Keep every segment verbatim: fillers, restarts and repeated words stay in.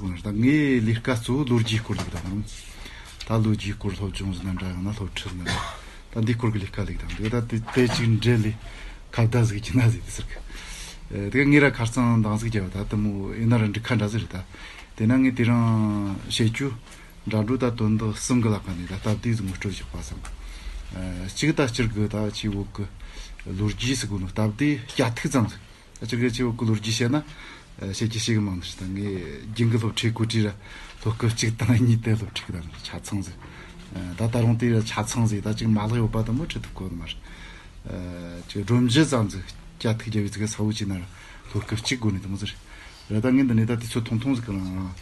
ད་ངའི་ལས་ཀ་གཙོ་བོ་ལོ་རྒྱུས་སྐོར་ལས་ཀ་དང་། ད་ལོ་རྒྱུས་སྐོར། སློབ་སྦྱོང་ཟིག་ན་འདྲ། ཡང་ན་སློབ་ཁྲིད་ཟིག་ན་འདྲ། ད་འདི་སྐོར་གི་ལས་ཀ་ལས་ཀ་དང་། འདི་ད་དེ་དེ་གཅིག་འབྲེལ་ལས་ཁ་བརྡ་ཟིག་བགྱིས་ན་ཟིག་དེ་ཟེར་གི། ཨེ། དེ་ག་ངས་ར་ཁ་རྩང་འདང་ཟིག་རྒྱབ། ད་དེ་མོ་ཡིན་ན་ར་འགྲིག་ཁ་འདྲ་ཟིག་རེད། ད་དེ་ན་ངས་དེ་རིང་བཤད་རྒྱུ་འདྲ་འགྲོ། ད་དོན་དག་གསུམ་གི་ལ་ཁ་ནས་ད་སྟབས་བདེ་ཟིག་ངོ་སྤྲོད་བྱེད་པ་བསམ། ཨེ། གཅིག་ད་སྤྱིར་གི་ད་ཁྱེད་བོད་གི་ལོ་རྒྱུས་ཟེར་གོ་ནོ་སྟབས་བདེ་སྐྱ་ཐིག་ཙམ་ཟིག་ད་ཅིག་གི་ཁྱེད་བོད་གི་ལོ་རྒྱུས་བཤད་ན། ཨ། བཤད་རྒྱུ་ཞེ་གི་མང་ནི་ཞིག་ད་ངས་རྒྱུན་གི་སློབ་ཁྲིད་གོ་དུས་ར་སློབ་སྐབས་གཅིག་དང་གཉིས་དེ་སློབ་ཁྲིད་གི་ད་ཆ་ཚང་ཟིག་ཨ། ད་ད་རུང་དེ་ར་ཆ་ཚང་ཟིག་ད་ཅིག་མ་ལག་ཡོད་པ་དེ་མོ་ཁྲིད་ཐུབ་གོ་ནི་མ་རེད། ཨ། ཅིག་སྒྲོམ་གཞི་ཙམ་ཟིག་སྐྱ་ཐིག་རྒྱབ་བའི་ཚིག་གི་ས་བོ་ཅིག་ན་ར་སློབ་སྐབས་གཅིག་དགོས་ནི་དེ་མོ་ཟིག་རེད། ད་ངས་འདི་ནས་ད་དུས་ཚོད་ཐུང་ཐུང་ཟིག་གི་རང་རང་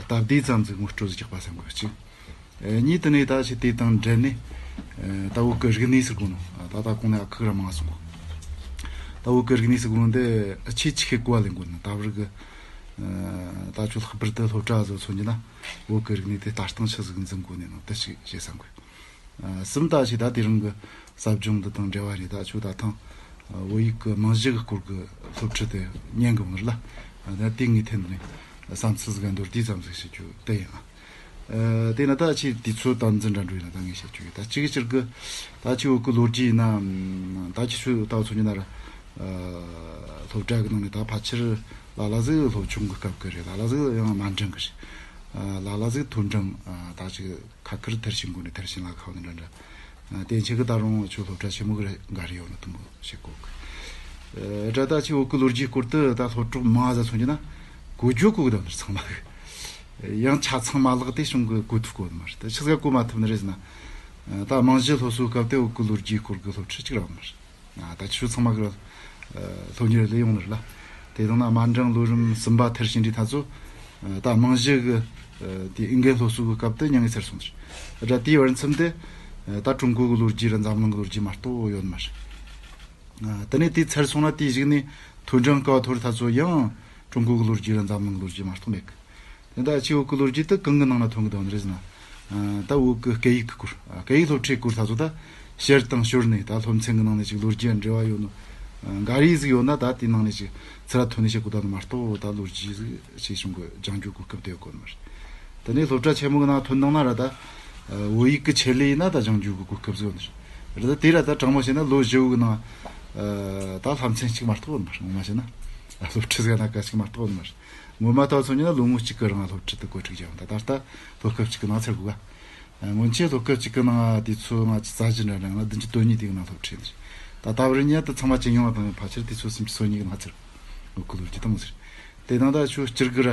སྟབས་བདེ་ཙམ་ཟིག་ངོ་སྤྲོད་ཟིག་རྒྱག་པ་བསམ་གི། གཅིག་ཨེ། གཉིས་དེ་ནས་ད་ཆེ་དེ་དང་འབྲེལ་ནས། ཨེ། ད་བོད་གི་རིག་གནས་ཟེར་གོ་ནོ། ད་ད་གོང་ནས་ཨ་ཁུ་ར་མང་སོང་གོ་ད་བོད་གི་རིག་གནས་ཟེར་གོ་ནོ་འདི་ཆེས་ཆེ་ཤོས་གོ་བ་ལེན་གོ་ནོ། ད་བར་གི། ཨེ། ད་ཁྱོད་ལྷག་པར་དུ་སློབ་གྲྭ་བཟོ་ཚོ་ཉིད་ན་བོད་གི་རིག་གནས་དེ་ལྟ་སྟངས་ཆི་ཟིག་འཛིན་གོ་ནས་ནོ་དེ་ཞིག་བྱེད་བསམ་གོ་ཨ། གསུམ་ད་ཆེ་ད་དེ་རིང་གི་ཟབ་སྦྱོང་འདི་དང་འབྲེལ་བ་རེད། ད་ཁྱོད་ད་ཐེངས་བོད་ཡིག་གི་རྨང་གཞི་གི་སྐོར་གི་སློབ་ཁྲིད་དེ་ཉན་གི་མི་རེད་ལ། ཨ། ད་དེ་ངའི་ཐད་ནས་བསམ་ཚུལ་ཟིག་མདོར་བསྡུས་ཙམ་ཟིག་བཤད་རྒྱུ་དེ་ཡིན། ཨ། དེ་ན་ད་ཆེ་དུས་ཚོད་དམ་འཛིན་འདྲ་འགྲོ་ཡིན་ན་ད་ངས་བཤད་རྒྱུ་ཡིན། ད་གཅིག་གཅིག་གི་ད་ཆེ་བོད་གི་ལོ་རྒྱུས་ཡིན་ན། ད་ཁྱེད་ཆོས་ད་ཚོ་ཉིད་ན་ར། ཨ། སློབ་གྲྭ་གི་ནང་ནས་ད་ཕལ་ཆེར་ལ་ལ་ཟིག་སློབ་ཆུང་གི་སྐབས་གི་རེད། ལ་ལ་ཟིག་ཡང་དམའ་འབྲིང་གི་རེད། ཨ། ལ་ལ་ཟིག་མཐོ་འབྲིང་། ཨ། ད་ཅིག་ཁ་ཁར་མཐར་ཕྱིན་གོ་ནས་མཐར་ཕྱིན་ལ་ཁག་ནས་འདྲ་འདྲ། ཨ། དེ་ཆེ་གི་ད་རུང་ཆོས་སློབ་གྲྭ་ཆེན་མོ་གི་འགའ་རེ་ཡོད་ནི་དུ་མོ་བྱེད་གོ་གི། ཨ། དྲ་ད་ཆེ་བོད་གི་ལོ་རྒྱུས་སྐོར་དུ་ད་སློབ་གྲོགས་མང་ཟ་སོང་རྒྱུ་ན་གོ་རྒྱུ་གོ་གི་ད་ནི་ཚང་མ་གི། ཡང་ཆ་ཚང་མ་ལག་དེ་བྱུང་གི་གོ་ཐུབ་གོ་ནི་མ་རེད། ད་ཆི་ཟིག་གོ་མ་ཐུབ་ནི་རེད་ཟེར་ན། ཨ། ད་རྨང་གཞི་སློབ་གསོའི་སྐབས་དེ་བོད་གི་ལོ་རྒྱུས་སྐོར་གི་སློབ་ཁྲིད་གཅིག་ར་ཡོད་མ་རེད། ཨ། ད་ཆོས་ཚང་མ་གི་སློབ་གཉེར་ལས་ཡོང་ནི་རེད་ལ། དེ་དང་ན་དམའ་འབྲིང་ལོ་རིམ་གསུམ་པ་མཐར་ཕྱིན་དུས་ད་ཚོ། ཨ། ད་རྨང་གཞི་གི། ཨ། དེ་ཨིན་སྐད་སློབ་གསོ་གི་སྐབས་དུ་མྱ་ངན་ཚར་སོང་ཟེར། ཨ། ད་དེའི་བར་མཚམས་དེ། ཨ། ད་ཀྲུང་གོ་གི་ལོ་རྒྱུས་ར་འཛམ་གླིང་གི་ལོ་རྒྱུས་མ་གཏོགས་ཡོད་མ་རེད། ཨ། དེ་ནས་དེ་ཚར་སོང་ན་དེའི་གཞུག་ནས་མཐོ་འབྲིང་སྐབས་མཐོ་རིས་ད་ཚོ་ཡང་ཀྲུང་གོ་གི་ལོ་རྒྱུས་ར་འཛམ་གླིང་གི་ལོ་རྒྱུས་མ་གཏོགས་མེད་གི། དེ་ད་ཆེ་བོད་གི་ལོ་རྒྱུས་དེ་གང་གི་ནང་ན་ཐོན་གི་འདུག་ནི་རེད་ཟེར་ན། ཨ། ད་བོད་གི་སྐད་ཡིག་གི་སྐོར། ཨ། སྐད་ཡིག་སློབ་ཁྲིད་སྐོར་ད་ཚོ་ད་ཕྱིར་དང་ཞོར་ནས་ད་སློབ་ཚན་གི་ནང་ནས་ཅིག་ལོ་རྒྱུས་འབྲེལ་བ་ཡོད་ནོ། ཨ། འགའ་རེ་ཟིག་ཡོད་ན་ད་དེའི་ནང་ནས་ཅིག་ཚུར་ཐོན་ནས་བཤད་གོ་ད་ནི་མ་གཏོགས། ད་ལོ་རྒྱུས་ཟིག་ཆེ་ཆུང་གི་སྦྱང་རྒྱུ་གོ་སྐབས་དེ་ཡོད་གོ་ནི་མ་རེད། དེ་ནས་སློབ་གྲྭ་ཆེན་མོ་གི་ནང་ཐོན་བཏང་ན་ར་ད། ཨ། བོད་ཡིག་གི་ཆེད་ལས་ཡིན་ན་ད་སྦྱང་རྒྱུ་གི་གོ་སྐབས་ཟིག་ཡོད་ནི་རེད། ད་དེ་ར་ད་དྲང་མོ་བཤད་ན་ལོ་བཞི་བོ་གི་ནང་། ཨ། ད་བསླབ་ཚན་གཅིག་མ་གཏོགས་ཡོད་མ་རེད། ངོ་མ་བཤད་ན། ཨ། སློབ་ཁྲིད་ཟིག་ན་ཀ་གཅིག་མ་གཏོགས་ཡོད་མ་རེད། ངོ་མ་ལྟ་བུ་སོང་ཉིན་ན་ལོ་ངོ་གཅིག་གི་རིང་སློབ་ཁྲིད་དུ་བཀོད་སྒྲིག་བྱས་ཡོང་། ད་ད་ལྟ་སློབ་སྐབས་གཅིག་གི་ནང་ཚར་དགོས་ག་ཨ། སྔོན་ཆད་སློབ་སྐབས་གཅིག་གི་ནང་དུས་ཚོད་ལྔ་བཅུ་རྩ་བཞི་འདྲ་འདྲ་ཡང་ན་བདུན་ཅུ་དོན་གཉིས་དེ་གི་ནང་སློབ་ཁྲིད་ཡིན། ད་ལྟ་བར་ཉིད་དུ་ཚང་མ་ཇེ་ཉུང་བ་དང་ཕལ་ཆེར་དུས་ཚོད་སུམ་ཅུ་སོ་གཉིས་གི་ནང་ཚར། བོད་གི་ལོ་རྒྱུས་དེ་མོ་ཟེར། དེ་དང་ད་ཆོས་སྤྱིར་གི་ར་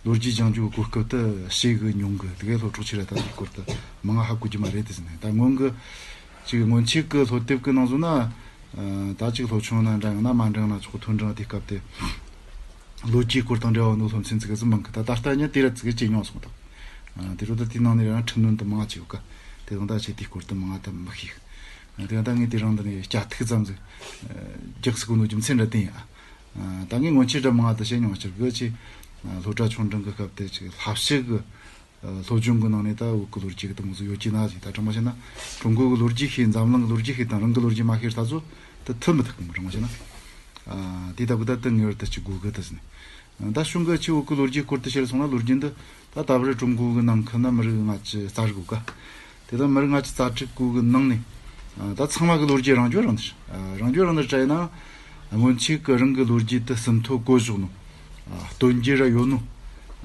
ལོ་རྒྱུས་སྦྱང་རྒྱུ་གི་གོ་སྐབས་དེ་ཞེ་གི་ཉུང་གི། དེ་གའི་སློབ་གྲོགས་ཆེ་ར་ད་དེའི་སྐོར་དུ་མང་ང་ཧ་གོ་རྒྱུ་མ་རེད་དེ་ཟེར་ནས། ད་སྔོན་གི་ཅིག་སྔོན་ཆད་གི་སློབ་དེབ་གི་ནང་བཟོ་ན། ཨ། ད་ཅིག་སློབ་ཆུང་ན་འདྲ་ཡང་ན་དམའ་འབྲིང་ན་ཆོག་མཐོ་འབྲིང་དེའི་སྐབས་དེ། ལོ་རྒྱུས་སྐོར་དང་འབྲེལ་བ་ནོ་སློབ་ཚན་ཙི་གེ་ཟིག་མང་གི། ད་ད་ལྟ་ཉིད་དེ་ར་ཙི་གེ་ཇེ་ཉུང་སོང་ད། ཨ། དེ་རུ་ད་དེའི་ནང་ནས་རང་འཕྲི་སྣོན་དུ་མང་ཆེ་ཡོད་ཀ་དེ་དང་ད་ཆེ་དེའི་སྐོར་དུ་མང་ང་ད་མི་ཤེས། ཨ། དེ་ཡང་ད་ངས་དེ་རང་འདི་ནས་སྐྱ་ཐིག་ཙམ་ཟིག་ཨ། རྒྱག་སྲིད་གོ་ནོ་རྒྱུ་མཚན་འདྲ་བསྟན་ཡ། ཨ། ད་ངས་སྔོན་ཆད་འདྲ་མང་ང་ད་བཤད་མྱོང་། སྤྱིར་གི་ཆེ། ཨ། སློབ་གྲྭ་ཆུང་འབྲིང་གི་སྐབས་དེ་ཅིག་བསླབ་བྱ་གི། ཨ། སློབ་སྦྱོང་གི་ནང་ནས་ད་བོད་གི་ལོ་རྒྱུས་གི་དེ་མོ་ཟིག་ཡོད་ཀྱི་ན་ཟིག་ད་དྲང་མོ་བཤད་ན་ཀྲུང་གོ་གི་ལོ་རྒྱུས་ཤེས། འཛམ་གླིང་གི་ལོ་རྒྱུས་ཤེས་དང་རང་གི་ལོ་རྒྱུས་མ་ཤེས་ད་ཚོ་དེ་ཐུབ་མི་ཐུབ་གི་མོ། དྲང་མོ་བཤད་ན། ཨ། དེ་ལྟ་བུ་ད་དེ་ངེས་པར་དུ་ཅིག་དགོས་གི་དེ་ཟིན། ད་གཞུང་གི་ཆེ་བོད་གི་ལོ་རྒྱུས་སྐོར་དུ་བཤད་སོང་ན་ལོ་རྒྱུས་འདི་ད་ད་བར་ཀྲུང་གོ་གི་ནང་ཁུལ་ན་མི་རིགས་ལྔ་བཅུ་རྩ་དྲུག་ག་དེ་དང་མི་རིགས་ལྔ་བཅུ་རྩ་དྲུག་གོ་གི་ནང་ནས། ཨ། ད་ཚང་མ་གི་ལོ་རྒྱུས་རང་བྱོན་རང་བསྡུར། ཨ། རང་བྱོན་རང་བསྡུར་བྱས་ན། སྔོན་ཆད་གི་རང་གི་ལོ་རྒྱུས་དེ་ཟིན་ཐོ་བཀོད་བཞག་ནོ། ཨ། སྟོན་རྒྱུ་ར་ཡོད་ནོ།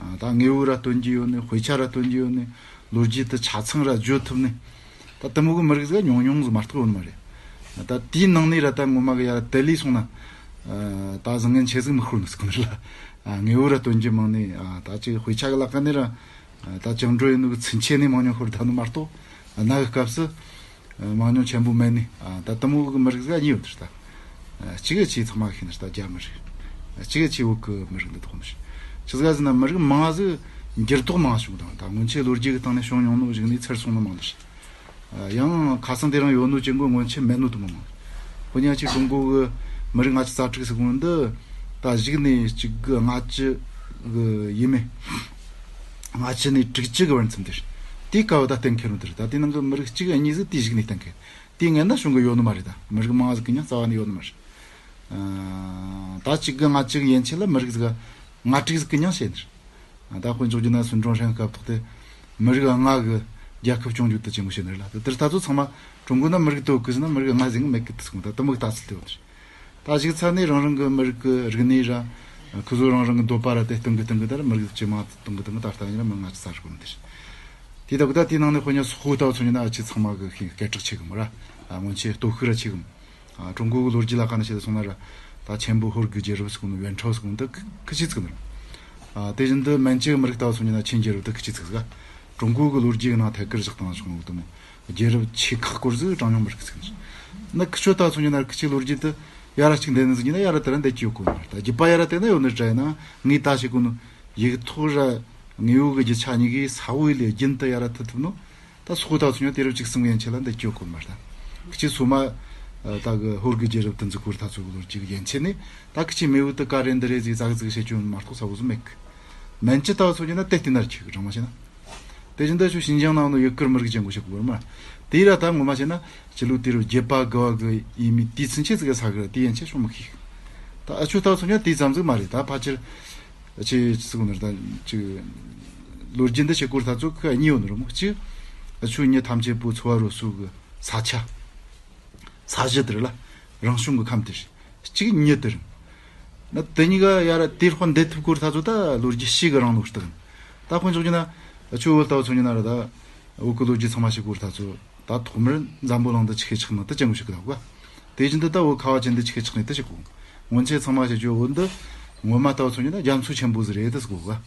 ཨ། ད་དངོས་པོ་ར་སྟོན་རྒྱུ་ཡོད་ནི། དཔེ་ཆ་ར་སྟོན་རྒྱུ་ཡོད་ནི། ལོ་རྒྱུས་དེ་ཆ་ཚང་ར་བརྗོད་ཐུབ་ནི། ད་དེ་མོ་གི་མི་རིགས་ཟིག་ཉུང་ཉུང་ཟིག་མ་གཏོགས་ཡོད་ནི་མ་རེད། ད་དེའི་ནང་ནས་ར་ད་ངོ་མ་གི་ཡ་ར་དེ་ལས་སོང་ན། ཨ། ད་བཟང་ངན་ཆེ་ཟིག་མི་ཤོར་ནི་ཟིག་གི་ནི་ར། ཨ། དངོས་པོ་ར་སྟོན་རྒྱུ་མང་ནི། ཨ། ད་ཅིག་དཔེ་ཆ་གི་ལ་ཁ་ནས་ར། ཨ། ད་བཅིངས་འགྲོལ་ཡིན་ནོ་གི་ཚུན་ཆད་ནས་མང་ཉུང་ཤོར་ད་ནི་མ་གཏོགས། ཨ། གནའ་གི་སྐབས་སུ། ཨ། མང་ཉུང་ཆེན་པོ་མེད་ནི། ཨ། ད་དེ་མོ་གི་མི་རིགས་ཟིག་གཉིས་ཡོད་དེ་ད། ཨ། གཅིག་གི་ཆེ་ཚང་མ་ཤེས་ནི་ད་རྒྱ་མི་རིགས། ཨ། གཅིག་གི་ཆེ་བོད་གི་མི་རིགས་འདི་དག་མི་ཤེས། ཆི་ཟིག་ཟེར་ན་མི་རིགས་མང་ཟིག་འགྱུར་ལྡོག་མང་བྱུང་དང་། ད་སྔོན་ཆད་ལོ་རྒྱུས་གི་སྟེང་ནས་བྱུང་མྱོང་ནོ་གཞུག་ནས་ཚར་སོང་ནོ་མང་ནི་ཤེས། ཡང་ཁ་སང་དེ་རིང་ཡོད་ནོ་ཅན་གོ་སྔོན་ཆད་མེད་ནོ་དུ་མོ་མང་། ཁོ་ཉག་ཅིག་ཀྲུང་གོ་གི་མི་རིགས་ལྔ་བཅུ་རྩ་དྲུག་ཟེར་གོ་ནོ་འདི་ད་གཞུག་ནས་གཅིག་གི་ལྔ་བཅུ་གི་ཡས་མས། ལྔ་བཅུ་ནས་དྲུག་ཅུ་གི་བར་མཚམས་དེར་དེའི་སྐབས་ད་གཏན་འཁེལ་ནོ་དེ་རེད། ད་དེ་ནང་གི་མི་རིགས་གཅིག་གཉིས་ཟིག་དེའི་གཞུག་ནས་གཏན་འཁེལ། དེའི་སྔོན་ན་བྱུང་གི་ཡོད་ནི་མ་རེད། ད་མི་རིགས་མང་ཟིག་གི་མྱིང་རྩ་བ་ནས་ཡོད་ནི་མ་རེད། ཨ། ད་གཅིག་གི་ལྔ་བཅུ་གི་ཡན་ཆད་ལ་མི་རིགས་ཟིག་ལྔ་དྲུག་ཟིག་གི་མྱིང་བཤད་ནི་རེད། ད་དཔེ་འཇོག་རྒྱུ་ན་སུན་ཀྲུང་ཧྲན་སྐབས་ཐོག་དེ་མི་རིགས་ལྔ་གི་རྒྱལ་ཁབ་སྐྱོང་རྒྱུ་དེ་ཆེན་པོ་བྱས་ནི་རེད་ལ། དེ་དེར་ད་ཚོ་ཚང་མ་ཀྲུང་གོ་ན་མི་རིགས་དེ་ཡོད་གི་ཟེར་ན་མི་རིགས་ལྔ་ཟེར་གི་མེད་གི། དེ་སོང་ད་དེ་མོ་གི་ལྟ་ཚུལ་དེ་ཡོད་ནི་རེད། ད་གཞུག་ཚ་ནས་རང་རང་གི་མི་རིགས་ཀྱི་རིག་གནས་ར་ཁོ་ཚོ་རང་རང་གི་འདོད་པ་ར་དེ་སྟོན་གི་སྟོན་གི། ད་ར་མི་རིགས་ཇེ་མང་གཏོང་གི་གཏོང་གི། ད་ལྟ་ཡིན་ན་མི་ལྔ་ཅི་ས་རུ་གོ་མི་དེ་རེད། དེ་ད་གི་ད་དེའི་ནང་ནས་དཔེ་ཉ་སོག་པོ་ལྟ་བུ་ཚོ་ཡིན་ན་ཨ་ཆི་ཚང་མ་གི་ཤིང་སྐད་གྲགས་ཆེ་གི་མོ་ར། ཨ་སྔོན་ཆད་སྟོབས་ཤུགས་ར་ཆེ་གི་མོ། ཨ་ཀྲུང་གོ་གི་ལོ་རྒྱུས་ལ་ཁ་ནས་བཤད་དུ་སོང་ན་ར། ད་ཆེན་པོ་ཧོར་གི་རྒྱལ་རབས་ཟེར་གོ་ནོ་ཝེན་ཁྲའོ་ཟེར་གོ་ནོ་ད་ཁི་ཆི་ཟེར་གི་ནི་ར། ཨ་དེ་བཞིན་དུ་མན་ཇུ་མི་རིགས་ལྟ་བུ་ཚོ་ཡིན་ན་ཆིན་རྒྱལ་རབས་ད་ཁི་ཆི་ཟེར་གི། ཀྲུང་གོ་གི་ལོ་རྒྱུས་ཀྱི་ནང་ཐད་ཀར་བཞག་བཏང་བྱུང་ནོ་དེ་མོ། རྒྱལ་རབས་ཆེ་ཁག་སྐོར་ཟིག་གྲངས་ཉུང་མི་རིགས་ཟིག་ནི། ཁི་ཆོ་ལྟ་བུ་ཚོ་ཡིན་ན་ཁི་ཆི་ལོ་རྒྱུས་དེ་ཡ་ར་གཅིག་འདེད་ནི་ཟིག་ཡིན་ན་ཡ་ར་དེ་ར་འདེད་ཀྱི་ཡོད་གོ་ནི་མ་རེད། ད་རྒྱུད་པ་ཡ་ར་དེ་ན་ཡོད་ནི་འདྲ་ཡིན་ན་ངས་ད་བཤད་གོ་ནོ་ཡིག་ཐོག་ར་དངོས་ཡོད་གི་རྒྱུ་ཆ་གཉིས་ཀའི་ས་བོ་ཡི་ལས་རྒྱུན་དུ་ཡ་ར་ཐུ་ཐུབ་ནོ། ད་སོག་པོ་ད་ཚོ་ཉོ་དུས་རབས་བཅུ་གསུམ་ཡན་ཆད་ལ་འདི་སྐྱོ་གོ་མ་ད། ཁི་ཆི་སོ་མ་ད་གི་ཧོར་གི་རྒྱལ་རབས་དུ་འཛུགས་སྐོར་ད་ཚོ་གི་ལོ་རྒྱུས་ཀྱི་ཡན་ཆད་ནས་ད་ཁི་ཆི་མེ་བོ་དུ་ཀ་རེ་འདི་རེ་ཟིག་ཙག་ཙིག་བྱེད་རྒྱུ་མ་གཏོགས་ས་བོ་ཟིག་མེད་གི། མན་ཇུ་ད་ཚོ་ཉོ་ན་དེ་ལྟ་ན་ར་ཁྱི་གི་གྲངས་མ་བྱས་ན། དེ་བཞིན་དུ་ཆུ་ཞིན་ཅང་ནང་ནས་ཡུ་གུར་མི་རིགས་ཅན་གོ་ཞིག་གོ་མ། དེ་ར་ད་ངོ་མ་བྱས་ན་སྤྱི་ལོ་དུས་རབས་བརྒྱད་པ་དགུ་བ་གི་ཡིན་མི་དུས་ཚུན་ཆད་ཙིག་གི་ས་གི་ར་དེ་ཡན་ཆད་བྱུང་མི་ཤེས་གི། ད་ཨ་ཆུ་ད་ཚོ་ཉོ་དེ་ཙམ་ཟིག་མ་རེད། ད་ཕལ་ཆེར། ཆེ་ཆེ་ཟིག་ནར་དང་ཅིག་ལོ་རྒྱུས་འདི་ཆེ་སྐོར་ཐ་ཚོ་ཁ་གཉིས་ཡོད་ནི་རུ་མོ་གཅིག་ཨ་ཆུ་ཉི་ཐམས་ཅད་པོ་འཚོ་བ་རོལ་སྲོལ་གི་ས་ཆ། ས་གཞི་དེར་ལ་རང་བྱུང་གི་ཁམས་དེར་གཅིག་ཉི་དེར། ན་དེ་གཉིས་ཀ་ཡ་ར་དེ་དཔོན་འདེད་ཐུབ་སྐོར་ཐ་ཚོ་ད་ལོ་རྒྱུས་ཤིག་གི་རང་ལོ་སྟག་ད་དཔོན་འཇོག་རྒྱུ་ན་ཨ་ཆུ་བོད་ལྟ་བུ་ཚོ་ཉི་ན་ར་ད་འུ་ཀི་ལོ་རྒྱུས་ཚང་མ་ཤེས་སྐོར་ཐ་ཚོ། ད་ཐོག་མར་འཛམ་བུ་གླིང་འདི་ཆི་ཁེ་ཆགས་ནི་དེ་ཅང་གི་ཞིག་གི་ལབ་ག་དེ་བཞིན་དུ་ད་བོད་ཁ་བ་ཅན་འདི་ཆི་ཁེ་ཆགས་ནི་དེ་ཞིག་གོ། སྔོན་ཆད་ཚང་མ་ཞིག་བརྗོད་འོན་འདི་ངོ་མ་ལྟ་བུ་ཚོ་ཉིད་ན་རྒྱ་མཚོ་ཆེན་པོ་ཟིག་རེད་དེ་ཟིག་གོ་ག་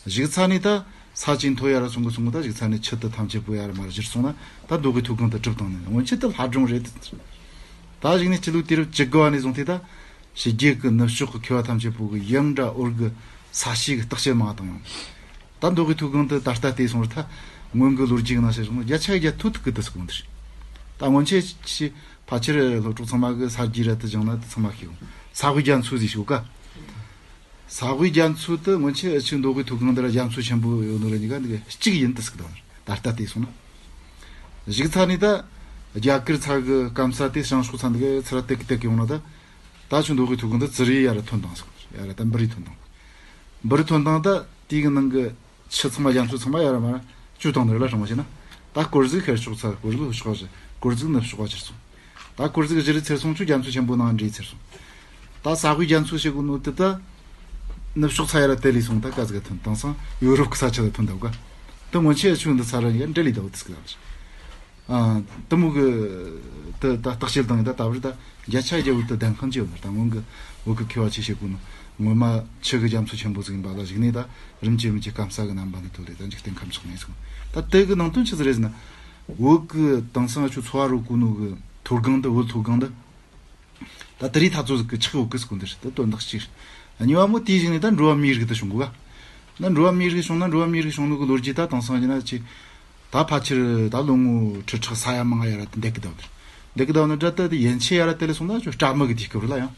གཞུག་ཚ་ནི་ད་ས་ཅིག་མཐོ་ཡ་ར་སོང་གི་སོང་གི་ད་གཞུག་ཚ་ནི་ཆུ་དུ་ཐམས་ཅད་པོ་ཡ་ར་མར་བཞུར་སོང་ན་ད་མདོ་དབུས་མཐོ་སྒང་དུ་གྲུབ་བཏང་ནི། སྔོན་ཆད་དུ་ལྷ་སྒྲུང་རེད་དེ། ད་གཞུག་ནས་སྤྱི་ལོ་དུས་རབས་བཅུ་དགུ་བ་ནས་བཟུང་སྟེ་ད་ཕྱི་རྒྱལ་གི་ནུབ་ཕྱོགས་གི་མཁས་པ་ཐམས་ཅད་པོ་གི་ཡང་འདྲ་འོར་གི་ས་གཤིས་གི་བརྟག་དཔྱད་མ་བཏང་ཡང་། ད་མདོ་དབུས་མཐོ་སྒང་དུ་ད་ལྟ་བལྟས་སོང་བར་ཐ་སྔོན་གྱི་ལོ་རྒྱུས་ནང་བཤད་སོང་བརྒྱ་ཆ་བརྒྱ་ཐུག་ཐུག་གི་དུ་སོང་འདིར། ད་སྔོན་ཆད་ཕལ་ཆེར་སློབ་གྲོགས་ཚང་མ་གི་ས་རྒྱུས་ར་དུ་སྦྱངས་ན་དུ་ཚང་མ་ཤེས་འོང་། ས་དབུས་རྒྱ་མཚོ་ཟིག་ཤོད་ཀ་ས་དབུས་རྒྱ་མཚོ་དུ་སྔོན་ཆད་ཨ་ཆུ་མདོ་དབུས་མཐོ་སྒང་དུ་ར་རྒྱ་མཚོ་ཆེན་པོ་ཡོད་ནོ་ར་གཉིས་ཀ་འདི་ག་གཅིག་ཡིན་དུ་སུག་དང་ད་ལྟ་བལྟས་སོང་ན། གཞུག་ཚ་ནི་ད་རྒྱ་གར་ཚ་གི་སྐམ་ས་དེ་བྱང་ཕྱོགས་ཚ་འདི་ག་ཚུར་ར་ཏེག་ཏེག་ཡོང་ན་ད། ད་ཆུ་མདོ་དབུས་མཐོ་སྒང་དུ་ཙི་རི་ཡ་ར་ཐོན་དང་སོང་ཡ་ར་ད་འབུ་རི་ཐོན་དང་། འབུ་རི་ཐོན་དང་ད་དེའི་གི་ནང་གི་ཆུ་ཚང་མ་རྒྱ་མཚོ་ཚང་མ་ཡ་ར་མ་ར་བཅུ་དང་ནི་ར་ལ་སྲང་མ་བྱས་ན། ད་སྐོར་ཟིག་ཤར་ཕྱོགས་ཚ་སྐོར་ཟིག་ལྷོ་ཕྱོགས་ཕྱིར་སྐོར་ཟིག་ནུབ་ཕྱོགས་ཕྱིར་སོང་། ད་སྐོར་ཟིག་བཞི་རི་ཚེར་སོང་ཆུ་རྒྱ་མཚོ་ཆེན་པོ་ནང་འདྲེས་ཚེར་སོང་། ད་ས་དབུས་རྒྱ་མཚོ་ཞེས་གོ་ནོ་དེ་ད་ནུབ་ཕྱོགས་ཚ་ཡ་ར་དེ་ལས་སོང་ད་ག་ཟིག་ག་ཐོན་དང་སང་ཡོ་རོབ་གི་ས་ཆ་ལ་ཐོན་ད་ག་དེ་སྔོན་ཆད་ཆུ་འདི་ཚ་ར་ཡ་འདྲེ་ལས་ད་བོ་དེ་ཟིག་ལ་བ་ཞིག་ཨ་དེ་མོ་གི་དེ་ད་བརྟག་དཔྱད་བཏང་ཡིན་ད་ད་བར་ད་བརྒྱ་ཆ་བརྒྱ་བོ་དེ་ལྡན་ཁང་ཅི་ཡོད་ན་ད་སྔོན་གི་བོད་གི་མཁས་པ་ཆེ་ཤེས་གོ་ནོ་ངོ་མ་ཆུ་གི་རྒྱ་མཚོ་ཆེན་པོ་ཟིག་ཡིན་པ་ལ་གཞིགས་ནས་ད་རིམ་གྱིས་རིམ་གྱིས་སྐམ་ས་གི་རྣམ་པ་འདི་ཐོག་ལས་ད་འཇིག་རྟེན་ཁམས་ཕྱོགས་ནས་སོང་། ད་དེ་གི་ནང་དོན་ཆི་ཟིག་རེད་ཟེར་ན། བོད་གི་དེང་སང་ཆུ་འཚོ་བ་རོལ་གོ་ནོ་གི་མཐོ་སྒང་འདི་བོད་མཐོ་སྒང་འདི། ད་དེ་རིགས་འཐབ་རྩོད་ཟིག་གི་ཆགས་ཡོད་གི་ཟེར་གོ་འདི་རེད་ད་དོན་དག་གཅིག་གཉིས་པ་མོ་དེའི་གཞུག་ནས་ད་འགྲོ་བ་མིའི་རིགས་དེ་བྱུང་གོ་ག་ན་འགྲོ་བ་མིའི་རིགས་བྱུང་ན་འགྲོ་བ་མིའི་རིགས་བྱུང་ནོ་གི་ལོ་རྒྱུས་ད་དེང་སང་ཡིན་ན་ཅི། ད་ཕལ་ཆེར་ད་ལོ་ངོ་ཁྲི་ཕྲག་ས་ཡ་མང་ང་ཡ་ར་དེ་འདེགས་གི་ད་བ་དེ་རེད། འདེགས་གི་ད་བ་ནི་འདྲ་ད་དེ་ཡན་ཆད་ཡ་ར་དེ་ལས་སོང་ན་ཅོ་སྤྲ་མི་གི་དུས་སྐབས་རེད་ལ་ཡང་།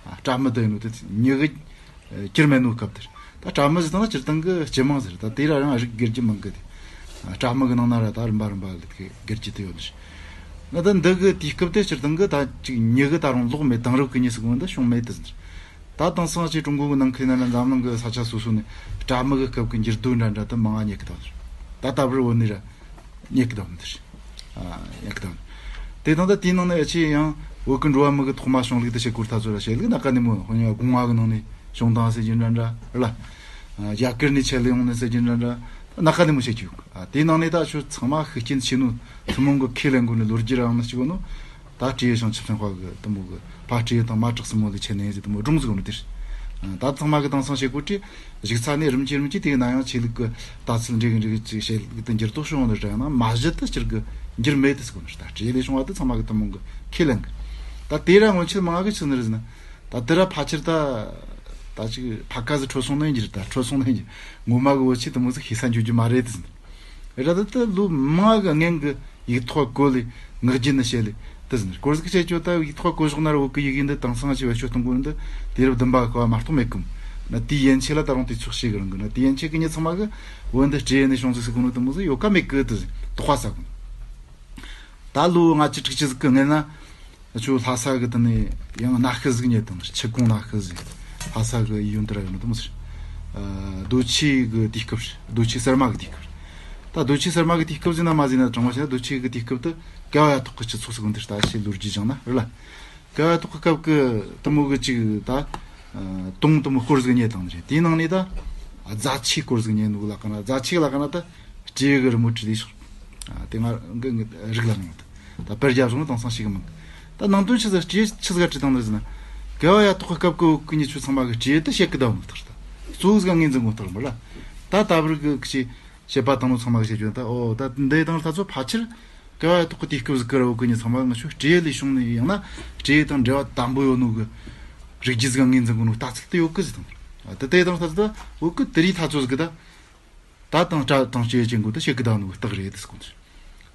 ཨ་སྤྲ་མི་དེ་ཡིན་ནོ་དེ་མྱི་གི་ཨ་གྱུར་མེད་ནོ་སྐབས་དེར། ད་སྤྲ་མི་ཟེར་དང་ན་སྤྱིར་བཏང་གི་སྤྱི་དམངས་ཟེར་ད་དེ་ར་རང་རིགས་སྒེར་གྱི་མིང་གི་དེ། ཨ་སྤྲ་མི་གི་ནང་ན་ར་ད་རིམ་པ་རིམ་པ་ལ་དེ་སྒེར་གྱི་དེ་ཡོད་ནི། ང་ད་འདི་གི་དུས་སྐབས་དེ་སྤྱིར་བཏང་གི་ད་ཅིག་མྱི་གི་ད་རུང་ལོག་མེད་དེང་རབས་གི་མྱི་ཟེར་གོ་ནི་འདི་བྱུང་མེད་དེ་ཟེར། ད་དེང་སང་ཅིག་ཀྲུང་གོ་གི་ནང་ཁུལ་ན་ར་འཛམ་གླིང་གི་ས་ཆ་སོ་སོ་ནས་སྤྲ་མི་གི་སྐབས་ཀྱི་འགྱུར་རྡོ་འདྲ་འདྲ་དེ་མང་ང་རྙེད་གི་ད་ཟེར། ད་ད་བར་བོད་ནས་ར་རྙེད་གི་ད་མི་འདུག་ཟེར། ཨ་རྙེད་གི་ད་མི་འདུག་དེ་དང་ད་དེའི་ནང་ནས་ཨ་ཆེ་ཡང་བོད་ཀྱི་འགྲོ་བ་མི་གི་ཐོག་མ་བྱུང་ལུགས་དེ་བཤད་སྐོར་ད་ཚོ་ར་བཤད་ལུགས་ན་ཀ་ནས་མོ་ཧོ་ཉ་གུང་བ་གི་ནང་ནས་བྱུང་དང་ཟེར་རྒྱུ་འདྲ་འདྲ་ར། རྒྱ་གར་ནས་ཆད་ལས་ཡོང་ནས་ཟེར་རྒྱུ་འདྲ་འདྲ་ན་ཀ་ནས་མོ་བཤད་རྒྱུ་ཡོད་གི། དེའི་ནང་ནས་ད་ཆོས་ཚང་མ་ཤུགས་རྐྱེན་ཆེ་ནོ་ཐུན་མོང་གི་ཁས་ལེན་དགོས་ནས་ལོ་རྒྱུས་རང་ནས་ཅི་གོ་ནོ། ད་ཀྲི་ཡེ་ཞང་ཆུ་ཚན་དཔའ་གི་དུ་མོ་གི་ཕ་ཀྲི་ཡེ་དང་མ་བྲག་སྲིན་མོ་ལས་ཆེ་ནས་ཟེར་དུ་མོ་སྒྲུང་ཟིག་ཡོད་ནོ་དེར། ད་ཚང་མ་གི་དེང་སང་བཤད་སྐོར་ཀྲི་གཞུག་ཚ་ནས་རིམ་གྱིས་རིམ་གྱིས་དེ་ན་ཡང་ཆོས་ལུགས་ཀྱི་ལྟ་ཚུལ་འདྲེས་གི་འདྲེས་གི་ཅིག་བཤད་ལུགས་དེ་འགྱུར་ལྡོག་བྱུང་བ་ནི་རེད་ན་མ་གཞི་དུ་སྤྱིར་གི་འགྱུར་མེད་དུ་ཟེར་གོ་ནི་ད་ཀྲི་ཡེ་ལས་བྱུང་བ་དུ་ཚང་མ་གི་དུ་མོ་གི་ཁས་ལེན་གི། ད་དེ་ར་སྔོན་ཆད་མང་གི་ཆི་ནི་རེད་ཟེར་ན། ད་དེ་ར་ཕལ་ཆེར་ད་ད་ཅིག་ཕ་ཀ་ཟི་ཁྲོ་སོང་ནས་འགྱུར་ད་ཁྲོ་སོང་ནས་འགྱུར་ངོ་མ་གི་བོད་ཆས་དུ་མོ་ཟིག་ཤེས་ས་འཇུག་རྒྱུ་མ་རེད་དུ་ཟིན། ར་ད་ད་ལོ་མང་གི་སྔན་གི་ཡིག་ཐོག་བཀོད་ལས་ངག་རྒྱུན་ནས་བཤད་ལས་དུ་ཟིན། སྐོར་ཟིག་བཤད་ཆོག་ད་ཡིག་ཐོག་བཀོད་ཞོག་ན་ར་བོད་གི་ཡི་གེ་འདི་དེང་སང་ཅི་བེད་སྤྱོད་གཏོང་དགོས་འདི་དུས་རབས་བདུན་པ་གི་སྐབས་མ་གཏོགས་མེད་གི། ན་དེའི་ཡན་ཆད་ལ་ད་རུང་དུས་ཚོད་ཤེས་གི་རང་གི་ན་དེའི་ཡན་ཆད་གི་མྱི་ཚང་མ་གི་བོད་འདི་སྤྲེའུ་ནས་བྱུང་ཟིག་ཟེར་གོ་ནོ་དུ་མོ་ཟིག་ཡོད་ཀ་མེད་གི་དུ་ཟིན་དོགས་པ་ཟ་གོ། ད་ལོ་ལྔ་བཅུ་དྲུག་ཅུ་ཟིག་གི་སྔན་ན། ཁྱོད་ལྷ་ས་གི་དེ་ནས་ཡང་གནའ་ཤུལ་ཟིག་རྙེད་དང་ཆུ་ཀོང་གནའ་ཤུལ་ཟིག་ལྷ་ས་གི་ཡུལ་འདི་ར་ཡོད་ནི་དུ་མོ་ཟིག་རྡོ་ཆས་གི་དུས་སྐབས་རེད། རྡོ་ཆས་གསར་མ་གི་དུས་སྐབས་རེད། ད་རྡོ་ཆས་གསར་མ་གི་དུས་སྐབས་ཟེར་ན་མ་ཟེར་ན་དྲང་མོ་བཤད་ན་རྡོ་ཆས་གི་དུས་སྐབས་དེ་ཀ་བ་ཡ་ཐོག་གི་སྤྱི་ཚོགས་སུ་གོ་འདི་ལྟ་ཞེས་ལོ་རྒྱུས་སྦྱངས་ན་རེད་ལ། ཀ་བ་ཐོག་གི་སྐབས་ཀྱི་དུ་མོ་གི་ཅིག་ད་དུང་དུ་མོ་སྐོར་ཟིག་རྙེད་བཏང་ནི་རེད། དེའི་ནང་ནས་ད་རྫ་ཆས་སྐོར་ཟིག་རྙེད་ནོ་ལ་ཀ་ན་རྫ་ཆས་ལ་ཀ་ན་ད་སྤྲེའུ་གི་རི་མོ་བྲིས་ལས་ཤོག་དེ་ང་གི་རིགས་ལ་ནང་ད་པར་རྒྱབ་སོང་ན་དེང་སང་ཞིག་གི་མིན། ད་ནང་དོན་ཆི་ཟིག་སྤྲེའུ་ཆི་ཟིག་བྲིས་བཏང་ནི་ཟིན་ན། ཀ་བ་ཡ་ཐོག་གི་སྐབས་ཀྱི་བོད་ཀྱི་མྱི་ཆོ་ཚང་མ་གི་སྤྲེའུ་ད་བཤད་གི་ད་ནོ་ཐག་ད་གཙོ་བོ་ཟིག་ངོས་འཛིན་གོ་ཐག་མི་ལ། ད་ད་བར་གི་ཀི་ཆི་བཤད་པ་དང་ནོ་ཚང་མ་གི་བཤད་རྒྱུ་ད་ཨོ་ད་འདི་དང་ད་ཚོ་ཕལ་ཆེར་ཀ་བ་ཐོག་གི་དུས་སྐབས་ཟིག་གི་ར་བོད་གི་མྱི་ཚང་མ་ང་ཆོ་སྤྲེའུ་ལས་བྱུང་ནི་ཡང་ན་སྤྲེའུ་དང་འབྲེལ་བ་དམ་པོ་ཡོད་ནོ་གི་རིགས་རྒྱུད་ཟིག་ངོས་འཛིན་གོ་ནོ་ལྟ་ཚུལ་དེ་ཡོད་གི་ཟིག་དང་། ད་དེ་དང་ད་ཚོ་ད་བོད་གི་དེ་རིགས་ཐ་ཚོ་ཟིག་གི་ད་ད་དང་སྤྲ་དང་སྤྲེའུ་ཅན་གོ་ད་བཤད་གི་ད་ནོ་གི་རྟགས་རེད་དེ་ཟིག་གོ་ནི།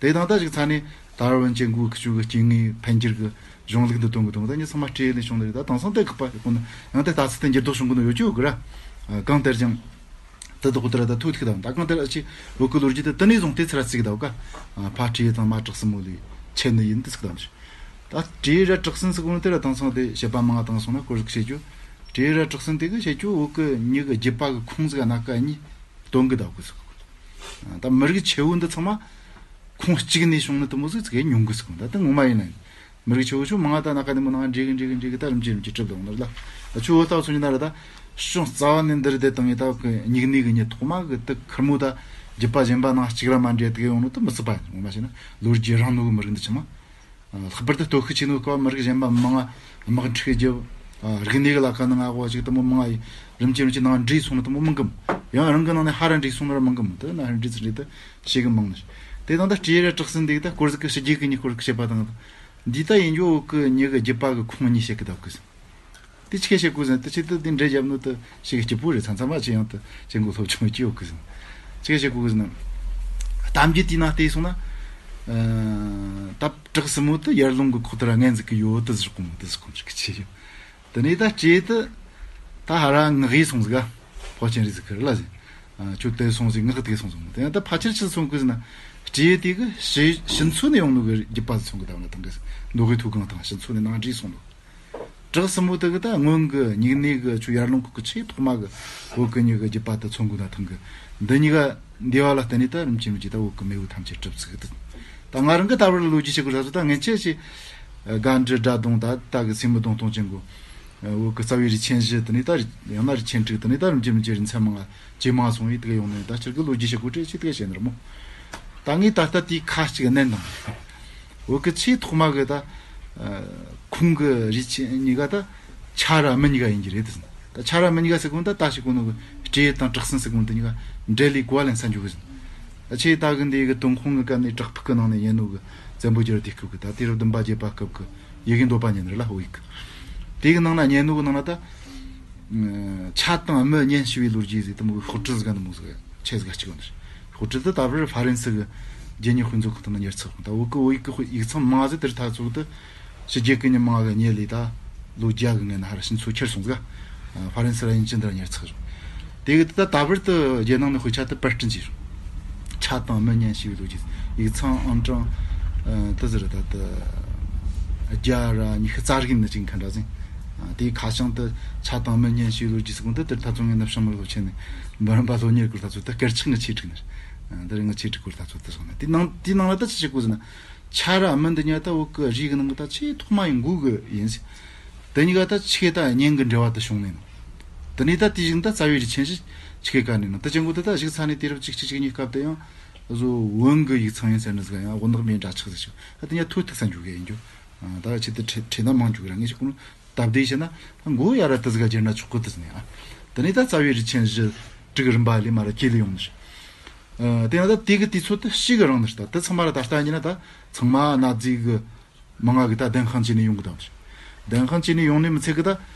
དེ་དང་ད་ཞིག་ཚ་ནས་ད་ར་བན་ཅན་གོ་ཁི་ཆུ་གི་སྐྱེ་དངོས་འཕེལ་འགྱུར་གི་གཞུང་ལུགས་འདི་སྟོན་གི་དང་ད་ཉི་ཚང་མ་སྤྲེའུ་ལས་བྱུང་ནི་རེད། ད་དེང་སང་དེ་ཁག་པ་ཡོད་གོ་ནི་ཡང་དེ་ལྟ་ཚུལ་དེ་འགྱུར་ལྡོག་བྱུང་གི་ནོ་ཡོད་ཀྱི་ཡོད་གི་ར། གང་ལྟར་ཀྱང་། དེ་དག་དེ་ར་ད་ཐུག་ཐུག་དང་ད་གང་ལྟར་ཨ་ཅི་བོད་ཀྱི་ལོ་རྒྱུས་དེ་དེ་ནས་བཟུང་སྟེ་ཚུར་ར་བརྩིས་གི་ད་བ་ཀ་ཕ་སྤྲེའུ་དང་མ་བྲག་སྲིན་མོ་ལས་ཆད་ནི་ཡིན་དུ་ཚིག་དང་ཅི། ད་སྤྲེའུ་ར་བྲག་སྲིན་ཟེར་གོ་ནི་དེ་ར་དེང་སང་དེ་བཤད་པ་མང་བ་བཏང་སོང་ན་སྐོར་ཟིག་བཤད་རྒྱུ། སྤྲེའུ་ར་བྲག་སྲིན་དེ་གི་བཤད་རྒྱུ་བོད་ཀྱི་མྱི་གི་རྒྱུད་པ་གི་ཁུངས་ཟིག་སྣ་ཁ་གཉིས་སྟོན་གི་ད་བ་ཀི་ཟིག་ད་མི་རིགས་ཆེ་བོ་འདི་ཚང་མ་ཁོངས་གཅིག་ནས་བྱུང་ནི་དེ་མོ་ཟིག་ཚིག་ཉུང་གི་ཟིག་ད་དེ་ངོ་མ་ཡིན་ན་ཡིན། མི་རིགས་ཆེ་བོ་ཆུང་མང་ང་ད་ན་ཁ་དེ་མོ་ནང་འདྲེ་གི་འདྲེ་གི་འདྲེ་གི་ད་རིམ་གྱིས་རིམ་གྱིས་གྲུབ་ལ་འོང་ནི་རེད་ལ། ད་ཆུ་བོ་ལྟ་བུ་སོང་ཉིན་ན་རེད་ད། གཞུང་རྩ་བ་ནས་འདི་རེད་དེ་དང་ཡིན་ད་གི་སྙིགས་ནད་གི་ཉིད་ཐོག་མ་གི་དེ་ཁེར་མོ་ད་རྒྱུད་པ་གཞན་པ་ནང་གཅིག་ར་མ་འདྲེས་དེ་གི་ཡོང་ནོ་དེ་མི་སྲིད་པ་ཡིན། ངོ་མ་བྱས་ན་ལོ་རྒྱུས་རིང་ནོ་གི་མི་རིགས་འདི་ཆི་མ། ལྷག་པར་དུ་སྟོབས་ཤུགས་ཆེ་ནོ་གི་མི་རིགས་གཞན་པ་མང་ང་དམག་འཁྲུག་རྒྱབ། རིག་གནས་གི་ལ་ཁ་ནང་ང་གོ་ཅིག་དེ་མོ་མང་ང་རིམ་གྱིས་རིམ་གྱིས་ནང་འདྲེས་སོང་ནོ་དེ་མོ་མང་གི་མོ། ཡང་རང་གི་ནང་ནས་ཧ་ར་འདྲེས་སོང་ནོ་ར་མང་གི་མོ། དེ་ན་ཧ་འདྲེས་ཚུལ་འདྲེས་དེ་ཤེས་གི་མང་ནི། དེ་དང་ད་སྤྲེའུ་ར་བྲག་སྲིན་འདི་གི་ད་སྐོར་ཟིག་གི་ཕྱི་རྒྱལ་གི་མྱི་སྐོར་ཟིག་བཤད་པ་དང་། འདི་ལྟ་ཡིན་རྒྱུ་བོད་གི་མྱི་གི་རྒྱུད་པ་གི་ཁུངས་གཉིས་བཤད་གི་བསྡད་གི་ཟིན། དེ་ཆི་གེ་བཤད་གོ་ཟིན་དེ་ཆི་དེ་དེ་འདྲེ་རྒྱབ་ནོ་དེ་ཤེས་གི་སྐྱིད་པོ་རེད། ཚང་ཚང་མ་ཆི་ཡང་དེ་ཅན་གོ་སློབ་ཆུང་གི་ཡོད་གི་ཟིན། ཆི་གེ་བཤད་གོ་གི་ཟིན། གཏམ་རྒྱུད་དེའི་ནང་བལྟས་སོང་ན། ད་བྲག་སྲིན་མོ་དེ་ཡར་ཀླུང་གི་ཁོག་དེ་ར་ངན་ཟིག་གི་ཡོད་དེ་ཟིག་གོ་མོ་དེ་ཟིག་གོ་ཆི་གི་ཆི་ཡོད། དེ་ནས་ད་སྤྲེའུ་དེ་ད་ཧ་ར་ངག་ཡིས་སོང་ཟིག་ག་ཕོ་ཆེན་རིགས་ཟིག་གི་རེད་ལ་ཟིན། ཁྱོད་དེ་སོང་ཟིག་ངག་དེ་སོང་ཟིག་དེ་ཡང་ད་ཕལ་ཆེར་ཆི་སོང་གི་ཟིན་ན། སྤྲེའུ་དེ་གི་ཕྱི་ཕྱི་མཚོ་ནས་ཡོང་ནོ་གི་རྒྱུད་པ་ཟིག་སོང་གི་ད་ན་དང་གི་མདོ་དབུས་མཐོ་སྒང་དང་ཕྱི་མཚོ་ནས་ནང་འདྲེས་སོང་ནོ། བྲག་སྲིན་མོ་དེ་གི་ད་སྔོན་གི་སྙིགས་ནད་གི་ཆུ་ཡར་ཀླུང་ཁོག་གི་ཆེས་ཐོག་མ་གི་བོད་གི་མྱི་གི་རྒྱུད་པ་དེ་མཚོན་གོ་ན་ཐང་གི། འདི་གཉིས་ཀ་འདི་བ་ལ་བརྟེན་ནས་ད་རིམ་གྱིས་རིམ་གྱིས་ད་བོད་གི་མེས་པོ་ཐམས་ཅད་གྲུབ་ཚུགས་གི། ད་ང་རང་གི་ད་བར་ལོ་རྒྱུས་བྱེད་དགོས་ས་ཚོ་ད་ངས་ཆེ་ཆེ་དགའ་འབྲུ་སྒྲ་གདོང་ད་ད་གི་སེན་མོ་གདོང་སྟོང་ཅན་གོ། བོད་གི་རྩ་བའི་རིགས་ཆེན་བཞི་དེ་ནས་ད་ཡང་ན་རིགས་ཆེན་དྲུག་དེ་ནས་ད་རིམ་གྱིས་རིམ་གྱིས་རིགས་ཚན་མང་ང་ཇེ་མང་སོང་བས་དེ་ག་ཡོང་ནས་ད་སྤྱིར་གི་ལོ་རྒྱུས་བྱེད་དགོས་དྲེ་ཆེ་དེ་ག་བཤད་ནི་ར་མོ། ད་ངས་ད་ལྟ་དེའི་ཁ་ཅིག་བསྣན་དང་། བོད་གི་ཆེས་ཐོག་མ་གི་ད་ཁོང་གི་རིགས་ཆེན་གཉིས་ཀ་ད་ཆ་ར་མི་གཉིས་ཀ་ཡིན་གྱི་རེད་དེ། ད་ཆ་ར་མི་གཉིས་ཀ་ཟེར་གོ་ད་ད་ཞིག་གོ་ནོ་གི་སྤྲེའུ་དང་བྲག་སྲིན་ཟེར་གོ་ནོ་དེ་གཉིས་ཀ་འབྲེལ་ལས་གོ་བ་ལེན་ས་འཇུག་གི་ཟིན། ད་ཆེས་ད་གི་འདི་གི་ཏུན་ཧོང་གི་སྐབས་ནས་བྲག་ཕུག་གི་ནང་ནས་ཡིན་ནོ་གི་བཙན་པོ་རྒྱལ་དུས་སྐབས་གི་ད་དུས་རབས་བདུན་པ་བརྒྱད་པ་སྐབས་གི་ཡི་གེ་འདོད་པ་ཉིད་ནི་རེད་ལ་བོད་ཡིག་གི། དེ་གི་ནང་ན་ཉན་ནོ་གི་ནང་ན་ད། ཆ་དང་མི་གཉེན་བྱས་པའི་ལོ་རྒྱུས་ཟེར་དེ་མོ་གི་ཤོག་དྲིལ་ཟིག་ག་འདི་མོ་ཟིག་ཆེ་ཟིག་ག་གཅིག་ཡོད་ནི། ཤོག་དྲིལ་དེ་ད་བར་ཧྥ་རན་སི་གི་རྒྱལ་ཉེ་དཔེ་མཛོད་ཁང་དུ་ན་ཉར་ཚགས། ད་བོད་གི་བོད་ཡིག་གི་ཡིག་ཚང་མང་ཟིག་དེར་ཐག་ཚུགས་ཏེ། ཕྱི་རྒྱལ་གི་མྱི་མང་གི་ཉེ་ལས་ད་ལོ་བརྒྱ་གི་ངན་ན་ཧ་ར་ཕྱིན་ཚུལ་ཁྱེར་སོང་ཟིག་ཧྥ་རན་སི་ར་ཡིན་ཅི་འདྲ་ཉར་ཚགས་རུང་། དེ་གི་ད་ད་བར་དུ་རྒྱལ་ནང་ནས་དཔེ་ཆ་དེ་པར་སྐྲུན་བྱས་རུང་། ཆ་དང་མི་གཉེན་བྱས་པའི་ལོ་རྒྱུས། ཡིག་ཚང་ཨང་གྲངས་དེ་ཟེར་ད་དེ་བརྒྱ་ར་ཉི་ཤུ་རྩ་དྲུག་ནི་ཅིག་མཁན་འདྲ་ཟིན། དེའི་ཁ་བྱང་དུ་ཆ་དང་མི་གཉེན་བྱས་པའི་ལོ་རྒྱུས་ཟེར་གོ་འདི་དེར་ད་ཚོ་ངས་ནི་བྱང་མི་ལོ་ཆེན་ནས་འབུམ་རམས་པ་སློབ་གཉེར་སྐོར་ད་ཚོ་དེ་སྐར་ཆག་ངི་ཆེ་དྲུག་ནི། འདི་རིང་ངི་ཆེ་དྲུག་སྐོར་ད་ཚོ་དེ་སོང་ནི་དེ་ནང་དེའི་ནང་ལ་ད་ཅི་བྱེད་དགོས་ཟེར་ན། ཆ་ར་མི་འདི་གཉིས་ད་བོད་གི་རིགས་གི་ནང་གི་ད་ཆེས་ཐོག་མ་ཡིན་དགོས་གི་ཡིན་ཟེར། དེ་གཉིས་ཀ་ད་ཆི་གེ་ད་གཉེན་གི་འབྲེལ་བ་ད་བྱུང་ནས་ནོ། དེ་ནས་ད་དེ་བཞིན་ད་རྩ་བའི་རིགས་ཆེན་བཞི་ཆི་གེ་བཀར་ནས་ནོ། ད་ཅན་གོ་ད་ད་གཞུག་ས་ནས་དུས་རབས་གཅིག་གཅིག་གཅིག་གཉིས་སྐབས་དེ་ཡང་བཟོ་བོན་གི་ཡིག་ཚང་ཡིན་ཟེར་ནི་ཟིག་ཡང་དབུ་ནག་མའི་འདྲ་ཆགས་ཟིག་ཞིག་ད་དེ་ཉ་ཐོས་ཐུག་ས་འཇུག་གི་ཡིན་རྒྱུ། ད་ཆི་དེ་ཁྲེ་ཁྲེ་ན་མང་འཇུག་ར་ངེས་ཤིག་གོ་ནོ་སྟབས་བདེ་བྱས་ན་མགོ་ཡ་ར་དེ་ཟིག་ག་སྦྱར་ན་ཆོག་གི་དེ་ཟིན་ཡ། དེ་ནས་ད་རྩ་བའི་རིགས་ཆེན་བཞི་དྲུག་རིམ་པ་ལས་མ་ར་ཁྱེད་ལས་ཡོང་ནི་ཞིག་དེ་ཡང་ད་དེ་གི་དུས་ཚོད་དེ་ཞིག་གི་རིང་ནི་ད་དེ་ཚང་མ་ར་ད་ལྟ་ཉིན་ན་ད་ཚང་མ་གནའ་རྫས་གི་མང་ང་གི་ད་བདེན་དཔང་བྱས་ནས་ཡོང་གི་ད། བདེན་དཔང་བྱས་ནས་ཡོང་ནས་མི་ཚད་གི་ད་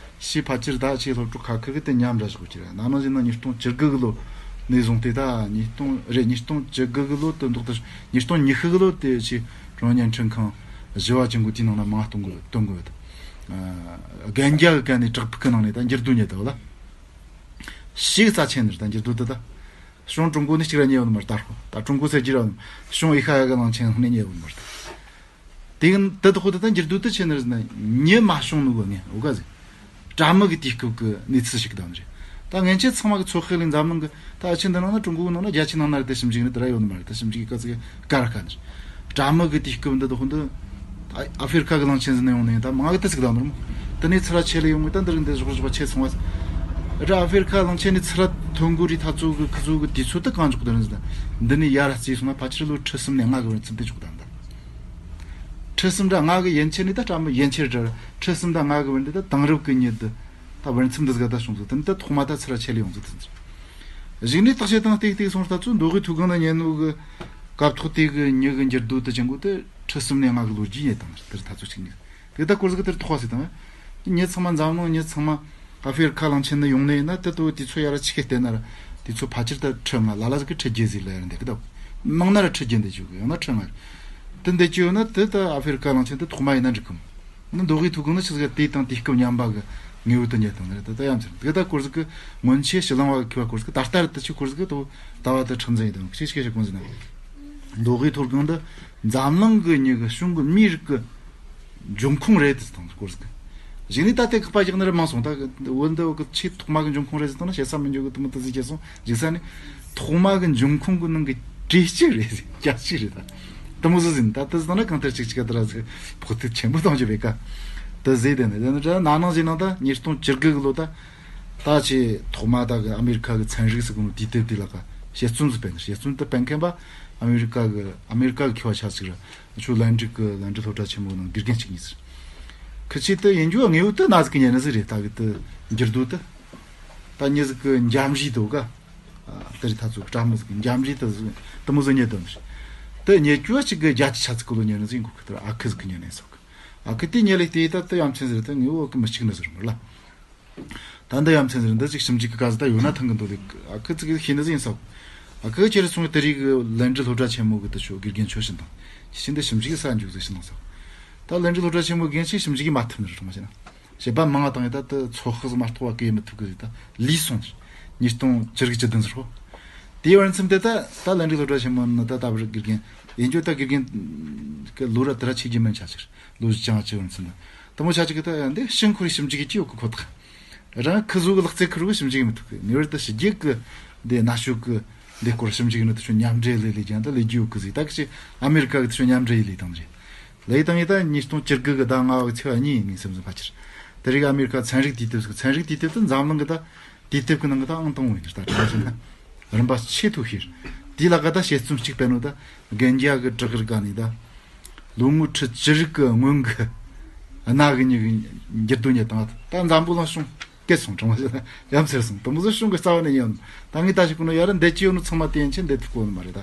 ཞེས་ཕལ་ཆེར་ད་ཆེས་སློབ་ཕྲུག་ཁ་ཁུར་གི་དེ་ཉམས་ར་ཞིག་གོ་ཁྱེར་ན་ནང་བཞིན་ན་ཉིས་སྟོང་བཅུ་དགུ་གི་ལོ་ནས་བཟུང་སྟེ་ད་ཉིས་སྟོང་རེད། ཉིས་སྟོང་བཅུ་དགུ་གི་ལོ་དུ་འདོག་ཏུ་ཉིས་སྟོང་ཉི་ཤུ་གི་ལོ་དེ་ཆེས་ཀྲོང་བརྙན་འཕྲིན་ཁང་བཞི་བ་ཅན་གོ་དེའི་ནང་ན་མང་གཏོང་གི་གཏོང་གི་ཡོད། རྒན་རྒྱ་གི་གན་ནས་བྲག་ཕུག་གི་ནང་ནས་ད་འགྱུར་རྡོ་རྙེད་ད་བ་ལ་ཞིག་རྩ་ཆེན་ནས་ད་འགྱུར་རྡོ་དེ་ད་བྱང་ཀྲུང་གོ་ནས་གཅིག་ར་རྙེད་ཡོད་ནི་མ་རེད། ད་ཁོ་ད་ཀྲུང་གོ་ཟེར་གྱི་ར་བྱང་ཨེ་ཤ་ཡ་གི་གླིང་ཆེན་ནས་རྙེད་ཡོད་ནི་མ་རེད། དེ་གི་དེ་དག་ཁོ་ད་ད་འགྱུར་རྡོ་དེ་ཆེ་ནི་རེད་ན་མྱི་མ་བྱུང་ནི་གོ་ངས་འོ་ག་ཟེར། དྲ་མིག་གི་དུས་སྐབས་ཀྱི་གནས་ཚུལ་ཞིག་གདམ་རེད། ད་ངན་ཆེ་ཚང་མ་གི་ཚོད་དཔག་ལས་འཛམ་གླིང་གི་ད་ཨ་ཆེ་འདི་ནང་ན་ཀྲུང་གོ་གི་ནང་ན་རྒྱ་ཆེ་ནང་ན་རེད། དེ་ཞིབ་འཇུག་ནི་དེ་ར་ཡོད་ནི་མ་རེད། དེ་ཞིབ་འཇུག་གི་སྐབས་ཚིག་ག་ར་ཁ་ནི་རེད། དྲ་མི་གི་དུས་སྐབས་འདི་དག་འདི་ཨ་ཧྥེ་རི་ཁ་གི་གླིང་ཆེན་ཟིན་ནས་ཡོང་ནས་ད་མང་གི་དེ་ཚིག་ད་ནོར་མོ། དེ་ནས་ཚུར་ཆེ་ལས་ཡོང་གི་ད་འདི་རིགས་འདི་ཞོག་ཞོག་ཆེ་སོང་བ། ར་ཨ་ཧྥེ་རི་ཁ་གླིང་ཆེན་ནས་ཚུར་ཐོན་གོ་རི་ཐ་ཚོ་གི་ཁི་ཚོ་གི་དུས་ཚོད་དུ་གང་འཇོག་དེ་རིན་ཟིན། འདི་ནས་ཡར་རྩིས་སོང་ན་ཕལ་ཆེར་ལོ་ཁྲི་གསུམ་ནས་ལྔ་གི་བར་ཚིམ་དེ་འཇོག་ད་འདི། ཁྲི་གསུམ་དང་ལྔ་གི་ཡན་ཆད་ནས་ད་ཀྲ་མི་ཡན་ཆད་རེད། ཁྲི་གསུམ་དང་ལྔ་གི་བར་འདི་ད་དེང་རབས་ཀྱི་མྱི་འདི་ད་བར་མཚམས་འདི་ཟིག་ད་བྱུང་ཟིག་དེ་ནི་ད་ཐོག་མ་ད་ཚུར་ཆད་ལས་ཡོང་ཟིག་དེ་ཚོ་གཞིགས་ནས་བརྟག་དཔྱད་དང་ཏིག་ཏིག་སོང་ད་ཚོ་མདོ་དབུས་མཐོ་སྒང་ན་ཉན་ནོ་གི་སྐབས་ཐོག་དེ་གི་མྱི་གི་འགྱུར་རྡོ་དེ་ཅན་གོ་དེ་ཁྲི་གསུམ་ནས་ལྔ་གི་ལོ་རྒྱུས་རྙེད་དང་དེར་ད་ཚོ་ཆིག་ནས་དེ་ད་སྐོར་ཟིག་དེར་ཐོག་ཟིག་དང་མྱི་ཚང་མ་འཛམ་གླིང་མྱི་ཚང་མ་ཨ་ཧྥེ་རི་ཁ་གླིང་ཆེན་ནས་ཡོང་ནས་ཡིན་ན་དེ་ད་དུས་ཚོད་ཡར་ཆིག་གེ་བལྟས་ན་ར་དུས་ཚོད་ཕལ་ཆེར་ད་ཁྲི་ལྔ་ལ་ལ་ཟིག་གི་ཁྲི་བརྒྱད་ཟིག་ལ་ཡར་འདེགས་གི་ད་མང་ན་ར་ཁྲི་བརྒྱད་འདེགས་བཅུག་གི་ཡང་ན་ཁྲི་ལྔ་རེད། དེ་འདེགས་བཅུག་ཡོད་ན་དེ་ད་ཨ་ཧྥེ་རི་ཁ་གླིང་ཆེན་དེ་ཐོག་མ་ཡིན་ན་འགྲིག་གི་མོ། ནི་མདོ་དབུས་མཐོ་སྒང་ནི་ཆི་ཟིག་དེ་དང་དུས་སྐབས་མཉམ་པ་གི་དངོས་པོ་དེ་རྙེད་དང་ནི་རེད། ད་ད་ཡ་མཚན་དེ་ད་སྐོར་ཟིག་གི་སྔོན་ཆད་ཕྱི་གླིང་བ་གི་མཁས་པ་སྐོར་ཟིག་གི་ད་ལྟ་རེད། དེ་ཆི་སྐོར་ཟིག་གི་དོ་ད་བ་དེ་ཁྲིམས་འཛིན་ཡིན་དང་ཁྱེད་ཆི་སྐད་ཆ་གོང་ཟིན་ན། མདོ་དབུས་མཐོ་སྒང་འདི་འཛམ་གླིང་གི་མྱི་གི་གཞུང་གི་མིའི་རིགས་གི་འབྱུང་ཁུངས་རེད་དེ་དང་སྐོར་ཟིག་གི་གཞིགས་ནས་ད་དེ་ཁག་པ་རྒྱག་ནི་རེད་མང་སོང་། ད་བོད་འདི་བོད་གི་ཆེས་ཐོག་མ་གི་འབྱུང་ཁུངས་རེད་ཟེར་དང་ན་བཤད་ས་མི་འཇོག་གི་དུ་མི་དུ་ཟིག་བྱས་སོང་གཞིགས་ས་ནི་ཐོག་མ་གི་འབྱུང་ཁུངས་གི་ནང་གི་གྲས་གཅིག་རེད། རྒྱ་གཅིག་རེད། ད་དུ་མོ་ཟིག་ཟིན་ད་དུ་ཟིན་ན་གང་ལྟར་གཅིག་གཅིག་ག་དུ་ར་ཟིག་ཕོག་ཐུག་ཆེན་པོ་གཏོང་རྒྱུ་བས་ཀ་དུ་ཟིག་དེ་ནི་དེ་ནི་ད་ན་ནང་ཟིན་ནང་ད་ཉིས་སྟོང་བཅུ་དགུ་གི་ལོ་ད་ད་ཆེས་ཐོག་མ་ད་གི་ཨ་མེ་རི་ཁ་གི་ཚན་རིག་ཟིག་གི་ནང་དུས་དེབ་དེ་ལ་ཀ་དཔྱད་རྩོམ་ཟིག་སྤེལ་ནི་དཔྱད་རྩོམ་དུ་སྤེལ་མཁན་པ་ཨ་མེ་རི་ཁ་གི་ཨ་མེ་རི་ཁ་གི་མཁས་པ་ཆ་ཟིག་རེད། ཆུ་ལན་ཀྲིག་གི་ལན་ཀྲིག་སློབ་གྲྭ་ཆེན་མོ་ནང་དགེ་རྒན་གཅིག་གཉིས་ཟེར། ཁི་ཆེ་དུ་ཡིན་རྒྱུ་དངོས་པོ་དུ་ན་ཟིག་གི་ཉན་ནི་ཟིག་རེད། ད་གི་དུ་འགྱུར་རྡོ་དུ་ད་མྱི་ཟིག་གི་འཇམ་རིས་དུ་ག་དེ་རིགས་ཐ་ཚུ་གྲ་མི་ཟིག་གི་འཇམ་རིས་དུ་ཟིག་དུ་མོ་ཟིག་ཉན་དུ་ཟིག་དུ་ཉེ་རྒྱུ་གཅིག་གི་རྒྱ་ཆི་ཆ་ཚིག་གི་ལོ་ཉན་ནི་ཟིག་གོ་གི་དུ་ཨ་ཁི་ཟིག་གི་ཉན་ནི་ཟིག་གི་ཨ་ཁི་དེ་ཉེ་ལེ་དེ་ད་དུ་ཡ་མཚན་ཟིག་རེད། དུ་དངོས་པོ་གི་མི་གཅིག་ནི་ཟིག་རེད་མོ་ལ། ད་འདི་ཡ་མཚན་ཟེར་འདི་ཅིག་ཞིབ་འཇུག་གི་ག་ཟེ་ད་ཡོད་ན་ཐང་གི་འདུག་ལེ། ཨ་ཁུ་ཙི་གི་ཤེས་ནི་ཟིག་ཡིན་ས། ཨ་ཁུ་ཁྱེད་རེ་སོང་དེ་རིགས་ལན་ཀྲི་སློབ་གྲྭ་ཆེན་མོ་གི་དུ་ཆོ་དགེ་རྒན་ཆོ་བཞིན་དང་ཤིན་ཏུ་ཞིབ་འཇུག་གི་ས་འཇུག་ཟེར་ཤི་ནང་ས། ད་ལན་ཀྲི་སློབ་གྲྭ་ཆེན་མོ་རྒན་ཞིག་ཞིབ་འཇུག་གི་མ་ཐུབ་ནི་རེད་མ་བྱས་ན། བྱེད་པ་མང་བ་དང་ཡིན་ད་དུ་ཚོད་དཔག་མ་གཏོགས་བ་གི་ཡིན་མི་ཐུབ་གི་ཟེ་ད་ལུས་སོང་ནི་རེད། ཉིས་སྟོང་བཅུ་དྲུག་བཅུ་བདུན་ཟེར་ཧོ། དེའི་བར་མཚམས་དེ་ད་ད་ལན་ཀྲི་སློབ་གྲྭ་ཆེན་མོ་ནི་ད་ད་བར་དགེ་རྒན་ཡིན་རྒྱུ་ད་དགེ་རྒན་གི་ལོ་ར་དུ་ར་ཆེ་རྒྱུ་མིན་ཆ་ཆེར་ལོ་བཞི་ཅང་ཆེ་བར་མཚམས་ད་དུ་མོ་ཆ་ཆེ་གི་ད་ཡང་འདི་ཤིང་ཁུར་ཞིབ་འཇུག་གི་ཅི་ཡོད་གི་ཁོ་ཐག་རང་ཁི་ཟོ་གི་ལག་རྩལ་ཁུར་བོ་ཞིབ་འཇུག་མི་ཐུབ་གི་ངེས་པར་དུ་ཕྱི་རྒྱལ་གི་འདི་ན་ཤོད་གི་འདི་སྐོར་ཞིབ་འཇུག་ནི་དུ་ཆོ་མཉམ་འབྲེལ་ལས་ལས་ཀྱང་ད་ལས་རྒྱུ་གི་ཟིག་ད་གི་ཆེ་ཨ་མེ་རི་ཀ་གི་དུ་ཆོ་མཉམ་འབྲེལ་ཡི་ལས་དང་རེད། ལས་དང་ཡི་ད་ཉིས་སྟོང་བཅུ་དགུ་གི་ཟླ་ལྔ་བ་གི་ཚེས་པ་གཉིས་ཡིན་ངེས་སེམས་སུ་ཕལ་ཆེར་དེ་རིགས་ཨ་མེ་རི་ཀ་ཚན་རིག་དུས་དེབ་ཟིག་ཚན་རིག་དུས་དེབ་དུ་འཛམ་གླིང་གི་ད་དུས་དེབ་ཀྱི་ནང་གི་ད་ཨང་དང་པོ་ཡིན་ད་དྲང་ཞིག་ན་རིམ་པ་ཆེས་མཐོ་ཤོས་དེའི་ལག་ག་ད་དཔྱད་རྩོམ་གཅིག་སྤེལ་ནོ་ད་རྒན་རྒྱ་གི་བྲག་རི་ག་ནས་ད་ལོ་ངོ་ཁྲི་བཅུ་རིག་གི་སྔོན་གི་གནའ་གི་མྱི་གི་འགྱུར་རྡོ་རྙེད་དང་ད་འཛམ་བུ་གླིང་བྱུང་སྐད་སོང་དྲང་བ་ཞིག་ན་ཡ་མཚར་སོང་། དུ་མོ་ཟོ་བྱུང་གི་རྩ་བ་ནས་ཡིན་ད་ངས་ད་ཞིག་གོ་ནོ་ཡ་ར་འདེད་ཀྱི་ཡོད་ནོ་ཚང་མ་དེ་ཡན་ཆད་འདེད་ཐུབ་གོ་ནི་མ་རེད་ད།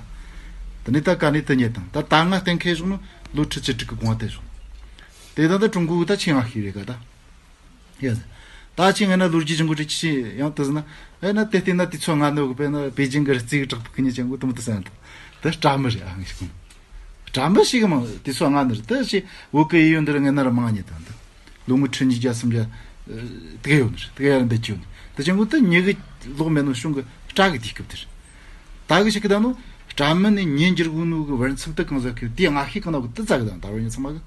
དེ་ནས་ད་ག་ནས་དུ་རྙེད་དང་ད་ད་ང་གཏན་འཁེལ་བྱུང་ནོ་ལོ་ཁྲི་བཅུ་དྲུག་གི་གོང་དེ་བྱུང་། དེ་ད་ད་ཀྲུང་གོ་གི་ད་ཆེས་ང་ཤེས་རེད་ག་ད། ཡ། ད་ཅི་ངས་ན་ལོ་རྒྱུས་ཀྱི་འགོ་ཁྲིད་ཅི་ཡང་དུ་ཟིན་ན་ཨེ་ན་དེ་བལྟས་ན་དུས་ཚོད་ང་ནོ་གི་པས་ན་པེ་ཅིང་གི་རྩིས་གི་དྲག་པོ་ཁི་ཉིན་ཅན་གོ་དུ་མོ་དུ་ཟན་དུ་དུ་སྐྲ་མི་རེད་ཨ་ངས་ཤི་གོ། སྐྲ་མི་ཞིག་མང་དུས་ཚོད་ང་ནི་རེད་དུ་ཞི་བོད་གི་ཡི་ཡོད་འདི་ར་ངས་ན་ར་མང་ཉེ་དང་དུ་ལོ་ངོ་ཁྲི་ཉིས་བརྒྱ་སུམ་བརྒྱ་དུ་ག་ཡོད་ནི་རེད་དུ་ག་ཡ་ར་འདི་ཅི་ཡོད་ནི་དུ་ཅན་གོ་དུ་ཉི་གི་ལོག་མེད་ནོ་གཞུང་གི་སྐྲ་གི་དུས་སྐབས་དེར། ད་གི་ཞིག་གི་ད་ནོ་སྐྲ་མི་ནི་ཉིན་འགྱུར་གོ་ནོ་གི་བར་མཚམས་དུ་གང་ཟག་གི་དེ་ང་ཤི་གང་ན་གི་དུ་ཙ་གི་དང་ད་བར་ཉིན་ཚང་མ་གི་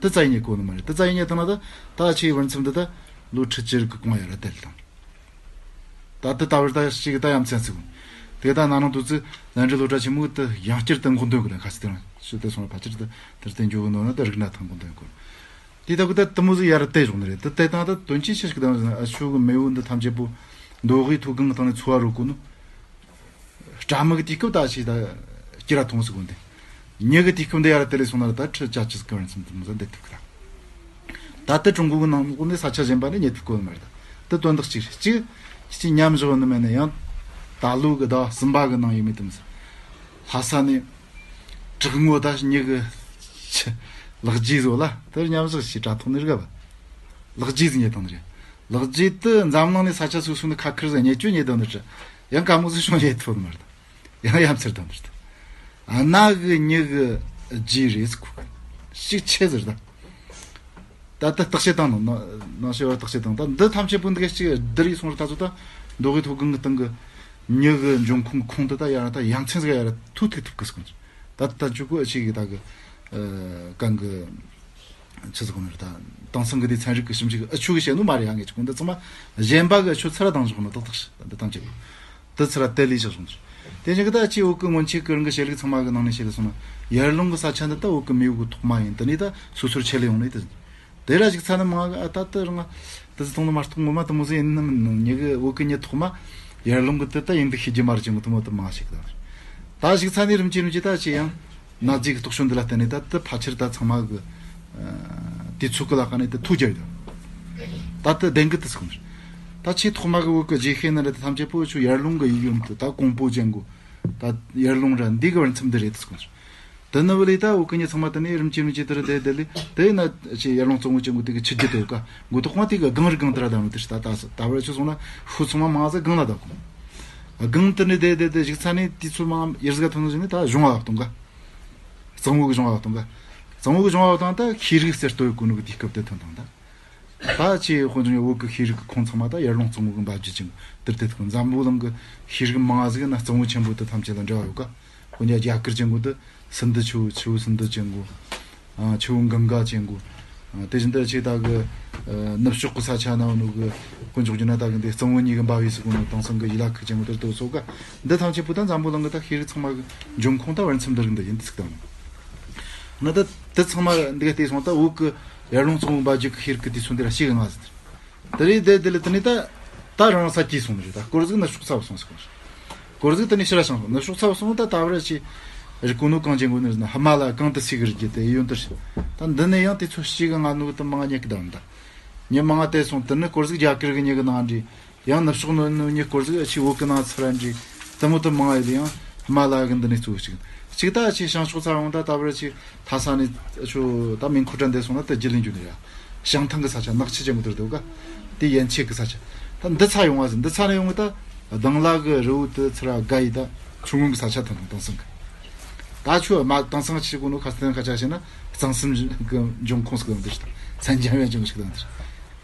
དུ་ཙ་ཡིན་ཉེ་གོ་ནི་མ་རེད། དུ་ཙ་ཡིན་ཉེ་དང་ན་ད་ད་ཆེའི་བར་མཚམས་དུ་ད་ལོ་ཁྲི་བཅུ་གི་གོང་ཡ་ར་དལ་དང་། ད་དུ་ད་བར་ད་ཞིག་གི་ད་ཡ་མཚན་ཚིག་དེ་ད་ན་ནང་དུ་ཙི་ལན་ཀྲི་སློབ་གྲྭ་ཆེན་མོ་དུ་ཡང་བསྐྱར་དུ་འགོ་འདོན་གི་དང་ཁ་སི་དེ་རང་ཞུ་དེ་སོང་ལ་ཕལ་ཆེར་དུ་དེར་བསྟན་འཇོག་གི་ནོ་ན་དུ་རིག་ན་ཐང་འགོ་འདོན་གོ། དེ་ད་གི་ད་དུ་མོ་ཟིག་ཡ་ར་དེ་བྱུང་ནི་རེད། དུ་དེ་དང་ད་དོན་ཆེན་ཤེས་ཤིག་དང་ཨ་ཆུ་གི་མེ་བོ་འདི་ཐམས་ཅད་པོ་མདོ་དབུས་མཐོ་སྒང་གི་སྟེང་ནས་འཚོ་བ་རོལ་གོ་ནོ། སྐྲ་མི་གི་དུས་སྐབས་ད་ཞིག་ད་སྐྱི་ར་ཐོང་ཟིག་གོ་འདི། ཉི་གི་དུས་སྐབས་འདི་ཡ་ར་དེ་ལས་སོང་ན་ད་ཁྲི་ཅ་ཅི་ཟིག་གི་བར་མཚམས་དུ་མོ་ཟ་འདེད་ཐུབ་གི་ད། ད་ལྟ་ཀྲུང་གོ་གི་ནང་ལོགས་ནས་ས་ཆ་གཞན་པ་ནས་རྙེད་ཐུབ་གོ་ནི་མ་རེད་ད། དུ་དོན་དག་གཅིག་རེད། གཅིག་གཅིག་མཉམ་བཞག་ནི་མེད་ན་ཡང་ད་ལོ་གི་ཟླ་བ་གསུམ་པ་གི་ནང་ཡོད་མེད་དུ་མོ་ཟ། ལྷ་ས་ནས་དྲུག་ངོ་ད་ཉི་གི་ལག་རྗེས་བཟོ་ལ་དུ་མཉམ་བཞག་ཞིག་དྲ་ཐོག་ནས་ར་ག་བ། ལག་རྗེས་ཟིག་རྙེད་དང་ནི་རེད། ལག་རྗེས་དུ་འཛམ་གླིང་ནས་ས་ཆ་སོ་སོ་ནས་ཁ་ཁུར་ཟིག་རྙེད་ཆོ་རྙེད་དང་ནི་རེད། ཡང་ག་མོ་ཟིག་བྱུང་རྙེད་ཐུབ་ནི་མ་རེད། ཡང་ཡ་མཚར་དང་འདིར་ད། ཨ་ན་གི་ཉི་གི་རྗེས་རེད་ཟེར་གོ་གི། ཤུགས་ཆེ་ཟེར་ད། ད་ལྟ་བརྟག་དཔྱད་བཏང་ནོ་ནང་ཤེས་བར་བརྟག་དཔྱད་བཏང་ད་འདི་ཐམས་ཅད་པོ་འདི་ག་ཅིག་བསྡུར་ཡི་སོང་ར་ད་ཚོ་ད་མདོ་དབུས་མཐོ་སྒང་གི་སྟེང་གི་ཉི་གི་འབྱུང་ཁུངས་ཁོང་དུ་ད་ཡ་ར་ད་ཡ་མཚན་ཟིག་ཡ་ར་ཐུག་ཐུག་ཐུབ་གི་སོང་། ད་ད་ཅུ་གོ་ཨ་ཅིག་གི་ད་གི་ཨ་གང་གི། ཆི་ཟིག་གོ་ནི་རེད། ད་དེང་སང་གི་དེ་ཚན་རིག་གི་ཞིབ་འཇུག་ཨུ་ཆུ་གི་བཤད་ནོ་མ་རེད་ཡ། ངས་ཅི་གོ་འདི་ཚང་མ་གཞན་པ་གི་ཆུ་ཚར་དང་བཞག་ནོ་ཏག་ཏག་ཤི་འདི་དང་ཅི་གོ་འདི་ཚར་དེ་ལས་བཞག་སོང་ནི་རེད། དེ་བཞིན་གི་ད་ཅི་འུ་གི་སྔོན་ཆད་གི་རང་གི་བཤད་ལུགས་ཚང་མ་གི་ནང་ནས་བཤད་ལ་སོང་ན། ཡར་ཀླུང་གི་ས་ཆ་འདི་ད་འུ་གི་མེས་པོ་གི་ཐོག་མ་ཡིན། དེ་ནས་ད་སོ་སོར་ཆད་ལས་ཡོང་ནི་དེ་ཟིན། དེ་ར་ཞིག་ཚ་ནི་མང་གི་ཨ་ད་དེ་རང་དེ་ཚོ་མཐོང་ནི་མ་གཏོགས་ངོ་མ་དེ་མོ་ཟིག་ཡིན་ནི་མིན་ནོ། ཉེ་གི་འུ་གི་ཉེ་ཐོག་མ་ཡར་ཀླུང་གི་དེ་ད་ཡིན་འདུག་ཤེས་རྒྱུ་མ་རེད་ཅེས་ངོ་དེ་མོ་དེ་མང་ཞིག་ད། ད་ཞིག་ཚ་ནི་རིམ་གྱིས་རིམ་གྱིས་ད་ཅི་ཡང་ན་ཟིག་གི་རྟོག་ཞིབ་འདི་ལ་བརྟེན་ནས་ད་དེ་ཕལ་ཆེར་ད་ཚང་མ་གི་དུས་ཚོད་གི་ལ་ཁ་ནས་དེ་ཐུག་རྒྱུ་ཡོད། ད་དེ་བདེན་གི་དེ་སོང་། ད་ཆེས་ཐོག་མ་གི་འུ་གི་རྗེས་ཤེས་ནི་རེད། དེ་ཐམས་ཅད་པོ་ཆུ་ཡར་ཀླུང་གི་ཡིག་ཡོན་དུ་ད་ཀོང་པོ་ཅན་གོ། ད་ཡར་ཀླུང་ར་འདི་གི་བར་མཚམས་འདི་རེད་དུ་སོང་། དེ་ནི་བུ་ལི་ད་འུ་གི་ཉེ་ཚང་མ་དེ་ནས་རིམ་གྱིས་རིམ་གྱིས་དེ་རུ་དེ་དེ་ལི་དེ་ཡིན་ན་ཆེ་ཡར་ཀླུང་གཙང་བོ་ཅན་གོ་དེ་གི་ཆུ་རྒྱུད་དེ་ག་མགོ་ཐོག་མ་དེ་གི་སྒང་རི་སྒང་དེ་ར་ད་མི་དེ་ད་ད་ད་བར་ཆུ་སོང་ན་ཤུ་ཚང་མ་མང་ཟིག་སྒང་ལ་ད་གོ། སྒང་དེ་ནས་དེ་དེ་དེ་ཞིག་ཚ་ནས་དུས་ཚོད་མང་ཡར་ཟིག་ག་ཐོན་ནོ་ཞིག་ནི་ད་གཞུང་བ་གཏོང་ག་གཙང་བོ་གི་གཞུང་བ་གཏོང་ག་གཙང་བོ་གི་གཞུང་བ་གཏོང་ད་ཤེས་རིག་གསར་གཏོད་གོ་ནོ་གི་དུས་སྐབས་དེ་ཐོན་དང་ད། ད་ཆེས་དཔོན་ཆུང་བོད་ཀྱི་ཤེས་རིག་གི་ཁོངས་ཚང་མ་ད་ཡར་ཀླུང་གཙང་བོ་གི་འབབ་རྒྱུད་ཅིག་དེར་དེ་ཐུག་འཛམ་བུ་གླིང་གི་ཤེས་རིག་མང་ཟིག་ན་གཙང་བོ་ཆེན་པོ་དེ་ཐམས་ཅད་ལ་འབྲེལ་བ་ཡོད་ག་དཔོན་ཆ་རྒྱ་གར་ཅན་གོ་དེ་སིན་དྷུ་ཆུ་བོ་ཆུ་བོ་སིན་དྷུ་ཅན་གོ་ཆུ་བོ་གངྒཱ་ཅན་གོ་དེ་བཞིན་དུ་ཆེ་ད་གི་ནུབ་ཕྱོགས་གི་ས་ཆ་ན་ནུ་གི་དཀོན་མཆོག་རྒྱུ་ན་ད་གི་འདི་གཙང་བོ་གཉིས་གི་འབབ་བའི་སུ་གོ་ནོ་དེང་སང་གི་ཡི་ལ་ཁུ་ཅན་གོ་དེར་དོ་སོ་ག་འདི་ཐམས་ཅད་པོ་ད་འཛམ་བུ་གླིང་གི་ད་ཤེས་རིག་ཚང་མ་གི་འབྱུང་ཁུངས་ད་བར་མཚམས་འདིར་འདི་ཡིན་དུ་ཚིག་དང་། ན་ད་དེ་ཚང་མ་འདི་ག་བལྟས་སོང་ད་འུ་གི་ཡར་ཀླུང་གཙང་བོ་འབབ་རྒྱུད་ཀྱི་ཤེས་རིག་གི་དུས་ཚོད་འདི་ར་ཤེས་གི་ང་ཟིག་དེ་རེད་དེ་དེ་ལ་དེ་ནས་ད་ད་རང་ས་སྐྱེས་སོང་ནི་རེད། ད་སྐོར་ཟིག་ནི་ཕྱོགས་ཚ་བ་སོང་ཟིག་སྐོར་ཟིག་དེ་ནས་ཕྱི་ར་ཤང་སོང་ནི་ཕྱོགས་ཚ་བ་སོང་ད་ད་བར་ཆེ་རི་ཀོ་ནོ་གངས་ཅན་གོ་ནི་རེད་ན་ཧི་མ་ལ་གངས་དུ་སི་གི་རི་རྒྱུད་དེ་ཡོན་དུ་རེད། ད་འདི་ནས་ཡང་དུས་ཚོད་ཤེས་གི་ང་ནུ་གི་དུ་མང་ཉེ་གི་ད་རུང་ད་ཉེ་མང་དེ་སོང་དེ་ནི་སྐོར་ཟིག་རྒྱ་གར་གི་ཉེ་གི་ནང་འདྲི། ཡང་ནུབ་ཕྱོགས་ནོ་ནོ་ཉེ་སྐོར་ཟིག་ཨ་ཆི་བོད་གི་ནང་ཚུར་ར་འདྲི། དེ་མོ་དུ་མང་ཡོད་ཡང་ཧི་མ་ལ་གི་འདི་ནས་གཙོ་བོ་གཅིག་གཅིག་ད་ཆི་བྱང་ཕྱོགས་ཚ་རུང་ད་ད་བར་ཆི་ཐ་ས་ནས་ཆུ་ད་མིན་ཁུ་ཏྲ་འདི་སོང་ན་ད་རྒྱུ་ལེན་རྒྱུ་ནི་ཡ་བྱང་ཐང་གི་ས་ཆ་ནག་ཆུ་ཅན་གི་དུར་དུ་ག་དེ་ཡན་ཆད་གི་ས་ཆ་ད་འདི་ཚ་ཡོང་བ་ཟིན་འདི་ཚ་ནས་ཡོང་གི་ད་དང་ལ་གི་རི་བོ་དུ་ཚུར་ར་དགའ་ཡི་ད་ཆུ་སྔོན་གི་ས་ཆ་ཐོན་དང་དེང་སང་གི་ད་ཆུ་མ་དེང་སང་ཆི་གོ་ནོ་ཁ་སྟོན་ཁ་ཆ་བྱས་ན་གཙང་གསུམ་གི་འབྱུང་ཁུངས་སུ་གི་འདི་ཞིག་དང་མཚན་ཅན་ཡོན་ཅན་གི་ཞིག་དང་འདི་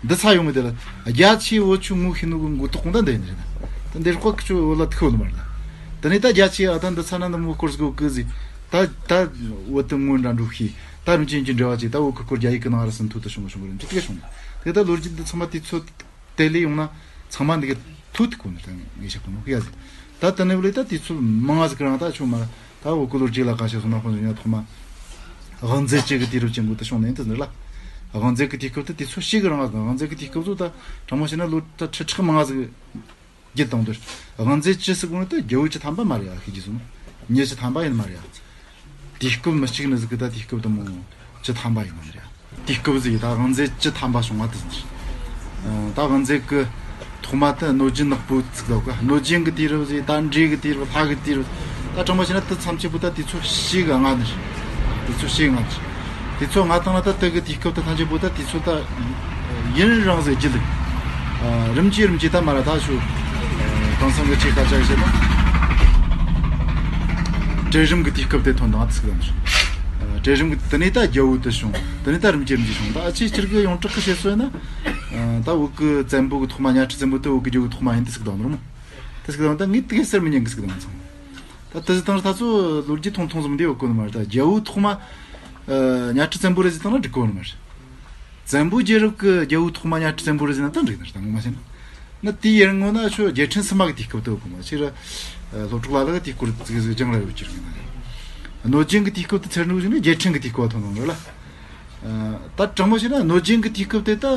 འདི་ཚ་ཡོང་གི་དེ་ལ་རྒྱ་ཆེ་བོ་ཆུ་ངུ་ཤི་ནུ་གི་མགོ་ཐོག་ཁོང་ད་འདི་ཡིན་རེད། ད་འདི་རྐོ་ཁི་ཆུ་བོ་ལ་ཐུག་ནུ་མ་རེད། ད་ནི་ད་རྒྱ་ཆེ་ཨ་ད་འདི་ཚ་ན་འདི་མོ་སྐོར་སྒོ་ཀི་ཟི་ད་ད་བོ་དུ་ངུ་འདྲ་འགྲོ་ཤི་ད་རིམ་ཅན་གྱི་འབྲེལ་བ་ཅེ་ད་བོ་ཁི་སྐོར་རྒྱ་ཡིག་གི་ནང་ར་སུན་ཐུ་ད་བྱུང་བྱུང་རིམ་ཅི་ཏི་ག་བྱུང་། དེ་ད་ལོ་རྒྱུས་འདི་ཚང་མ་དུས་ཚོད་དེ་ལས་ཡོང་ན་ཚང་མ་འདི་གི་ཐུ་ཐུ་གོ་ནི་ད་ངེས་ཤེས་གོ་ནོ་ཡ་ཟི་ད་ད་ནི་བོ་ལས་ད་དུས་ཚོད་མང་ང་ཟི་གི་རང་ད་ཆུ་མ་ད་འུ་ཀུ་ལོ་རྒྱུས་ལ་ག་ཤེས་སོང་ན་ཁོང་ཚོ་ཉ་ཐོག་མ་དབང་མཛད་ཅིག་གི་དུས་རབས་ཅན་གོ་ད་བྱུང་ནས་འདི་ཟིན་ལ་དབང་མཛད་གི་དུས་སྐབས་དེ་དུས་ཚོད་ཤིག་གི་རང་ང་དབང་མཛད་གི་དུས་སྐབས་ཚོ་ད་དྲང་མོ་བཤད་ན་ལོ་ད་ཁྲི་ཕྲག་མང་ང་ཟིག་རྒྱུད་དང་དུ་དབང་མཛད་ཅི་ཟིག་གོ་ནི་ད་རྒྱལ་བོ་བཅུ་ཐམ་པ་མ་རེད་ཡ་ཤེས་ཀྱི་སོང་ཉེ་བཅུ་ཐམ་པ་ཡིན་མ་རེད་ཡ། དུས་སྐབས་མི་གཅིག་ནི་ཟིག་གི་ད་དུས་སྐབས་དུ་མོ་བཅུ་ཐམ་པ་ཡིན་ནི་རེད། དུས་སྐབས་ཟིག་ད་དབང་མཛད་བཅུ་ཐམ་པ་བྱུང་བ་དུ་ཟིན། ད་དབང་མཛད་གི་ཐོག་མ་དུ་གནོད་སྦྱིན་ནག་པོ་ཚིག་ལོ་གི་གནོད་སྦྱིན་གི་དུས་རབས་ཟིག་ད་འདྲེ་གི་དུས་རབས་ལྷ་གི་དུས་རབས་ད་དྲང་པོ་བྱས་ན་དུ་མཚམས་ཆེ་པོ་ད་དུས་ཚོད་ཤིག་གི་ལྔ་ནི་དུས་ཚོད་ཤིག་ལྔ་ནི་དུས་ཚོད་ལྔ་བཏང་ན་ད་དུ་གི་དུས་སྐབས་དུ་ཐམས་ཅད་པོ་ད་དུས་ཚོད་ད་ཡུན་རིང་ཟིག་བརྒྱུད་ལུགས། རིམ་གྱིས་རིམ་གྱིས་ད་མ་ར་ད་ཞུ། དེང་སང་གི་ཆེ་ཁ་ཆ་བྱས་ན། གྲལ་རིམ་གྱི་དུས་སྐབས་དེ་ཐོན་དང་ཚིག་དང་། གྲལ་རིམ་གྱི་དེ་ནས་ད་རྒྱལ་བོ་དུ་བྱུང་། དེ་ནས་ད་རིམ་གྱིས་རིམ་གྱིས་བྱུང་ད་ཨ་ཆེ་སྤྱིར་གི་ཡོངས་གྲགས་ཀྱི་བཤད་སྲོལ་ཡིན་ན། ད་བོད་ཀྱི་བཙན་པོ་གི་ཐོག་མ་གཉའ་ཁྲི་བཙན་པོ་དེ་བོད་ཀྱི་རྒྱལ་བོའི་ཐོག་མ་ཡིན་དུ་ཚིག་དང་ནོར་མོ། དེ་ཚིག་དང་ད་ངས་དེ་གའི་སར་མི་ཉན་གི་ཚིག་དང་ཚང་། ད་དེ་ཚོ་དང་ད་ཚོ་ལོ་རྒྱུས་ཐུང་ཐུང་ཙམ་འདི་ཡོད་གོ་ནི་མ་རེད། ད་རྒྱལ་བོའི་ཐོག་མ་གཉའ་ཁྲི་བཙན་པོ་རེད་ཟེར་དང་ན་འགྲིག་གོ་ནི་མ་རེད། བཙན་པོའི་རྒྱལ་རབས་ཀྱི་རྒྱལ་བོའི་ཐོག་མ་གཉའ་ཁྲི་བཙན་པོ་རེད་ཟེར་ན་ད་འགྲིག་ནི་རེད། ད་ངོ་མ་བཤད་ན། ན་དེའི་ཡར་སྔོན་ན་ཆོ་རྒྱལ་ཕྲན་སི་མ་གི་དུས་སྐབས་དུ་གོ་མ་ཕྱིར་སློབ་གྲོགས་ལ་ལ་གི་དུས་སྐོར་ཙིག་ཟིག་སྦྱང་ར་ཡོད་ཀྱི་རེད། ན་གནོད་སྦྱིན་གི་དུས་སྐབས་དུ་ཚེར་ནུ་ཞིག་ནི་རྒྱལ་ཕྲན་གི་དུས་སྐབས་ཐོན་ཐོན་རེད་ལ། ད་དྲང་མོ་བཤད་ན་གནོད་སྦྱིན་གི་དུས་སྐབས་དེ་ད་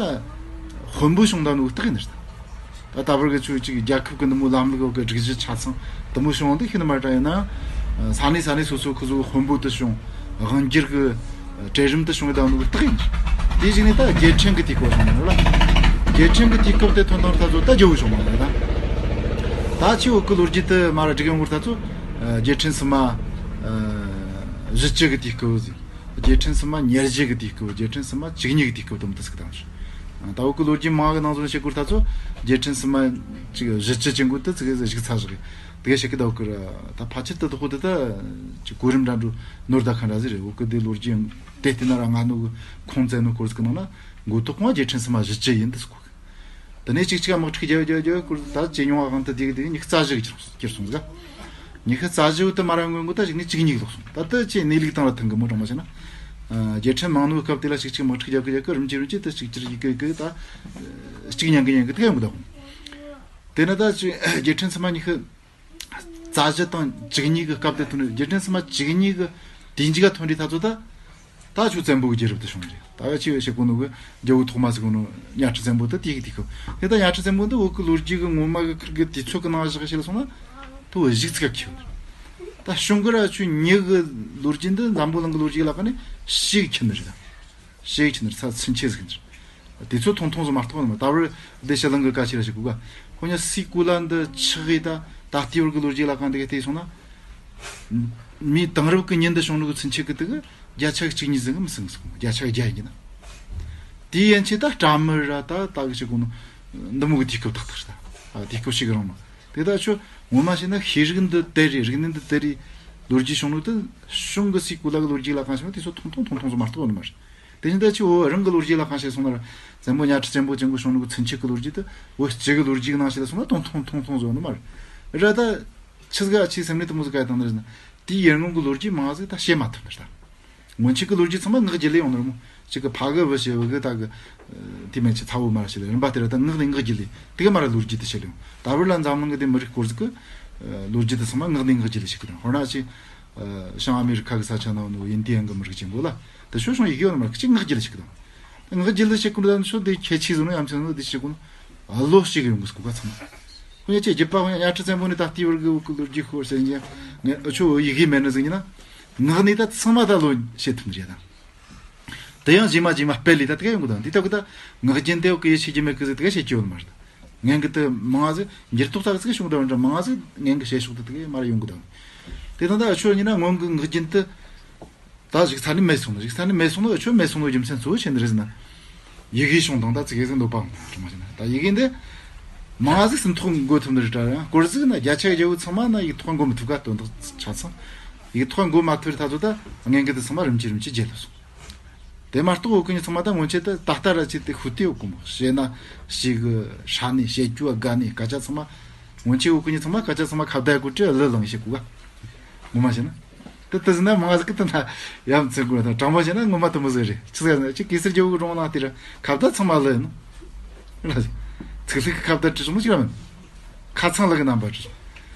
དཔོན་པོ་བྱུང་ད་ནུ་སྟག་ཡིན་ནི་རེད། ད་ལྟ་བར་གི་ཆོས་ཅིག་རྒྱལ་ཁབ་ཀྱི་འདི་མོ་ལམ་ལུགས་ཀྱི་སྒྲིག་གཞི་ཆ་ཚང་འདི་མོ་བྱུང་བ་འདི་ཤེས་ནི་མ་དྲ་ཡིན་ན། ས་གནས་ས་གནས་སོ་སོ་ཁོ་ཚོ་དཔོན་པོ་དུ་བྱུང་། དབང་སྒྱུར་གྱི་གྲལ་རིམ་དུ་བྱུང་བའི་བདག་ནོ་གི་རྟགས་ཡིན། དེ་བཞིན་ནི་ད་རྒྱལ་ཕྲན་གྱི་དུས་སྐབས་བྱུང་ནོ་ལ། རྒྱལ་ཕྲན་གྱི་དུས་སྐབས་དེ་ཐོན་དང་ད་ཚོ་ད་རྒྱལ་བོ་བྱུང་མ་ལ་ད། ད་ཆེ་བོ་ཀི་ལོ་རྒྱུས་དུ་མ་ར་སྒྲིག་ཡོང་བར་ད་ཚོ་རྒྱལ་ཕྲན་སི་མ་བཞི་བཅུ་གི་དུས་སྐབས་ཟིག་རྒྱལ་ཕྲན་སི་མ་ཉེར་བཞི་གི་དུས་སྐབས། རྒྱལ་ཕྲན་སི་མ་བཅུ་གཉིས་གི་དུས་སྐབས་དུ་མ་དུ་ཚིག་དང་། ད་བོད་ཀྱི་ལོ་རྒྱུས་མང་གི་ནང་ཚོ་བཤད་སྐོར་ད་ཚོ་རྒྱལ་ཕྲན་སི་མ་ཅིག་བཞི་བཅུ་ཅན་གོ་དུ་ཚིག་གི་བཞུགས་ཚར་བཞག་གི་དེ་ག་བཤད་གི་ད་བོད་ཀྱི་ད་ཕལ་ཆེར་དུ་དུ་ཧོ་དུ་ད་ཅིག་གོ་རིམ་འདྲ་འགྲོ་ནོར་ད་ཁ་འདྲ་ཟིག་རེད། བོད་ཀྱི་དེ་ལོ་རྒྱུས་དེ་བལྟས་ན་ར་ང་ནོ་གི་ཁོང་བཙན་ནོ་སྐོར་ཟིག་གི་ནང་ན་མགོ་ཐོག་ཁོང་རྒྱལ་ཕྲན་སི་མ་བཞི་བཅུ་ཡིན་དུ་ཟིག་གོ་གི་དེ་ནས་ཅིག་ཅིག་དམག་འཁྲུག་རྒྱག་རྒྱག་རྒྱག་སྐོར་ད་ཇེ་ཉུང་བ་གང་དུ་དེ་གི་དེ་གི་ཉི་ཤུ་རྩ་བཞི་གི་གྱུར་སོང་ཟིག་ག་ཉི་ཤུ་རྩ་བཞི་བོ་དུ་མ་ར་སྔོན་གོ་ད་ཅིག་ནི་བཅུ་གཉིས་ལོག་སོང་། ད་ལྟ་ཅི་གནས་ལུགས་སྟེང་ལ་མཐུན་གི་མོ་དྲང་མོ་བྱས་ན། རྒྱལ་ཕྲན་མང་ནོ་སྐབས་དེ་ལ་གཅིག་གཅིག་དམག་འཁྲུག་རྒྱག་གི་རྒྱག་གི་རིམ་གྱིས་རིམ་གྱིས་ད་གཅིག་གྱུར་ཡི་གི་གི་ད་གཅིག་ཉན་གི་ཉན་གི་དེ་ག་ཡོང་གི་ད། དེ་ནི་ད་ཅིག་རྒྱལ་ཕྲན་ཚང་མ་ཉི་ཤུ་རྩ་བཞི་དང་བཅུ་གཉིས་གི་སྐབས་དེ་ཐོན་རེད། རྒྱལ་ཕྲན་ཚང་མ་བཅུ་གཉིས་གི་དུས་མཇུག་ག་ཐོན་རེད། ད་ཚོ་ད་ད་ཆོ་བཙན་པོ་གི་རྒྱལ་རབས་དེ་བྱུང་རེད། ད་ཆེ་བའི་ཞེ་གོ་ནོ་གི་རྒྱལ་པོ་ཐོག་མ་ཟེར་གོ་ནོ་གཉའ་ཁྲི་བཙན་པོ་ད་དེ་གི་དེ་གི་དེ་ད་གཉའ་ཁྲི་བཙན་པོ་འདི་བོད་གི་ལོ་རྒྱུས་གི་ངོ་མ་གི་ཁུར་གི་དུས་ཚོད་གི་ནང་བཞག་ཤེས་ལ་སོང་ན་ད་བོད་གཞུག་ཚིག་ག་ཁྱེར་ཡོད་རེད། ད་གཞུང་གི་ར་ཆོ་ཉི་གི་ལོ་རྒྱུས་འདི་འཛམ་བུ་གླིང་གི་ལོ་རྒྱུས་ལ་ཁ་ནས་ཞིག་ཁྱེར་ནི་རེད། ད་ཞིག་ཁྱེར་ནི་རེད། ས་ཚུན་ཆད་ཟིག་ཁྱེར་ནི་རེད། དུས་ཚོད་ཐུང་ཐུང་ཟིག་མ་གཏོགས་ནི་མ། ད་བར་བདེ་ཕྱི་གླིང་གི་བཀའ་ཆེ་ར་ཞིག་གོ་ག་ཁོ་ཉ་སི་ཀུ་ལ་འདི་ཆི་གི་ད་ད་ལྟའི་བར་གི་ལོ་རྒྱུས་ལ་གང་དེ་ག་བལྟས་སོང་ན། མི་དེང་རབས་ཀྱི་ཉིན་འདི་བྱུང་ནོ་གི་ཚུན་ཆད་ཀྱི་དེ་གི་བརྒྱ་ཆ་གཅིག་གཉིས་ཟིན་གི་མི་ཟིན་གི་སོང་། བརྒྱ་ཆ་བརྒྱ་ཡིན་གི་ན། དེའི་ཡན་ཆད་ད་སྤྲ་མི་ར་ད་ད་གི་ཞིག་གོ་ནོ་འདི་མོ་གི་དུས་སྐབས་ཏག་ཏག་རེད། ད་དུས་སྐབས་ཤིག་གི་རིང་མ་དེ་ད་ཆོ་ངོ་མ་བྱས་ན་ཤེས་རིག་འདི་དེ་རེད། རིག་གནས་འདི་དེ་རེད། ལོ་རྒྱུས་བྱུང་ནོ་དེ་གཞུང་གི་སི་ཀུ་ལ་གི་ལོ་རྒྱུས་ལ་གང་བྱུང་ན་དུས་ཚོད་ཐུང་ཐུང་ཐུང་ཐུང་ཟིག་མ་གཏོགས་ནི་མ་རེད། དེ་བཞིན་ད་ཆོ་བོད་རང་གི་ལོ་རྒྱུས་ལ་གང་བྱས་སོང་ན་ར་བཙན་པོ་གཉའ་ཁྲི་བཙན་པོ་ཅན་གོ་བྱུང་ནོ་གི་ཚུན་ཆད་གི་ལོ་རྒྱུས་དེ་བོད་སྤྱི་གི་ལོ་རྒྱུས་གི་ནང་བྱས་ལ་སོང་ན་ཐུང་ཐུང་ཐུང་ཐུང་ཟིག་ནི་མ་རེད། ར་ད་ཆི་ཟིག་ཨ་ཆི་སེམས་ནས་དེ་མོ་ཟིག་ག་ཡ་དང་ནི་རེད་ན། དེའི་ཡར་སྔོན་གི་ལོ་རྒྱུས་མང་ཟིག་ད་བཤད་མ་ཐུབ་ནི་རེད། ད་སྔོན་ཆད་གི་ལོ་རྒྱུས་ཚང་མ་ངག་རྒྱུན་ལས་ཡོང་ནི་རེད་མོ། གཅིག་གི་ཕ་གི་བུ་ཞེ་བུ་གི་ད་གི་དེ་མན་ཆད་ཚ་བོ་མ་ར་ཞེ་ལ་རིམ་པ་དེ་ར་ད་ངག་ནས་ངག་རྒྱུན་ལས་དེ་ག་མ་ར་ལོ་རྒྱུས་དེ་བཤད་ཡོང་། ད་བར་ལ་འཛམ་གླིང་གི་དེ་མི་རིགས་སྐོར་ཟིག་གི་ལོ་རྒྱུས་དེ་ཚང་མ་ངག་ནས་ངག་རྒྱུན་ལས་བཤད་གི་དང་། ཧོ་ན་ཆི་བྱང་ཨ་མི་རི་ཁ་གི་ས་ཆ་ན་ནོ་ཡིན་དེ་ཡང་གི་མི་རིགས་ཅན་པོ་ལ་དེ་ཤོ་ཤོང་ཡི་གེ་ཡོད་ནི་མ་ར་གཅིག་ངག་རྒྱུན་ལས་བཤད་གི་དང་། ངག་རྒྱུན་ལས་བཤད་གི་ད་ཤོ་དེ་ཁྱད་ཆོས་ཟིག་ནོ་ཡ་མཚན་ནོ་དེ་བཤད་གོ་ནོ་ཨ་ལོ་ཞིག་ཡོང་གི་སྐུ་ག་ཚང་མ། ཁོ་ཉ་ཆེ་རྒྱུད་པ་ཁོ་ཉ་གཉའ་ཁྲི་བཙན་པོ་ནི་ད་ལྟའི་བར་གི་བོད་གི་ལོ་རྒྱུས་ཤོར་ཟེར་ཉ་ངས་ཨ་ཆོ་ཡི་གེ་མེད་ནི་ཟིག་ཉི་ན་ངག་ནས་ད་ཚང་མ་ད་ལོ་བཤད་ཐུབ་ནི་རེད་ད། དེ་ཡང་རྗེས་མ་རྗེས་མ་སྤེལ་ལས་ད་དེ་ག་ཡོང་གི་དང་། དེ་ད་གི་ད་ངག་རྒྱུན་དེ་བོད་གི་ཡེ་ཤེས་ཀྱི་མེད་གི་ཟིག་དེ་ག་བཤད་ཀྱི་ཡོད་མ་རེད། ངན་གི་དེ་མང་ཟིག་འགྱུར་ལྡོག་ད་གི་ཟིག་བྱུང་ད་འདྲ་མང་ཟིག་ངན་གི་བཤད་ཕྱོགས་དེ་དེ་ག་མ་ར་ཡོང་གི་དང་། དེ་ད་ད་ཨ་ཆོ་ཉི་ན་སྔོན་གི་ངག་རྒྱུན་དེ་ད་གཞུག་ཚར་ནས་མེད་སོང་ནི། གཞུག་ཚར་ནས་མེད་སོང་ནི་ཨ་ཆོ་མེད་སོང་ནི་རྒྱུ་མཚན་གཙོ་བོ་ཆེ་ནི་རེད་ཟེར་ན། ཡི་གེ་བྱུང་དང་ད་ཙི་གེ་ཟིག་འདོད་པ་འོང་དྲི་མ་ཟེར་ན་ད་ཡི་གེ་འདི་མང་ཟིག་སུན་ཐོག་འགོད་ཐུབ་ནི་རེད་དྲ་ཡང་སྐོར་ཟིག་ན་བརྒྱ་ཆ་བརྒྱ་བོ་ཚང་མ་ན་ཡིག་ཐོག་འགོད་མི་ཐུབ་ག་དོན་དག་ཆ་ཚང་། ཡིག་ཐོག་འགོད་མ་ཐུབ་རེད། ད་ཚོ་ད་ངན་གི་དེ་ཚང་མ་རིམ་གྱིས་རིམ་གྱིས་རྒྱལ་ལ་སོང་། དེ་མ་གཏོགས་བོད་གི་ཉི་ཚང་མ་ད་སྔོན་ཆད་ད་ད་ལྟ་ར་ཅིག་དེ་ཤུ་དེ་ཡོད་གོ་མོ་ཞེ་ན་ཞིག་གི་ཧྲ་ནི་བཤད་རྒྱུ་དགའ་ནི་སྐད་ཆ་ཚང་མ་སྔོན་ཆད་བོད་གི་ཉི་ཚང་མ་སྐད་ཆ་ཚང་མ་ཁ་བརྡ་གོ་དྲི་ལི་ལང་བཤད་གོ་ག་ངོ་མ་བཤད་ན། དེ་དེ་ཟིན་ན་མང་ཟིག་གི་དེ་ན་ཡ་མཚན་གོ་དང་དྲང་པོ་བཤད་ན་ངོ་མ་དེ་མོ་ཟིག་རེད། ཆི་ཟེར་ན་ཅིག་གེ་སར་རྒྱལ་བོ་གི་རོང་ནང་དེ་ར་ཁ་བརྡ་ཚང་མ་ལི་ནོ། ཚིག་ལྷུག་གི་ཁ་བརྡ་དྲི་སོང་ཅིག་ར་མིན། ཁ་ཚང་ལ་གི་རྣམ་པ་བྲིས།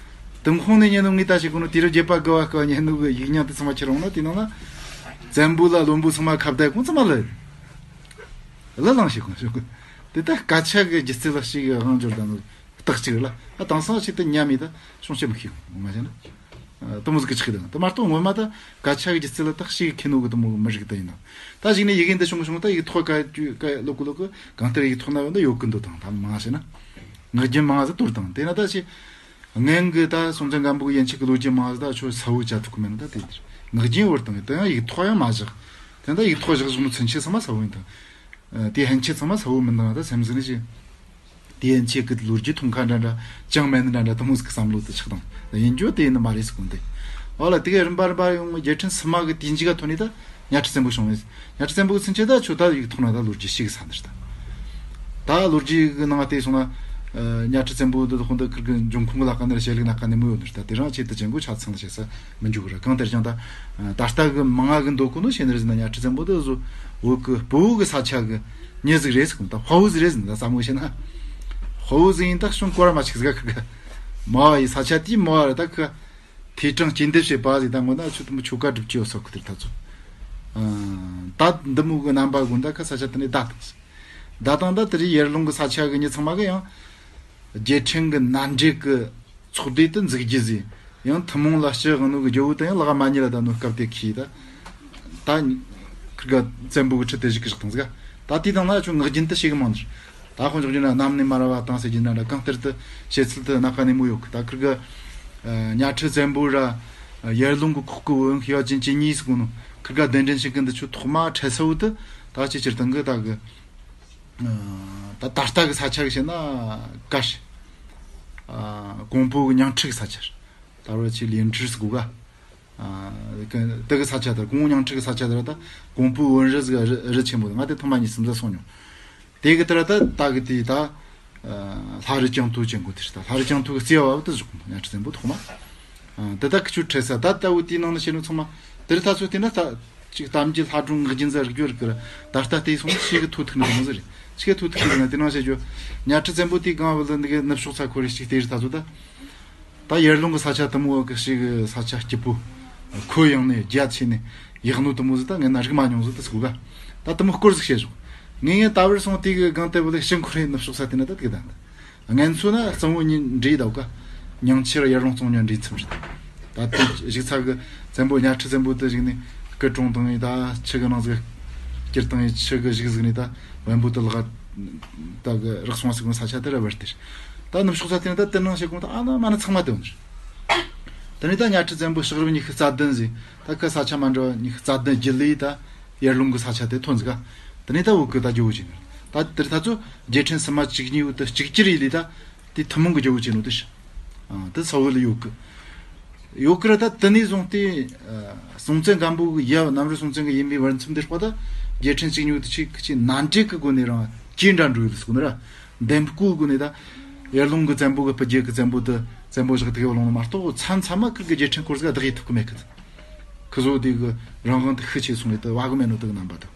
དུང་ཁོང་ནས་ཉན་ནོ་ངས་ད་ཞིག་གོ་ནོ་དུས་རབས་བརྒྱད་པ་དགུ་བ་སྐབས་ཉན་ནོ་གི་ཡིག་རྙིང་དེ་ཚང་མ་ཁྱེར་འོང་ན་དེ་ནང་ན་བཙན་པོ་ལ་བློན་པོ་ཚང་མ་ཁ་བརྡ་གོང་ཚང་མ་ལ་ལ་ལང་ཞིག་གོ་ཞིག་གོ། དེ་ད་སྐད་ཆ་གི་སྒྱུ་རྩལ་ལ་ཞིག་གི་དབང་འབྱོར་དང་ནོ་རྟགས་གཅིག་རེད་ལ། ཨ་དེང་སང་ཞིག་ཏུ་ཉམས་ཡིན་ད་བྱུང་ཆེ་མི་ཤེས་གོ་མ་བྱས་ན། དེ་མོ་ཟིག་གི་ཆགས་དང་དེ་མ་གཏོགས་ངོ་མ་ད་སྐད་ཆ་གི་སྒྱུ་རྩལ་ལ་ད་ཞིག་གི་ཁེ་ནོ་གི་དེ་མོ་མི་རིགས་དེ་ཡིན་ན། ད་གཞུག་ནས་ཡི་གེ་འདི་བྱུང་བྱུང་ད་ཡིག་ཐོག་ག་ག་ལོ་གི་ལོ་གི་གང་ལྟར་ཡིག་ཐོག་ན་ཡོད་འདི་ཡོད་གི་འདུག་དང་ད་མང་ཟེར་ན། ངག་རྒྱུན་མང་ཟིག་དོར་དང་དེ་ན་ད་ཞིག་སྔོན་གི་ད་སྲོང་བཙན་སྒམ་པོ་གི་ཡན་ཆད་གི་ལོ་རྒྱུས་མང་ཟིག་ད་ཆོ་ས་བོ་བྱ་ཐུབ་གི་མེད་ན་ད་དེ་ངག་རྒྱུན་བོར་དང་དེ་ཡང་ཡིག་ཐོག་ཡང་མ་བཞག་དེ་ད་ཡིག་ཐོག་བཞག་བཞག་ནོ་ཚུན་ཆད་ཚང་མ་ས་བོ་ཡིན་དང་། དེ་ཧན་ཆད་ཚང་མ་ས་བོ་མིན་དང་ད་སེམས་ཟིག་ནི་ཞིག་དེ་ཡན་ཆད་གི་ལོ་རྒྱུས་ཐུང་ཁ་འདྲ་འདྲ་ཅང་མེད་ནི་འདྲ་འདྲ་དེ་མོ་ཟིག་གི་བསམ་བློ་དེ་ཆགས་དང་ཡིན་རྒྱུ་དེ་ཡིན་ནི་མ་རེད་ཟེར་གོ་འདི། འོ་ལ་དེ་གའི་རིམ་པ་རིམ་པ་ཡོང་རྒྱལ་ཕྲན་སི་མ་གི་དུས་མཇུག་ག་ཐོན་ནི་ད། གཉའ་ཁྲི་བཙན་པོ་བྱུང་ནས། གཉའ་ཁྲི་བཙན་པོ་གི་ཚུན་ཆད་ད་ཆོ་ད་ཡིག་ཐོག་ན་ད་ལོ་རྒྱུས་ཤིག་ས་འདིར་ད། ད་ལོ་རྒྱུས་གི་ནང་བལྟས་སོང་ན། གཉའ་ཁྲི་བཙན་པོ་འདི་དག་འདི་ཁིར་གི་འབྱུང་ཁུངས་ལ་ཀ་ནེར་བཤད་ལུགས་ན་ཀ་ནེ་མོ་ཡོད་ནི་ད། དེ་རང་ཆེད་དུ་ཅན་པོ་ཆ་ཚང་ལ་བཤད་ས་མི་འཇུག་ར། གང་ལྟར་ཀྱང་ད་ད་ལྟ་གི་མང་ང་གི་འདོད་གོ་ནོ་བཤད་ནི་རེད་ཟེར་ན། གཉའ་ཁྲི་བཙན་པོ་འདི་བཟོ་བོད་གི་སྤོ་བོ་གི་ས་ཆ་གི་མྱི་ཟིག་རེད་ཟེར་གོ་ད། དཔའ་བོ་ཟིག་རེད་ཟེར་ན་ད་ས་མོ་བཤད་ན། དཔའ་བོ་ཟིག་ཡིན་ད་གཞུང་སྐོར་མ་ཆིག་ཟིག་ག་ཁིར་གི་མ་བ་ཡི་ས་ཆ་དེའི་མ་བ་ར་ད་ཁི། ཐེ་ཀྲང་སྐྱིན་འདེབས་བྱེད་པ་ཟིག་ད་ངོ་ན་ཆུ་དུམ་ཆུ་ཀ་སྒྲུབ་ཀྱི་ཡོད་ས་ཁུ་ཐེར་ཐ་ཚོ། ད་འདི་མོ་གི་རྣམ་པ་དགོན་ད་ཁ་ས་ཆ་དེ་ནས་ད་དང་ཟིག་ད་དང་ད་དེ་རིགས་ཡར་ཀླུང་གི་ས་ཆ་གི་མྱི་ཚང་མ་གི་ཡང་རྒྱལ་ཕྲན་གི་མནའ་འབྲེལ་གི་ཚོགས་སྡེ་དུ་འཛུགས་རྒྱུ་ཟིག་ཡང་ཐུན་མོང་ལ་སྤྱི་དབང་ནོ་གི་རྒྱལ་བོ་དང་ཡང་ལག་མ་ཉེ་ལ་ད་ནོ་སྐབས་དེ་ཁི་ད། ད་ཁིར་ག་བཙན་པོ་གི་ཁྲི་དེ་ཞིག་གི་བཞག་དང་ཟིག་ད་དེ་དང་ན་ཆུ་ངག་རྒྱུན་དུ་ཞིག་གི་མང་ནི། ད་ཁོང་ཆོག་རྒྱུ་ན་གནམ་ནས་མར་བ་དང་ཟེར་རྒྱུ་ན་འདྲ་གང་ལྟར་དུ་བཤད་ཚུལ་དུ་སྣ་ཁ་ནས་མོ་ཡོད་གི་ད་ཁིར་གི་གཉའ་ཁྲི་བཙན་པོ་ར་ཡར་ཀླུང་གི་ཁོག་གི་བོན་ཤེས་ཡ་ཅན་ཅན་གཉིས་སུ་གོ་ནོ་ཁིར་ག་གདན་འདྲེན་བྱེད་གི་འདི་ཆུ་ཐོག་མ་འཕྲལ་ས་བོ་དུ་ད་ཅི་ཕྱིར་བཏང་གི་ད་གི་ད་ད་ལྟ་གི་ས་ཆ་གི་བཤད་ན་ག་ཤི་ཀོང་པོ་གི་ཉང་ཁྲི་གི་ས་ཆ་རེད། ད་ར་ཆི་ལིན་ཁྲི་སུ་གོ་ག་ཨ་ཀ་དེ་གི་ས་ཆ་དེར་ཀོང་ཉང་ཁྲི་གི་ས་ཆ་དེར་ད་ཀོང་པོའི་བོན་རི་ཟིག་རི་རི་ཆེན་པོ་ང་དེ་ཐོག་མ་ཉིད་སུམ་ཟ་སོང་མྱོང་། དེ་གི་དེར་ད་ད་གི་དེ་ད་ལྷ་རི་ལྕང་ཐུ་ཅན་གོ་དེ་ད་ལྷ་རི་ལྕང་ཐུ་གི་རྩེ་བ་བ་དུ་བཞུགས་ཉང་ཁྲི་བཙན་པོ་ཐོག་མ། དེ་ད་ཁི་ཆུ་ཁྲེ་ས་ད་ད་བུ་དེའི་ནང་ན་བཤད་ནོ་ཚང་མ་དེར་ད་ཚོ་དེ་ན་ད་ ཅིག་གཏམ་རྒྱུད་ལྷ་སྒྲུང་ངག་རྒྱུན་ཟེར་རིག་རྒྱུ་རིག་གི་ར། ད་ལྟ་བལྟས་སོང་ན་ཞེ་གི་ཐོ་ཐུག་ནི་མོ་ཟེར། ཞེ་གི་ཐོ་ཐུག་ནི་དེ་ནང་བཤད་རྒྱུ། གཉའ་ཁྲི་བཙན་པོ་དེའི་སྒང་བུ་ལ་འདི་གི་ནུབ་ཕྱོགས་ས་ཁོ་རེ་ཞིག་དེ་རི་ཐ་ཚོ་ད། ད་ཡར་ཀླུང་གི་ས་ཆ་དུ་མོ་གི་ཞིག་གི་ས་ཆ་སྐྱིད་པོ། ཁོ་ཡང་ནས་རྒྱ་ཆེ་ནས་ཡག་ནོ་དུ་མོ་ཟིག་ད་ངས་ན་རིག་མ་མྱོང་ཟིག་ད་སྐུ་ག་ད་དུ་མོ་སྐོར་ཟིག་བཤད་བྱུང་། ངས་ངས་ད་བར་སོང་དེ་གི་སྒང་དེ་བུ་ལ་ཞིང་ཁོ་རེ་ནུབ་ཕྱོགས་ས་དེ་ན་ད་དེ་གི་ད་འདི། ངན་ཚོ་ན་གཙང་བོ་གཉིས་འདྲེས་ད་ག་ཉང་ཆེར་ཡར་ཀླུང་གཙང་གཉིས་འདྲེས་ཚུམ་རེད། ད་དེ་ཞིག་ཚ་གི་བཙན་པོ་གཉའ་ཁྲི་བཙན་པོ་དུ་ཞིག་ནས་སྐུ་གྲོངས་དང་ཡིན་ད་ཆུ་གི་ནང་ཟིག་སྐྱུར་དང་ཡིན་ཆུ་གི་ཞིག་ཟིག་ནས་ད་བན་པོ་དུ་ལག་ད་གི་རག་སོང་ཟིག་ས་ཆ་དེ་ར་བར་དེར། ད་ནུབ་ཕྱོགས་ས་དེ་ན་ད་དེ་ནང་བཤད་གོང་ད་ཨ་ན་མ་ན་ཚང་མ་དེ་འོང་ཟིག་དེ་ནས་ད་གཉའ་ཁྲི་བཙན་པོ་ཕྱག་རིམ་ཉི་ཤུ་རྩ་བདུན་ཟིག་ད་ཁ་ས་ཆ་མ་འདྲ་བ་ཉི་ཤུ་རྩ་བདུན་བརྒྱུད་ལས་ད་ཡར་ཀླུང་གི་ས་ཆ་དེ་ཐོན་ཟིག་ད་ནས་ད་བོད་གི་ད་རྒྱལ་བོ་བྱས་ནས་ད་དེར་ད་ཚོ་རྒྱལ་ཕྲན་སུམ་མ་གཅིག་གཉིས་བོ་ད་གཅིག་གྱུར་ཡིན་ལས་ད་དེ་ཐུན་མོང་གི་རྒྱལ་བོ་བྱས་ནོ་དེ་ཤི། ཨ་དེ་ས་བོད་ལ་ཡོད་གི་ཡོད་གི་ར། ད་དེ་ནས་བཟུང་སྟེ་ཨ་སྲོང་བཙན་སྒམ་པོ་གི་ཡབ་གནམ་རི་སྲོང་བཙན་གི་ཡུམ་པའི་བར་མཚམས་དེར་པ་ད་རྒྱལ་ཕྲན་གཅིག་གཉིས་བོ་ད་ཆིག་གི་ཆིག་མནའ་འབྲེལ་གི་སྒོ་ནས་རང་གྱེས་འདྲ་འགྲོ་ཡོད་ཟེར་གོ་ནི་ར། འདེམས་བསྐོ་སྒོ་ནས་ད་ཡར་ཀླུང་གི་བཙན་པོ་གི་བུ་རྒྱུད་གི་བཙན་པོ་དུ་བཙན་པོ་བཞག་དུ་གི་བློང་ནི་མ་གཏོགས་མཚམས་མཚམས་མ་ཁིར་གི་རྒྱལ་ཕྲན་སྐོར་ཟིག་བདག་ཡེད་ཐུབ་གི་མེད་གི་ཁི་ཟོ་དེ་གི་རང་དབང་དུ་ཤི་ཆེ་སོང་བས་དུ་བ་གི་མེད་ནོ་དུ་གི་རྣམ་པ་དུ་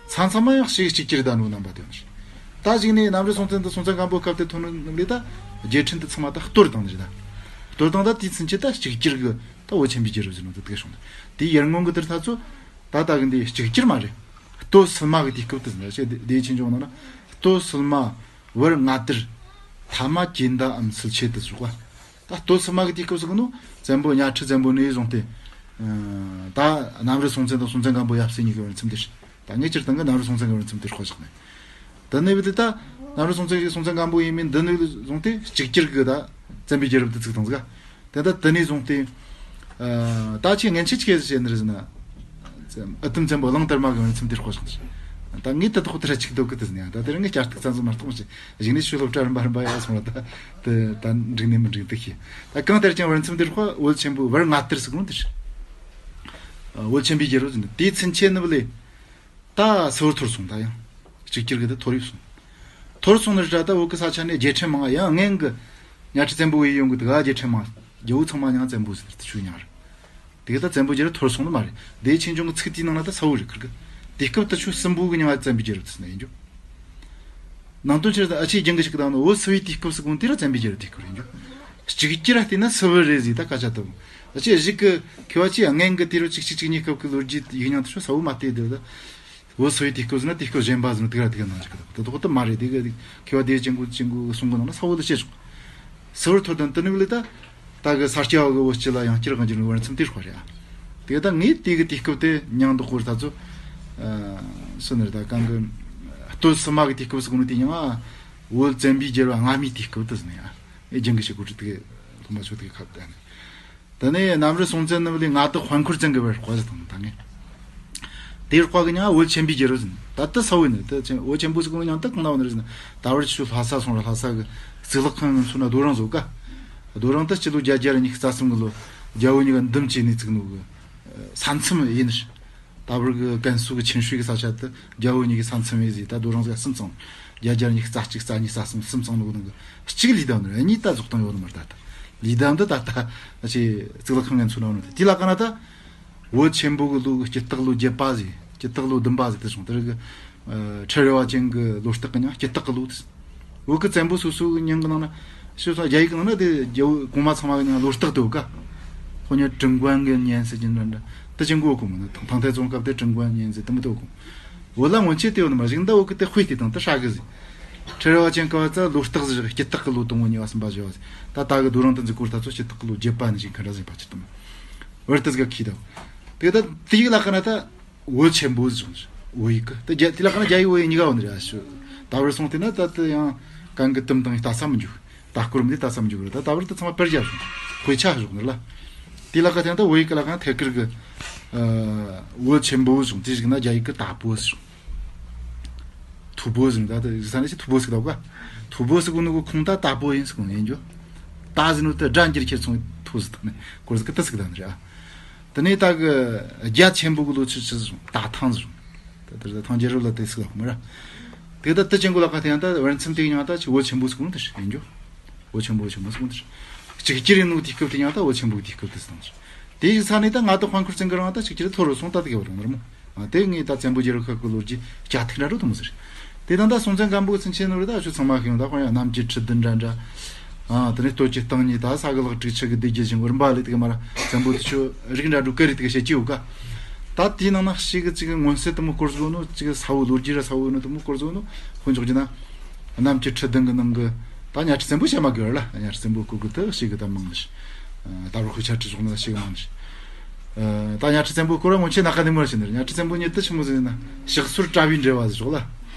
མཚམས་མཚམས་མ་ཡང་ཞིག་གཅིག་གྱུར་ད་ནོ་རྣམ་པ་དུ་ཡང་ད་གཞིག་ནས་གནམ་རི་སྲོང་བཙན་དུ་སྲོང་བཙན་སྒམ་པོ་སྐབས་དེ་ཐོན་ནོ་ལས་ད་རྒྱལ་ཕྲན་དུ་ཚང་མ་ད་གཏོར་བཏང་ནི་རེད་ད། གཏོར་བཏང་ད་དེའི་ཚུན་ཆད་ད་གཅིག་གྱུར་གི་ད་བོད་ཆེན་པོའི་རྒྱལ་རབས་ཟེར་ནོ་དུ་དུ་གི་བྱུང་ད་དེ་ཡར་སྔོན་གི་དུར་ཐ་ཚོ་ད་ད་གི་འདི་གཅིག་གྱུར་མ་རེད། སྟོད་སིལ་མ་གི་དུས་སྐབས་དུ་ཟེར་ན་ཆེ་དེ་ཆེན་ཆུང་ནང་ན་སྟོད་སིལ་མ། བར་མངའ་དར། ཐ་མ་ཀྱེ་འདའ་འམ་སིལ་ཆེད་དུ་བཞུགས་པ། ད་སྟོད་སིལ་མ་གི་དུས་སྐབས་སུ་གི་ནོ་བཙན་པོ་གཉའ་ཁྲི་བཙན་པོ་ནས་བཟུང་སྟེ། ད་གནམ་རི་སྲོང་བཙན་དང་སྲོང་བཙན་སྒམ་པོ་ཡབ་སྲས་གཉིས་ཀྱི་བར་མཚམས་དེར། ད་ངས་སྤྱིར་བཏང་གི་གནམ་རི་སྲོང་བཙན་གྱི་བར་མཚམས་དེར་ཧ་བཞག་ནས། ད་ནས་བུ་དེ་ད་གནམ་རི་སྲོང་བཙན་གྱི་སྲོང་བཙན་སྒམ་པོ་ཡིན་མིན་འདི་ནས་བཟུང་སྟེ་གཅིག་གྱུར་གི་ད་བཙན་པོའི་རྒྱལ་རབས་དུ་བཙུགས་བཏང་ཟིག་དེ་ལྟར་དེ་ནས་བཟུང་སྟེ། ད་ཆེས་ངན་ཆེ་ཆེ་ཟེར་ནི་རེད་ཟེར་ན། ཨ་དམ་བཙན་པོ་གླང་དར་མ་གི་བར་མཚམས་དེར་ཧ་བཞག་ནས། ད་ངས་དེ་དག་དེ་ར་ཆིག་སྡོད་གི་དེ་ཟེར་ནས་ད་དེ་རིང་ངས་བསྐྱར་ཐུག་བཙན་བཟོ་མ་གཏོགས་མ་བྱེད། གཞུག་ནས་ཆོས་སློབ་གྲྭ་རིམ་པ་རིམ་པ་ཡ་སོང་ལ་ད་དེ་ད་འགྲིག་ནས་མི་འགྲིག་དེ་ཤེས། ད་གང་ལྟར་ཀྱང་བར་མཚམས་དེར་ཧ་བོད་ཆེན་པོའི་བར་མངའ་དར་ཟེར་གོ་ནོ་དེ་རེད། བོད་ཆེན་པོའི་རྒྱལ་རབས་ཟེར་ནས་དེའི་ཚུན་ཆད་ནི་བུ་ལས། ད་སིལ་བུར་འཐོར་སོང་ད་ཡང་། གཅིག་གྱུར་གི་ད་འཐོར་ཡོད་སོང་། འཐོར་སོང་ནི་ར་ད་བོད་གི་ས་ཆ་ནས་རྒྱལ་ཕྲན་མང་ཡང་སྔན་གི་གཉའ་ཁྲི་བཙན་པོ་བའི་ཡོང་གི་ད་ག་རྒྱལ་ཕྲན་མང་རྒྱལ་བོ་ཚང་མ་མྱང་བཙན་པོ་ཟེར་ཏེ་ཆུ་མྱང་རེད། དེ་གི་ད་བཙན་པོ་རྒྱལ་རབས་འཐོར་སོང་ནི་མ་རེད། དེའི་ཆེན་ཆུང་གི་ཚིག་དེའི་ནང་ན་ད་སིལ་བུར་རེད་ཁིར་གི། དེ་སྐབས་ད་ཆུ་སྲིན་པོ་གི་མྱང་བ་བཙན་པོའི་རྒྱལ་རབས་ཟེར་ན་ཡིན་རྒྱུ། ནང་དོན་ཆེར་ད་ཨ་ཆེ་རྒྱང་གི་ཞིག་དང་ནི་བོད་སིལ་བུའི་དུས་སྐབས་སུ་གོང་དེ་ར་བཙན་པོའི་རྒྱལ་རབས་དུས་སྐབས་རེད་འགྱོ། གཅིག་གྱུར་ར་བལྟས་ན་སིལ་བུ་རེད་ཟིག་ད་སྐད་ཆ་དུ། ཨ་ཆེ་གཞིག་གི་མཁས་པ་ཆེ་སྔན་གི་དུས་རབས་གཅིག་གཅིག་གཅིག་གཉིས་སྐབས་ཀྱི་ལོ་རྒྱུས་ཡིག་རྙིང་དུ་ཆོ་སིལ་བུ་མ་བལྟས་དེ་ད། བོད་སིལ་བུའི་དུས་སྐབས་ཟེར་ན་དུས་སྐབས་གཞན་པ་ཟེར་ན་དུག་ར་དུག་ནང་ཞིག་གི་དུ་དོག་ཏུ་མ་རེད་དེ་གི་མཁས་པ་དེ་ཅན་གོ་ཅན་གོ་གསུང་གི་ནང་ན་སིལ་བུ་ལ་བཤད་ཆོག་སིལ་བུར་འཐོར་དང་དུ་ནུབ་ལས་ད། ད་གི་ས་སྐྱ་བ་གི་བོད་སྤྱི་ལ་ཡང་བསྐྱར་གང་ཅི་ནུབ་བར་མཚམས་དེར་ཧ་རེད་ཨ། དེ་ད་ངས་དེ་གི་དུས་སྐབས་དེ་མྱང་འདུག་གོ་ད་ཚོ། སུ་ནི་རེད་ད་གང་གི། སྟོད་སིལ་མ་གི་དུས་སྐབས་སུ་གོ་ནི་དེ་མྱང་ཨ། བོད་བཙན་པོའི་རྒྱལ་བ་སྔ་མའི་དུས་སྐབས་དུ་ཟིན་ཡ། ཨེ་རྒྱང་གི་ཞིག་གོ་ཁྲི་དེ་གི་ཐོག་མ་ཆོད་དེ་གི་ཁ་བརྡ་ནི། ད་ནི་གནམ་རི་སྲོང་བཙན་ནི་བ་ལས་མངའ་བདག་དཔལ་འཁོར་བཙན་གི་བར་བཀའ་ཟིག་དང་ད་ངས། དེའི་བཀའ་གི་མྱང་བོད་ཆེན་པོའི་རྒྱལ་རབས་ཟིན་ད་ལྟ་ས་བོད་ནི་ད་ཆེན་བོད་ཆེན་པོ་ཟིག་གི་མྱང་ད་གང་ན་བ་ནི་རེད་ཟིན་ད་བར་ཆུ་ལྷ་ས་སོང་ར་ལྷ་ས་གི་གཙུག་ལག་ཁང་ངམ་སོང་ན་རྡོ་རིང་བཟོ་ཀ་རྡོ་རིང་ད་སྤྱི་ལོ་བརྒྱད་བརྒྱ་ར་ཉི་ཤུ་རྩ་གསུམ་གི་ལོ་རྒྱལ་བོ་གཉིས་ཀ་འདུམ་བྱས་ནས་བཙུགས་ནོ་གི་ས་མཚམས་ཡིན་ནི། ད་བར་གི་ཀན་སུའུ་གི་ཆིན་ཧྲུའུ་གི་ས་ཆ་དུ་རྒྱལ་བོ་གཉིས་ཀྱི་ས་མཚམས་ཡིན་ཟིག་ད་རྡོ་རིང་ཟིག་གསུམ་ཚང་། རྒྱ་རྒྱ་གཉིས་རྩ་གཅིག་རྩ་གཉིས་རྩ་གསུམ་གསུམ་ཚང་ནོ་གི་ནང་གི་གཅིག་ལི་དམ་ནི་གཉིས་ད་རྫོགས་སྟངས་ཡོད་ནི་མ་རེད་ད། ལི་དམ་འདི་ད་ལྟ་ཅི་གཙུག་ལག་ཁང་ངན་ཚོ་ནང་ནི་དེ་ལ་ཀ་ན་ད། བོད་ཆེན་པོ་གི་ལོ་གི་སྐྱི་སྟག་ལོ་བརྒྱད་པ་ཟིག་སྐྱི་སྟག་ལོ་བདུན་པ་ཟིག་དེ་སོང་དེ་རིག་གི། ཁྲི་རལ་པ་ཅན་གི་ལོ་རྟགས་གི་མྱང་སྐྱི་སྟག་གི་ལོ་དེ། བོད་ཀྱི་བཙན་པོ་སོ་སོ་གི་མྱིང་གི་ནང་ན། ཤི་སོང་རྒྱ་ཡིག་གི་ནང་ན་དེ་རྒྱལ་བོ་གོང་མ་ཚང་མ་གི་མྱིང་ལོ་རྟགས་དེ་ཡོད་ཀ་ཁོ་ཉིད་ཀྲིན་ཀོན་གི་མྱིང་ཟེར་གྱི་འདྲ་འདྲ། དེ་ཅན་གོ་གོ་མོ་ནི་ཐང་ཐང་ཐའི་ཙོང་སྐབས་དེ་ཀྲིན་ཀོན་མྱིང་ཟེར་དེ་མི་དེ་གོ། བོད་ལ་སྔོན་ཆད་དེ་ཡོད་ནི་མ་ཞིག་འདི་བོད་ཀྱི་དེ་དཔེ་དེ་དང་དེ་ཧྲ་གི་ཟིག་ཁྲི་རལ་པ་ཅན་ཀ་བ་ཙ་ལོ་རྟགས་ཟིག་སྐྱི་སྟག་གི་ལོ་དང་བོ་ཉེ་བ་གསུམ་པ་བཞི་བ་ཟིག་ད་ད་གི་རྡོ་རིང་དུ་འཛུགས་སྐོར་ད་ཚོ་སྐྱི་སྟག་གི་ལོ་བརྒྱད་པ་ནི་ཞིག་ག་འདྲ་ཟིག་པ་ཅི་དང་། བར་དུ་ཟིག་ག་ཁི་དང་། དེ་ད་དེ་ཡིག་ལ་ཀ་ན་ད། བོད་ཆེན་པོ་ཟེར་བྱུང་། བོད་ཡིག་གི་ད་རྒྱ་དེ་ལ་ཀ་ན་རྒྱ་ཡིག་བོད་ཡིག་གཉིས་ཀ་བོ་ནི་རེད་ཨ་ཤོད། ད་བར་སོང་དེ་ན་ད་དེ་ཡང་གང་གི་དུམ་དང་ལྟ་ས་མི་འཇུག་ད་སྐོར་མི་དེ་ལྟ་ས་མི་འཇུག་རེད་ད་ད་བར་དུ་ཚང་མ་པར་རྒྱ་སོང་། དཔེ་ཆ་ཞོག་ནི་ལ། དེ་ལ་ཀ་དེ་ན་ད་བོད་ཡིག་གི་ལ་ཀ་ན་ཐད་ཀར་གི། བོད་ཆེན་པོ་ཟེར་བྱུང་དེ་ཞིག་ན་རྒྱ་ཡིག་གི་ད་པོ་ཟེར་བྱུང་། ཐུ་པོ་ཟེར་ད་དེ་ས་ནས་ཞིག་ཐུ་པོ་ཟེར་ད་ག་ཐུ་པོ་ཟེར་གོ་ནི་གོ་ཁུངས་ད་ད་པོ་ཡིན་ཟེར་གོ་ཡིན་འཇོ། ད་ཟེར་ནོ་དེ་སྒྲ་འགྱུར་ཁྱེར་སོང་ཐུ་ཟེར་ད་ནི་སྐོར་ཟིག་གི་ད་ཟིག་ད་ནི་རེད་ཨ། དེ་ནས་ད་གི་རྒྱ་ཆེན་པོ་གི་ལོ་ཆུ་ཆུ་ཟེར་ད་ཐང་ཟེར། ད་དེར་ད་ཐང་རྒྱལ་རབས་ལ་དེ་ཟིག་ལ་མི་ར། དེ་ད་དེ་ཅན་གོ་ལ་ཁ་དེ་ཡང་ད་བར་མཚམས་དེ་ཡང་ད་ཆུ་བོད་ཆེན་པོ་ཟེར་གོ་ནི་དེ་ཡིན་འཇོ། བོད་ཆེན་པོ་བོད་ཆེན་པོ་ཟེར་གོ་ནི་དེ། གཅིག་གྱུར་ཡིན་ནོ་དེ་སྐབས་དེ་ཡང་ད་བོད་ཆེན་པོ་དེ་སྐབས་དེ་ཟེར་ད་ནི། དེ་ཡིག་ས་ནས་ད་ང་ད་དཔལ་འཁོར་བཙན་གི་རང་ད་གཅིག་གྱུར་ཐོར་རུ་སོང་ད་དེ་གི་བར་མི་ར་མོ། དེ་ངས་ད་བཙན་པོ་རྒྱལ་པོ་ཁ་གི་ལོ་རྒྱུས་སྐྱ་ཐིག་འདྲ་འགྲོ་དུ་མོ་ཟེར། དེ་དང་ད་སྲོང་བཙན་སྒམ་པོ་ཚུན་ཆད་ནོར་ད་ཆུ་ཚང་མ་ཤེས་ཡོང་ད་ཁོ་ཡང་གནམ་གྱི་ཁྲི་བདུན་འདྲ་འདྲ། ཨ་དེ་ནས་སྟོད་ཀྱི་སྟེང་གཉིས་ད་ས་གི་ལག་དྲུག་ཆུ་གི་སྡེ་བརྒྱད་བཞི་བར་འབའ་ལི་དེ་གི་མ་ར་བཙན་པོ་དེ་ཆུ་རིགས་འདྲ་འགྲོ་ཀ་རི་དེ་གི་བཤད་ཀྱི་ཡོད་ཀ། ད་དེའི་ནང་ན་ཞིག་གི་ཅིག་མངོན་གསལ་དུ་མོ་སྐོར་བཟོ་ནོ་ཅིག་ས་བོ་ལོ་རྒྱུས་ར་ས་བོ་ནོ་དུ་མོ་སྐོར་བཟོ་ནོ་ཁོ་འཇོག་རྒྱུ་ན། གནམ་གྱི་ཁྲི་བདུན་གི་ནང་གི་ད་གཉའ་ཁྲི་བཙན་པོ་བཤད་མ་དགོས་ལ། གཉའ་ཁྲི་བཙན་པོ་སྐོར་གི་དུ་ཞིག་གི་ད་མང་ནི་ཞིག་ད་རུ་ཁུ་ཆ་ཁྲི་ཞོག་ན་ཞིག་མང་ནི་ཞིག་ད་གཉའ་ཁྲི་བཙན་པོ་སྐོར་བ་སྔོན་ཆད་ན་ཁ་ནས་མོར་ཕྱིན་ནི་གཉའ་ཁྲི་བཙན་པོ་ཉིད་དུ་ཆི་མོ་ཟིན་ན་ཕྱག་སོར་བཀྲ་བའི་འབྲེལ་བ་ཟིག་ཞོག་ལ།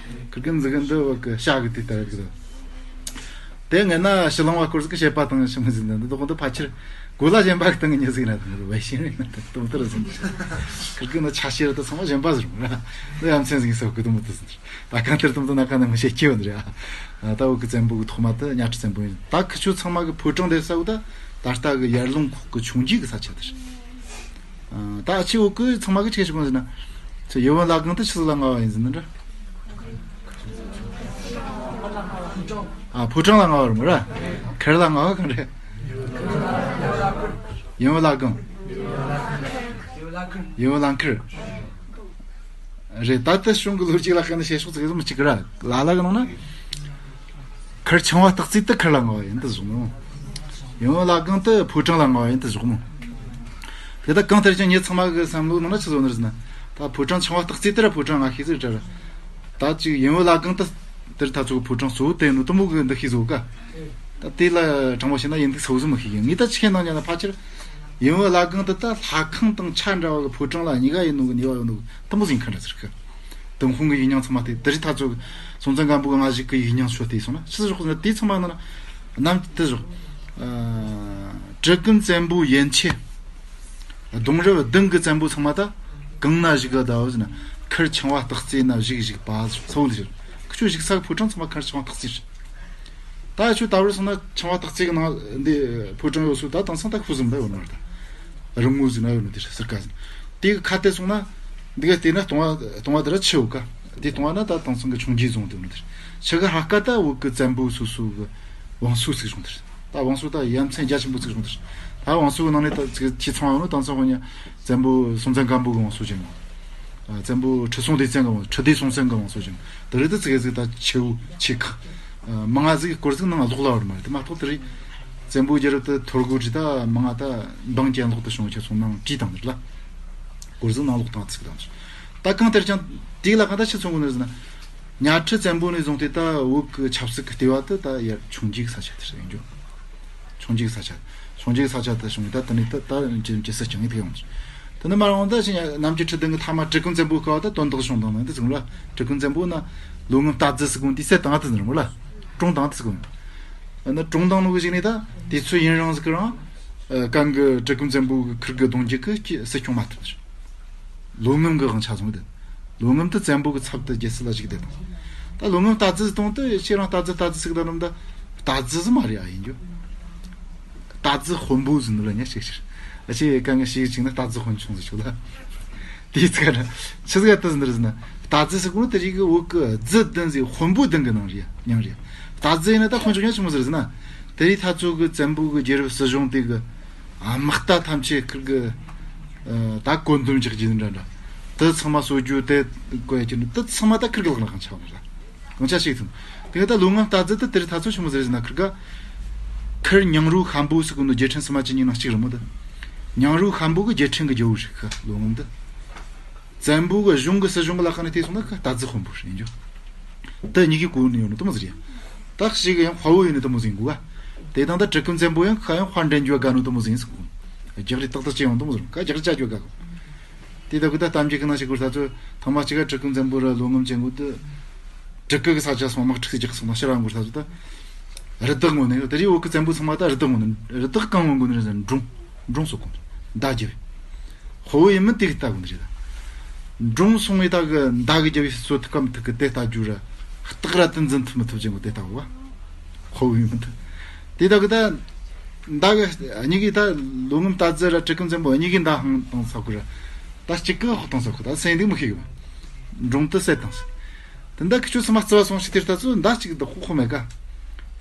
ཁིར་གི་འཛི་གི་འདི་བ་གི་ཤ་གི་དེ་ལྟར་གི་དུ། དེ་ངས་ན་ཕྱི་ལང་བ་སྐོར་ཟིག་གི་བཤད་པ་དང་ཆི་མོ་ཟིན་ན་འདི་དོ་ཁོང་དུ་ཕ་ཆེར་གོ་ལ་གཞན་པ་གི་སྟེང་གི་ཉི་ཟིག་ན་དང་གི་བའི་ཤེས་རིག་ན་དང་དུམ་དུ་ར་ཟིན། ཁིར་གི་ན་ཆ་ཤེས་ར་དུ་ཚང་མ་གཞན་པ་ཟིག་རུང་ར། འདི་ཡ་མཚན་ཟིག་སོགས་གི་དུམ་དུ་ཟིན། ད་གང་ལྟར་དུམ་དུ་ན་ག་ནས་མི་བཤད་ཀྱི་ཡོད་རེད་ཨ། ད་བོད་ཀྱི་བཙན་པོ་གི་ཐོག་མ་དུ་གཉའ་ཁྲི་བཙན་པོ་ཡིན། ད་ཁི་ཆོ་ཚང་མ་གི་ཕོ་བྲང་དེ་ས་བོ་ད་ད་ལྟ་གི་ཡར་ལུང་ཁོག་གི་ཆུང་རྒྱུད་གི་ས་ཆ་དེ་རེད། ད་ཨ་ཆི་བོད་གི་ཚང་མ་གི་ཆེ་ཆུང་ཟེར་ན། ཚེ་ཡུལ་བོན་བླ་སྒང་དུ་ཆི་ཟིག་ལ་མངའ་བ་ཡིན་ཟེར་ན་འདྲ། ཨ་ཕོ་བྲང་ལ་མངའ་བ་རེད་མོ་ར། ཁེར་ལ་མངའ་བ་གང་རེད། ཡུལ་བོན་བླ་སྒང་། ཡུལ་བོན་བླ་ཁེར། རེད། ད་ལྟ་གཞུང་གི་ལོ་རྒྱུས་ལ་བཤད་ན་བཤད་ཕྱོགས་ཙིག་གེ་མི་གཅིག་གི་ར། ལ་ལ་གི་ནང་ན། ཁར་ཆང་བ་སྟག་རྩེ་དུ་ཁར་ལ་མངའ་བ་ཡིན་དུ་བཞག་མོ། ཡང་ལ་གང་དུ་ཕོ་བྲང་ལ་མངའ་བ་ཡིན་དུ་བཞག་མོ། དེ་ད་གང་ལྟར་ཀྱང་ངེད་ཚང་མ་གི་བསམ་བློ་ནང་ན་ཆི་བཟོ་ནི་རེད་ཟེར་ན། ད་ཕོ་བྲང་ཆང་བ་སྟག་རྩེ་དུ་ར་ཕོ་བྲང་ང་ཤེས་ཟིག་ར། ད་ཅིག་ཡང་ལ་གང་དུ་དེར་ད་ཚོ་གི་ཕོ་བྲང་གཙོ་བོ་དེ་ནོ་དུ་མོ་གི་འདུ་ཤེས་བཟོ་ག། ད་དེ་ལ་དྲང་པོ་བཤད་ན་ཡིན་འདུག་ཚོ་བཟོ་མི་ཤེས་ཡིན། ངེད་ད་ཆི་ཁེ་ནང་ཉ་ན་ཕ་ཆེར། ཡང་ལ་གང་དུ་ད་ལྷ་ཁང་དང་ཆ་འདྲ་བ་གི་ཕོ་བྲང་ལ་གཉིས་ཀ་ཡིན་ནོ་གི་ནུས་པ་ཡོད་ནོ་གི་དུ་མོ་ཟིག་ཁ་འདྲ་ཟེར་གི། ཏུན་ཧོང་གི་ཡིག་རྙིང་ཚང་མ་དེ་དེ་རིགས་ད་ཚོ་སྲོང་བཙན་སྒམ་པོ་གི་སྔ་གཞུག་གི་ཡིག་རྙིང་ཤོད་དེ་སོང་ན་ཕྱི་ཟོག་ན་དེ་ཚང་མ་ན་ནམ་དེ་ཟོག་གྲི་གུམ་བཙན་པོ་ཡན་ཆད། གདུང་རབས་བདུན་གི་བཙན་པོ་ཚང་མ་ད་གང་ན་བཞུགས་ག་ཟེར་ན་ཁར་ཆང་བ་སྟག་རྩེ་ན་བཞུགས་བཞུགས་པ་ཚོ་ལ་ཟེར། ཁི་ཆོ་བཞུགས་ས་གི་ཕོ་བྲང་ཚང་མ་ཁར་ཆང་བ་སྟག་རྩེ་རེད། ད་ཁྱོད་ད་བར་སོང་ན་ཆང་བ་སྟག་རྩེ་གི་ནང་འདི་ཕོ་བྲང་ཡོད་སུ་ད་དེང་སང་ད་ཁུ་ཟུམ་ད་ཡོད་ནོ་རེད། རི་མོ་ཟིག་ན་ཡོད་ནོ་དེ་ཟུར་ཀ་ཟིན། དེ་གི་ཁ་གཏད་སོང་ན། འདི་ག་བལྟས་ན་སྟོང་བ་སྟོང་བ་དེ་ར་ཆེ་བོ་ཀ། དེ་སྟོང་བ་ན་ད་དེང་སང་གི་ཆུང་རྒྱུད་བཟུང་དུ་ནོ་དེ་ཆེ་གི་ཧ་ཀ་ད་བོད་གི་བཙན་པོ་སོ་སོ་གི་བང་སོ་ཟིག་བཟུང་དེ་ད་བང་སོ་ད་ཡ་མཚན་རྒྱ་ཆེན་པོ་ཟིག་བཟུང་དེ་ད་བང་སོ་གི་ནང་ནས་ད་ཅིག་ཆེ་ཚང་བ་ནོ་དེང་སང་ཧོ་ཉ་བཙན་པོ་སྲོང་བཙན་སྒམ་པོ་གི་བང་སོ་ཅན་ཡོད། བཙན་པོ་ཁྲི་སྲོང་ལྡེ་བཙན་གི་བང་ཁྲི་ལྡེ་སྲོང་བཙན་གི་བང་སོ་ཅན་དེ་རེད། དེ་ཙི་གེ་ཟིག་ད་ཆེ་བོ་ཆེ་ཁག་མང་ང་ཟིག་སྐོར་ཟིག་ནང་ལོག་ལ་བར་མ་རེད། དེ་མ་གཏོགས་དེ་རེད། བཙན་པོ་རྒྱལ་རབས་དེ་ཐོར་གོ་ཅི་ད་མང་ང་ད་འབངས་ཀྱི་ལོག་ཏུ་བྱུང་ཆེ་སོང་ནང་བྲིས་དང་རེད་ལ། སྐོར་ཟིག་ནང་ལོག་དང་ཚིག་དང་ད་གང་ལྟར་ཀྱང་དེ་ལ་གང་ད་ཆི་མཚོན་གོ་ནི་ཟིན་ན། གཉའ་ཁྲི་བཙན་པོ་ནས་བཟུང་སྟེ་ད་བོད་ཀྱི་ཆབ་སྲིད་ཀྱི་ལྟེ་བ་དེ་ད་ཡར་ཆུང་རྒྱུད་ས་ཆ་དེ་རེད་ཡིན་རྒྱུ། ཆུང་རྒྱུད་ས་ཆ། ཆུང་རྒྱུད་ས་ཆ་དེ་བྱུང་ཡོད་ད་དེ་ནས་ད་ད་ཇི་ཇི་སྲིད་ཀྱང་ཡིད་ཐུག་ཡོང་། དེ་ནི་མ་རང་ད་ཕྱིན་གནམ་གྱི་ཁྲི་བདུན་གྱི་ཐ་མ་གྲི་གུམ་བཙན་པོ་སྐབས་ད་དོན་དག་བྱུང་དང་ནང་དུ་ཚུགས་ལ། གྲི་གུམ་བཙན་པོ་ན་ལོ་ངམ་རྟ་རྫི་སི་གུང་དེ་སད་དང་དུ་ཟིན་རུང་ལ། གྲོང་དང་དུ་སི་གུང་། ན་གྲོང་དང་ནུ་གཞིག་ནས་ད་དེ་ཚོ་ཡུན་རིང་ཟིག་གི་རང་། གང་གི་གྲི་གུམ་བཙན་པོ་གི་ཁུར་གི་གདུང་རྒྱུད་གི་སྲིད་སྐྱོང་མ་ཐུབ་ཟིན། ལོ་ངམ་གི་དབང་ཆ་བཟུང་དེ། ལོ་ངམ་དུ་བཙན་པོ་གི་ཚབ་ཏུ་རྒྱལ་སྲིད་ལ་ཞུགས་བསྡད་དང་། ད་ལོ་ངམ་རྟ་རྫི་གཏོང་དུ་ཁྱེད་རང་རྟ་རྫི་རྟ་རྫི་ཟིག་ད་ནམ་ད་རྟ་རྫི་ཟི་མ་རེད་ཨ་ཡིན་རྒྱུ། རྟ་རྫི་དཔོན་པོ་ཟིན་ལ་ཉ་ཤིག་ཤིག་ཨ་ཆེ་གང་གི་ཤིག་ཅིག་ན་རྟ་རྫི་དཔོན་ཆུང་ཟིག་ཆུ་ལ། དེའི་ཚིག་ན་ཆི་ཟིག་ད་ཟིན་རེད་ཟིན་ན་རྟ་རྫི་ཟིག་གོ་ན་དེ་རིགས་གི་འོག་གི་རྫི་བདུན་ཟིག་དཔོན་པོ་བདུན་གི་ནང་རེད་མྱང་རེད། རྟ་རྫི་ཡིན་ན་ད་དཔོན་ཆུང་ཉ་ཆི་མོ་ཟིག་རེད་ཟིན་ན། དེ་རིགས་ཐ་ཚོ་གི་བཙན་པོ་གི་རྒྱལ་རབས་སྲིད་གཞུང་དེ་གི་དམག་རྟ་ཐམས་ཅད་ཁིར་གི་ད་བཀོད་འདོམས་རྒྱག་རྒྱུ་འདྲ་འདྲ། དེ་ཚང་མ་གསོ་རྒྱུ་དེ་བཀོད་རྒྱུ་ནི་དེ་ཚང་མ་ད་ཁིར་གི་ལག་ན་གང་ཆགས་པ་རེད། གང་ཆ་ཞིག་ཐུན། དེ་ད་ལོ་ངམ་རྟ་རྫི་དེ་དེར་ཐ་ཚོ་ཆི་མོ་ཟེར་ཟིན་ན་ཁིར་ག་ཁིར་ཉང་རུ་ཤམ་བུ་ཟིག་གི་ནོ་རྒྱལ་ཕྲན་སི་མ་ཅི་ཉིན་ན་གཅིག་རི་མོ་དེ། ཉང་རུ་ཤམ་བུ་གི་རྒྱལ་ཕྲན་གི་རྒྱལ་བོ་རིག་ཁ་ལོ་ངམ་དེ། བཙན་པོ་གི་གཞུང་གི་སྲིད་གཞུང་གི་ལ་ཁ་ནས་བལྟས་སོང་ན་ཁ་རྟ་རྫི་དཔོན་པོ་ཡིན་རྒྱུ། དེ་གཉིས་ཀའི་གོ་ནས་ཡོད་ནི་དེ་མོ་ཟིག་རེད། ད་ཞིག་ཡང་དཔའ་བོ་ཡིན་ནི་དེ་མོ་ཟིག་ཡིན་དགོས་ག། དེ་དང་ད་གྲི་གུམ་བཙན་པོ་ཡང་ཁ་ཡང་དཔའ་འདྲེན་རྒྱུ་དགའ་ནོ་དེ་མོ་ཟིག་ཡིན་ཟིག་གོ། རྒྱག་རེས་ཏག་ཏག་ཅི་ཡང་དེ་མོ་ཟིག་རུང་ཁ་རྒྱག་རེས་ཅ་རྒྱུ་དགའ་གོ། དེ་ད་གི་ད་གཏམ་རྒྱུད་གི་ནང་ཞིག་གོ་ས་ཚོ་ཐང་མ་གཅིག་ག་གྲི་གུམ་བཙན་པོ་ར་ལོ་ངམ་ཅན་གོ་དེ། གྲི་གུ་གི་ས་ཆ་སོང་དམག་ཁྲིག་རྒྱག་སོང་ན་ཕྱིར་ར་འགོར་ས་ཚོ་ད། རི་དྭགས་ངོ་ནས་ཡོད་དེ་རི་བོ་གི་བཙན་པོ་ཚང་མ་ད་རི་དྭགས་ངོ་ནས་རི་དྭགས་གང་ངོ་འགོ་ནས་རེད་འབྲོང་འབྲོང་སོགས་གོ་མདའ་རྒྱབ། དཔའ་བོ་ཡིན་མིན་དེ་གི་ལྟ་དགོས་ནི་རེད། འབྲོང་སོང་བའི་ད་གི་མདའ་གི་རྒྱབ་བའི་སོ་ཐུ་ཀམ་ཐུ་གི་དེ་ལྟ་རྒྱུ་ར་སྟག་ར་དུ་འཛིན་ཐུབ་མི་ཐུབ་ཅན་གོ་དེ་ལྟ་བོ་བ། དཔའ་བོ་ཡིན་མིན་དུ། དེ་ད་གི་ད་མདའ་གི་གཉིས་གི་ད་ལོ་ངམ་རྟ་རྫི་ར་གྲི་གུམ་བཙན་པོ་གཉིས་གི་མདའ་ཧང་དང་ས་གོ་ར་ད་གཅིག་གི་ཧོག་དང་ས་གོ་ད་སེང་དེ་མི་ཤེས་གི་བ། འབྲོང་དུ་བསད་དང་ས། དེ་མདའ་ཁི་ཆོ་ཚང་མ་རྩི་བ་སོང་ཞིག་དེར་ལྟ་ཚོ་མདའ་གཅིག་ད་ཁོག་ཁོག་མེད་ཀ།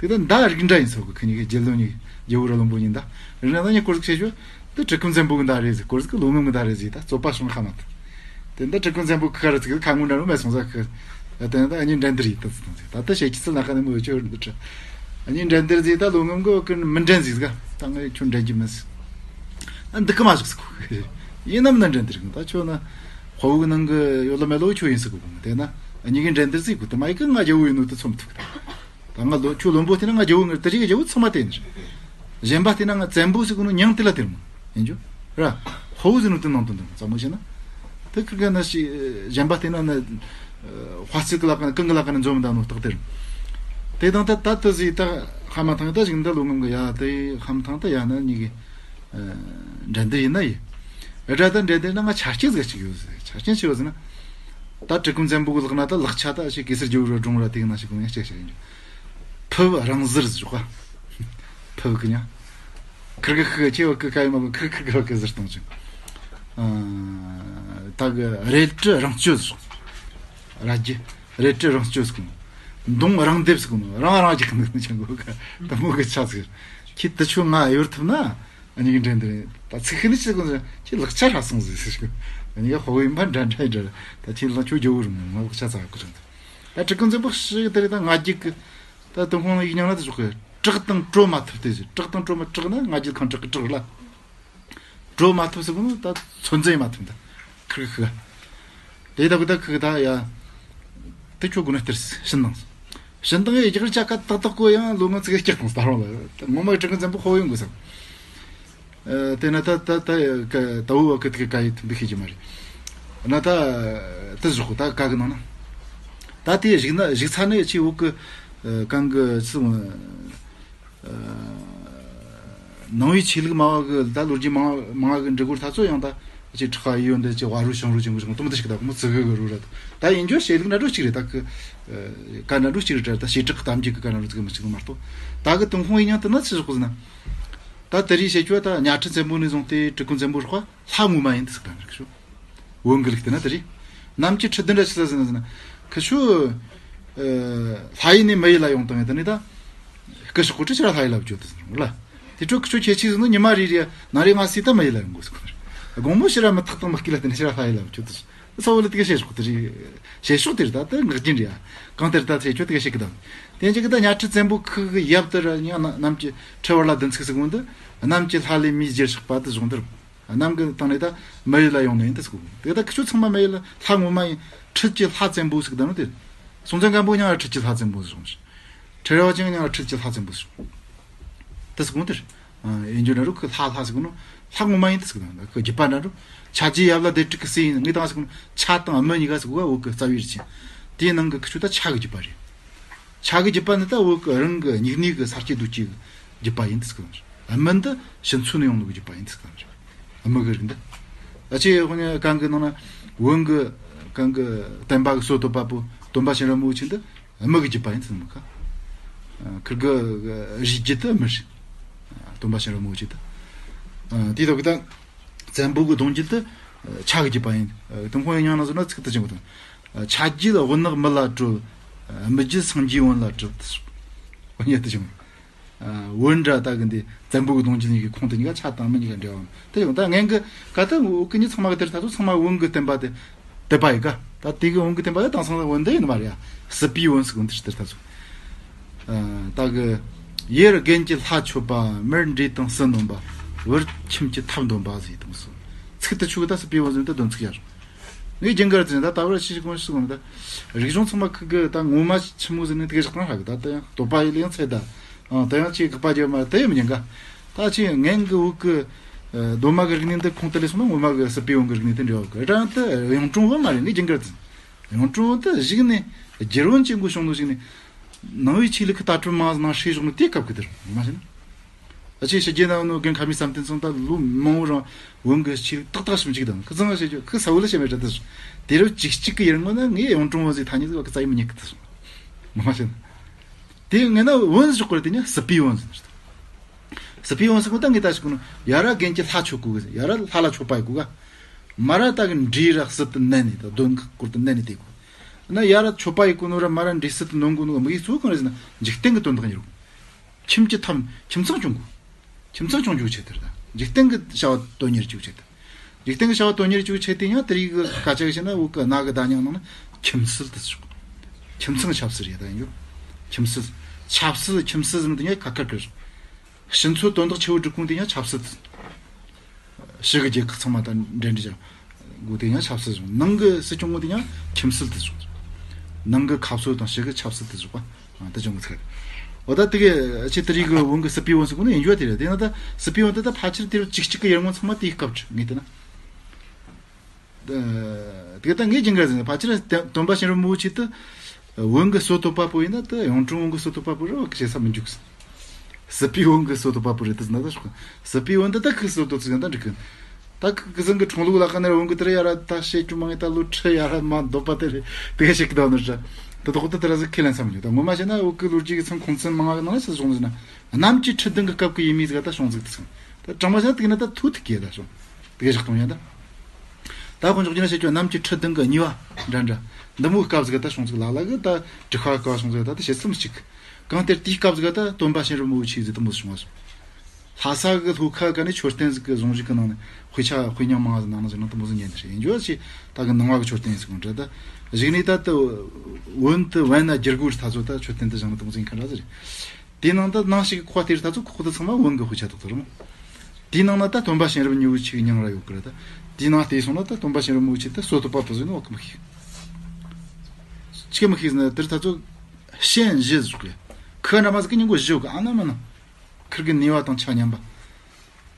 དེ་ད་མདའ་རིགས་འདྲ་ཡིན་ས་གི་ཁི་གཉིས་ཀྱི་རྒྱལ་བློན་གཉིས་རྒྱལ་བོ་ར་བློན་པོ་གཉིས་མདའ་རིགས་འདྲ་ད་གཉིས་སྐོར་ཟིག་བཤད་ཆོ། དེ་གྲི་གུམ་བཙན་པོ་གི་མདའ་རེད་ཟིག་སྐོར་ཟིག་གི་ལོ་ངམ་གི་མདའ་རེད་ཟིག་ད་རྩོད་པ་བྱུང་ཧ་མ་ཐུབ། དེ་འདྲ་གྲི་གུམ་བཙན་པོ་ཁ་ར་ཚིག་ཁ་ངོ་འདྲ་མོ་མེད་སོང་ས་ཁ། དེ་ནས་ད་ཨ་ནི་འགྲན་བསྡུར་ཡིན་ད་ཚིག་དང་ཚིག་ད་ལྟ་བཤད་ཀྱི་ཚིག་ལ་ཁ་ནས་མོ་ཆོས་རེད་འདུག་ཁྲ། ཨ་ནི་འགྲན་བསྡུར་ཟིག་ད་ལོ་ངམ་གོ་ཀི་མི་འགྲན་ཟིག་ཟིག་ད་ངས་ཁྱོད་འགྲན་གྱི་མིན་ཟིག་ཨ་འདི་གི་མ་ཟིག་ཟིག་ཡིན་ནམ་ན་འགྲན་བསྡུར་གི་ད་ཁྱོད་ན་དཔའ་བོ་གི་ནང་གི་ཡོད་ལ་མེད་ལོ་ཁྱོད་ཡིན་ཟིག་གོ་དེ་ན་ཨ་ནི་གི་འགྲན་བསྡུར་ཟིག་གོ་དེ་མ་ཡི་གི་ང་རྒྱལ་བོ་ཡིན་ནོ་དེ་ཚོམ་ཐུག་ད་ང་ལོ་ཁྱོད་བློན་པོ་དེ་ན་ང་རྒྱལ་བོ་ངར་དེ་རིགས་རྒྱལ་བོ་ཚང་མ་དེ་ནི་རེད། གཞན་པ་དེ་ན་ང་བཙན་པོ་ཟིག་གོ་ནོ་མྱིང་དེ་ལ་དེར་མོ་ཡིན་རྒྱུ་ར། ཧོ་ཟིག་ནོ་དེ་ནང་དོན་དུ་བཙན་པོ་བྱས་ན། དེ་ཁུར་ག་ན་ཞིག་གཞན་པ་དེ་ན་ནི་དཔའ་རྩལ་གི་ལག་ཀ་ན་གང་གི་ལག་ཀ་ན་འཛོམས་ད་ནོ་རྟགས་དེར། དེ་དང་ད་ད་དེ་ཟིག་ད་ཧ་མ་ཐང་ད་ཞིག་འདི་ལོ་ངམ་གི་ཡ་དེ་ཧ་མ་ཐང་ད་ཡ་ན་ཉིད་གི་འགྲན་བསྡུར་ཡིན་ན་ཡིན། ཨ་ད་ད་འགྲན་བསྡུར་ན་ང་ཆ་རྐྱེན་ཟིག་ཅིག་ཡོད་ཟིག་ཆ་རྐྱེན་ཆེ་བ་ཟིག་ན། ད་གྲི་གུམ་བཙན་པོ་གི་ལག་ན་ད་ལག་ཆ་ད་ཞིག་གེ་སར་རྒྱལ་བོ་ར་སྒྲུང་ར་དེ་གི་ན་ཞིག་གོ་ངས་ཅིག་ཞིག་ཡིན། ཕུབ་རང་ཟུར་ཟིག་ག་ཕུབ་གི་ཉ། ཁིར་གི་ཁི་ཆེ་བ་གི་ཀ་ཡི་མ་གི་ཁིར་ཁིར་གི་བ་གི་ཟུར་གཏོང་ཅིང་། ད་གི་རལ་གྲི་རང་གཅོད་ཟིག་ར་རྒྱུ་རལ་གྲི་རང་གཅོད་ཟིག་མདུང་རང་འདེབས་ཟིག་རང་རང་རྒྱུག་གི་ཆང་གོ་ག་ད་མོ་གི་ཆ་ཟིག་ཁྱི་དུ་ཆུ་ང་ཡོར་ཐུབ་ན། ཨ་ནི་གི་འདྲེན་འདྲེན་ད་ཚིག་ཤི་ནི་ཅི་གོ་ཁྱི་ལག་ཆ་ར་སོང་ཟིག་ཟིག་ཨ་ནི་གི་ཧོ་ཡིན་པ་འདྲ་འདྲ་འདྲ་ད་ཁྱི་ལག་ཆུ་རྒྱུ་བོ་རུང་ང་ལག་ཆ་ཚ་གི་རུང་། ད་གྲི་གུམ་བཙན་པོ་ཤི་གི་དེ་རེད་ད་ང་རྒྱུག་གི་ད་ཏུན་ཧོང་ཡིག་རྙིང་ལ་དེ་ཞོག་གི་བྲག་དང་བྲོ་མ་ཐུབ་དེ་ཟེར། བྲག་དང་བྲོ་མ་བྲག་ན་ང་རྒྱུད་ཁང་བྲག་གི་བྲག་ལ་བྲོ་མ་ཐུབ་ཟེར་གོ་ནོ་ད་ཚོད་འཛིན་མ་ཐུབ་ད་ཁིར་ཁི་དེ་ད་གི་ད་ཁི་ད་ཡ་དེ་ཁྱོད་གོ་ནོ་སྟེར་ཤིན་དང་ཤིན་དང་ཡ་རྒྱག་རི་ཅག་ཀ་ཏག་ཏག་གོ་ཡང་ལོ་ངོ་ཚིག་རྒྱག་དང་ད་རུང་ལ་ངོ་མ་གྲི་གུམ་བཙན་པོ་ཧོ་ཡོང་གི་ཟེར། དེ་ན་ད་ད་ད་ད་འུ་བ་ཀི་ཏི་ཀ་ཡི་ཐུན་པི་ཤེས་ཀྱི་མ་རེད། ན་ད་དེ་བཞག་གོ་ད་ཀ་གི་ནང་ན་ད་དེ་བཞག་ན་བཞག་ཚ་ནས་ཆེ་འུ་ཀི་གང་གི་ཚི་ནང་བའི་ཆོས་ལུགས་མང་བ་གི་ད་ལོ་རྒྱུས་མང་མང་བ་གི་འབྲི་གོ་ད་ཚོ་ཡང་ད་ཅི་ཁྲག་ཡོད་འདི་ཅི་བ་རུ་ཤང་རུ་ཅི་མི་ཅང་དུམ་དུ་ཞིག་ད་མོ་ཙི་གི་གི་རུ་ར་ད་ཡིན་རྒྱུ་ཆོས་ལུགས་ན་འགྲོ་གཅིག་རེད་ད་ཀི་ཀ་ན་འགྲོ་གཅིག་རེད་ད་བྱེ་བྲག་གི་གཏམ་རྒྱུད་གི་ཀ་ན་འགྲོ་ཙི་གི་མི་ཅིག་མ་གཏོགས་ད་གི་ཏུན་ཧོང་ཡིན་ཡང་དུ་ན་ཚི་ཞོག་གོ་ཟི་ན། ད་དེ་རིགས་བཤད་རྒྱུ་བ་ད་གཉའ་ཁྲི་བཙན་པོ་ནས་བཟུང་སྟེ་གྲི་གུམ་བཙན་པོ་རོགས་པ་ལྷ་ངོ་མ་ཡིན་དུ་ཟིག་ག་ཁི་ཤོ། བོན་གི་ལུགས་དེ་ན་དེ་རིགས་ནམ་གྱི་ཁྲི་བདུན་ར་ཆི་ལ་ཟིན་ན་ཟིན་ན་ཁི་ཤོ། ལྷ་ཡི་ནས་མི་ཡི་ལ་ཡོང་དང་ཡིན་དུ་ནི་ད་སྐུ་ཞོག་གོ་ཁྲི་ཕྱི་ར་ལྷ་ཡི་ལ་བཅོལ་དུ་ཟིན་རུང་ལ། དེ་ཁྲོ་ཁི་ཤོ་ཁྱེད་ཆི་ཟིན་ནོ་ཉི་མ་རེ་རེ་ན་རེ་ང་སི་ད་མི་ཡི་ལ་ཡོང་དགོས་ཟིག་དགོང་མོ་ཕྱི་ར་མི་ཐག་དང་མི་སྐྱིད་ལ་དེ་ནས་ཕྱི་ར་ལྷ་ཡི་ལ་བཅོལ་དུ་ཟིན། ས་བོ་ལ་དེ་ག་བཤད་ཤོག་དེ་རེད། བཤད་ཤོག་དེ་རེད་ད་དེ་ངག་རྒྱུན་རེད་ཡ། གང་དེར་ད་ཚེ་ཁྱོད་དེ་ག་བཤད་གི་དང་། དེ་འཇིག་གི་ད་གཉའ་ཁྲི་བཙན་པོ་ཁུ་གི་ཡབ་དེ་ར་ཉ་ནམ་གྱི་ཁྲི་བར་ལ་བདུན་ཚིགས་སུ་གོང་དུ་ནམ་གྱི་ལྷ་ལས་མིའི་རྒྱུད་གཤེགས་པ་དེ་བཟུང་དེར། ནམ་གི་སྟེང་ནས་ད་མི་ཡུལ་ལ་ཡོང་ནས་ཡིན་དེ་སུ་གོ་དེ་ད་ཁི་ཆོ་ཚང་མ་མི་ཡུལ་ལ་ལྷ་ངོ་མ་ཡིན་ཁྲི་ཀྱི་ལྷ་བཙན་པོ་ཟིག་ད་ནོ་དེ། སྲོང་བཙན་སྒམ་པོ་ཉ་ཁྲི་ཀྱི་ལྷ་བཙན་པོ་ཟིག་བཟུང་ཞིང་། ཁྲི་རལ་པ་ཅན་ཉ་ཁྲི་ཀྱི་ལྷ་བཙན་པོ་ཟིག་དེ་སུ་གོ་དེར། ཨ་ཡིན་རྒྱུ་ན་རུ་ཁི་ལྷ་ལྷ་ཟེར་གོ་ནོ། ལྷ་ངོ་མ་ཡིན་དེ་ཟེར་གོ་ནོ། ཁི་རྒྱུད་པ་འདྲ་རུ། ཆ་རྒྱུས་ཡབ་ལ་སྡེ་དྲུག་གི་སྲས་ཡིན་ངས་དང་ཟེར་གོ་ནོ། ཆ་དང་མི་གཉིས་ཀ་ཟེར་གོ་བ་བོད་གི་རྩ་བའི་རིགས་ཅན། དེའི་ནང་གི་ཁི་ཆོ་ད་ཆ་གི་རྒྱུད་པ་རེད། ཆ་གི་རྒྱུད་པ་ནི་ད་བོད་གི་རང་གི་སྙིགས་ནུས་གི་ས་སྐྱེ་རྡོ་སྐྱེ་གི་རྒྱུད་པ་ཡིན་དེ་ཟེར་གོ་ནོ། མི་འདི་ཕྱི་ཚུལ་ནས་ཡོང་ནོ་གི་རྒྱུད་པ་ཡིན་དེ་ཟེར་གོ་ནོ། མི་གི་རིགས་འདི། ཨ་ཅེ་ཧོ་ཉ་གང་གི་ནང་ན་བོན་གི་གང་གི་བསྟན་པ་གི་སྲོལ་གཏོད་པ་པོ་སྟོན་པ་སྤྱན་རས་མི་བོ་ཆེན་འདི། མི་གི་རྒྱུད་པ་ཡིན་ཚུལ་མི་ཁ། ཁིར་གི་རིགས་རྒྱུད་དུ་མི་རིགས། སྟོན་པ་ཕྱིན་ར་མོ་ཆེ་དུ། དེའི་ཐོག་གི་ད་བཙན་པོ་གི་གདུང་རྒྱུད་དུ་ཆ་གི་རྒྱུད་པ་ཡིན། དུང་ཁོང་ཡང་ན་བཟོ་ན་ཚིག་ཏུ་ཅན་གི་དང་། ཆ་རྒྱུད་དབུ་ནག་མི་ལ་སྤྲོད། མི་རྒྱུད་སངས་རྒྱས་བོན་ལ་སྤྲོད། དབུ་ཉེ་དུ་ཅན། བོན་འདྲ་ད་གི་འདི་བཙན་པོ་གི་གདུང་རྒྱུད་གཉིས་ཀྱི་ཁོངས་དུ་གཉིས་ཀ་ཆ་དང་མི་གཉིས་ཀ་འབྲེལ་བ་དེ་ཡང་ད་ངན་གི་ཀ་ད་འུ་གི་གཉིས་ཚང་མ་གི་དེར་ད་ཚོ་ཚང་མ་བོན་གི་བསྟན་པ་དེ་དད་པ་ཡི་ག་ད་དེ་གི་བོན་གི་བསྟན་པ་དེ་དེང་སང་བོན་དེ་ཡིན་ནི་མ་རེད་ཡ། སྲིད་པའི་བོན་ཟེར་གོ་འདི་ཕྱི་དེར་ད་ཚོ། ད་གི་ཡེར་རྒན་གྱི་ལྷ་མཆོད་པ། མིར་འདྲེ་དང་སྲིན་འདོན་པ། བུར་ཁྱིམ་གྱི་ཐབ་འདོན་པ་ཟེར་དང་སོ། ཚིག་ཏུ་ཆུ་གི་ད་སྲིད་པའི་བོན་ཟེར་ནི་ད་དོན་ཚིག་ཡ་རུ། ངས་རྒྱུན་གར་དུ་ད་ལྟ་བར་ཤེས་ཤིག་གོང་ཤིག་གོང་ད། རིག་གཞུང་ཚང་མ་ཁུ་གི་ད་ངོ་མ་ཆི་མོ་ཟེར་ནས་དེ་ག་ཞག་གང་ཧ་གི་ད་ད་ཡང་དོགས་པ་ཡི་ལེ་ཡང་ཚད་ད། ཨང་ད་ཡང་ཆེ་གི་པ་རྒྱབ་མ་ད་ཡང་མི་ཉན་ག་ད་ཆེ་ངན་གི་འུ་གི་རྡོ་མ་གི་རིག་གནས་འདི་ཁོང་དུ་ལས་སོང་ན་ངོ་མ་གི་སྲིད་པའི་བོན་གི་རིག་གནས་དེ་འདྲ་བ་གི་རང་ད་གཡུང་དྲུང་བོན་མ་རེད་ངས་རྒྱུན་གར་དུ། གཡུང་དྲུང་བོན་ད་གཞིག་ནས་རྒྱལ་བོན་ཅན་གོ་བྱུང་ནོ་གཞིག་ནས། ནང་བའི་ཆོས་ལུགས་ཁི་ད་སྤྲོ་མ་ནང་ཧྲིལ་བཞག་ནོ་དེ་སྐབས་གི་དེར་ངོ་མ་ཤེས་ན། ཨ་ཆེ་ཕྱི་རྒྱལ་ན་ནོ་རྒན་ཁ་མི་བསམ་གཏན་ཚང་ད་ལོ་མང་བོ་རང་བོན་གི་ཆོས་ལུགས་ཏག་ཏག་ཞིག་འཇིག་དང་ཁི་ཚང་ང་བཤད་རྒྱུ་ཁི་ས་བོ་ལ་བཤད་མེད་དྲ་དེ་དེ་རུ་གཅིག་གཅིག་གི་ཡར་ངོ་ན་ངས་གཡུང་དྲུང་བོན་ཟིག་ཐ་སྙད་ཟིག་བ་ཁི་ཙ་ཡི་མི་ཉེ་གི་དེ་ངོ་མ་ཤེས་ན། དེ་ངས་ན་བོན་ཟིག་ཞོག་གོ་ར་དེ་ཉ་སྲིད་པའི་བོན་ཟིག་ན་སྲིད་པའི་བོན་ཟིག་ངོ་ད་ངས་ད་ཞིག་གོ་ནོ་ཡ་ར་རྒན་གྱི་ལྷ་མཆོད་གོ་གི་ཟིག་ཡ་ར་ལྷ་ལ་མཆོད་པ་ཡི་གོ་ག་མ་ར་ད་གི་འདྲེ་ར་སྲིད་དུ་མནན་ནས་ད་གདོན་གི་སྐོར་དུ་མནན་ནས་དེ་གོ་ན་ཡ་ར་མཆོད་པ་ཡི་གོ་ནོ་ར་མ་ར་འདྲེ་སྲིད་དུ་གནོན་གོ་ནོ་གི་མི་གི་གཙོ་བོ་གང་རེད་ཟེར་ན་འཇིག་རྟེན་གི་དོན་དག་ཉེར་གོ་ཁྱིམ་གྱི་ཐམ་ཁྱིམ་ཚང་སྐྱོང་དགོས། ཁྱིམ་ཚང་སྐྱོང་རྒྱུ་ཆེད་དེར་དང་འཇིག་རྟེན་གྱི་བྱ་བ་དོན་གཉེར་རྒྱུ་ཆེད་དེ། འཇིག་རྟེན་གྱི་བྱ་བ་དོན་གཉེར་བྱེད་ཆེད་དུ་ཡང་དེ་རིགས་ཀྱི་སྐད་ཆ་བཤད་ན། བོད་ཀྱི་གནའ་གི་བརྡ་རྙིང་ནང་ན་ཁྱིམ་སྲོལ་དུ་ཆོག་ཁྱིམ་ཚང་ཆབ་སྲིད་རེད་ད་ཡིན་ཡོད། ཁྱིམ་སྲོལ། ཆབ་སྲིད། ཁྱིམ་སྲོལ་ཟེར་ནི་དེ་ཡང་ཁ་ཁར་ཁར་སོང་། ཕྱི་ཚོ་དོན་དག་ཆེ་བོ་སྒྲུབ་ཁུངས་དེ་ཡང་ཆབ་སྲིད། ཕྱི་གི་རྒྱལ་ཁག་ཚང་མ་དང་འབྲེལ་འདྲིས་བྱ་དགོས་དེ་ཡང་ཆབ་སྲིད་བྱུང་། ནང་གི་སྲིད་སྐྱོང་ངོ་དེ་ཡང་ཁྱིམ་སྲོལ་དུ་བྱུང་། ནང་གི་ཁ་སྲོལ་དང་ཕྱི་གི་ཆབ་སྲིད་དུ་བྱུང་བ། ཨ། དེ་བྱུང་གི་ཚིག་རེད། འོ་ད་དེ་གི་ཆེད་དུ་རིགས་གི་བོན་གི་སྲིད་པའི་བོན་ཟེར་གོ་ནི་ཡིན་རྒྱུ་བ་དེ་རེད། དེ་ན་ད་སྲིད་པའི་བོན་དེ་ད་ཕལ་ཆེར་དེ་རུ་གཅིག་གཅིག་གི་ཡར་སྔོན་ཚང་མ་དེའི་སྐབས་ཀྱི་ངེས་དེ་ན། དེ་ད་ངས་ཀྱང་ག་ཟིན། ཕལ་ཆེར་སྟོན་པ་གཤེན་རབ་མི་བོའི་ཆེད་དུ་བོན་གྱི་སྲོལ་གཏོད་པ་པོ་ཡིན་ན། དེ་གཡུང་དྲུང་བོན་གྱི་སྲོལ་གཏོད་པ་པོ་རེད་བ། བྱེད་ས་མི་འཇུག་ཟིན། སྲིད་པའི་བོན་གྱི་སྲོལ་གཏོད་པ་པོ་རེད་དེ་ཟིན་ན། ད་ཤོག་སྲིད་པའི་བོན་དེ་ད་ཁོའི་སྲོལ་གཏོད་ཚུལ་ཡང་ད་འགྲིག་གི། ད་ཁོ་གི་ཟིན་གི་ཁྲོང་ལུགས་ལ་ཁ་ནས་བོན་གྱི་དེ་རེད་ཡ་ར། ད་བཤད་རྒྱུ་མང་ངེ་ད་ལོ་ཁྲི་ཡ་ར་མ་འདོད་པ་དེ་རེད། དེ་ག་ཞིག་གི་ད་ནོར་བྱ། དེ་དོག་ད་དེ་ར་ཟིག་ཁས་ལེན་ས་མི་འཇུག་ད་ངོ་མ་བཤད་ན་བོད་གི་ལོ་རྒྱུས་ཀྱི་ཚང་ཁུངས་བཙུན་མང་ང་གི་ནང་ལ་ཆི་བྱུང་ཟིན་ན། གནམ་གྱི་ཁྲི་བདུན་གྱི་སྐབས་ཀྱི་ཡུལ་མི་ཟིག་ད་བྱུང་ཟིག་དེ་ཚང་། ད་དྲང་མ་བཤད་ན་དེ་གི་ན་ད་ཐུག་ཐུག་གི་ད་བྱུང་། དེ་ག་ཞིག་གཏོང་ཡ་ད། ད་དཀོན་མཆོག་གི་ན་བཤད་རྒྱུ་གནམ་གྱི་ཁྲི་བདུན་གྱི་གཉིས་པ་འདྲ་འདྲ་འདི་མོའི་སྐབས་ཟིག་ད་བྱུང་ཟིག་ལ་ལ་གི་ད་དྲུག་པ་སྐབས་བྱུང་ཟིག་ད་ད་བཤད་སེམས་གཅིག་གང་ལྟར་དེའི་སྐབས་ཟིག་ད་སྟོན་པ་གཤེན་རབ་མི་བོའི་ཆེད་ཟིག་དེ་མོ་བྱུང་བ་སོང་། ལྷ་ས་གི་ལྷོ་ཁ་ག་ནས་མཆོད་རྟེན་ཟིག་གི་བཟུང་བཞུགས་གི་ནང་ནས་དཔེ་ཆ་དཔེ་རྙིང་མང་ང་ཟིག་ནང་ན་ཟིག་ནང་དེ་མོ་ཟིག་ཉན་ནི་རེད། ཡིན་རྒྱུ་ཆི་ད་གི་ནང་བ་གི་མཆོད་རྟེན་ཟིག་གོང་འདྲ་ད་གཞུག་ནས་ད་ད་བོན་དུ་བན་ན་བསྒྱུར་དགོས་རེད། ད་ཚོ་ད་མཆོད་རྟེན་དུ་བཞེངས་ན་དེ་མོ་ཟིག་ཡིན་ཁ་འདྲ་ཟིག་རེད། དེའི་ནང་ད་ནང་ཞིག་གི་ཁོ་དེ་རེད། ད་ཚོ་ཁོག་དེ་ཚང་མ་བོན་གི་དཔེ་ཆ་ཐོག་ཏུ་རེད་མོ། དེའི་ནང་ན་ད་སྟོན་པ་གཤེན་རབ་མི་བོའི་ཆེད་ཀྱི་མྱིང་ར་ཡོད་གི་རེད། ད་དེའི་ནང་བལྟས་སོང་ན་ད་སྟོན་པ་གཤེན་རབ་མི་བོའི་ཆེད་དུ་སྲོལ་གཏོད་པ་དེ་ཚོ་ཡིན་ནོ་གི་མི་ཤེས། ཆི་གི་མི་ཤེས་ཟེར་ན་དེར་ད་ཚོ་གཤེན་བཞི་ཟེར་གི། ཁོ་འདྲ་མོ་ཟིག་གི་མྱིང་གོ་བཞི་ཡོད་གི། ཨ་ན་མ་ན་ཁིར་གི་ནུས་པ་དང་ཆ་མཉམ་པ།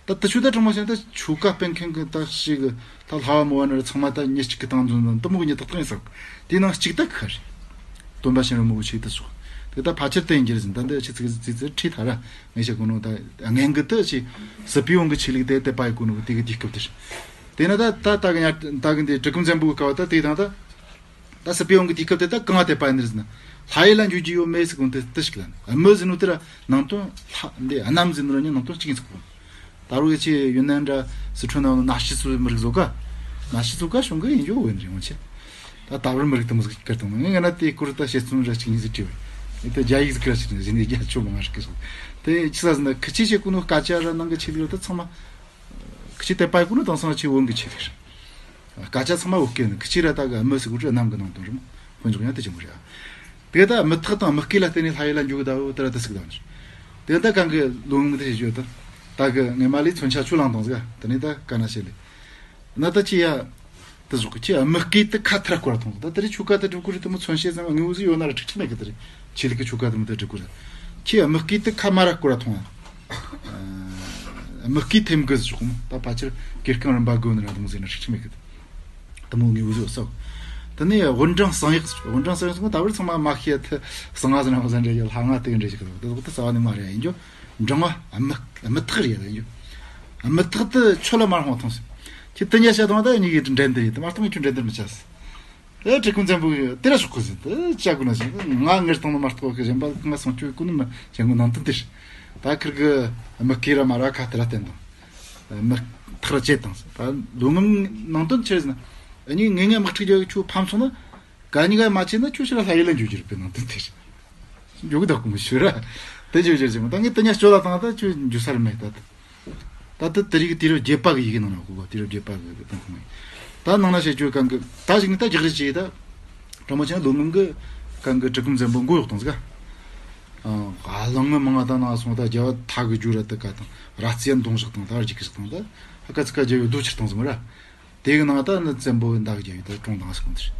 ད་དེ་ཆོ་ད་དྲང་མོ་བཤད་ན་ད་ཆོ་ག་སྤེལ་མཁན་གི་ད་ཞིག་གི་ད་ལྷ་བ་མོ་བ་ནི་ར་ཚང་མ་ད་མྱི་གཅིག་གི་སྟེང་འཛོམས་འཛོམས་དེ་མོ་གི་མྱི་ཏག་ཏག་ཡིན་ས་གི། དེའི་ནང་གཅིག་ད་ཁོ་རེད། སྟོན་པ་གཤེན་རབ་མི་བོའི་ཆེད་དུ་སོགས། དེ་ད་ཕལ་ཆེར་དེ་ཡིན་རྒྱུ་རེད་ཟིན། ད་འདི་ཆི་ཚིག་ཚིག་ཚིག་ཁྲིད་ཐ་ར་ངས་བཤད་གོ་ནོ་ད་སྔན་གི་དེ་ཆི་སྲིད་པའི་བོན་གི་ཆོས་ལུགས་དེ་དད་པ་ཡི་གོ་ནོ་གི་དེ་གི་དུས་སྐབས་དེ་རེད། དེ་ན་ད་ད་ད་གི་ཉ་ད་གི་འདི་གྲི་གུམ་བཙན་པོ་གི་སྐབས་ད་དེ་དང་ད། ད་སྲིད་པའི་བོན་གི་དུས་སྐབས་དེ་ད་གང་ང་དད་པ་ཡིན་ནི་རེད་ཟེར་ན། ལྷ་ཡུལ་ལ་འགྱོ་རྒྱུ་ཡོད་མེད་ཟེར་གོ་ནོ་དེ་དེ་ཞིག་ལ་ནི། དམོད་ཟེར་ནོ་དེ་ར་ནང་དོན་ལྷ་འདི་གནམ་ཟེར་ནོ་ར་ནི་ནང་དོན་གཅིག་ཡིན་ཚོགས་པོ། ད་རུང་ཡ་ཆི་ཡུན་ནན་འདྲ་སི་ཁྲོན་ནང་ན་ཤི་སུ་མི་རིགས་བཟོ་ག་ན་ཤི་བཟོ་ག་བྱུང་གི་ཡིན་རྒྱུ་བོན་རེད་འོང་ཆེ། ད་ད་བར་མི་རིགས་དེ་མོ་ཟིག་བཀར་བཏང་ནོ། ངས་ང་ན་དེའི་སྐོར་ད་དཔྱད་རྩོམ་ར་གཅིག་གཉིས་ཟིག་བྲིས་བས། ཨེ་ད་རྒྱ་ཡིག་ཟིག་ར་གཅིག་ནས་ཟིན་ནས་རྒྱ་ཆོ་མང་ང་ཞིག་གི་སོང་། དེ་ཆི་ས་ཟེར་ན་ཁི་ཆི་བྱེད་གོ་ནོ་སྐད་ཆ་ར་ནང་གི་ཆི་ལུགས་ར་ད་ཚང་མ། ཁི་ཆི་དད་པ་ཡི་གོ་ནོ་དེང་སང་ཆི་བོན་གི་ཆི་ལུགས་ར། སྐད་ཆ་ཚང་མ་བོད་སྐད་ནི་ཁི་ཆི་ར་ད་གི་དམོད་ཟེར་གོ་ར་གནམ་གི་ནང་དོན་རེད་མོ། དཔེ་འཇོག་ཡང་དེ་ཆེན་པོ་རེད། དེ་ད་དམུ་ཐག་དང་དམུ་སྐེད་ལ་བརྟེན་ནས་ལྷ་ཡུལ་ལ་འགྱོ་གི་ད་བོ་དེ་ར་དེ་ཟིག་ད་ནི། དེ་ད་གང་གི་ལོ་ངོ་དེ་ཞིག་ཡོད་ད། ད་གི་ངས་མ་ལས་མཚོན་ཆ་ཆུ་ལང་དང་ཟིག་དེ་ནས་ད་ག་ན་བཤད་ལེ། ན་ད་ཅི་ཡ། དེ་ཟོག་གི་ཅི་ཡ་དམུ་སྐེད་དེ་ཁ་ཐར་སྐོར་ཐོང་ད། དེ་རི་ཆུ་ཀ་དེ་སྒྲུབ་ཀུ་རི་དེ་མོ་མཚོན་བྱེད་ཙམ་དངོས་པོ་ཟིག་ཡོད་ན་ར་ཁྲིག་ཁྲིག་མེད་གི། དེ་རི་ཆི་ལི་གི་ཆུ་ཀ་དེ་མོ་དེ་སྒྲུབ་ཀུ་རི། ཅི་ཡ་དམུ་སྐེད་དེ་ཁ་མ་ར་སྐོར་ཐོང་ཡ། དམུ་སྐེད་ཐེམ་གི་ཟོག་མོ་ད་ཕལ་ཆེར་གེ་རྐང་རིམ་པ་དགོས་ནི་ར་དེ་མོ་ཟིག་ན་ཁྲིག་ཁྲིག་མེད་གི། དེ་མོ་ངེས་པོ་ཟིག་ཡོད་ས། དེ་ནས་དབུ་འགྲེང་གསང་ཡག་ཟེར། དབུ་འགྲེང་གསང་ཡག་ཟེར་ན་ད་བར་ཚང་མ་མ་ཤེས་ཐི་གསང་སྔགས་ཟེར་ན་བ་ཟེར་འདྲ་ཡོད། ལྷ་སྔགས་དེ་གི་འདྲ་ཞིག་གི་དེ་ཟོག་དེ་རྩ་བ་ནས་མ་རེད་ཡིན་རྒྱུ། འགྲེང་བ་དམུ་དམུ་ཐག་རེད་ཡིན་རྒྱུ། དམུ་ཐག་དེ་ཆོ་ལ་མ་རུང་བ་ཐོང་ཟེར། ཁྱེད་དེ་ཉ་བཤད་དང་ད་གཉིས་ཀྱི་འགྲན་བསྡུར་ཡིན། དེ་མ་གཏོགས་ངས་ཁྱོད་འགྲན་བསྡུར་མི་བྱ་ཟེར། ཨེ་གྲི་གུམ་བཙན་པོ་གི་དེ་ར་ཤོག་གི་ཟེར། དེ་བྱ་དགོས་ན་ཟེར། ང་ངེར་བཏང་ནི་མ་གཏོགས་གི་གཞན་པ་ང་སྲུང་སྐྱོབ་ཀུན་ནི་མི་བྱེད་དགོས་ནང་དོན་དེ་རེད། ད་ཁིར་གི་དམུ་སྐེད་ར་མ་ར་ཁ་དེ་ར་བསྟན་དང་། དམུ་ཐག་ར་བཅད་དང་ཟེར། ད་ལོ་ངམ་ནང་དོན་ཆི་ཟེར་ན། ཨ་ནི་ངེ་ངེ་དམག་འཁྲུག་རྒྱག་ཁྱོད་ཕམ་སོང་ན། ག་ཉི་ག་མ་བྱས་ན་ཁྱོད་ཕྱིར་ལྷ་ཡུལ་ལ་འགྱོ་རྒྱུ་རེད་པས་ནང་དོན་དེ་རེད། འགྱོ་གི་ད་གོ་མི་ཤོད་ར། དེ་འགྱོ་རྒྱུ་རེད་ཟེར་མོ། ད་ངས་དེ་ཉ་སྐྱོ་ལ་བཏང་ད་ཁྱོད་འགྱོ་ས་རེད་མེད་ད། ད་ལྟ་དེ་རིགས་དུས་རབས་བརྒྱད་པ་གི་ཡི་གེ་ནང་ན་གོ་གོ། དུས་རབས་བརྒྱད་པ་གི་དང་ཁོ་མ་ཡིན། ད་ནང་ན་བཤད་རྒྱུ་གང་གི་ད་ཞིག་ནི་ད་རྒྱག་རེས་བྱས་ད། དྲང་མོ་བྱས་ན་ལོ་ངམ་གི་གང་གི་གྲི་གུམ་བཙན་པོ་མགོ་གཡོག་བཏང་ཟིག་ག་ཨ་ལང་ངི་མང་ང་ད་ན་སོང་ད་རྒྱལ་བ་ཐ་གི་རྒྱུ་ར་དི་ཀ་དང་ར་ཙི་ཡན་གདོང་བཞག་དང་ད་ར་ཅིག་གི་བཞག་དང་ད་ཧ་ཀ་ཙི་ཀ་རྒྱལ་བའི་རྡོ་ཆིར་བཏང་ཟིག་མ་ར། དེ་གི་ནང་ད་ནི་བཙན་པོ་མདའ་གི་རྒྱལ་བའི་ད་གྲོང་དང་ཟིག་དང་དེ་རེད།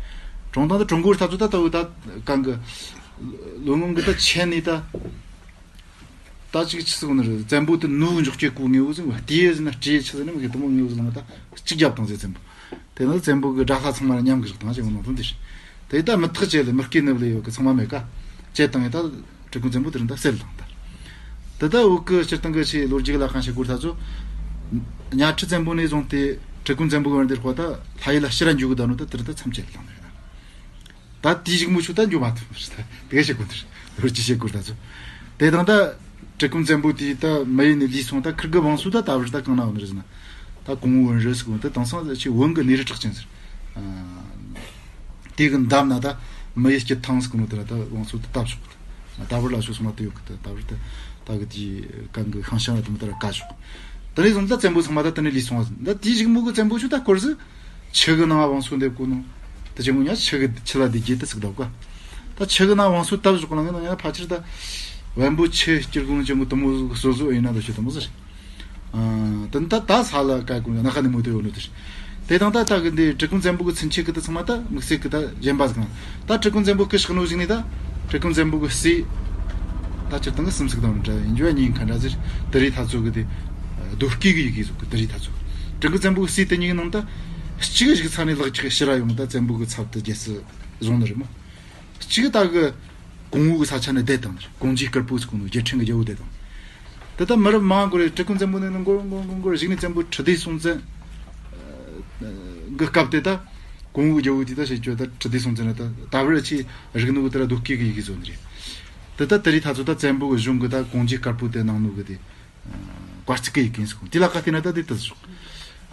གྲོང་དང་ད་གྲོང་གོར་ཐ་ཚོ་ད་ད་བུ་ད་གང་གི་ལོ་ངམ་གི་ད་ཆེན་ནི་ད། ད་ཅིག་ཆི་ཟིག་ནི་རེད། བཙན་པོ་དེ་ནུ་འཇོག་སྐྱེ་གོ་ངེས་བོ་ཟིག་བ་ལྟེ་ཟིན་ན་སྤྲེའུ་ཆི་ཟིག་ནི་མི་གི་དུ་མོ་ངེས་བོ་ཟིག་ལ་ད་གཅིག་རྒྱབ་དང་ཟེར་བཙན་པོ། དེ་ནི་བཙན་པོ་གི་དགྲ་ལྷ་ཚང་མ་ལ་མཉམ་གི་རག་དང་ཅེས་ནང་དོན་དེ་རེད། དེ་ད་མི་ཐག་བཅད་ལས་མི་སྐེ་ནུབ་ལས་ཡོད་གི་ཚང་མ་མེད་ཀ་བཅད་བཏང་ཡོད་ད། གྲི་གུམ་བཙན་པོ་དེ་རིང་ད་གསལ་དང་ད། དེ་ད་བོད་གི་སྤྱིར་བཏང་གི་ཆེས་ལོ་རྒྱུས་ལ་གང་བཤད་དགོས་ད་ཚོ། གཉའ་ཁྲི་བཙན་པོ་ནས་བཟུང་སྟེ་གྲི་གུམ་བཙན་པོ་གི་བར་འདིར་ཁོ་ད་ལྷ་ཡུལ་ལ་ཕྱིར་འཇུག་གི་ད་ནོ་ད་དེ་རིང་ད་མཚམས་བཅད་ལ་བཏང་ནི་རེད་ད། ད་དེའི་གཞུག་མུ་ཆུ་ད་འགྱོ་མ་ཐུབ་རེད་ད། དེ་ག་བཤད་དགོས་འདིར་ལོ་རྒྱུས་བཤད་དགོས་ད་ཚོ། དེ་དང་ད་གྲི་གུམ་བཙན་པོ་དེ་ད་མི་ཡུལ་ནས་ལུས་སོང་ད་ཁིར་གི་བང་སོ་ད་ད་བར་ད་གང་ན་འོ་ནི་རེད་ཟེར་ན། ད་གོང་བོན་རི་ཟེར་གོ་ད་དེང་སང་ཆེས་བོན་གི་གནས་རི་གྲགས་ཅན་ཟེར། དེ་གི་འདབས་ན་ད་མི་ཡི་སྐྱིད་ཐང་ཟེར་གོ་ནོ་དེ་ལ་ད་བང་སོ་དེ་བཏབ་ཆོག་གི། ད་བར་ལ་ཤོ་སོང་ན་དེ་ཡོད་གི། ད་ད་བར་ད་ད་གི་དེ་གང་གི་ཤང་ཤང་ལ་དེ་མོ་ད་ར་བཀའ་ཆོག་དེ་ནས་བཟུང་ད་བཙན་པོ་ཚང་མ་ད་དེ་ནས་ལུས་སོང་བ་ཟིན། ད་དེའི་གཞུག་མོ་གི་བཙན་པོ་ཆུ་ད་སྐོར་ཟིག་ཆུ་གི་ནང་བང་སོ་འདེབས་གོ་ནོ། ད་ཅི་མོ་ཉ་ཆུ་གི་ཆུ་ལ་བསྡད་རྒྱུ་ད་ཟིག་ད་ག་ད་ཆུ་གི་ནང་བང་སོ་བཏབ་བཞག་ལ་ངས་ན་ཡ་ཕལ་ཆེར་ད་བན་བོན་ཆུ་སྐྱིར་གུང་ཅན་གི་དུ་མོ་གི་སོ་སོ་ཡིན་ན་ད་ཆུ་དུ་མོ་ཟིག་ཨ། དེ་ད་ད་ས་ལ་ཀ་ཀུང་ན་ཁ་ནས་མོ་དེ་ཡོད་ནོ་དེ། དེ་དང་ད་ད་གི་འདི་གྲི་གུམ་བཙན་པོ་གི་ཚུན་ཆད་གི་ད་ཚང་མ་ད་དམིགས་བསལ་གི་ད་གཞན་པ་ཟིག་ད་གྲི་གུམ་བཙན་པོ་གི་ཤག་ནོ་ཞིག་ནས་ད་གྲི་གུམ་བཙན་པོ་གི་སྲས་ད་སྤྱིར་བཏང་གི་སུམ་ཟིག་དང་འདྲ་ཡིན་རྒྱུ་ཡ་གཉིས་ཁ་འདྲ་ཟེར། དེ་རིགས་ཐ་ཚོ་གི་དེ་རྡོ་སྐས་གི་ཡི་གེ་ཟིག་གི་དེ་རིགས་ཐ་ཚོ་གྲི་གུམ་བཙན་པོ་གི་སྲས་དེ་གཉིས་ནང་ད་གཅིག་གཞུག་ཚ་ནས་ལག་ཅིག་ཕྱི་ར་ཡོང་ད་བཙན་པོ་གི་ཚབ་ཏུ་རྒྱལ་སྲིད་བཟུང་ནི་རེད་མོ། གཅིག་ད་གི་གོང་བུ་གི་ས་ཆ་ནས་བསྡད་དང་། གོང་ཇིའི་སྐར་པོ་ཟེར་གོ་ནོ་རྒྱལ་ཕྲན་གི་རྒྱལ་པོ་བསྡད་དང་། དེ་ད་མི་རབས་མང་པོ་རེ་གྲི་གུམ་བཙན་པོ་ནས་ནི་འགོར་འགོར་འགོར་འགོར་གཞུག་ནས་བཙན་པོ་ཁྲི་ལྡེ་སྲོང་བཙན་གི་སྐབས་དེ་ད་གོང་བུ་རྒྱལ་པོ་དེ་ད་བྱེད་ཆོག་ད་ཁྲི་ལྡེ་སྲོང་བཙན་ལ་ད་ད་བར་ཆི་རིག་ནོ་གི་དེ་ར་རྡོ་སྐས་གི་ཡི་གེ་བཟོ་ནི་རེད། དེ་ད་དེ་རིགས་ཐ་ཚོ་ད་བཙན་པོ་གི་གཞུང་གི་ད་གོང་ཇིའི་སྐར་པོ་དེ་ནང་ནོ་གི་དེ། བཀའ་གཙིགས་ཀྱི་ཡི་གེ་ཟེར་གོ་དེ་ལ་ཁ་བལྟས་ན་ད་དེ་ལྟ་ཟེར།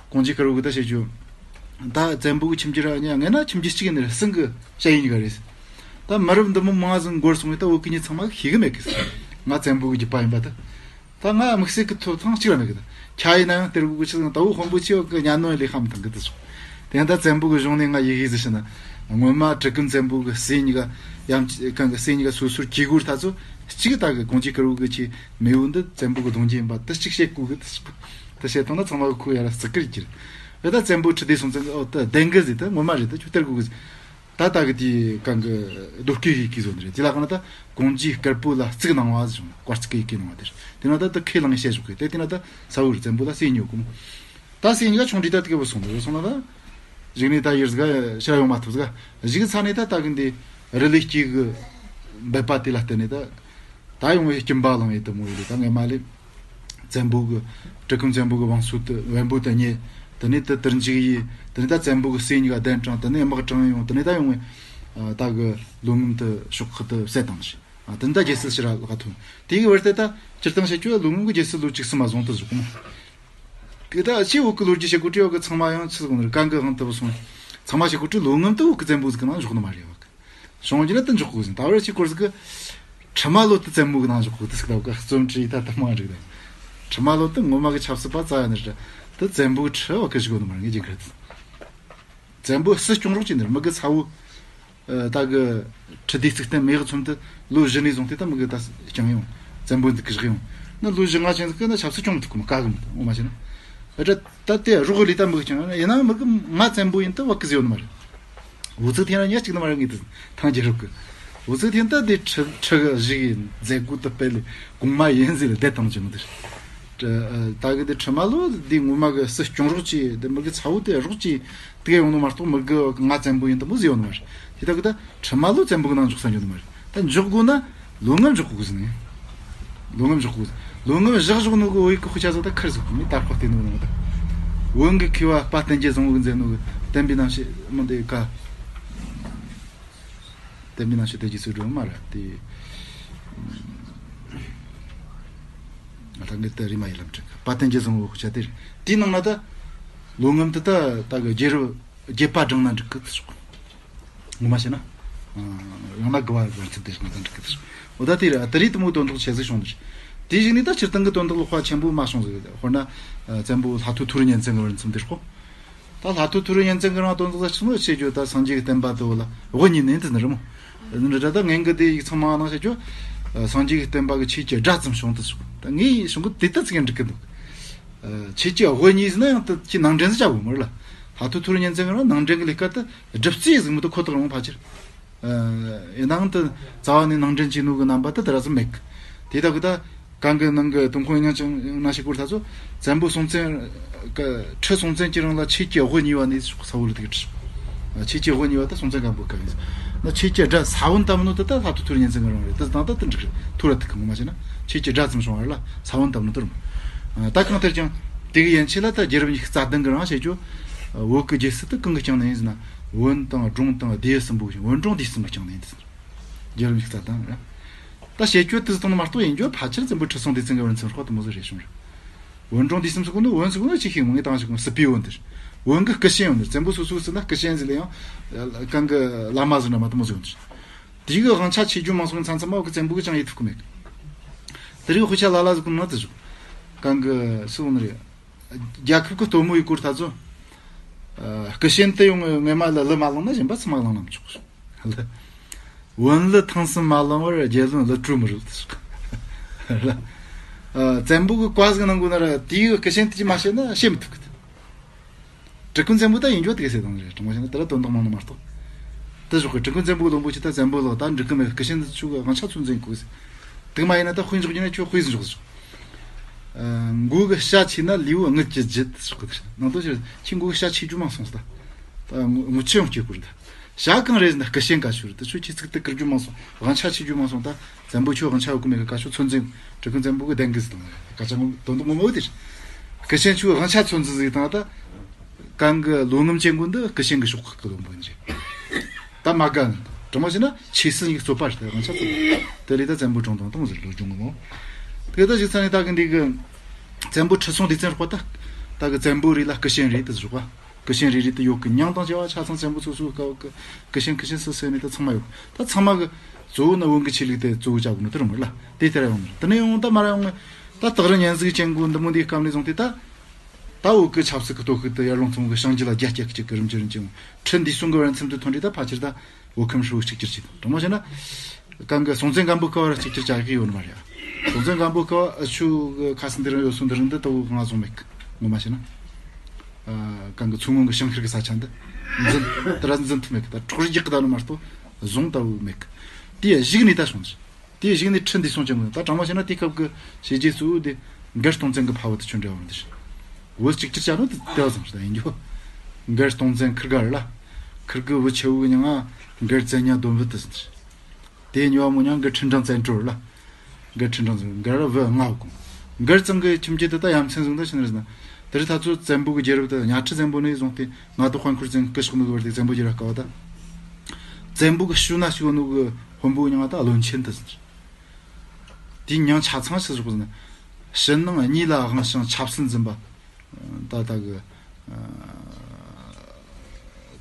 གོང་ཇིའི་སྐར་པོ་གི་ད་བཤད་རྒྱུ། ད་བཙན་པོ་གི་ཁྱིམ་རྒྱུད་ར་ཉ་ངས་ན་ཁྱིམ་རྒྱུད་གཅིག་ཡིན་ནི་རེད། སྲིང་གི་བཤད་ཡིན་ག་རེད། ད་མི་རབས་འདི་མོ་མང་ཟིག་འགོར་སོང་བས་ད་བོད་གི་མྱི་ཚང་མ་ཤེས་གི་མེད་གི་ཟེར། ང་བཙན་པོ་གི་རྒྱུད་པ་ཡིན་པ་ད། ད་ང་དམིགས་བསལ་གི་ཐོབ་ཐང་གཅིག་ར་མེད་གི་ད། ཁྱ་ཡིན་ན་ཡང་དེར་གུ་གི་ཆི་ཟིག་ད་བོད་དཔོན་པོ་ཆེ་བ་གི་ཉན་ནོ་ལས་ཧ་མི་ཐང་གི་ད་ཟེར། དེ་ཡང་ད་བཙན་པོ་གི་གཞུང་ནས་ང་ཡི་གེ་ཟིག་ཤི་ན། སྔོན་མ་གྲི་གུམ་བཙན་པོ་གི་སྲས་གཉིས་ཀ་ཡང་གང་གི་སྲས་གཉིས་ཀ་སོ་སོར་གྱེས་དགོས་ད་ཚོ་གཅིག་ད་གི་གོང་ཇིའི་སྐར་པོ་གི་ཆེ། མེས་པོ་འདི་བཙན་པོ་གི་གདུང་རྒྱུད་ཡིན་པ་དེ་གཅིག་བཤད་དགོས་གི་དེ་ཟེར། དེ་བཤད་བཏང་ན་ཚང་མ་གི་ཁོ་ཡར་ར་བརྩི་བཀུར་གྱིར། ཨེ་ད་བཙན་པོ་ཁྲི་ལྡེ་སྲོང་བཙན་གི་ཨོ་ད་བདེན་གི་ཟེར། ད་ངོ་མ་རེད། ད་ཁྱོད་སྟེར་དགོས་གི་ཟེར། ད་ད་གི་དེ་གང་གི་རྡོ་སྐས་ཡི་གེ་བཟོ་ནི་རེད། དེ་ལ་གང་ན་ད་གོང་ཇིའི་སྐར་པོ་ལ་གཙིགས་གནང་བ་ཟེར་བྱུང་། བཀའ་གཙིགས་ཀྱི་ཡི་གེ་གནང་བ་དེ་རེད། དེ་ན་ད་ད་ཁས་བླངས་བཤད་ཞོག་གི་དེ་དེ་ན་ད་ས་བོ་རེད། བཙན་པོ་ལ་སྲས་གཉིས་ཡོད་གོ་མོ། ད་སྲས་གཉིས་ཀ་ཆུང་དུས་ད་དེ་ག་བུད་སོང་། དེ་སོང་ན་ད་གཞུག་ནས་ད་ཡུལ་ཟིག་ཕྱིར་ཡོང་མ་ཐུབ་ཟིག་གཞུག་ཚ་ནས་ད་ད་གི་འདི་རི་ལི་སྐྱེས་གི་འབད་པ་དེ་ལ་བརྟེན་ནས་ད། ད་ཡོང་བའི་སྐྱིན་པ་ལང་ཡེ་དུ་མོ་ཡེ་ད་ངས་མ་ལེ། བཙན་པོ་གི་གྲི་གུམ་བཙན་པོ་གི་བང་སོ་དུ་བན་བོན་དུ་རྙེད། དེ་ནས་དུ་དུར་འཇུག་ཡེ། དེ་ནས་ད་བཙན་པོ་གི་སྲས་གཉིས་ཀ་གདན་དྲངས། དེ་ནས་དམག་དྲངས་ཡོང་། དེ་ནས་ད་ཡོང་བའི་ད་གི་ལོ་ངམ་དུ་ཕྱོགས་ཁག་ཏུ་བསད་བཏང་ཞིང་། དེ་ནས་ད་རྒྱལ་སྲིད་ཕྱིར་ར་ལག་ཐོན། དེ་གི་བར་དེ་ད་སྤྱིར་བཏང་བཤད་རྒྱུ་ལོ་ངམ་གི་རྒྱལ་སྲིད་ལོ་བཅུ་གསུམ་མ་བཟུང་དུ་བཞུགས་གོ་མོ། དེ་ད་ཕྱིས་འུ་གི་ལོ་རྒྱུས་བཤད་གོ་དུས་འུ་གི་ཚང་མ་ཡང་ཆི་ཟིག་ནི་རེད། གང་གི་དབང་དུ་བུད་སོང་། ཚང་མ་བཤད་གོ་དུས་ལོ་ངམ་དུ་འུ་གི་བཙན་པོ་ཟིག་གི་ནང་འཇོག་ནི་མ་རེད་བ། བྱུང་རྒྱུ་ན་དུ་འཇོག་དགོས་ཟིན། ད་བར་ཅིག་སྐོར་ཟིག་གི་ཁྲི་མ་ལོ་དུ་བཙན་པོ་གི་ནང་འཇོག་དགོས་དུ་ཟིག་ལ་བཀའ་རྩོམ་བྲིས་ད་དུ་མ་འགྲིག་ད། ཁྲི་མ་ལོ་དུ་ངོ་མ་གི་ཆབ་སྲིད་པ་རྩ་ཡ་ནི་རེད། དུ་བཙན་པོའི་ཁྲི་བ་གི་ཞིག་གོ་ནི་མ་རེད་ངས་རྒྱུན་ཁ་དུ། བཙན་པོ་སྲིད་སྐྱོང་རོགས་ཀྱི་ནི་མི་གི་ཚ་བོ། ད་གི་ཁྲི་ལྡེ་གཙུག་བརྟན་མེ་གི་ཚོམ་དུ་ལོ་བཞི་ནས་བཟུང་སྟེ་ད་མི་གི་ད་སྐྱོང་ཡོང་། བཙན་པོ་འདི་གི་བཞག་ཡོང་ན་ལོ་བཞི་ལྔ་ཅན་ཟིག་གི་ན་ཆབ་སྲིད་སྐྱོང་མི་ཐུབ་གི་མི་དཀའ་གི་མི་འདུག་ངོ་མ་བྱས་ན། ད་ད་དེ་རོགས་ལས་ད་མི་གི་སྐྱོང་ཡིན་ན་མི་གི་ང་བཙན་པོ་ཡིན་ད་བ་གི་ཟེར་ཡོད་ནི་མ་རེད། འུ་ཚུགས་ཐེན་ན་ཉག་གཅིག་ནི་མ་རེད་ངེས་དུ་ཐང་རྒྱལ་རབས་ཀྱི། འུ་ཚུགས་ཐེན་ད་དེ་ཁྲི་ཁྲི་གི་བཞི་གི་མཛད་སྒོ་དུ་སྤེལ་ལས་གོང་མ་ཡིན་ཟེར་ལས་བསྡད་བཏང་ཅི་མི་འདུག་ད་གི་དེ་ཁྲི་མ་ལོ་དེ་ངོ་མ་གི་སྲིད་སྐྱོང་རོགས་ཀྱི་དེ་མི་གི་ཚ་བོ་དེ་རོགས་ཀྱི་དེ་ག་ཡོང་ནི་མ་གཏོགས་མི་གི་ང་བཙན་པོ་ཡིན་དུ་མོ་ཟེར་ཡོད་ནི་མ་རེད། དེ་ད་གི་ད་ཁྲི་མ་ལོ་བཙན་པོ་གི་ནང་འཇོག་ས་འཇོག་ནི་མ་རེད། ད་འཇོག་དགོས་ན་ལོ་ངམ་འཇོག་དགོས་ཟིན་ནས། ལོ་ངམ་འཇོག་དགོས། ལོ་ངམ་བཞག་འཇོག་ནོ་གི་བོད་ཡིག་གི་དཔེ་ཆ་ཚོ་ད་ཁར་ཟིག་མི་དར་ཁོ་བལྟས་ནོ་ནོ་ད། བོན་གི་མཁས་པ་དཔལ་ལྡན་རྒྱལ་བཟང་བོ་གི་མཛད་ནོ་གི་བསྟན་པའི་རྣམ་བཤད་མི་འདི་ག་བསྟན་པའི་རྣམ་བཤད་དེ་རྗེས་སུ་འགྲོ་མ་ར་དེ། ང་ད་ངས་ད་རི་མ་ཡི་ལམ་ཁྲིད་དཔལ་ལྡན་རྒྱལ་བཟང་བོ་གི་ཆ་དེ་རེད། དེའི་ནང་ན་ད་ལོ་ངམ་དུ་ད་ད་གི་རྒྱལ་རབས་རྒྱལ་པ་བགྲངས་ན་འགྲིག་གི་ཟེར། ངོ་མ་བཤད་ན། ཡང་ན་དགུ་བ་བར་ཚིག་དེ་ང་ཚོ་འགྲིག་གི་ཟེར། འོ་ད་དེ་རེད། ད་རེས་དུ་མོ་དོན་དག་ཆེ་ཟིག་བྱུང་ནི་རེད། དེའི་གཞུག་ནས་ད་སྤྱིར་བཏང་གི་དོན་དག་ལོག་པ་ཆེན་པོ་མ་བྱུང་ཟིག །དཔེར་ན། བཙན་པོ་ལྷ་ཐོ་ཐོ་རི་གཉན་བཙན་གི་བར་མཚམས་དེར་ཁོ། ད་ལྷ་ཐོ་ཐོ་རི་གཉན་བཙན་གི་རང་དོན་དག་ཆི་མོ་བྱེད་རྒྱུ་ད་སངས་རྒྱས་ཀྱི་བསྟན་པ་དུ་བོ་ལ་དབུ་བརྙེས་ནས་འདི་ནི་རེད་མོ། འདི་འདྲ་ད་ངན་གི་དེ་ཡིག་ཚང་མ་ནང་བཤད་རྒྱུ། སངས་རྒྱས་ཀྱི་བསྟན་པ་གི་ཆོས་ཀྱི་སྒྲ་ཙམ་བྱུང་དུ་ཟིག །ད་ངས་བྱུང་གི་དེ་ད་ཚིག་འགྲིག་གི་འདུག་ཆོས་ཀྱི་དབུ་བརྙེས་ཟིན་ན་ཡང་ད་ཁྱི་ནང་འདྲེན་ཟིག་བྱ་དགོས་མོ་རེད་ལ། ལྷ་ཐོ་ཐོ་རི་གཉན་བཙན་གི་རང་ནང་འདྲེན་གི་ལས་ཀ་ད། སྒྲུབ་རྩིས་གཟིགས་མི་ཐུབ་ཁོ་ཐག་རང་ཕལ་ཆེར། ཡིན་ནའང་དུ་རྩ་བ་ནས་ནང་འདྲེན་བྱས་ནོ་གི་རྣམ་པ་དུ་དེ་ར་ཙམ་མེད་གི། དེ་དག་གི་ད་གང་གི་ནང་གི་དུང་ཁོང་ཡང་ཅང་ན་ཞིག་སྐོར་ད་ཚོ་བཙན་པོ་སྲོང་བཙན་གི་ཁྲི་སྲོང་བཙན་གྱི་རིང་ལ་ཆོས་ཀྱི་དབུ་བརྙེས་པ་ནས་ས་བོ་ལ་དེ་གི་ཁྲི། ཆོས་ཀྱི་དབུ་བརྙེས་པ་ད་སྲོང་བཙན་སྒམ་པོ་སྐབས་ཡིན། ན་ཆོས་ཀྱི་སྒྲ་ས་བོན་བཏབ་ནོ་དུ་ད་ལྷ་ཐོ་ཐོ་རི་གཉན་བཙན་གི་རིང་རེད། དུ་དང་ད་དུ་འགྲིག་རེད། ཐོ་ར་ཐུག་གི་ངོ་མ་བྱས་ན་ཆོས་ཀྱི་སྒྲ་ཙམ་བྱུང་བ་རེད་ལ་ས་བོན་བཏབ་ནོ་དུ་རུང་། ད་གང་ལྟར་ཀྱང་དེ་གི་ཡན་ཆད་ལ་ད་རྒྱལ་རབས་ཉི་ཤུ་རྩ་བདུན་གི་རིང་བཤད་རྒྱུ། བོད་ཀྱི་རྒྱལ་སྲིད་དུ་གང་གི་རྐྱང་ནས་ཡིན་ཟེར་ན། བོན་དང་ལྗོངས་དང་སྡེ་གསུམ་པོ་ཞིག །བོན་ལྗོངས་སྡེ་གསུམ་གྱི་རྐྱང་ནས་ཡིན་ཟེར། རྒྱལ་རབས་ཉི་ཤུ་རྩ་བདུན་རེད། ད་བཤད་རྒྱུ་དེ་ཚོ་དང་མ་གཏོགས་ཡིན་རྒྱུ་ཕལ་ཆེར་བཙན་པོ་ཁྲི་སྲོང་ལྡེ་བཙན་གྱི་བར་མཚམས་རོགས་དུ་མོ་ཟིག་རེད་བྱུང་རེད། བོན་ལྗོངས་སྡེ་གསུམ་ཟེར་གོ་ནི་བོན་ཟེར་གོ་ནི་ཅི་ཤེས་ངོ་ངས་དང་ཞིག་གོ་སྲིད་པའི་བོན་དེ་རེད། བོན་གི་སྐུ་ཞབས་ཡོད་ནི་བཙན་པོ་སོ་སོ་ཟེར་ན་སྐུ་ཞབས་ཟིག་ལ་ཡང་གང་གི་བླ་མ་ཟེར་ན་མ་དུ་མོ་ཟིག་ཡོད་ནི་རེད། དེ་གི་དབང་ཆ་ཆེ་རྒྱུ་མང་སོང་ཚང་ཚང་མ་བོད་ཀྱི་བཙན་པོ་གི་ཅང་ཡེ་ཐུབ་ཀི་མེད། དེ་རིགས་དཔེ་ཆ་ལ་ལ་ཟིག་གི་ནང་དུ་བཞུགས། གང་གི་སུ་ནི་རེད། རྒྱལ་ཁབ་ཀྱི་སྟོན་མོ་ཡི་སྐོར་ད་ཚོ། ཨ། སྐུ་ཞབས་དེ་ཡོང་ངེ་མ་ལ་ལི་མ་ལང་ན་གཞན་པ་ཚང་མ་ལང་ན་མི་ཆོག་བོན་ལི་ཐང་སུན་མ་ལང་བར་རྒྱལ་བློན་ལི་ཀྲུའུ་མི་རུ་ལ། ཨ། བཙན་པོ་གི་བཀའ་ཟིག་གནང་དགོས་ན་ར་དེའི་སྐུ་ཞབས་དེ་ཅི་མ་བཤད་ན་བཤད་མི་ཐུབ་གི། གྲི་གུ་འཛིན་པོ་ད་ཡིན་རྒྱུ་དེ་ག་ཟེར་དང་རེད། དྲང་མོ་བཤད་ན་དེ་ལ་དོན་དག་མང་ནི་མ་གཏོགས། དེ་ཞོག་གི་གྲི་གུ་འཛིན་པོ་བློན་པོ་ཆེ་ད་བཙན་པོ་ལགས་ད་འགྲིག་གི་མེད། སྐུ་ཞབས་འདི་ཆུ་གི་དབང་ཆ་ཚོད་འཛིན་དགོས་ཟེར། དེ་མ་ཡིན་ན་ད་དཔེ་འཇོག་རྒྱུ་ན་ཁྱོད་དཔེ་འཇོག་ཟེར། མགོ་གི་ཤ་ཆེ་ན་ལུས་པོ་དངུལ་གྱི་རྒྱུ་ཟེར་གི་འདུག་ནང་དོན་ཆེ་ཁྱི་མགོ་གི་ཤ་ཆེ་རྒྱུ་མ་སོང་ཟེར་ད། ད་ངུ་ཆེ་ཡང་སྐྱེ་དགོས་རེད་ད། ཞྭ་གང་རེད་ཟེར་ན་སྐུ་ཞབས་ག་ཤོར་དུ་ཆོས་ཁྱི་ཚིག་དུ་ཀིར་རྒྱུ་མང་སོང་། དབང་ཆ་ཆེ་རྒྱུ་མང་སོང་། ད་བཙན་པོ་ཁྱོད་དབང་ཆ་ཡོད་གི་མེད་གི་ཀ་ཤོ་ཚོད་འཛིན། གྲི་གུ་འཛིན་པོ་གི་གདན་གི་ཟིག་དང་ཀ་ཆ་ངོ་དོན་དུ་ངོ་མ་འོ་དེ་རེད། སྐུ་ཞབས་ཁྱོད་དབང་ཆ་ཚོད་འཛིན་ཟིག་དང་ད་གང་གི་ལོ་ངམ་ཅན་ཀུན་ཏུ་སྐུ་ཞབས་གི་ཤོག་ཁག་གི་བློན་པོ་ཡིན་རེད། ད་མ་དགའ་ནི་དྲང་མོ་བྱས་ན་ཆེ་སྲིད་ཀྱི་རྩོད་པ་རེད། དབང་ཆ་ཚོད་དེ་ལས་ད་བཙན་པོ་གྲོངས་དང་དང་ཟིག་ལོ་རྒྱུས་ངོ་མ་འོ། དེ་ད་ཞིག་ཚ་ནི་ད་གི་འདི་གི་བཙན་པོ་ཁྲི་སྲོང་ལྡེ་བཙན་རོགས་པ་ད་ད་གི་བཙན་པོ་རེད་ལ་སྐུ་ཞབས་རེད་དུ་ཟེར་བ། སྐུ་ཞབས་རེ་རེ་དུ་ཡོད་གི། མྱིང་དང་བྱ་བ་ཆ་ཚང་བཙན་པོ་སོ་སོའི་སྐབས་ཀྱི་སྐུ་ཞབས་སྐུ་ཞབས་སུ་ཟེར་ནས་ད་ཚང་མ་ཡོད། ད་ཚང་མ་གི་གཙོ་བོ་ནི་བོན་གྱི་ཆོས་ལུགས་དེ་གཙོ་བོ་བྱ་དགོས་ནི་དེ་རུ་མི་ར་དེ་ལྟར་ཡོང་ནི་དེ་ནས་ཡོང་ད་མ་ར་ཡོང་ངི། ད་སྟག་རི་གཉན་གཟིགས་ཅན་གོ་འདི་མོ་འདིའི་སྐབས་ནས་བཟུང་སྟེ་ད་ད་བོད་ཀྱི་ཆབ་སྲིད་ཀྱི་སྟོབས་ཤུགས་དེ་ཡར་ལུང་ཚང་གི་བྱང་རྒྱུད་ལ་རྒྱ་སྐྱེད་ཀྱི་ཀི་རིམ་ཅི་རིམ་ཅི་ཡོང་། ཁྲི་འདས་སོང་གི་བར་མཚམས་དུ་ཐོན་རེ་ད་ཕལ་ཆེར་ད་བོད་ཁམས་ཧྲིལ་བོ་གཅིག་གྱུར་བྱས་དང་དྲང་མོ་བཤད་ན། གང་གི་སྲོང་བཙན་སྒམ་པོའི་སྐབས་ར་གཅིག་གྱུར་བྱ་གི་ཡོད་ནི་མ་རེད། སྲོང་བཙན་སྒམ་པོའི་སྐབས་ཨ་ཆུ་གི་ཁ་སང་འདི་རིང་ཡོད་སོང་འདི་རིང་འདི་ལྟ་བུ་ང་བཟུང་མེད་གི་ངོ་མ་བཤད་ན། ཨ་གང་གི་མཚོ་སྔོན་གི་ཞིང་ཁུལ་གི་ས་ཆ་འདི་འཛིན་དེ་ར་འཛིན་ཐུབ་མེད་གི། ད་འཕྲོག་རྒྱག་གི་ད་ནི་མ་གཏོགས་བཟུང་ལྟ་བུ་མེད་གི། དེ་གཞིག་ནས་ད་སོང་ཟིག་དེ་གཞིག་ནས་ཁྲི་འདས་སོང་ཅན་གི། ད་དྲང་མོ་བཤད་ན་དེ་སྐབས་གི་བྱས་རྗེས་གཙོ་བོ་དེ་མགར་སྟོང་བཙན་གི་ཕ་བུ་དེ་ཆོ་འབྲེལ་བ་འདི་བོད་གཅིག་གྱུར་བྱ་ནོ་དེ་དེ་བ་ཙམ་ཞིག་ད་ཡིན་རྒྱུ། མགར་སྟོང་བཙན་ཁིར་ག་ར་ལ་ཁིར་གི་བུ་ཆེ་བོ་གི་མྱིང་ང་མགར་བཙན་སྙ་ལྡོམ་བུ་དེ་ཟེར། དེ་གཉིས་པ་མོ་མྱིང་མགར་ཁྲི་འབྲིང་བཙན་སྒྲོལ་ལ། མགར་ཁྲི་འབྲིང་བཙན་མགར་བུ་ལྔ་བོ་གོང་། མགར་ཚང་གི་ཁྱིམ་རྒྱུད་དེ་ད་ཡ་མཚན་བཟུང་ད་ཕྱི་ནས་ཟེར་ན། དེ་རིང་ད་ཚོ་བཙན་པོ་གི་རྒྱལ་རབས་དེ་གཉའ་ཁྲི་བཙན་པོ་ནས་བཟུང་སྟེ་མངའ་བདག་དཔལ་འཁོར་བཙན་སྐུ་ཞབས་ནུ་གི་བར་དེ་བཙན་པོ་རྒྱལ་རབས་སྐབས་ད། བཙན་པོ་གི་ཤུལ་ན་ཞུགས་ནུ་གི་དཔོན་པོ་མྱིང་ང་ད་བློན་ཆེན་དེ་ཟེར། དེའི་མྱིང་ཆ་ཚང་ཕྱི་ཟོག་ཟེར་ན། ཕྱི་ནང་གཉིས་ལ་དབང་ཞིང་ཆབ་སྲིད་འཛིན་པ། ད་ལྟ་གི་ཨ་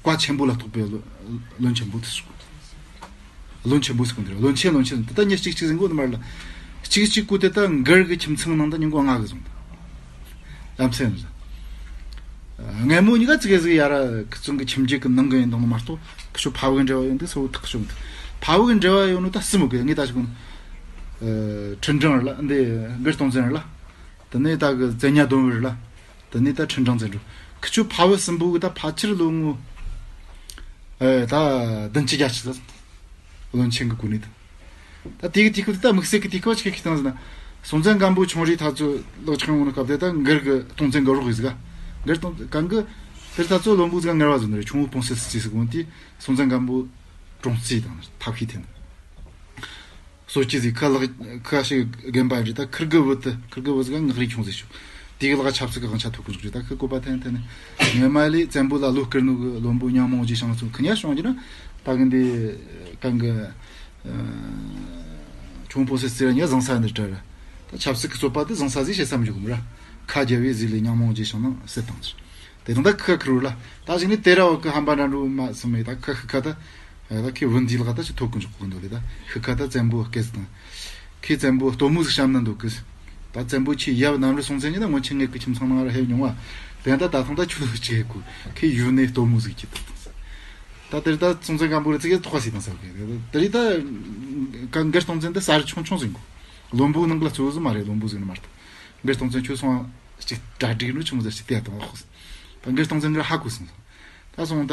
བཀའ་ཆེན་པོ་ལ་གཏོགས་པའི་བློན་བློན་ཆེན་པོ་དེ་ཟེར། བློན་ཆེན་པོ་ཟེར་གོ་འདིར་བློན་ཆེན་བློན་ཆེན་དེ་ད་མྱི་གཅིག་གཅིག་ཟིན་གོ་ནི་མར་ལ། གཅིག་གཅིག་གོ་དེ་ད་མགར་གི་ཁྱིམ་ཚང་ནང་ད་མྱི་མགོ་ལྔ་གི་ཟུང་ད། ཡ་མཚན་ཟིན། སྔ་མོ་གཉིས་ཀ་ཙི་གེ་ཟིག་ཡ་ར་ཁི་ཚང་གི་ཁྱིམ་རྒྱུད་གི་ནང་གི་ཡིན་དང་མ་གཏོགས་ཁི་ཆོ་ཕ་བུ་གི་འབྲེལ་བ་ཡོད་འདུག་སོ་ཐག་ཆོད་འདུག་ཕ་བུ་གི་འབྲེལ་བ་ཡོད་ནོ་ད་སྲིད་མོ་གི་ངས་ད་ཞིག་གོ་ནི། ཁྲི་འབྲིང་ར་ལ་འདི་མགར་སྟོང་བཙན་ར་ལ། དེ་ནས་ད་གི་བཙན་སྙ་ལྡོམ་བུ་ར་ལ། དེ་ནས་ད་ཁྲི་འབྲིང་བཙན་སྒྲོལ། ཁི་ཆོ་ཕ་བུ་གསུམ་པོ་གི་ད་ཕལ་ཆེར་ལོ་ངོ་ཨེ་ད་བདུན་ཅུ་བརྒྱད་ཅུ་ད་བློན་ཆེན་གི་གོ་ནི་ད། ད་དེ་གི་དུས་སྐབས་དེ་ད་དམིགས་བསལ་གི་དུས་སྐབས་ཆི་གི་སྟངས་ཟེར་ན། སྲོང་བཙན་སྒམ་པོ་ཆུང་རིང་ཐག་ཚོད་ལག་ཆགས་ཡོང་ནི་སྐབས་དེ་ད་མགར་གི་སྟོང་བཙན་གི་རོགས་ཡིན་ཟིག་ག་མགར་སྟོང་གང་གི་དེར་ཐག་ཚོད་བློན་པོ་ཟིག་ག་མངར་བ་ཟིག་ནི་རེད། ཆུང་བོ་སྤུངས་སེ་སི་ཙི་ཟིག་གོ་ནི་དེ་སྲོང་བཙན་སྒམ་པོ་གྲོངས་རྩིས་དང་ཐབས་ཤེས་འཐེན། སོ་སྐྱེ་ཟིག་ཁ་ལག་ཁ་ཤས་རྒན་པ་རེད། ད་ཁིར་གི་བུ་དེ་ཁིར་གི་བུ་ཟིག་ག་ངག་རིག་ཆུང་ཟིག་ཤོག་དེ་གི་ལག་ཆབ་སྲིད་གི་དབང་ཆ་ཐོབ་གི་འཇུག་རེད། ད་ཁི་བཀོད་པ་འཐེན་འཐེན་ནས་ངས་མ་ལས་བཙན་པོ་ལ་བློ་བསྐུར་ནོ་གི་བློན་པོ་ཉང་མོང་རྗེ་ཤང་ཚོ་ཁི་ཉ་ཤོང་རྒྱུ་ན་ད་གི་འདི་གང་གི་ཆུང་བོ་སེ་སི་ར་ཉ་བཟང་ས་འདི་དྲ་ར། ད་ཆབ་སྲིད་གི་རྩོད་པ་དེ་བཟང་ས་ཟིག་བྱེད་བསམ་རྒྱུ་གི་མི་ར། ཁ་རྒྱ་བའི་ཟིག་ལས་ཉང་མོང་རྗེ་ཤང་ནང་སེ་བཏང་ཚུལ། དེ་དང་ད་ཁི་ཁ་ཁུར་ལ་ད་ཞིག་ནི་དེ་ར་བ་ཁི་ཧམ་པ་འདྲ་འགྲོ་མ་སོང་མེད། ད་ཁི་ཁི་ཁ་ད་ད་ཁི་བུ་འདི་ལ་ད་ཅི་ཐོབ་ཀུན་ཅོག་ཀུན་འདོད་ལེ། ད་ཁི་ཁ་ད་བཙན་པོ་སྐད་དང་། ཁི་བཙན་པོ་སྟོན་མོ་ཟིག་བཤམས་ན་འདོད་གི། ད་བཙན་པོ་ཁྱི་ཡབ་གནམ་རི་སྲོང་བཙན་གྱི་ད་སྔོན་ཆད་ངེད་ཀྱི་ཁྱིམ་ཚང་ནང་ར་ཧེ་མྱོང་བ། དེ་ད་ད་ཐང་ད་ཁྱོད་ཅི་ཧེ་གོ་ཁི་ཡུལ་ནས་སྟོན་མོ་ཟིག་ཅི་ད། ད་དེར་ད་སྲོང་བཙན་སྒམ་པོ་རི་ཙི་གེ་ཐོག་ཁ་སི་དང་ས་གི་དེ་རི་ད་ག་མགར་སྟོང་བཙན་ད་ས་རི་ཆུང་ཆུང་ཟིག་གོ་བློན་པོ་ནང་ལ་གཙོ་བོ་ཟིག་མ་རེད། བློན་པོ་ཟིག་ནི་མ་རེད། མགར་སྟོང་བཙན་ཁྱོད་སོང་ཅིག་གྲ་སྒྲིག་ནུ་ཆུང་ཟེར་ཅིག་བལྟས་དང་ཨ་ཁོ། ད་མགར་སྟོང་བཙན་གི་ཧ་གོ་སོང་། ད་སོང་ད་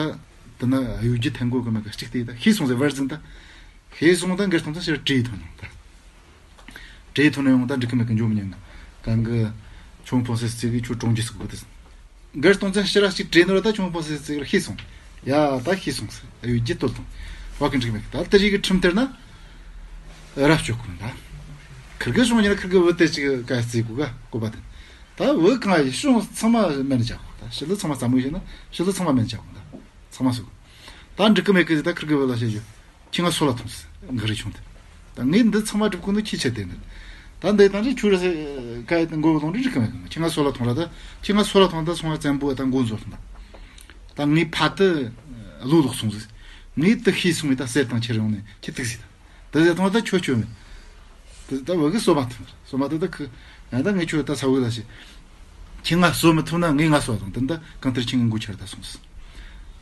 དེ་ན་གཡུལ་རྒྱུ་ཐན་གོ་གི་མ་གི་གཅིག་དེ་ད་ཤེས་སོང་ཟེར་བར་ཟིན་ད། ཤེས་སོང་ད་མགར་སྟོང་བཙན་ཕྱིར་བྲོས་ཐོན་ནོ་ད། བྲོས་ཐོན་ནོ་ཡོང་ད་འགྲིག་གི་མེད་གི་འཇོམས་ཉན་གི་གང་གི་ཆུང་ཕོ་སེ་སི་གི་ཁྱོད་གྲོང་རྒྱུ་ཟིག་གོ་དེ་ཟིན། མགར་སྟོང་བཙན་ཕྱིར་ར་གཅིག་བྲོས་ནོ་ར་ད་ཆུང་ཕོ་སེ་སི་གི་ཤེས་སོང་། ཡ་ད་ཤེས་སོང་ཟེར་གཡུལ་རྒྱུ་བཏོལ་དང་བ་གི་འགྲིག་མེད་གི། ད་དེ་རིགས་གི་ཁྲིམས་དེར་ན། རབ་སྤྱོད་ཀུན་ད། ཁིར་གི་བྱུང་ཉིན་ཁིར་གི་བུ་དེ་ཅིག་ག་རྩིས་གོ་ག་གོ་པ་དེ། ད་བུ་གང་ཡི་བྱུང་ཚང་མ་མེན་བྱ་གོ། ད་ཞི་ལུ་ཚང་མ་ཙམ་མོ་ཡིན་ན་ཞི་ལུ་ཚང་མ་མེན་བྱ་གོ། ད་ཚང་མ་སུ་གོ། ད་འགྲིག་གི་མེད་གི་ད་ཁིར་གི་བུ་ལ་བཤད་རྒྱུ། ཁྱི་ང་སོ་ལ་ཐོངས་སི་འགག་རེ་བྱུང་དེ། ད་ངས་འདི་ཚང་མ་སྒྲུབ་གོ་ནོ་ཁྱི་ཆེ་དེ་འདི། ད་འདི་ད་འདི་ཁྱུ་རེ་སི་ག་ཡི་མགོ་བུ་ལོང་འདི་འགྲིག་གི་མེད་གི། ཁྱི་ང་སོ་ལ་ཐོངས་ར་ད་ཁྱི་ང་སོ་ལ་ཐོངས་ད་སོང་བ་བཙན་པོ་ད་མགོ་འཛོལ་ཐོངས་ད། ད་ངའི་ཕ་དེ་ལོ་ལོག་སོང་ཟིག་ངས་དེ་ཤེས་སོང་བས་ད་གསེར་དང་ཁྱེར་ཡོང་ནས་ཁྱི་ཐུག་ཟིག་ད། དེ་ཟེར་ཐོངས་ད་ཁྱོད་ཁྱོད་མེད། དེ་ད་བུ་གི་སོ་མ་ཐོངས་སོ་མ་དེ་ད་ཁི་ང་ད་ངས་ཁྱོད་ད་ས་བུ་ལ་ཤེས། ཁྱེད་ང་གསོད་མི་ཐུབ་ན་ངས་ང་གསོད་དང་། དེ་འདི་གང་ལྟར་ཁྱེད་ངའི་མགོ་ཁྱེར་ད་སོང་ཟེར།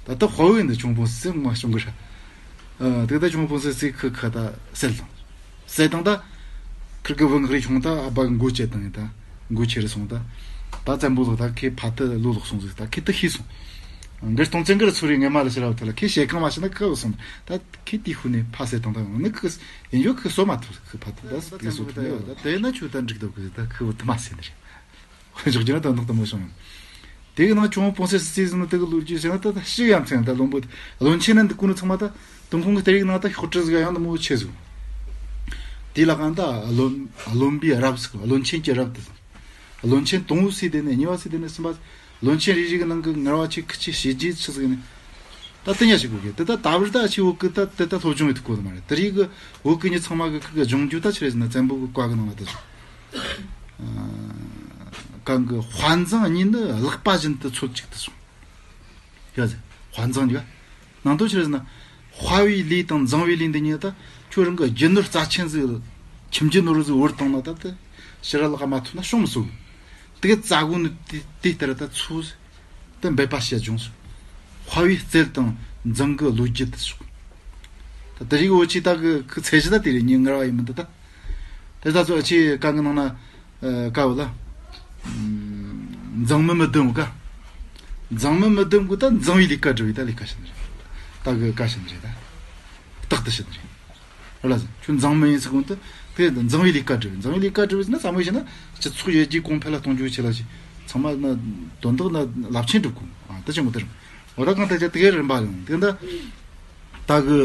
ད་ལྟ་དཔའ་བོ་ཡིན་འདི་ཁྱུང་པོ་སེ་མ་བྱུང་གི་ར། ཨ། དེ་ད་ཁྱུང་པོ་སེ་སེ་ཁུ་ཁ་ད་བསད་དང་། བསད་དང་ད་ཁིར་གི་བུ་ངག་རི་ཁྱུང་ད་ཨ་ཕ་གི་མགོ་བཅད་དང་ཡིན། ད་མགོ་ཁྱེར་སོང་ད། ད་བཙན་པོ་ལགས་ད་ཁྱེད་ཕ་ཏི་ལོ་ལོག་སོང་ཟིག། ད་ཁྱེད་ཏི་ཤི་སོང་། འགར་སྟོང་བཙན་གིར་ཚུར་རེ་ངེ་མ་ལ་ཕྱིར་ར་བ་ཐ་ལ་ཁྱེད་ཞེ་གང་མ་ཤི་ན་ཁུ་བུ་སོང་། ད་ཁྱེད་དེ་ཤུ་ནས་ཕ་བསད་དང་། ད་ནི་ཁུ་ཡིན་ཡོད་ཁུ་གསོད་མ་ཐུབ། ཁུ་ཕ་ཏི་ད་ད་ཁུ་བསད་ཐུབ་ཡོད། ད་དེ་ན་ཁྱོད་ད་འགྲིག་འདུག་གི། ད་ཁུ་བུ་ཐུབ་མ་ཟེར་ནི་རེད། འཇོག་རྒྱུ་ན་དོན་དག་དུ་མོ་བྱུང་། དེ་གི་ནང་ཁྱུང་པོ་སེ་སི་ཟེར་ནི་དེ་གི་ལོ་རྒྱུས་ཟེར་ན་ད་ད་ཤི་ཡ་མཚན་ད་བློན་པོ་བློན་ཆེན་ནི་འདི་ཀུན་ནི་ཚང་མ་ད་ཏུན་ཁུང་གི་གཏེར་ཡིག་ནང་ད་ཤོག་དྲིལ་ཟིག་ཡང་ད་མོ་ཆེ་ཟིག། དེ་ལ་གང་ད་བློན་བློན་པོའི་རབས་ཟིག། བློན་ཆེན་གྱི་རབས་དེ་ཟིག། བློན་ཆེན་དང་པོ་སུ་དེ་ནས་གཉིས་པ་སུ་དེ་ནས་གསུམ་པ། བློན་ཆེན་རེ་རེ་གི་ནང་གི་ངར་བ་ཆེ་ཁུ་ཆེ་བྱས་རྗེས་ཆེ་ཟིག་ནི། ད་དེ་ཉག་ཞིག་གོ་གི། དེ་ད་ད་བར་ད་ཆེ་བོ་གི་ད་དེ་ད་སློབ་སྦྱོང་ཡོད་དུ་གོ་དུ་མ་རེད། དེ་རིགས་གི་བོད་གི་མྱི་ཚང་མ་གི་ཁུ་གི་སྦྱོང་རྒྱུ་ད་ཆི་རེད་ཟེར་ན་བཙན་པོ་གི་བཀའ་གི་ནང་ལ་དེ་ཟིག། གང་གི་དཔའ་མཛངས་གཉིས་ནི་ལག་པ་བཞིན་དུ་འཚོལ་གཅིག་ཏུ་སོང་། ཡ་ཟེར། དཔའ་མཛངས་གཉིས་ཀ་ནང་དོན་ཆི་རེད་ཟེར་ན། དཔའ་བའི་ལས་དང་མཛངས་པའི་ལས་འདི་གཉིས་ད་ཁྱོད་རང་གི་རྒྱུ་ནོར་རྩ་ཆེན་ཟིག་ཁྱིམ་རྒྱུ་ནོར་ཟིག་བོར་བཏང་ན་ད་དེ་ཕྱི་ར་ལག་མ་ཐུག་ན་ཤོང་མི་སྲོལ། དེ་གི་རྩ་སྒོ་ནི་དེ་དེ་ལྟར་ད་ཚུགས། དེ་འབད་པ་བྱས་སྦྱོངས་སོ། དཔའ་བའི་རྩལ་དང་མཛངས་གི་ལོ་རྒྱུས་དེ་སོགས། ད་དེ་རིགས་འོ་ཆི་ད་གི་ཁུ་ཚད་གཞི་ད་དེ་རེད། ཉིན་ངར་བ་ཡིན་མི་འདུག་ད། དེ་ད་ཚོ་ཆི་གང་གི་ནང་ན་ཨ་ཀ་བུ་ལ། མཛངས་མི་མི་བདུན་ག་མཛངས་མི་མི་བདུན་གོ་ད་མཛངས་པའི་ལས་ཀ་སྒྲུབ་པའི་ད་ལས་ཀ་བྱེད་ནི་རེད། ད་གི་ཀ་བྱེད་ནི་རེད། ད་རྟག་ཏུ་བྱེད་ནི་རེད། ར་ལ་ཟེར། ཁྱོད་མཛངས་མི་ཡིན་ཟེར་གོང་དུ་དེ་མཛངས་པའི་ལས་ཀ་སྒྲུབ། མཛངས་པའི་ལས་ཀ་སྒྲུབ་ཟེར་ན་བསམ་བློ་བྱས་ན་སྤྱི་ཚོགས་ཡར་རྒྱས་གོང་འཕེལ་ལ་གཏོང་རྒྱུ་ཆེ་ལ་ཞིག་ཚང་མ་ན་དོན་དག་ན་རླབས་ཆེན་སྒྲུབ་དགོས། ཨ་དེ་ཆེན་པོ་དེ་རེད། འོ་ད་གང་ལྟར་ཅི་དེ་གའི་རིམ་པ་ཡོང་དེ་འདྲ། ད་གི་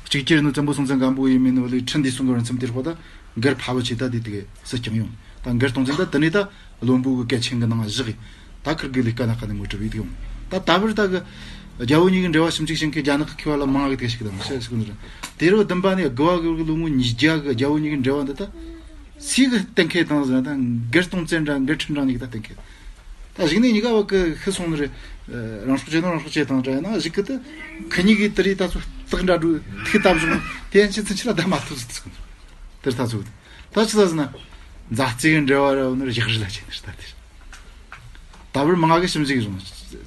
གཅིག་གྱུར་ནི་བཙན་པོ་སྲོང་བཙན་སྒམ་པོ་ཡིན་མིན་ནི་ལས་ཁྲི་འདི་སོང་གི་རིང་ཚུམ་དེར་ཧོ་ད་མགར་ཕ་བུ་ཆེ་ད་དེ་དེ་གའི་སྲིད་སྐྱོང་ཡོང་། ད་མགར་སྟོང་བཙན་ད་དེ་ནས་ད་བློན་པོ་གི་སྐད་ཆེན་གི་ནང་བཞག་གི། ད་ཁིར་གི་ལས་ཀ་ན་ཁ་ནས་མོ་གྲུབ་ཡིག་ཡོང་། ད་ད་བར་ད་གི་རྒྱལ་པོ་གཉིས་ཀྱི་འབྲེལ་བ་ཞིབ་འཇུག་བྱེད་མཁན་རྒྱ་ནག་གི་མཁས་པ་ལ་མང་གི་དེ་ཞིག་དང་ཤེས་ཞིག་ནི་རེད། དེ་རུ་བདུན་པ་ནས་དགུ་བ་གི་ལོ་ངོ་ཉིས་བརྒྱ་གི་རྒྱལ་པོ་གཉིས་ཀྱི་འབྲེལ་བ་འདི་ད་སུས་གི་གཏན་འཁེལ་དང་ཟེར་ན་ད་མགར་སྟོང་བཙན་འདྲ་མགར་ཁྲི་འབྲང་གཉིས་ཀྱི་ད་གཏན་འཁེལ། ད་གཞུག་ནས་གཉིས་ཀ་བ་གི་ཤི་སོང་ནི་རེད། རང་སྲོག་བཅད་ན་རང་སྲོག་བཅད་དང་འདྲ་ཡིན་ན་གཞུག་གི་ད་ཁི་གཉིས་ཀྱི་དེ་རིགས་ད་ཚོ་སྟག་འདྲ་འགྲོ་ཐིག་བཏབ་བྱུང་དེ་ཡན་ཆད་ཚུན་ཆད་ལ་ད་མ་ཐུབ་ཟིག་ཟིག་དེར་ད་ཚོ་ད་ཆི་ད་ཟེར་ན་མཛའ་བརྩེ་གི་འབྲེལ་བ་ར་ནི་རེད། གཞག་རི་ལ་བྱས་ནི་རེད། ད་དེ་ད་བར་མང་གི་ཞིབ་འཇུག་རུང་།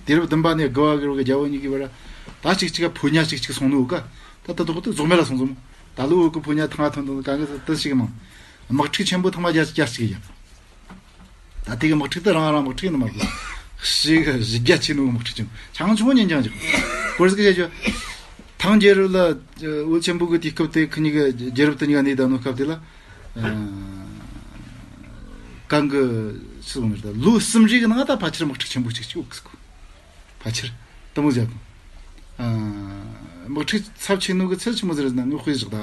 དུས་རབས་བདུན་པ་ནས་དགུ་བ་གི་རོ་གི་རྒྱལ་པོ་གཉིས་ཀྱི་བར་ད་གཅིག་གཅིག་ག་ཕོ་ཉ་གཅིག་གཅིག་སོང་ནོ་ག་ད་ད་དོག་ཏུ་རྫོགས་མེད་ལ་སོང་ཟོམ། ད་ལོ་བོད་གི་ཕོ་ཉ་ཐང་ཐང་ཐང་ག་ངི་ད་ཞིག་མང་། དམག་འཁྲུག་ཆེན་པོ་ཐང་མ་རྒྱ་རྒྱ་གཅིག་ཡིན། ད་དེ་གི་དམག་འཁྲུག་དེ་རང་རང་དམག་འཁྲུག་ཡིན་ནི་མ་རེད། ཞིག་གཞི་རྒྱ་ཆེ་ནོ་དམག་འཁྲུག་ཆེན་པོ་ཆང་ཆུང་ཉན་ཅང་ཅིག་སྐོར་ཟིག་བཤད་རྒྱུ། ཐང་རྒྱལ་རབས་ལ་བོད་ཆེན་པོ་གི་དུས་སྐབས་དེ་ཁི་གཉིས་གི་རྒྱལ་རབས་དེ་གཉིས་ཀ་གནས་ད་ནོ་སྐབས་དེ་ལ། གང་གི་སུ་ངོ་ལོ་གསུམ་རེ་གི་ནང་ད་ཕལ་ཆེར་དམག་འཁྲུག་ཆེན་པོ་གཅིག་གཅིག་འུག་སྐུ་ཕལ་ཆེར་དུ་མོ་བཞག་གོ། དམག་འཁྲུག་ཚབས་ཆེ་ནོ་གི་ཚད་ཆི་མོ་ཟེར་ན་ངོ་དཔེ་བཞག་ད།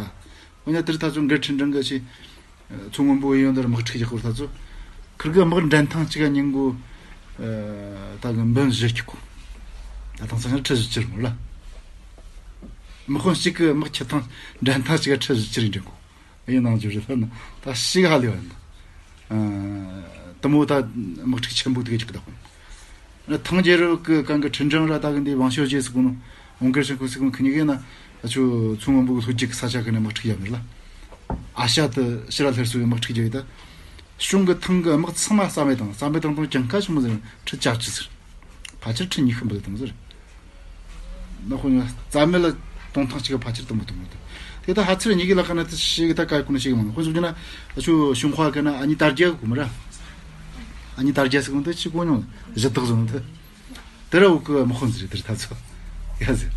འོ་ན་དེར་ད་ཚོ་མགར་ཁྲི་འབྲང་གི་ཆེ། མཚོ་སྔོན་པོ་ཡོན་དར་དམག་འཁྲུག་རྒྱག་གོ་ད་ཚོ། ཁིར་གི་དམག་འགྲན་ཐང་གཅིག་ག་ཉིན་གོ། ད་གི་འབུམ་བཞི་གཅིག་གོ། ད་དང་ས་ཁྲི་བཞི་བཅུར་མོ་ལ། དམག་དཔོན་གཅིག་གི་དམག་ཁྱི་ཐང་འགྲན་ཐང་གཅིག་ག་ཁྲི་བཞི་བཅུར་འགྲན་གོ། ཡིན་ནང་བརྗོད་རེད་ལ་ན་ད་ཞིག་ཧ་ལས་བ་ཡིན། དུ་མོ་ད་དམག་འཁྲུག་ཆེན་པོ་དེ་ག་ཅིག་གདའ་ཁོང་། ཐང་རྒྱལ་རབས་ཀྱི་གང་གི་ཁྲི་འབྲང་ར་ད་གི་འདི་ཝང་ཞོ་རྗེ་ཟེར་གོ་ནོ། ཝང་ཀེར་ཆེན་ཁོ་ཟེར་གོ་ནོ་ཁི་གཉིས་ཀ་ན་ཨ་ཆུ་མཚོ་སྔོན་པོ་གི་ལྷོ་རྒྱུད་ཀྱི་ས་ཆ་གི་ནས་དམག་འཁྲུག་བརྒྱབ་ནི་ལ། ཨ་ཤ་དུ་ཕྱི་ར་ལྷེར་སོ་གི་དམག་འཁྲུག་བརྒྱབ་ཡོད་ད། གཞུང་གི་ཐང་གི་དམག་ཚང་མ་རྩ་མེད་དང་རྩ་མེད་དང་དང་གྱང་ཁ་ཆུ་མོ་ཟེར་ཁྲི་བཅུ་གཅིག་ཟེར། ཕལ་ཆེར་ཁྲི་ཉི་ཤུ་འབུལ་དང་ཟེར། ན་ཧོ་ཡ་རྩ་མེད་ལ་གཏོང་ཐང་གཅིག་ག་ཕལ་ཆེར་གཏོང་མི་གཏོང་མི་ཐུབ། དེ་ད་ཧ་ཚིར་ཉི་གི་ལ་ཁ་ན་དེ་ཞིག་ད་ག་ཀུ་ན་ཞིག་མང་ཁོ་ཟུག་ཅི་ན་ཆུ་ཤུང་ཧྭ་ག་ན་ཨ་ནི་དར་རྒྱ་གུ་མ་ར། ཨ་ནི་དར་རྒྱ་ཟེར་གོ་འདི་ཅི་གོ་ཉོ་གཞི་བདག་ཟོ་ནོ་དེ། དེ་ར་འུ་ཀུ་མི་ཁོན་ཟེར་དེར་ད་ཚོ་ཡ་ཟེར།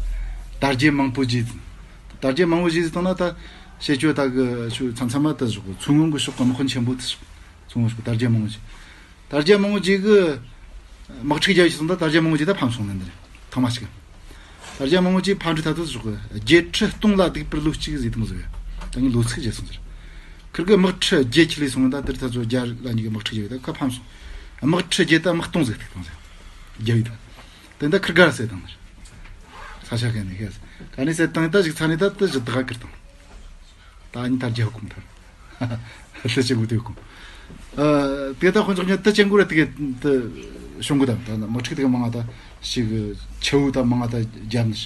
དར་རྒྱས་མང་པོ་རྒྱས་ཟིན། དར་རྒྱས་མང་པོ་རྒྱས་ཟིན་བཏང་ན་ད་བྱེད་སྤྱོད་ད་གི་ཆུ་མཚམས་མཚམས་མ་ད་ཟོག་མཚོ་སྔོན་གི་ཕྱོགས་གི་མི་ཁོན་ཆེན་པོ་དེ་ཟོག་མཚོ་སྔོན་ཕྱོགས་དར་རྒྱས་མང་པོ་རྒྱས། དར་རྒྱས་མང་པོ་རྒྱས་གི་དམག་འཁྲུག་རྒྱབ་ཞིག་སོང་ད་དར་རྒྱས་མང་པོ་རྒྱས་ད་ཕམ་སོང་ནི་འདི་རེད་ཐང་མ་ཞིག་དར་རྒྱས་མང་པོ་རྒྱས་ཕམ་འདྲི་ད་དུ་ཟོག་གི་རྒྱལ་ཁྲི་སྟོང་ལ་སྡིག་པར་ལོ་གཅིག་ཟིག་དང་ཟོག་ཡ་ད་ངས་ལོ་ཚིགས་རྒྱས་སོང་ཟེར། ཁིར་གི་དམག་ཁྲི་རྒྱལ་ཁྱི་ལས་སོང་ད་དེར་ད་ཚོ་རྒྱལ་ལ་གཉིས་གི་དམག་འཁྲུག་རྒྱབ་ཡོད་ད་ཁ་ཕམ་སོང་། དམག་ཁྲི་རྒྱལ་ད་དམག་སྟོང་ཟིག་ཐིག་དང་ཟེར། རྒྱལ་བའི་ད། དེ་འདྲ་ཁིར་གར་སེ་དང་ནི། ས་ཆ་གན་ནི་ཤེས། ག་ནི་སེ་དང་ད་ཞིག་ཚ་ནི་ད་ད་ཞི་ད་ག་ཀིར་དང་། ད་ཨ་ནི་ད་རྒྱལ་ཁུམ་ཐར། ལྷི་ཅི་གུ་དེ་ཁུམ། ཨ་དེ་ད་ཁོང་ཚོ་ཉ་ད་ཅན་གུ་ར་དེ་གི་ད་ཤོང་གུ་ད་ད་མ་ཁྲིག་དེ་གི་མང་ང་ད་ཞིག་ཆེ་བོ་ད་མང་ང་ད་རྒྱབ་ནི་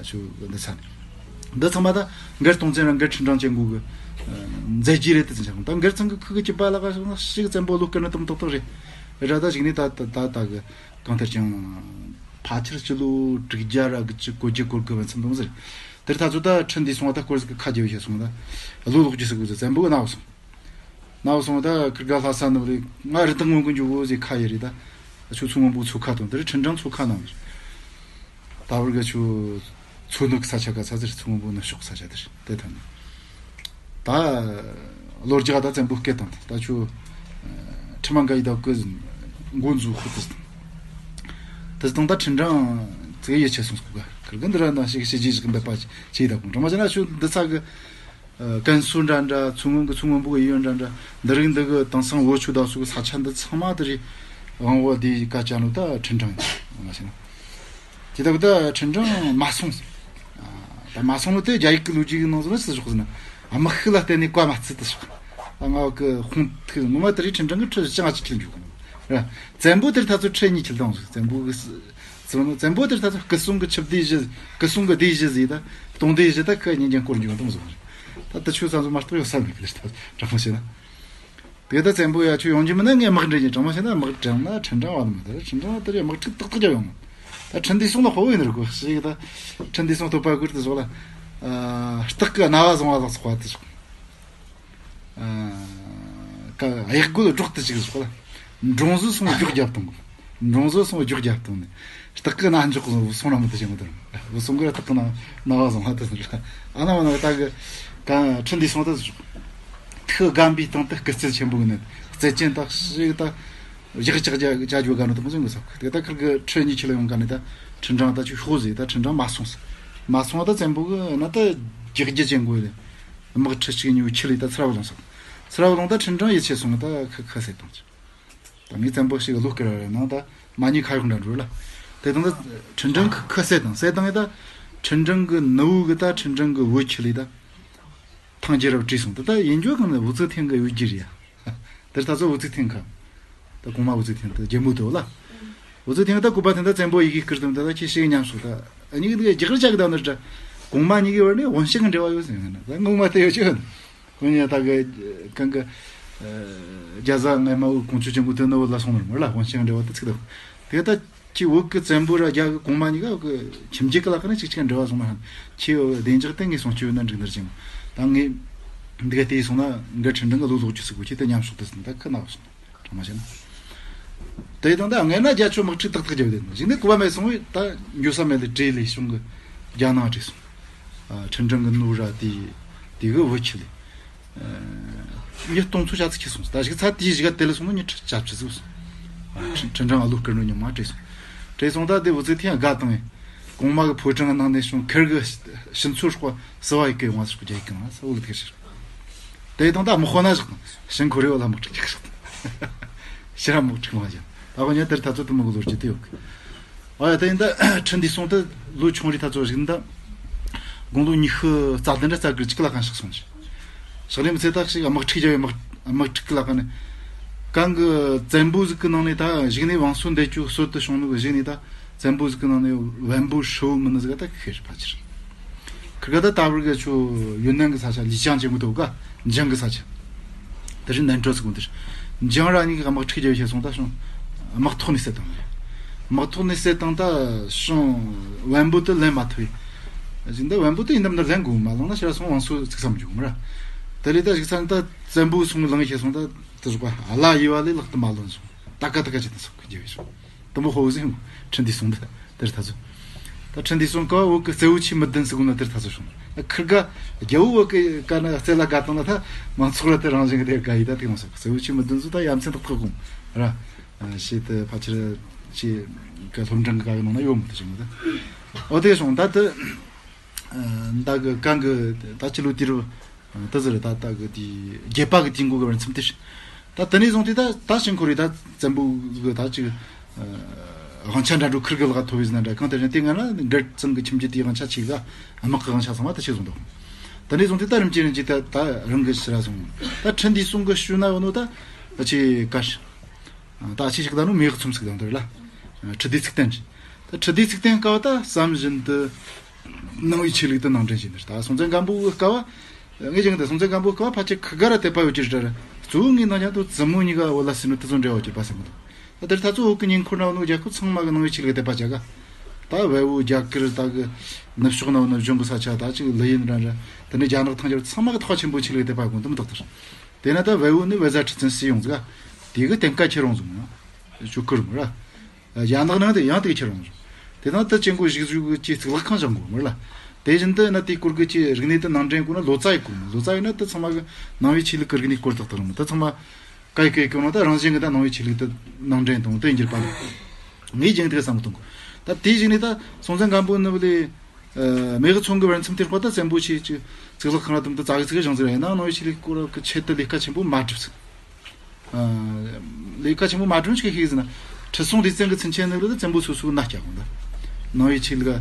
ཞུ་འདི་ཚ་ནི། འདི་ཚང་མ་ད་མགར་སྟོང་བཙན་ར་མགར་ཁྲི་འབྲང་ཅན་གུ་གི་མཛད་རྗེས་རེད། དེ་ཚན་ཆགས་ད་མགར་ཚང་གི་ཁུ་གི་ཅི་པ་ལ་ག་ཞིག་བཙན་པོ་ལུག་ཀ་ན་དམ་ཏོག་ཏོག་རེད། ར་ད་གཞུག་ནས་ད་ད་ད་ད་གི་གང་ལྟར་ཀྱང་ཕལ་ཆེར་སྤྱི་ལོ་དྲུག་བརྒྱ་ར་གི་ཅི་གོ་རྒྱུ་གོ་དགུ་བར་མཚམས་དུ་ཟེར། དེར་ད་ཚོ་ད་ཁྲི་འདི་སོང་བ་ད་སྐོར་ཟིག་གི་ཁ་རྒྱབ་བྱས་སོང་ད། བློ་ལོག་རྒྱུ་ཟིག་གོ་ཟེར། བཙན་པོ་གི་ན་བ་སོང་། ན་བ་སོང་ད་ཁིར་ག་ལྷ་ས་ནུབ་ལས་ང་རི་དྭགས་སྔོན་གི་འཇུག་གོ་ཟེར་ཁ་ཡེ་རེད་ད། ཆུ་ཚོད་སྔོན་པོ་ཚོ་ཁ་དང་དེར་ཁྲི་འབྲང་ཚོ་ཁ་ན་བ་རེད། ད་བར་གི་ཆུ་ཚོ་ནུབ་ས་ཆ་ག་ས་ཟེར། ཚོ་སྔོན་པོ་ནུབ་ཕྱོགས་ས་ཆ་དེར་དེ་ཐོན་ནས། ད་ལོ་རྒྱག་ད་བཙན་པོ་སྐད་བཏང་ད་ཆུ་ཁྲི་མ་འགའ་ཡི་ད་ཀི་མགོ་འཛུགས་ཁུ་དེ་དང་དེ་དང་ད་ཁྲི་འབྲང་ཚེ་ཡི་ཆེ་སོང་སྐུ་ག་ཁིར་གི་འདི་ར་ན་ཞིག་ཞི་ཇི་ཞིག་འབད་པ་ཆེ་ད་གུང་དྲང་མ་ཅི་ན་ཆུ་འདི་ཚ་གི་ཀན་སུའུ་འདྲ་འདྲ། མཚོ་སྔོན་གི་མཚོ་སྔོན་པོ་གི་ཡུལ་འདྲ་འདྲ། འདི་རིགས་འདི་གི་དེང་སང་བོད་ཆུ་ད་སོགས་ས་ཆ་འདི་ཚང་མ་དེ་རིགས་དབང་བོ་དེ་ཀ་ཅང་ལོ་ད་ཁྲི་འབྲང་ཡིན་མ་ཤེས་ན། དེ་ད་གི་ད་ཁྲི་འབྲང་མ་སོང་། ད་མ་སོང་ལོ་དེ་རྒྱ་ཡིག་གི་ལོ་རྒྱུས་ཀྱི་ནང་ཟོ་ན་ཅི་ཟིག་ཞོག་ཟེར་ན། དམག་ཤུགས་ལ་བརྟེན་ནས་བཀའ་མ་བརྩིས་ཏེ་ཞོག་ད་ང་གི་ཁོང་ཐུག་ངོ་མ་དེ་རིགས་ཁྲི་འབྲང་གི་ཁྲི་ཅང་ཅི་ཁྱེར་འཇུག་གི་རེད། བཙན་པོ་དེར་ད་ཚོ་ཁྲི་གཉིས་ཁྱེར་དང་ཟིག་བཙན་པོ་གི་བཙན་པོ་དེར་ད་ཚོ་སྐུ་སྲུང་གི་ཆུ་སྡེ་བཞི། སྐུ་སྲུང་གི་སྡེ་བཞི་ཟིག་ད་སྟོང་སྡེ་བཞི་ད་ཁ་གཉིས་ཀྱང་སྐོར་འཇུག་དང་ཟིག་རེད། ད་དེ་ཆོ་ཚང་ཚོ་མ་གཏོགས་ཡོད་ས་མེད་གི་ལས་ད་དྲང་མོ་བཤད་ན། དེ་ད་བཙན་པོ་ཡ་ཆོ་ཡོང་རྒྱུ་མིན་ན་ངས་དམག་འདྲེན་གྱི་དྲང་མོ་བཤད་ན་དམག་དྲངས་ན་ཁྲི་འབྲང་བ་ནི་མི་དེ་ཁྲི་འབྲང་དེ་རེད། དམག་འཁྲུག་ཏག་ཏག་རྒྱབ་ཡོང་། ད་ཁྲི་འདི་སོང་ན་དཔའ་བོ་ཡིན་ནི་རེད་གོ་ཞིག་ད་ཁྲི་འདི་སོང་སྟོད་པ་གུར་དུ་ཟོག་ལ་སྟག་གི་རྣ་བ་བཟུང་བ་ལ་སོགས་པ་དེ་ཟོག་ཀ་གཡག་རྒོད་སྒྲོག་ཏུ་ཅིག་ཟོག་ལ། འབྲོང་བཟོ་སོང་རྒྱུག་རྒྱབ་བཏང་། འབྲོང་བཟོ་སོང་རྒྱུག་རྒྱབ་བཏང་ནས་སྟག་གི་རྣ་འཇོག་སོང་ན་མི་དེ་བྱེད་མི་དེ་སོང་གི་སྟག་གི་རྣ་རྣ་བ་བཟུང་བ་དེ་ཟོག་ཨ་ན་མ་ན་ད་གི་ཀ་ཁྲི་འདི་སོང་ད་ཟོག་ཐུགས་སྒམ་པའི་སྟེང་དུ་སྐུ་རྩལ་ཆེན་པོ་གི་ནི་རྩལ་ཅན་དག་ཞིག་ད་བཞག་ཅག་ཅག་ཅག་རྒྱུ་ག་ནོ་དང་ཟུང་གི་སོག་དེ་ད་ཁིར་གི་ཁྲི་གཉིས་ཁྱེར་ལ་ཡོང་ག་ནི་ད་ཁྲི་འབྲང་ད་ཆུ་ཤོག་ཟེ་ད་ཁྲི་འབྲང་མ་སོང་ཟེ། མ་སོང་ད་བཙན་པོ་གི་ན་ད་རྒྱག་རྒྱུ་ཅན་གོ་ཡི་དམག་ཁྲི་གཅིག་གཉིས་ཁྱེར་ལི་ད་ཚུར་བ་ལོང་སོག་ཚུར་བ་ལོང་ད་ཁྲི་འབྲང་ཡི་ཆེ་སོང་ད་ཁ་ཁ་ཟེ་དང་ཆུ། ད་ངས་བཙན་པོ་ཞིག་ལོ་སྐར་བ་རེད་ནང་ད་མ་ཉི་ཁ་ཡོག་འདྲ་འགྲོ་ལ། དེ་དང་ད་ཁྲི་འབྲང་ཁ་ཁ་ཟེ་དང་ཟེ་དང་ད་ཁྲི་འབྲང་གི་ནུ་བོ་གི་ད་ཁྲི་འབྲང་གི་བུ་ཁྱེར་ལི་ད། ཐང་རྒྱལ་རབས་བྲིས་སོང་ད་ད་ཡིན་རྒྱུ་གང་ལ་ཝུ་ཙི་ཐེན་གི་ཡུལ་རྒྱུ་རེད་ཡ། དེར་ད་ཚོ་ཝུ་ཙི་ཐེན་ཁ། ད་གོང་མ་ཝུ་ཙི་ཐེན་ད་རྒྱལ་མོ་དེ་བ་ལ། ཝུ་ཙི་ཐེན་ད་སྐུ་པ་ཐེན་ད་བཙན་པོ་ཡི་གེ་སྐུར་དུ་ད་ད་ཁྱེད་ཞིག་ཉམས་སོང་ད། ཨ་ཉིག་གི་རྒྱག་རེ་ཅག་གི་ད་ནི་ད། གོང་མ་གཉིས་ཀྱི་བར་ནས་དབང་ཤེད་ཀྱི་འབྲེལ་བ་ཡོད་ཟེར་ན་ད་ངོ་མ་དེ་ཡོད་ཅི་ཡོད། ཁོ་ཉིད་ད་གི་གང་གི་རྒྱ་བཟའ་ངའི་མ་བུ་ཀོང་ཆུ་ཅན་གོ་དེ་ནི་བུ་ལ་སོང་ནི་མ་ལ་དབང་ཤེད་འབྲེལ་བ་དེ་ཚིག་ད། དེ་ད་ཁྱེད་བོད་ཀྱི་བཙན་པོ་ར་རྒྱ་གི་གོང་མ་གཉིས་ཀ་གི་ཁྱིམ་རྒྱུད་ཀྱི་ལ་ཁ་ནས་ཅིག་ཅིག་འབྲེལ་བ་སོང་མ་ཧང་། ཁྱེད་བདེ་འཇགས་དེ་ངས་སོང་ཆུ་ཡོད་ན་འགྲིག་ནར་ཅིང་། ད་ངས་འདི་ག་བལྟས་སོང་ན་འགའ་ཁྲི་འབྲང་གི་ལོ་ལོག་རྒྱུ་ཟིག་གོ་ཁྱེད་དེ་ཉམས་སོག་དེ་ཟིན་ད་ཁ་ནག་སོང་དྲང་མ་བྱས་ན། དེ་དང་ད་ངས་ན་རྒྱ་ཆོ་དམག་འཁྲུག་ཏག་ཏག་རྒྱབ་དེ་ནོ་ཞིག་ནས་སྐུ་པ་མེད་སོང་བས་ད་འགྱོ་ས་མེད་ལས་བྲེལ་ལས་བྱུང་གི་རྒྱ་ནང་བྲེལ་སོང་། ཁྲི་འབྲང་གི་ནུ་ར་དེ་དེ་གི་བུ་ཁྱི་ལས། ཉིས་སྟོང་ཚོ་ཆ་ཚིག་ཁྱི་སོང་ད་ཞིག་ཚ་དེའི་ཞིག་ག་དེ་ལ་སོང་ན་ཉིས་ཁྲི་ཆ་ཆི་ཟིག་སོང་། ཁྲི་འབྲང་ཨ་ལུ་སྐར་ནུ་ཉི་མ་བྲེལ་སོང་། བྲེལ་སོང་ད་དེ་བུ་ཚེ་ཐེངས་དགའ་བཏང་ངས། གོང་མ་གི་ཕོ་བྲང་གི་ནང་ནས་བྱུང་ཁེར་གི་ཕྱི་ཚོ་སྲོག་སི་བ་ཡི་གེ་ཡོང་བ་སོགས་རྒྱ་ཡིག་གི་ནང་ས་འོག་ལ་ཐེར་ཕྱིར། དེ་དང་ད་དམག་དཔོན་ན་བཞག་དང་ཞིང་ཁོ་རེ་བ་ལ་དམག་འཁྲུག་རྒྱག་བཞག་དང་། ཕྱིར་དམག་འཁྲུག་མ་བྱས། ད་ཁོ་ཉལ་དེར་ད་ཚོད་དུ་མི་གོ་ལོ་རྒྱུ་དེ་ཡོད་གི། ཨ་ཡ་དེ་ཡིན་ད་ཁྲི་འདི་སོང་ད་ལོ་ཆུང་རི་ད་ཚོད་ཞིག་ད། དགུང་ལོ་ཉི་ཤུ་རྩ་བདུན་ར་རྩ་དགུ་གཅིག་ལ་གང་ཤག་སོང་ཞིག་ཕྱག་ལས་མི་ཚེ་ཐག་ཞིག་དམག་འཁྲུག་རྒྱབ་ཡོད་དམག་དམག་འཁྲུག་གི་ལ་ཁ་ནས། གང་གི་བཙན་པོ་ཟིག་གི་ནང་ནས་ད་གཞུག་ནས་བང་སོ་འདེད་རྒྱུ་སྲོལ་དུ་བྱུང་ནོ་གི་གཞུག་ནས་ད་བཙན་པོ་ཟིག་གི་ནང་ནས་བན་པོ་ཧྲིལ་བོ་མིན་ནི་ཟིག་ད་ཁེར་ཕལ་ཆེར། ཁིར་ག་ད་ད་བར་གི་ཆུ་ཡུན་ནན་གི་ས་ཆ་ལི་ཅང་ཅན་གི་དོ་ག་འཇང་གི་ས་ཆ། དེ་རིང་ནན་ཀྲོ་ཟིག་གོ་འདིར། འཇང་ར་གཉིས་ཀྱི་དམག་འཁྲུག་རྒྱབ་བྱས་སོང་ད་བྱུང་། དམག་ཐོག་ནས་བསད་བཏང་ནས། དམག་ཐོག་ནས་བསད་བཏང་ད་བྱུང་། བན་པོ་དེ་ལེན་མ་ཐུབ། ཟིན་ད་བན་པོ་དེ་ཡིན་ནམ་ན་ལེན་དགོས་མ་ལོང་ན་ཕྱིར་སོང་བང་སོ་ཚིག་བསམ་འཇུག་མ་ར། དེ་ལས་ད་ཞིག་ཚང་ད་བཙན་པོའི་སོང་ལངས་བྱས་སོང་ད་དེ་ཟོག་པ་ཨ་ལ་ཡི་བ་ལས་ལག་ཏུ་མ་ལོན་སོང་། ད་ཀ་ད་ཀ་བྱེད་དུ་སོང་གི་རྒྱབ་བྱས་སོང་། དུམ་བུ་ཧོ་ཟིན་ཁྲི་འདི་སོང་ད་དེར་ད་ཚོ། ད་ཁྲི་འདི་སོང་ཀ་བོད་ཀྱི་རྩེ་བོ་ཆེ་མི་བདུན་ཟེར་གོ་ན་དེར་ད་ཚོ་བྱུང་། ཁིར་ག་རྒྱལ་བོ་བོད་ཀྱི་ཀ་ན་རྩེ་ལ་དགའ་བཏང་ན་ད་མང་ཚོགས་ལ་དེ་རང་བཞིན་གྱི་དེ་དགའ་ཡི་ད་དེ་མ་སོང་རྩེ་བོ་ཆེ་མི་བདུན་ཟེར་ད་ཡ་མཚན་ཏག་ཏག་གོ་ར། ཞེས་དེ་ཕལ་ཆེར་ཅི་ག་སློབ་འབྲིང་གི་ག་གི་ནང་ན་ཡོད་མི་ཐུབ་ཅིག་མི་ད། འོ་དེ་སོང་ད་དེ། ད་གི་གང་གི་ད་ཅི་ལོ་དེ་རུ། ད་ཟེར་ད་ད་གི་དེ་རྒྱལ་པ་གི་དུས་འགོ་གི་བར་མཚམས་དེར། ད་དེ་ནས་བཟུང་སྟེ་ད་ད་ཞིང་ཁོ་རེ་ད་བཙན་པོ་གི་ད་ཅིག་དབང་ཆ་འདྲ་འགྲོ་ཁིར་གི་ལག་ཐོབ་བའི་ཟིན་འདྲ་གང་ལྟར་ཡང་དེ་ང་ན་འགར་ཙང་གི་ཁྱིམ་རྒྱུད་དེའི་དབང་ཆ་ཆེ་ག་དམག་གི་དབང་ཆ་ཚང་མ་ད་ཆེ་བཟུང་འདུག་དེ་ནས་བཟུང་སྟེ་ད་རིམ་གྱིས་རིམ་གྱིས་ད་ད་རང་གི་ཕྱིར་ར་སོང་། ད་ཁྲི་འདི་སོང་གི་ཤུལ་ན་ཡོད་ནོ་ད་ཆེ་ག་ད་ཆེ་ཞིག་ད་ནོ་མེ་གི་ཚོམ་ཞིག་དང་དེར་ལ་ཁྲི་ལྡེ་ཚིག་བརྟན་ཅི། ད་ཁྲི་ལྡེ་ཚིག་བརྟན་ཀ་བ་ད་བསམ་བཞིན་དུ་ནང་བའི་ཆོས་ལུགས་དུ་ནང་འདྲེན་བྱས་ནས་ད་སྲོང་བཙན་སྒམ་པོ་གི་སྐབས་བ། ངས་ཀྱང་ད་སྲོང་བཙན་སྒམ་པོ་གི་སྐབས་བ་ཕལ་ཆེར་ཁི་ག་ར་དད་པ་ཡོད་ཀྱི་རེད་ར། གཙོ་བོ་ངའི་ནང་ཀྱང་དུ་བཙུན་མོ་གཉིས་ཀ་བོད་ལ་སྲིད་ནོ་དུ་ཚོ་འབྲེལ་བ་ཡོད་ཀྱི་པ་སེམས་མི་འདུག་དེར་ད་ཚོ་བོད་ཀྱི་ཉེ་འཁོར་ན་བོད་ནོ་རྒྱལ་ཁབ་ཚང་མ་གི་ནང་བའི་ཆོས་ལུགས་དད་པ་བྱ་ག་ད་བལ་བོ་རྒྱ་གར་ད་གི་ནུབ་ཕྱོགས་ན་བོད་ནོ་གཞུང་གི་ས་ཆ་ད་ཅིག་ལི་ཡིན་ར་ར། དེ་ནས་རྒྱ་ནག་ཐང་རྒྱལ་ཚང་མ་གི་ཐོག་ཆེན་པོ་ཆོས་ལུགས་དད་པ་དགོངས་དུ་མི་ཐོག་དེར། དེ་ན་ད་བལ་བོ་ནི་བལ་བཟའ་ཁྲི་བཙན་སྲིད་ཡོངས་ཟིག་ག་དེ་གི་གཏན་ཁ་ཁྱེར་རུང་ཟིག་ན་ཞུ་ཁུར་མི་ར། རྒྱ་ནག་ནང་དེ་ཡང་དེ་ཁྱེར་རུང་ཟིག་དེ་ན་ད་ཅན་གོ་ཞིག་ཞུ་གི་ཅི་གཙུག་ལག་ཁང་བཞེངས་དགོས་མི་ར། དེ་བཞིན་དུ་ན་དེའི་སྐོར་གི་ཅི་རིག་གནས་དེ་ནང་འདྲེན་དགོས་ན་ལོ་ཙཱ་ཡི་སྐོར་མི། ལོ་ཙཱ་ཡིན་ན་ད་ཚང་མ་གི་ནང་བའི་ཆོས་ལུགས་ཀྱི་རིག་གནས་སྐོར་དག་དག་རུང་ད་ཚང་མ། ཀ་ཡི་ཀ་ཡི་ཀོ་ནོ་ད་རང་བཞིན་གྱི་ད་ནང་བའི་ཆོས་ལུགས་དེ་ནང་འདྲེན་དང་དོན་འགྱུར་པ་ལ། ངས་རྒྱང་ཐག་བསམ་གཏོང་གོ་ད་དེའི་གཞུག་ནས་ད་སྲོང་བཙན་སྒམ་པོ་ནི་བ་ལས། མེས་ཁོང་གི་བར་མཚམས་དེར་ཁོ་ད་བཙན་པོ་ཆེ་ཅིག་གཙུག་ལག་ཁང་ར་དུམ་དུ་ཙག་གི་ཙིག་གི་བཞེངས་ཟེར་ཡིན་ན་ནང་བའི་ཆོས་ལུགས་སྐོར་གི་ཆེད་དུ་ལས་ཀ་ཆེན་པོ་མ་བསྒྲུབས་ཟིག་ལས་ཀ་ཆེན་པོ་མ་བསྒྲུབས་ཆི་ཤེས་ཟིན་ན། ཁྲི་སྲོང་ལྡེ་བཙན་གྱི་ཚུན་ཆད་ནི་བ་ལས་བཙན་པོ་སོ་སོའི་ན་སྐྱ་གོང་ད་ནང་བའི་ཆོས་ལུགས་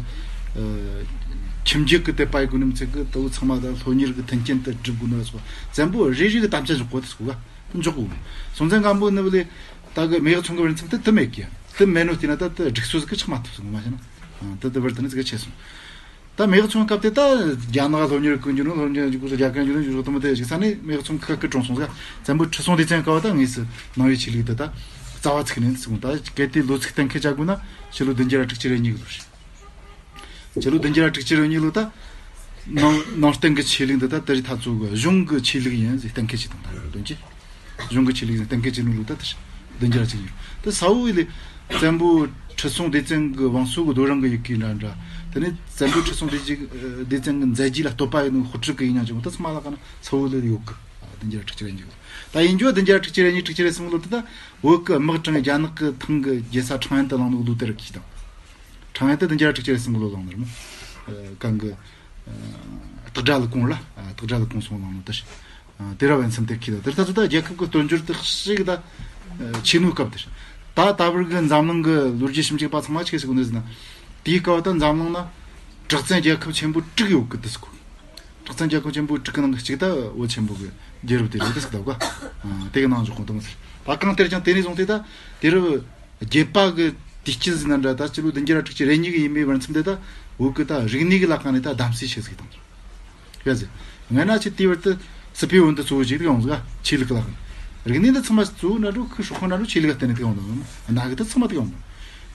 ཁྱིམ་རྒྱུད་ཀྱི་དད་པ་ཡི་གོ་ནི་མི་ཚད་གི་ད་བོ་ཚང་མ་ད་སློབ་གཉེར་གྱི་མཐུན་རྐྱེན་དུ་སྒྲུབ་དགོས་ནི་ར་སོགས་བཙན་པོ་རེ་རེ་གི་དམ་བཅའ་འཇོག་གོ་དུ་སོ་ག་འཇོག་གོ། སྲོང་བཙན་སྒམ་པོ་ནི་བ་ལས་ད་གི་མེས་ཁོང་གི་བར་མཚམས་དེ་དུ་མེད་ཀྱི་དུ་མེད་ནོ་དེ་ན་ད་དུ་སྒྲིག་སྲོལ་ཟིག་གི་ཆགས་མ་ཐུབ་སོང་མ་ཤེས་ན། དུ་དུ་བར་དུ་ནི་ཟིག་གི་ཆེ་སོང་། ད་མེས་ཁོང་སྐབས་དེ་ད་རྒྱ་ནག་སློབ་གཉེར་ཀུན་འཇུག་ནོ་སློབ་གཉེར་འཇུག་གོ་སོ་རྒྱ་གར་འཇུག་ནོ་འཇུག་སོ་དུ་མི་དེ་ཞིག་ས་ནས་མེས་ཁོང་ཁ་ཀི་གྲོང་སོང་ཟིག་བཙན་པོ་ཁྲི་སྲོང་ལྡེ་བཙན་སྐབས་ད་ངེས་སུ་ནང་བའི་ཆོས་ལུགས་དེ་ད་རྩ་བ་ཚིག་ནས་ཚིག་ད་གལ་ཏེ་ལོ་ཚིག་གཏན་འཁེལ་བྱ་དགོས་ན་ཕྱི་ལོ་བདུན་བརྒྱ་དྲུག་ཅུ་རེ་གཉིས་གི་ལོ་རེད། ཕྱི་ལོ་བདུན་བརྒྱ་དྲུག་ཅུ་རེ་གཉིས་ལོ་ད། ནང་ནང་བསྟན་གྱི་ཆོས་ལུགས་འདི་ད་དེ་རིང་ད་ཚོ་གི་གཞུང་གི་ཆོས་ལུགས་ཡིན་ཟེར་གཏན་འཁེལ་བྱས་དང་ད་རེས་དོན་གྱི། གཞུང་གི་ཆོས་ལུགས་ཟེར་གཏན་འཁེལ་བྱས་ནོ་ལོ་ད་དེ་བདུན་བརྒྱ་དྲུག་ཅུ་ཡོད་དེ་ས་བོ་ལས། བཙན་པོ་ཁྲི་སྲོང་ལྡེ་བཙན་གྱི་བང་སོ་གི་རྡོ་རིང་གི་ཡི་གེ་འདྲ་འདྲ། དེ་ནས་བཙན་པོ་ཁྲི་སྲོང་ལྡེ་བཙན་ལྡེ་བཙན་གྱི་མཛད་རྗེས་ལ་བསྟོད་པ་ཡིན་ནོ་དཔེ་ཁྲིད་གི་ཡིན་ཡང་ཅིག་ད་ཚང་མ་ལ་ཀ་ན་ས་བོ་ལས་ཡོད་གི། བདུན་བརྒྱ་དྲུག་ཅུ་རེ་གཉིས་ལོ། ད་ཡིན་རྒྱུ་བདུན་བརྒྱ་དྲུག་ཅུ་རེ་གཉིས་དྲུག་ཅུ་རེ་གསུམ་ལོ་དེ་ད་བོད་གི་དམག་དྲངས་རྒྱ་ནག་གི་ཐང་གི་རྒྱལ་ས་ཁྲང་ཡན་དུ་ལངས་ནོ་ལོ་དེ་རུ་གི་དང་། ཁྲང་ཡན་དུ་བདུན་བརྒྱ་དྲུག་ཅུ་རེ་གསུམ་གི་ལོ་ལངས་ནི་རེད་མོ། གང་གི། སྟག་སྒྲ་ལ་གུང་ལ་སྟག་སྒྲ་ལ་གུང་སོང་ལངས་ནོ་དེ། དེ་ར་བན་སམ་དེར་ཁྱི་ད་དེར་ད་ཚོད་ད་རྒྱལ་ཁབ་ཀྱི་དོན་འབྱོར་དེ་ཞིག་ད། ཆེ་ནོ་སྐབས་དེར། ད་ད་བར་གི་འཛམ་གླིང་གི་ལོ་རྒྱུས་ཞིབ་འཇུག་པ་ཚང་མ་ཆེ་ཟིག་གོ་ནི་ཟིན་ན། དེའི་སྐབས་ད་འཛམ་གླིང་ན། དྲག་བཙན་རྒྱལ་ཁབ་ཆེན་པོ་དྲུག་ཡོད་གི་དེ་ཟིག་གོ། དྲག་བཙན་རྒྱལ་ཁབ་ཆེན་པོ་དྲུག་གི་ནང་གི་གཅིག་ད་བོད་ཆེན་པོ་གི་རྒྱལ་རབས་དེ་རེད་དེ་ཟིག་ད་ག་དེ་གི་ནང་འཇོག་གོང་དུ་མི་ཟེར། ད་གང་ལྟར་ཀྱང་དེ་ནས་བཟུང་སྟེ་ད་དེ་རུ། བརྒྱད་པ་གི་དུས་དཀྱིལ་ཟིན་ན་འདྲ་ད་སྤྱི་ལོ་བདུན་བརྒྱ་དྲུག་ཅུ་རེ་གཉིས་གི་ཡིན་པའི་བར་མཚམས་དེ་ད་བོད་གི་ད་རིག་གནས་གི་ལ་ཁ་ནས་ད་གདམ་གསེས་བྱེད་ཟིག་དང་། ག་ཟེ། ངས་ན་ཆི་དེ་བར་དུ་སི་པའི་བོན་དུ་གཙོ་བོ་ཅིག་ཡོང་ཟིག་ཆོས་ལུགས་ལ་ཁ་ནས། རིག་གནས་འདི་ཚང་མ་གཙོ་བོ་ན་འགྲོ་ཁུ་སྲོག་ཁོ་ན་འགྲོ་ཆོས་ལུགས་བརྟེན་ནས་ཡོང་དང་། ན་གི་ད་ཚང་མ་དེ་ཡོང་དང་།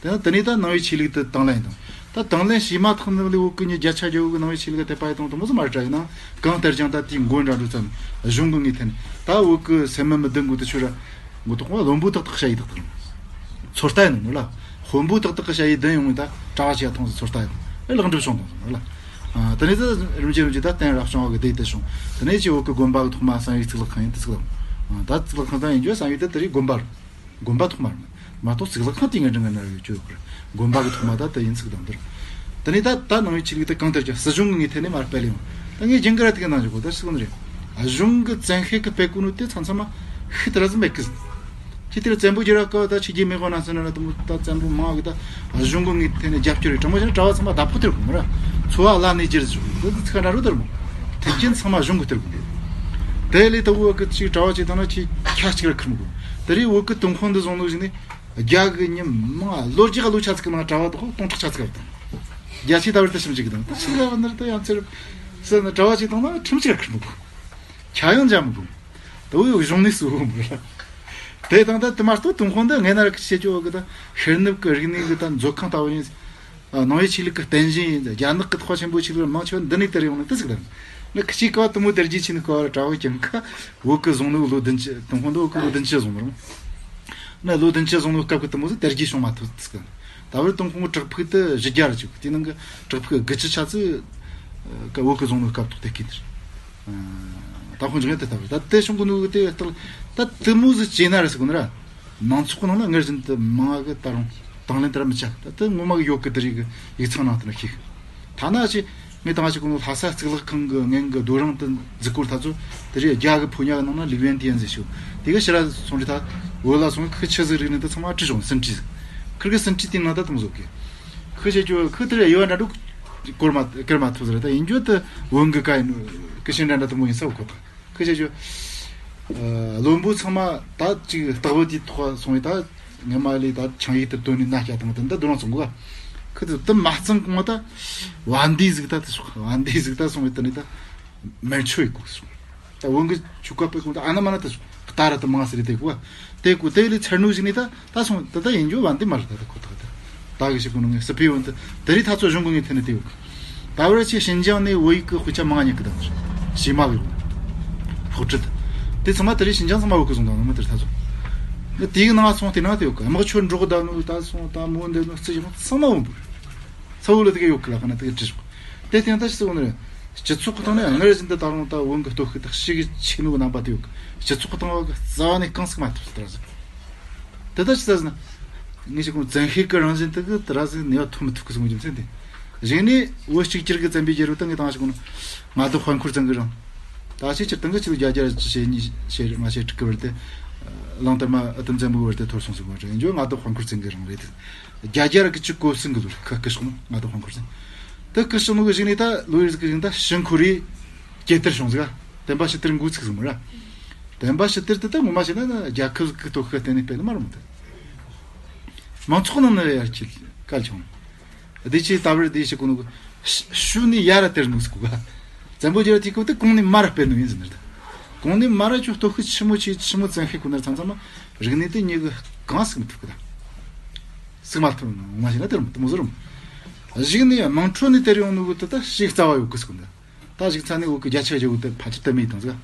དེ་ན་དེ་ནས་ད་ནང་བའི་ཆོས་ལུགས་དེ་དང་ལེན་དང་། ད་དང་ལེན་བྱས་མ་ཐག་ནི་ལས་བོད་ཀྱི་ཉིད་བརྒྱ་ཆ་བརྒྱ་བོད་ཀྱི་ནང་བའི་ཆོས་ལུགས་དད་པ་ཡི་དང་དུ་མོ་ཟིག་མ་རེད་དྲ་ཡིན་ན་གང་ལྟར་ཀྱང་ད་དེའི་མགོ་འདྲ་འགྲོ་ཙམ་གཞུང་གི་ངོས་ཐད་ནས་ད་བོད་ཀྱི་སེམས་མི་མི་ལྡན་དགོས་དུ་ཆོས་ར་མགོ་ཐོག་བ་བློན་པོ་ཏག་ཏག་ཞ་ཡི་ཏག་ཏག་ཚོད་ལྟ་ཡིན་ནོ་ལ་དཔོན་པོ་ཏག་ཏག་གི་ཞ་ཡི་ལྡན་ཡོང་ངེ་ད་གྲྭ་བ་ཞིག་ཡ་ཐོང་ཟིག་ཚོད་ལྟ་ཡིན་ཨེ་ལག་འགྲུབ་བྱུང་དང་ཟིག་ལ། དེ་ནས་ད་རིམ་གྱིས་རིམ་གྱིས་ད་བསྟན་རབ་བྱུང་བ་གི་སྡེ་དེ་བྱུང་། དེ་ནས་ཅི་བོད་ཀྱི་དགོན་པ་གི་ཐོག་མ་བསམ་ཡས་གཙུག་ལག་ཁང་ཡིན་དུ་གཙུག་ལག་ད་གཙུག་ལག་ཁང་ད་ཡིན་རྒྱུ་བསམ་ཡས་དེ་དེ་རིགས་དགོན་པ་རུ། དགོན་པ་ཐོག་མར་མ་མ་གཏོགས་གཙུག་ལག་ཁང་དེ་ངས་འདྲི་ངན་ན་ཡོད་རྒྱུ་ཡོད་པར་དགོན་པ་གི་ཐོག་མ་ད་ད་ཡིན་ཚིག་དང་འདིར། དེ་ནས་ད་ད་ནང་བའི་ཆོས་ལུགས་དེ་གང་ལྟར་ཀྱང་སྲིད་གཞུང་གི་ངོས་ཐད་ནས་མར་སྤེལ་ཡོང་། ད་ངས་རྒྱུན་ག་ར་དེ་ག་ནང་བཞིན་གོ་ད་སྲིད་གཞུང་རེད། གཞུང་གི་བཙན་ཤེད་ཀྱི་སྤེལ་གོ་ནོ་དེ་ཚང་ཚང་མ་ཤི་དེ་ར་ཟིན་མེད་ཀི་ཟིན། ཁྱི་དེར་བཙན་པོ་རྒྱལ་རབས་སྐབས་ད་ཆོས་རྒྱལ་མེས་དབོན་རྣམ་གསུམ་ན་དུ་མོ་ད་བཙན་པོ་མང་གི་ད་གཞུང་གི་ངོས་ཐད་ནས་རྒྱབ་སྐྱོར་རེད། དྲང་མོ་བཤད་ན་གྲྭ་བ་ཚང་མ་བདག་པོ་སྟེར་དགོས་མོ་ར། འཚོ་བ་བླ་ནས་རྒྱུ་རེད་ཟེར་གོ་ད་ཚིག་འདྲ་རུ་དར་མོ། མཐུན་རྐྱེན་ཚང་མ་གཞུང་གི་སྟེར་དགོས། དེ་ལས་ད་བོད་གི་ཅིག་གྲྭ་བ་ཅིག་དང་ན་ཆེ་ཁྱ་གཅིག་ར་ཁུར་མི་དགོས། དེ་རིང་བོད་གི་ཏུན་ཧོང་འདི་བཟུང་ནོ་ཞིག་ནས་རྒྱ་གི་ཉིན་མང་ལོ་རྒྱག་ལོ་ཆ་ཚིག་གི་ནང་གྲྭ་བ་དག་སྟོང་ཕྲག་ཆ་ཚིག་ར་དང་། རྒྱ་ཆེ་ད་བར་དུ་ཞིབ་འཇུག་གི་དང་ད་ཞིག་ལ་བ་ནར་ད་ཡང་ཚེ་རབས་སུ་ནི་གྲྭ་བ་ཅིག་དང་ན་ཁྲིམས་གཅིག་ར་ཁུར་མི་དགོས། ཁྱ་ཡང་འཇམ་གོ། དེ་བོ་གཞུང་ནས་སུ་གོ་མི་ར། དེ་དང་ད་དུ་མ་གཏོགས་ཏུན་ཧོང་འདི་ངས་ན་ར་ཁི་ཆེ་ཅོ་གི་ད་ཤེར་ནུབ་གི་རིག་གནས་གི་ད་མཛོད་ཁང་ལྟ་བུ་ཡིན། ནང་བའི་ཆོས་ལུགས་ཀྱི་རྟེན་གཞི་ཡིན། རྒྱ་ནག་གི་ཐོག་ཆེན་པོ་ཆོས་ལུགས་མང་ཆེ་བ་འདི་ནས་དར་ཡོང་ནི་དེ་ཟིག་རེད། ནི་ཁི་ཆོས་ཀ་བ་དུ་མོ་དར་རྒྱས་ཆེ་ནི་ཀ་བ་ར་གྲྭ་བོ་ཀྱང་ཁ་བོད་གི་བཟུང་ནི་ལོ་བདུན་ཅུ་ཏུན་ཧོང་འདི་བོད་གི་ལོ་བདུན་ཅུ་བཟུང་མི་རུང་། ནི་ལོ་བདུན་ཅུ་བཟུང་ནི་སྐབས་གི་དུ་མོ་ཟིག་དར་རྒྱས་བྱུང་མ་ཐུབ་ཟིག་རེད། ད་བར་ཏུན་ཧོང་བྲག་ཕུག་དེ་བཞི་བརྒྱ་ར་ཅིག་དེ་ནང་གི་བྲག་ཕུག་དགུ་བཅུ་ཆ་ཙིག་ཀ་བོད་གི་བཟུང་ནི་སྐབས་ཐོག་དེ་སྐད་དེ་རེད། ད་ཁོང་ཅག་ཡང་དེ་ལྟ་བུ་རེད། ད་དེ་བྱུང་གི་ནུ་གི་དེ་ལྟར་ད་དེ་མོ་ཟིག་བྱས་ན་རེད་ཟེར་གོ་ནི་ར། མང་ཚོགས་ནང་ན་སྔར་བཞིན་དུ་མང་བ་གི་ད་རུང་དང་ལེན་དེ་ར་མི་བྱ། ད་དེ་ངོ་མ་གི་ཡོད་གི་དེ་རིགས་གི་ཡིག་ཚང་ནང་དུ་ན་ཤེས་གི། ཐ་ན་ཅི་ངས་དང་ཅི་གོ་ནུ་ལྷ་ས་གཙུག་ལག་ཁང་གི་སྔོན་གི་རྡོ་རིང་དུ་འཛུགས་སྐོར་ད་ཚོ་དེ་རིགས་རྒྱ་གི་ཕོ་ཉ་གི་ནང་ན་ལིག་ཝེན་ཏི་ཡན་ཟེར་ཤོག་དེ་གི་ཕྱི་ར་སོང་རི་ད་བོད་ལ་སོང་ཁི་ཆི་ཟིག་རིག་ནི་ད་ཚང་མ་བྲིས་བྱུང་སིན་ཁྲི་ཟིག་ཁིར་གི་སིན་ཁྲི་དེ་ནང་ད་དུང་བཟོ་གི། ཁི་ཆེ་ཅོ་ཁི་དེ་ར་ཡོད་འདྲ་འགྲོ་སྐོར་མ་སྐར་མ་ཐུབ་ཟེར་ད་ཡིན་རྒྱུ་དེ་བོན་གི་ཀ་ཡིན་ཀི་ཤེས་འདྲ་འདྲ་དུ་མོ་ཡིན་ས་བོ་ཁོ་ཐག་ཁི་ཆེ་ཆོ། བློན་པོ་ཚང་མ་ད་ཅིག་སྟག་བུ་དེའི་ཐོག་སོང་བས་ད་ངས་མ་ལས་ད་ཆང་ཡིག་ཏུ་བཏོན་ནས་ན་སྐྱ་དང་དེ་འདི་རྡོ་རང་ཚོང་གོ་ཁི་དེ་དུ་མ་གཙང་གོང་ད་བན་དེ་ཟིག་ད་དེ་སོང་བན་དེ་ཟིག་ད་སོང་བས་དེ་ནས་ད་མེར་ཆོ་ཡི་གོ་སོང་ད་བོན་གི་ཆུ་ཀ་པའི་གོང་ད་ཨ་ན་མ་ན་དེ་སོང་ ད་ར་ཏི་མང་ཟེར་དེ་གོ། དེ་གོ་དེ་ལས་ཚར་ནུ་ཞིག་ནི་ད་ད་སོང་ད་ད་ཡིན་རྒྱུ་བ་འདི་མ་རེད། ད་ད་ཁོ་ཐག་ད་ད་གི་ཞིག་གོ་ནུ་ངས་སི་པི་ཡོན་ད་དེ་རི་ཐ་ཚོ་གཞུང་གི་ངས་ཐེ་ནི་དེ་ཡོད། ད་བར་ཆེ་ཤིན་ཅང་ནས་བོད་ཡིག་གི་དཔེ་ཆ་མང་ཉིད་གི་དང་ཞི་མ་གི་ཕོག་ཁྲིད་དེ་ཚང་མ་དེ་རི་ཤིན་ཅང་ཚང་མ་བོད་གི་སོང་དང་ནུ་མ་དེ་རི་ཐ་ཚོ་ནི་དེ་གི་ནང་སོང་དེ་ནང་དེ་ཡོད་གི་དམག་ཆོ་འགྲོག་ད་ནུ་ད་སོང་ད་མོ་འདི་ནུ་རྩི་ཡོང་ཚང་མ་བོད་བོད། ས་བོ་ལ་དེ་ག་ཡོད་གི་ལ་ཁ་ན་དེ་ག་བྲིས་སོང་། དེ་སྟེང་ད་ཞི་སོང་ནི་སྤྱི་ཚོགས་ཀྱི་སྟེང་ནས་སྔར་བཞིན་དུ་ད་རུང་ད་བོན་གི་སྟོབས་ཤུགས་དང་ཤི་གི་ཆེ་ནུ་གི་རྣམ་པ་དེ་ཡོད་གི་སྤྱི་ཚོགས་ཀྱི་སྟེང་བ་གི་རྩ་བ་ནས་གང་ཟིག་མ་ཐུབ་སི་ད་ར་ཟིག་དེ་ད་ཞི་ས་ཟིན་ངས་ཞི་གོང་བཙན་ཤེད་གི་རང་བཞིན་དེ་གི་ད་ར་ཟིག་ནུས་པ་ཐོན་མི་ཐུབ་གི་སོང་གི་རྒྱུ་མཚན་དེ་གཞན་ནས་བོད་གཅིག་གྱུར་གི་བཙན་པོའི་རྒྱལ་རབས་ད་ངས་ད་ཞི་གོང་ང་ད་དཔལ་འཁོར་བཙན་གི་རིང་ད་ཆེ་ཆེར་དང་གི་ཆེ་ལ་རྒྱ་རྒྱ་ཆེ་ཉི་ཆེ་ལྔ་ཆེ་དྲུག་གི་བར་དེ་གླང་དར་མ་ཨ་དམ་བཙན་པོའི་བར་དེ་ཐོར་སོང་ཟིག་བར་ཡིན་རྒྱུ་ང་ད་དཔལ་འཁོར་བཙན་གི་རིང་རེད། རྒྱ་རྒྱ་ར་གི་ཅི་གོ་སིན་གི་ལུར་ཁ་ཀི་ཤོག་ནོ་ང་ད་ཧོང་ཁུར་སིན། ད་ཀི་ཤོག་ནོ་གི་ཞིག་ནི་ད་ལུ་ཡིར་གི་ཞིག་ད་ཤིང་ཁུ་རི་ཀེ་ཏར་ཤོང་ཟིག་བསྟན་པ་ཕྱི་དར་འགོ་ཚུགས་ཟིག་མོ་ར། བསྟན་པ་ཕྱི་དར་དེ་ད་ངོ་མ་བྱས་ན་རྒྱལ་ཁབ་གི་སྟོབས་ཤུགས་བརྟེན་ནས་སྤེལ་ནི་མ་རུང་མོ་དེ། མང་ཚོགས་ནང་ན་ཡར་གྱི་གལ་ཆུང་། དེ་ཆེ་ད་བར་དེ་ཞིག་གོ་ནོ་གི་ཤུ་ནི་ཡ་ར་དེར་ནུ་ཟིག་གོ་ག་བཙན་པོ་རྒྱལ་དེ་གོ་དེ་གོང་ནས་མ་ར་སྤེལ་ནུ་ཡིན་ཟིན་ནི་ད། གོང་ནས་མ་ར་ཆུ་སྟོབས་ཤུགས་ཆི་མོ་ཆི་ཆི་མོ་བཙན་ཤེད་གོ་ནར་ཚང་ཚང་མ་རིག་གནས་དེ་ཉིད་གི་གང་སིག་མི་ཐུབ་གི་ད། སུ་མ་ཐུབ་ནོ་མ་ཞིག་ན་དེར་མོ་དེ་མོ་ཟེར་མོ། གཞིག་ནས་དམངས་ཁྲོད་ནས་དེར་ཡོང་ནོ་གི་དེ་ད་ཞིག་རྩ་བ་ཡོད་གི་ཟེར་གོ་འདི། ད་ཞིག་ཚ་ནས་འུ་གི་རྒྱ་ཆེ་རྒྱ་འུ་དེ་ཕ་ཆེ་དེ་མི་དང་ཟེར།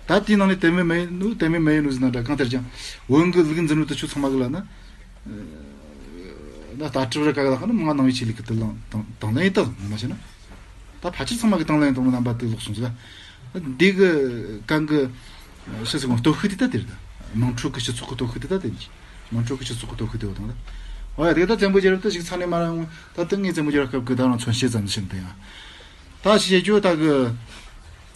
ད་དེའི་ནང་ནས་དེ་མི་མེད་ནོ་དེ་མི་མེད་ནོ་ཟེར་ན་འདྲ་གང་ལྟར་ཀྱང་བོན་གི་ལུགས་འཛིན་ནོ་དེ་ཆུ་ཚང་མ་གི་ལ་ན། ད་ལྟ་གྲུབ་ར་ག་ག་ལ་ཁ་ན་མ་ནང་བའི་ཆེད་ལུགས་གི་དེ་ལང་དང་དང་ལེན་ཡིན་ད་མ་ཤེས་ན། ད་ཕལ་ཆེར་ཚང་མ་གི་དང་ལེན་དང་རྣམ་པ་དེ་ལོག་སོང་ཟིག་འདི་གི་གང་གི་ཤི་སི་གོང་སྟོབས་ཤུགས་དེ་ད་དེ་རེད། དམངས་ཁྲོད་ཀྱི་སྤྱི་ཚོགས་ཀྱི་སྟོབས་ཤུགས་དེ་ད་དེ་ནི། དམངས་ཁྲོད་ཀྱི་སྤྱི་ཚོགས་ཀྱི་སྟོབས་ཤུགས་དེ་བ་དང་ད། ཨོ་ཡ་དེ་ད་བཙན་པོ་རྒྱལ་རབས་ད་ཞིག་ཚང་ནས་མ་རང་ད་དེ་ངས་བཙན་པོ་རྒྱལ་རབས་སྐབས་ཀྱི་ད་རང་མཚོན་བྱེད་ཙམ་ཞིག་དེ་ཡང་། ད་ཞིག་བྱེད་རྒྱུ་ད་གི་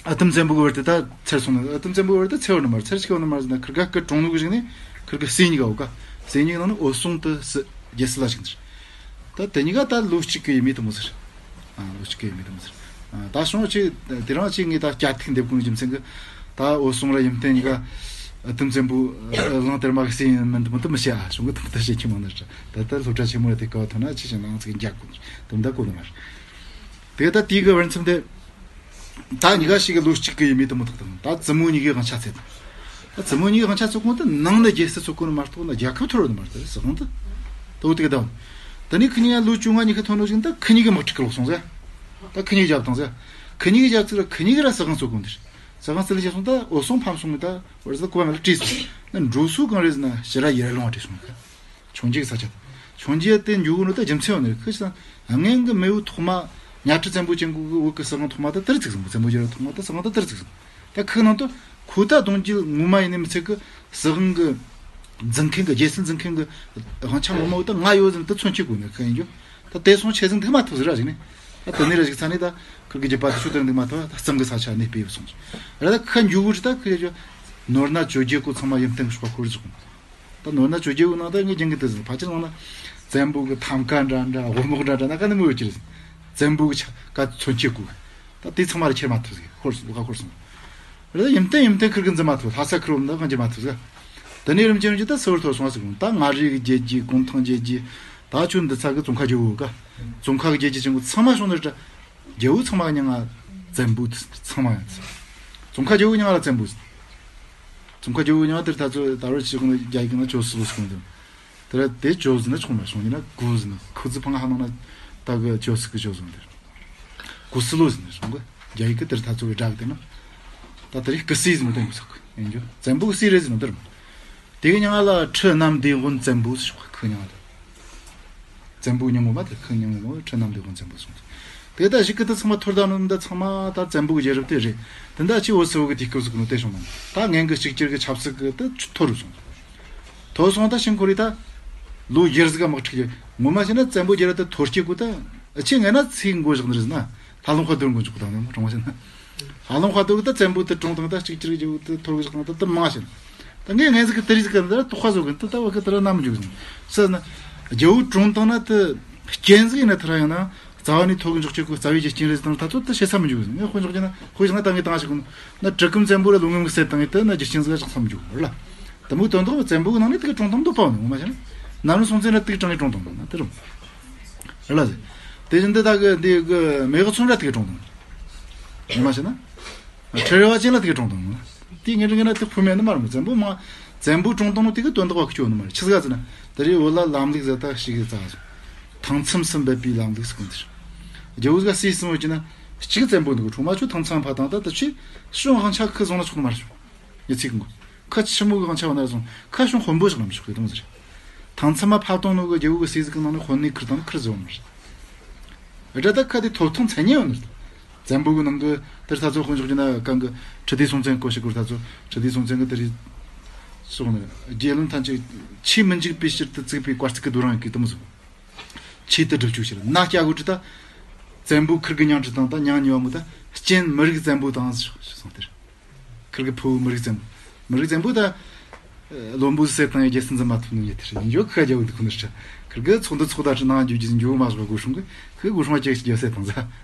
ཨ་དམ་བཙན་པོ་གི་བར་དུ་ད་ཚེར་སོང་ན་ཨ་དམ་བཙན་པོ་གི་བར་དུ་ཚེར་བ་ནི་མར་ཚེར་ཆིག་བ་ནི་མར་ཟིན་ན་ཁིར་ག་ཀི་གྲོང་ནུ་གི་ཞིག་ནས་ཁིར་གི་སྲས་གཉིས་ཀ་འོ་ཀ་སྲས་གཉིས་ནང་ནས་འོད་སྲུང་དུ་སྲིད་རྒྱལ་སྲིད་ལ་ཞིག་འདིར། ད་དེ་གཉིས་ཀ་ད་ལོ་གཅིག་གི་ཡི་མེད་དུ་མོ་ཟེར། ཨ་ལོ་གཅིག་གི་ཡི་མེད་དུ་མོ་ཟེར། ཨ་ད་བྱུང་ཆེ་དེ་རང་ཆེ་ངས་ད་སྐྱ་ཐིག་འདེབས་གོང་རྒྱུ་མཚན་གི་ད་འོད་སྲུང་ར་ཡུམ་བརྟན་གཉིས་ཀ་ཨ་དམ་བཙན་པོ་ཨ་གླང་དར་མ་གི་སྲས་ཡིན་མིན་དུ་མོ་དུ་མི་ཤེས་ཨ་བྱུང་གི་དུ་མོ་ད་བཤད་ཁྱི་མང་ནར་ད་ད་སློབ་གྲྭ་ཆེན་མོ་ར་དེ་ཀ་བ་ཐོན་ན་ཆེ་ཞིང་ལང་ཚིག་འཇག་གོ་དུ་མོ་ད་གོ་ནི་མ་རེད། དེ་ད་དེའི་གི་བར་མཚམས་དེ། ད་གཉིས་ཀ་ཞིག་གི་ལོ་གཅིག་གི་ཡི་མེད་དུ་མོ་ཐག་དང་ད་བཙུན་མོ་གཉིས་ཀའི་དབང་ཆ་ཚད་དང་། ད་བཙུན་མོ་གཉིས་ཀའི་དབང་ཆ་ཚོད་གོང་དུ་ནང་ནས་རྒྱལ་སྲིད་ཚོད་གོ་ནི་མ་གཏོགས་ན་རྒྱལ་ཁབ་ཐོར་བ་ནི་མ་གཏོགས་སྲིད་དབང་དུ་ད་འོ་དེ་ག་ད་འོ། ད་ནི་ཁི་གཉིས་ཀ་ལོ་བཅོ་ལྔ་གཉིས་ཀ་ཐོན་ནོ་ཞིག་ད་ཁི་གཉིས་ཀའི་དམག་འཁྲུག་གི་ལོག་སོང་ཟེར། ད་ཁི་གཉིས་རྒྱབ་དང་ཟེར། ཁི་གཉིས་ཀའི་རྒྱབ་ཚིག་ལ་ཁི་གཉིས་ཀ་ར་སྲིད་དབང་ཚོད་གོ་འདིར། སྲིད་དབང་སྲིད་ལ་བྱས་སོང་ད་འོ་སོང་ཕམ་སོང་གི་ད་བར་ཟ་གོ་བ་མེད་ལ་བྲིས་སོང་། ན་འགྲོ་སོ་གང་རེད་ཟེར་ན་ཕྱི་ར་ཡར་ལོང་བ་བྲིས་སོང་གི། ཆུང་རྒྱུ་གི་ས་ཆ་དང་། ཆུང་རྒྱུ་དེ་འཇུག་གི་ནོ་ད་རྒྱུ་མཚན་ཡོད་ནི་རེད་ཁི་ཤི་ས། སྔོན་གི་མེས་པོ་ཐོག་མ་གཉའ་ཁྲི་བཙན་པོ་ཅན་གོ་གི་བོད་གི་སྲིད་དབང་ཐོག་མ་ད་དེར་བཙུགས་སོང་བཙན་པོ་རྒྱལ་རབས་ཐོག་མ་ད་སྲིད་དབང་ད་དེར་བཙུགས་སོང་། ད་ཁི་ནང་དུ་ཁོ་ད་གདུང་རྒྱུད་ངོ་མ་ཡིན་ནི་མི་ཚད་གི་སྲིད་དབང་གི་འཛིན་མཁན་གི་རྒྱལ་སྲིད་འཛིན་མཁན་གི་དབང་ཆ་ངོ་མ་བོ་ད་ང་ཡོད་ཟིན་ད་མཚོན་བྱེད་དགོས་ནི་ཁི་ཡིན་རྒྱུ། ད་དེ་སོང་ཆེ་ཟིན་འདུག་མ་ཐུབ་ཟེར་ར་ཞིག་ནི། ད་དེ་ནི་ར་ཞིག་ཚ་ནི་ད་ཁིར་གི་རྒྱུད་པ་དེ་ཆུ་དེར་འདུག་མ་ཐུབ་ད་གཙང་གི་ས་ཆ་ནས་སྤེལ་སོང་། ར་ད་ཁ་འཇུག་གི་རི་ད་ཁི་ཡ་ཅོ། ནོར་ན་བཅོ་བརྒྱད་གོ་ཚང་མ་ཡུམ་བརྟན་གི་ཤོག་པ་ཁོར་ཟུག་ད་ནོར་ན་བཅོ་བརྒྱད་གོ་ནང་ད་ངས་རྒྱང་གི་དེ་ཟིན་ཕལ་ཆེར་ནང་ན་བཙན་པོ་གི་ཐམ་ཀ་འདྲ་འདྲ་དབུ་རྨོག་འདྲ་འདྲ་ན་ཀ་ནི་མོ་ཡོད་ཀྱི་རེད། བཙན་པོ་གི་ཆ་ཀ་མཚོན་ཆས་གོ། ད་དེ་ཚང་མ་ར་ཁྱེར་མ་ཐུབ་ཟིག་ཁོར་སོང་ལོ་ཀ་ཁོར་སོང་། རེད་ཡིན་ཏན་ཡིན་ཏན་ཁིར་གི་འཛིན་མ་ཐུབ་ལྷ་ས་ཁིར་འོ་ན་གང་ཅི་མ་ཐུབ་ཟིག་དེ་ནས་རིམ་གྱིས་རིམ་གྱིས་ད་སི་བར་ཐོར་སོང་བ་ཟིག་ད་མངའ་རིས་ཀྱི་རྒྱལ་རྒྱུད་གུང་ཐང་རྒྱལ་རྒྱུད་ད་ཆུ་འདི་ཚ་གི་ཙོང་ཁ་རྒྱལ་བོ་ག་ཙོང་ཁ་གི་རྒྱལ་རྒྱུད་ཅན་གོ་ཚང་མ་བྱུང་ནི་རེད། རྒྱལ་བོ་ཚང་མ་གི་མྱིང་ང་བཙན་པོ་དེ་ཚང་མ་ཡང་ཙོང་ཁ་རྒྱལ་བོ་མྱིང་ང་ལ་བཙན་པོ་ཟེར། ཙོང་ཁ་རྒྱལ་བོ་མྱིང་ང་དེར་ད་ཚོ་ད་བར་ཆི་གོ་ནི་རྒྱ་ཡིག་ན་ཇོ་སི་ལོ་ཟེར་གོ་ནི་དེ་ར་དེ་ཇོ་ཟེར་ན་ཆོག་མ་སོང་ཡིན་ན་གུ་ཟེར་ན་ཁུ་ཙི་ཕང་ཧ་ནང་ན་ད་གི་ཇོ་སི་གི་ཇོ་ཟེར་ནི་དེ་གུ་སི་ལོ་ཟེར་ནི་སོང་གི་རྒྱ་ཡིག་གི་དེར་ད་ཚོ་བའི་སྒྲ་གི་དེ་ན་ད་དེ་རིགས་གི་སི་ཟེར་ནི་དེ་མི་ཟེར་གི་ཡིན་རྒྱུ་བཙན་པོ་གི་སི་རེད་ཟེར་ནི་དེ་ར་མ། དེ་གི་མྱིང་ང་ལ་ཁྲི་གནམ་བདེ་དབོན་བཙན་པོ་ཟེར་ཆོག་གི་ཁི་མྱིང་ང་ལ། བཙན་པོ་མྱིང་ངོ་མ་དེ་ཁི་མྱིང་ངོ་མ་ཁྲི་གནམ་བདེ་དབོན་བཙན་པོ་ཟེར་ནི། དེ་ད་ཞིག་གི་དེ་ཚང་མ་ཐོར་ད་ནོ་འདི་ཚང་མ་ད་བཙན་པོ་གི་རྒྱལ་རབས་དེ་རེད། དེ་འདྲ་ཆེ་བོ་སི་བོ་གི་དུས་སྐབས་སུ་གི་ནོ་དེ་བྱུང་ན་ད་ངན་གི་གཅིག་གྱུར་གི་ཆབ་སྲིད་གི་དེ་ཐོར་རུ་སོང་། ཐོར་སོང་ད་ཤིང་ཁོ་རི་ད་ལོ་ཡར་ཟིག་ག་དམག་འཁྲུག་གི་ངོ་མ་བྱས་ན་བཙན་པོ་རྒྱལ་རབས་དེ་ཐོར་སྐྱེ་གོ་ད་ཨ་ཆེ་ངན་ན་ཚིག་མགོ་བཞག་ནི་རེད་ན་ལྷ་ལུང་དཔལ་རྡོར་མགོ་འཇོག་གི་དང་ནི་མ་གྲོང་བ་བྱས་ན། ཧ་ལམ་ཁ་ཐུག་ད་བཙན་པོ་དེ་གྲོངས་དང་ད་གཅིག་གྱུར་རྒྱལ་པོ་དེ་ཐོར་གི་ཞིག་དང་ད་དེ་མང་ཞིང་། ད་ངས་ངན་ཟིག་གི་དེ་རིགས་ཟིག་གི་འདི་ལྟོགས་ཁ་བཟོ་གི་འདི་ལྟ་བ་གི་དེ་ར་ནམ་འཇུག་ཟིན། སུ་ན་རྒྱལ་པོ་གྲོངས་དང་ན་དེ་རྐྱེན་ཟིག་ཡིན་ན་དེ་ར་ཡང་ན་རྩ་བ་ནས་ཐོག་གི་འཇོག་ཆེད་གོ་རྩ་བའི་རྒྱུ་རྐྱེན་རེད་ཟིག་དང་ད་ཚོད་དེ་བཤད་ས་མི་འཇུག་ཟིན། ངས་དཔེ་འཇོག་རྒྱུ་ན་དཔེ་བཞག་ན་ད་ངས་ད་ཞིག་གོ་ན་གྲི་གུམ་བཙན་པོ་ར་ལོ་ངོ་གི་སེ་དང་ངས་དེ་ན་རྒྱུ་རྐྱེན་ཟིག་ར་ཆགས་ས་མི་འཇུག་ར་ལ། དེ་མོ་དོན་དག་བཙན་པོ་གི་ནང་ནས་དེ་གི་གྲོངས་དང་འདུག་པ་ནི་ངོ་མ་བྱས་ན་ནམ་རུང་སོང་ཚེ་ན་དེ་གི་གྲངས་ཀྱི་གྲོངས་དང་ན་དེ་རུང་། ར་ལ་ཟེ། དེ་བཞིན་དེ་ད་གི་འདི་གི་མེ་གི་ཚོན་ར་དེ་གི་གྲོངས་དང་། ངོ་མ་བྱས་ན། ཁྲི་རལ་བ་ཅན་ལ་དེ་གི་གྲོངས་དང་། དེ་ངེད་རང་ན་དེ་ཕུ་མེད་ནི་མ་རེད་མོ། བཙན་པོ་མ་བཙན་པོ་བཀྲོངས་བཏང་ནོ་དེ་གི་དོན་དག་བ་ཁྱོད་ནི་མ་རེད། ཆི་ཟིག་ག་ཟེར་ན་དེ་རེད། འོ་ལ་ལམ་ལུགས་ཟེར་ད་ཞིག་གི་རྩ་སོང་། ཐང་མཚམས་སུ་འབབ་པའི་ལམ་ལུགས་སུ་གོ་འདིར། རྒྱལ་བོ་ཟིག་ག་སྲས་གསུམ་ཡོད་ཀྱི་ན་གཅིག་བཙན་པོ་འདུག་གི་ཁྲོ་མ་ཆོ་ཐང་མཚམས་ཕ་དང་ད་དུ་ཆི་ཤོང་དབང་ཆ་ཁི་བཟུང་ན་ཆོག་ནི་མ་རེད། ཡི་ཚིག་གི་ཁ་ཆི་མོ་གི་དབང་ཆ་བ་ན་བཟུང་ཁ་ཤོང་དཔོན་པོ་ཞིག་ལ་མི་ཆོག་གི་དུང་ཟེར། ཐང་མཚམས་མ་ཕབ་བཏང་ནོ་གི་རྒྱལ་བོ་གི་སྲས་ཟིག་གི་ནང་ནས་དཔོན་ནི་ཁུར་དང་ཁུར་བཟོ་མི་རེད། རེད་ད་ཁ་དེ་ཐོབ་ཐང་མཚན་ཉིད་ཡོད་ནི་རེད། བཙན་པོ་གི་ནང་གི་དེར་ད་ཚོ་དཔོན་ཕྱོགས་ཀྱི་ན་གང་གི་ཁྲི་ལྡེ་སྲོང་བཙན་སྐོར་ཞིག་སྐོར་ད་ཚོ་ཁྲི་ལྡེ་སྲོང་བཙན་གི་དེ་རེད། སོགས་ནི་རྒྱལ་བློན་ཐམས་ཅད་ཆོས་མི་འཇིགས་པའི་ཕྱིར་དུ་བཙུགས་པའི་བཀའ་གཙིགས་གི་རྡོ་རིང་གི་དུ་མི་བཟུང་། ཆོས་དུ་སྒྲུབ་བཅུག་ཕྱིར་ན་སྐྱ་གོ་ཁྲི་ད། བཙན་པོ་ཁུར་གི་ཉང་ཁྲི་དང་ད་ཉང་ཉི་བ་མོ་ད་སྤྱན་མི་རིགས་བཙན་པོ་དང་ཞུ་སོང་དེར། ཁུར་གི་ཕུ་བོ་མི་རིགས་བཙན་པོ། མི་རིགས་བཙན་པོ་ད། བློན་པོ་ཟེར་དང་རྒྱལ་སྲིད་འཛིན་མ་ཐུབ་ནོ་ཡེ་དེར་ཡིན་འཇོག་ཁ་རྒྱ་བོ་འདི་ཁོ་ནི་ཤ། ཁུར་གི་ཚོགས་འདུ་ཚོགས་ད་ཁྲི་ནང་འཇུ་རྒྱུ་འཇུ་མ་བཞག་གོ་སྲུང་གི་ཁུར་གོ་སྲུང་བ་ཅེག་རྒྱལ་སྲས་དང་ཟ།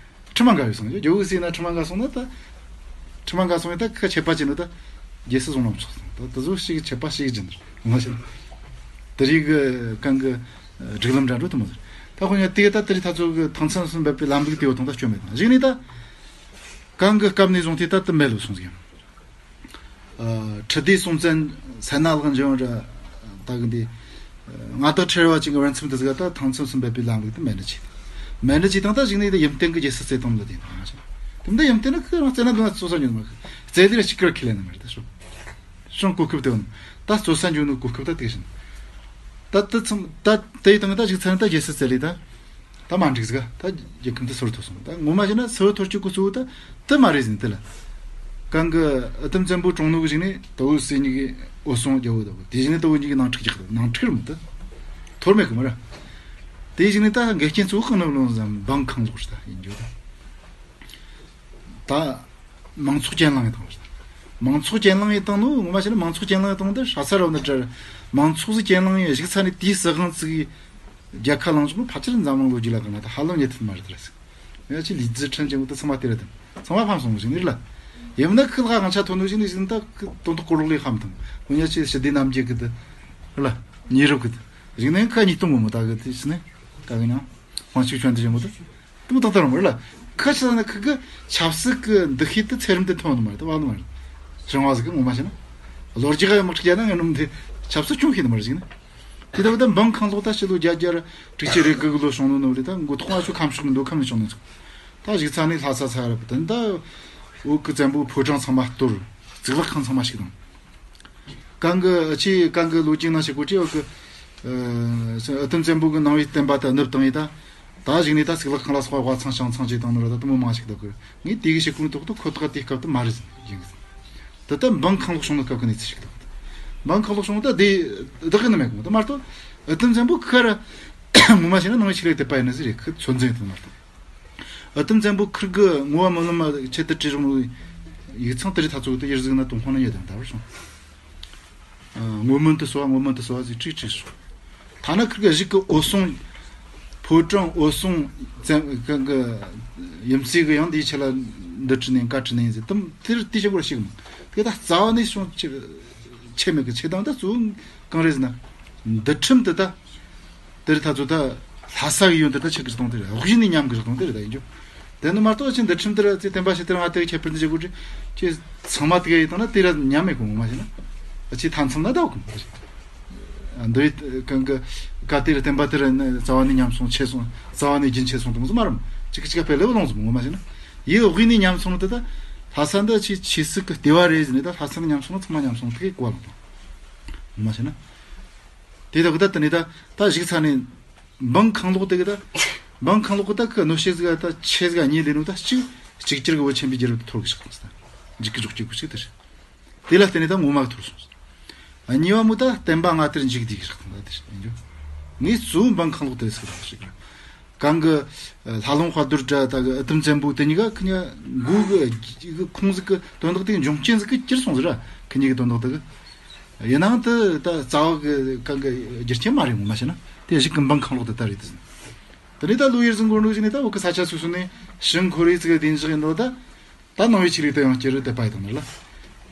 ཁྲི་མ་འགའ་ཡོད་སོང་རྒྱལ་བོ་ཟེར་ན་ཁྲི་མ་འགའ་སོང་ན་ད། ཁྲི་མ་འགའ་སོང་ཡེ་ད་ཁ་ཆད་པ་ཅི་ནོ་ད། རྒྱལ་སྲིད་བཟུང་ལམ་ཆོག་སོང་ད་ད་ཟོ་ཞིག་ཆད་པ་ཞིག་སྦྱིན་ནོ་མ་ཤེས། དེ་རིགས་གི་གང་གི་སྒྲིག་ལམ་འདྲ་འགྲོ་ཐུབ་མ་ཟེར། ད་ཁོ་ཉ་དེ་ད་དེ་རིགས་ད་ཚོ་གི་ཐང་མཚམས་སུ་འབབ་པའི་ལམ་ལུགས་དེ་བ་དང་ད་སྐྱོན་མེད་དང་གཞིག་ནས་ད། གང་གི་སྐབས་ནས་བཟུང་སྟེ་ད་དུ་མེད་ལོ་སོང་ཟིག་ཁྲི་ལྡེ་སྲོང་བཙན་སན་ན་ལག་འཇོན་ར་ད་གི་འདི། མངའ་བདག་ཁྲི་རལ་པ་ཅན་གྱི་བར་མཚམས་དུ་ཟིག་ད་ཐང་མཚམས་སུ་འབབ་པའི་ལམ་ལུགས་དུ་མེད་འདྲ་ཆེ། མེད་འདྲ་ཆེ་དང་ད་གཞིག་ནས་ད་ཡུམ་བརྟན་གྱི་རྒྱལ་སྲིད་བརྩད་དང་ལ་དེ་དང་ཆེ། དེ་འདི་ཡུམ་བརྟན་ནི་ཁོས་རང་བརྩད་ན་འདུག་ན་ཙོ་ས་འཇོན་མ་ཁི་བརྩད་ལས་ར་གཅིག་ཀར་ཁས་ལེན་ནི་མེད་ད་ཤོ། ཤོང་གོ་སྐབས་དེ་བ་ནི་ད་ཙོ་ས་འཇོན་ནི་གོ་སྐབས་ད་དེ་བཞིན། ད་དུ་ཚང་ད་དེ་དང་ད་གཞིག་ཚར་ན་ད་རྒྱལ་སྲིད་བརྩད་ལས་ད། ད་མ་འགྲིག་ཟིག་ད་རྒྱལ་ཁམས་དུ་སོར་ཐོར་སོང་ད་ངོ་མ་བྱས་ན་སོར་ཐོར་གཅིག་གོ་གཙོ་བོ་ད་དུ་མ་རེད་ཟིན་དེ་ལ། གང་གི་ཨི་ཐུམ་བཙན་པོ་གྲོངས་ནོ་གི་ཞིག་ནས་ཏོ་བོ་སྲས་གཉིས་ཀྱི་འོད་སྲུང་རྒྱལ་བོ་ད་བོ་དེ་བཞིན་ནས་ཏོ་བོ་གཉིས་ཀྱི་ནང་འཁྲུག་རྒྱག་ནང་འཁྲུག་རུ་མི་ད། ཐོར་མེད་གི་མ་ར། དེ་བཞིན་ནས་ད་འགལ་རྐྱེན་གཙོ་བོ་གང་ནམ་ལོང་ཟམ་འབངས་ཁང་ལོག་ད་ཡིན་རྒྱུ་ད། ད། མང་ཚོགས་གྱེན་ལངས་ཡི་དང་། མང་ཚོགས་གྱེན་ལངས་ཡི་དང་ནོ་ངོ་མ་བྱས་ན་མང་ཚོགས་གྱེན་ལངས་ཡི་དང་འདི་ཧྲ་ས་ར་བ་ན་དྲ། མང་ཚོགས་སུ་གྱེན་ལངས་ཡི་གཞུག་ཚ་ནས་དེའི་སྲིད་དབང་བཙུགས་ཡི། རྒྱལ་ཁ་བླངས་བྱུང་ཕལ་ཆེར་འཛམ་གླིང་ལོ་རྒྱུས་ལ་གང་ན་ད་ཧ་ལམ་རྙེད་ཐུབ་མ་རེད་དེ་ར་ཟིག་ཡ་ཆེ་ལི་ཙི་ཁྲིན་ཅན་གོ་ད་ཚང་མ་དེ་ར་དང་ཚང་མ་ཕམ་སོང་ཞིག་ནི་རེད་ལ། ཡིན་ན་ཁི་ལ་ང་ཆ་ཐོན་ནོ་ཞིག་ནི་ཞིག་ད་ཁི་དོན་དུ་སྐོར་ལོག་ལས་ཧམ་དང་ཁོ་ཉ་ཆེ་ཞི་བདེ་རྣམ་རྒྱལ་གི་དེ། རེད་ལ། ཉེ་རབས་གི་དེ། ཞིག་ནི་ཁ་གཉིས་གཏོང་གོ་མོ་ད་གི་དེ་ཞིག་ནི། ད་གི་ཉ། དབང་ཕྱུག་ཆོན་དེ་ཞིག་མོ་དེ། དུ་ཏག་ཏག་རང་རེད་ལ། ཁ་ཆེ་ན་ཁི་གི་ཆབ་སྲིད་ཀྱི་འདུ་ཤེས་དེ་ཚེ་རིམ་དེ་ཐོན་ནི་མ་རེད་དེ་བ་ནི་མ་རེད། རིང་བ་ཟིག་གི་ངོ་མ་བྱས་ན། ལོ་རྒྱུས་ཀ་ཡང་མི་ཁྲིག་རྒྱ་ན་ངའི་ནུམ་དེ་ཆབ་སྲིད་ཅུང་ཤེས་ནི་མ་རེད་ཟིག་ནི། དེ་ལྟ་བུ་ད་འབངས་ཁང་ལོག་ད་ཕྱི་ལོ་བརྒྱད་བརྒྱ་དྲུག་ཅུ་རེ་དགུ་གི་ལོ་བྱུང་ནོ་ནོ་རེད་ད་མགོ་ཐོག་མ་ཆུ་ཁམས་ཕྱོགས་ནི་མདོ་ཁམས་ནས་བྱུང་ནི་ཚོ། ད་གཞུག་ཚ་ནས་ལྷ་ས་ཚ་རབ་དེ་ད། བོད་ཀྱི་བཙན་པོའི་ཕོ་བྲང་ཚང་མ་གཏོར། གཙུག་ལག་ཁང་ཚང་མ་ཞིག་དང་། གང་གི་ཆེ་གང་གི་ལོ་རྒྱུས་ནང་ཞིག་གོ་ཆེ་བ་གི། ཨ་ཨི་ཐུམ་བཙན་པོ་གི་ནང་བའི་བསྟན་པ་དང་ནུབ་བཏང་ཡི་ད། ད་གཞུག་ནས་ད་གཙུག་ལག་ཁང་ལ་སོགས་པ་དབང་ཚང་ཞང་ཚང་བྱས་བཏང་ནོ་ར་ད་དུ་མོ་མང་ཞིག་ད་གི་ངས་དེ་གི་ཞིག་གོ་ཐོག་ཏུ་ཁོ་ཐག་དེ་སྐབས་དུ་མ་རེད་ཟིན་ཡིན་གི། ད་ལྟ་འབངས་ཁང་ལོག་བྱུང་ནོ་སྐབས་ཀྱི་གནས་ཚུལ་ཞིག་ད་གི། འབངས་ཁང་ལོག་བྱུང་ནོ་ད་དེ་བདག་གི་ནི་མེད་གི་མོ་ད་མ་གཏོགས་ཨི་ཐུམ་བཙན་པོ་ཁ་ར་ངོ་མ་བྱས་ན་ནང་བའི་ཆོས་ལུགས་དད་པ་ཡིན་ནི་ཟིག་རེད་ཁི་ཚོད་འཛིན་ཡིན་ད་མ་གཏོགས། ཨི་ཐུམ་བཙན་པོ་ཁུར་གི་ངོ་བ་མི་ལོ་མ་ཆེད་དུ་བྲིས་རུང་ཡིག་ཚང་དེ་རིགས་ཐ་ཚོ་དེ་ཡར་གཟིགས་ན་དུང་ཕོང་ན་ཡོད་དང་འདྲ་བར་སོང་། ངོ་མིན་དུ་སོ་བ་ངོ་མིན་དུ་སོ་བ་ཟིག་བྲིས་བྲིས་སོང་། ཐ་ན་ཁུར་གི་གཞུག་གི་འོད་སྲུང་། ཕོ་བྲང་འོད་སྲུང་བཙན་གི་ཡུམ་སྲས་གི་ཡང་འདིའི་ཆེད་ལ་འདི་བྲིས་ནས་བཀའ་བྲིས་ནས་ཟེར་དུམ་དེར་དེ་ཆེན་པོར་ཞིག་མ་དེ་ད་རྩ་བ་ནས་བྱུང་ཆེ་མེད་གི་ཆེ་དང་ད་གཙོ་བོ་གང་རེད་ཟེར་ན། འདི་ཁྲིམས་དེ་ད། དེར་ཐ་ཚོ་ད། ལྷ་ས་གི་ཡོན་དེ་ད་ཆེ་གི་གཏོང་དེ་རེད། དབུགས་ནས་ཉམས་གི་གཏོང་དེ་རེད་ད་ཡིན་རྒྱུ། དེ་ནི་མ་གཏོགས་ཅི་འདི་ཁྲིམས་དེ་ར་ཚེ་བསྟན་པ་ཞིག་དེ་རང་ཨ་དེ་ཁྱད་པར་འདི་བྱེད་དགོས་རེད། ཁྱེད་ཚང་མ་དེ་ག་ཡིན་དང་ན་དེ་ར་ཉམས་མེད་གོ་ངོ་མ་ཤེས་ན། ཨ་ཆེ་ཐང་ཚང་ན་ད་གོ་དེ་རེད། འདི་གང་གི་ཀ་དེ་ར་བསྟན་པ་དེ་ར་རྩ་བ་ནས་ཉམས་སོང་ཆེ་སོང་རྩ་བ་ནས་རྒྱུན་ཆད་སོང་དུ་མོ་ཟིག་མ་རམ་ཅིག་ཅིག་ཕེ་ལེ་བ་ལོང་ཟིག་ངོ་མ་ཤེས་ན། ཡི་དབུགས་ནས་ཉམས་སོང་དེ་ད། ལྷ་ས་འདི་ཆེ་ཆེ་སྲིད་གི་ལྟེ་བ་རེད་ཟེར་ནས་ད་ལྷ་ས་ནས་ཉམས་སོང་ན་ཚང་མ་ཉམས་སོང་དེ་གི་གོ་བ་ལོང་དང་། ངོ་མ་ཤེས་ན། དེ་དག་གི་ད་དེ་ནས་ད་ད་གཞུག་ཚ་ནས་འབངས་ཁང་ལོག་དེ་གི་ད་འབངས་ཁང་ལོག་གི་ད་གི་གནོད་བྱེད་ཟིག་ད་ཆེ་ཟིག་གཉིས་ལས་ནོ་ད་གཅིག་གཅིག་གྱུར་གི་བོད་ཆེན་པོའི་རྒྱལ་རབས་དུ་ཐོར་གི་ཞིག་དང་ད་འཇིག་གི་འཇོག་གཅིག་པུ་ཞིག་དེ་རེད། དེ་ལ་བརྟེན་ནས་ད་ངོ་མ་གི་ཐོར་སོང་ཟེར། གཉིས་པ་མོ་ད་བསྟན་པ་ང་དེར་འཇིག་དེ་གི་ཞིག་དང་ད་དེ་རེད་ཡིན་རྒྱུ། ངས་གཙོ་བོ་འབངས་ཁང་ལོག་དེ་རེད་ཟེར་གི་ད་ཞིག་རེད། གང་གི་ལྷ་ལུང་དཔལ་རྡོར་དྲ་ད་གི་ཨི་ཐུམ་བཙན་པོ་དེ་གཉིས་ཀ་ཁི་ཉ་མགོ་གི་ཁོང་ཟིག་གི་དོན་དག་དེ་འབྱུང་རྐྱེན་ཟིག་གི་གྱུར་སོང་ཟིག་ར་ཁི་གཉིས་གི་དོན་དག་དེ་གི། ཡིན་ནའང་དེ་ད་རྩ་བ་གི་གང་གི་རྒྱུ་རྐྱེན་མ་རེད་ངོ་མ་བྱས་ན་དེ་གཞུག་གི་འབངས་ཁང་ལོག་དེ་ད་རེད་དེ་ཟིན། དེ་ནས་ད་ལོ་ཡར་ཟིན་གོ་འགྲོ་ཞིག་ནས་ད་བོད་གི་ས་ཆ་སོ་སོ་ནས་ཞིང་ཁོར་ཡུག་ཅིག་གི་བདེ་འཇགས་ཡིན་ནོ་ད། ད་ནང་བའི་ཆོས་ལུགས་དེ་ཡང་སྐྱེ་རུ་དད་པ་ཡི་དང་ནི་ལ།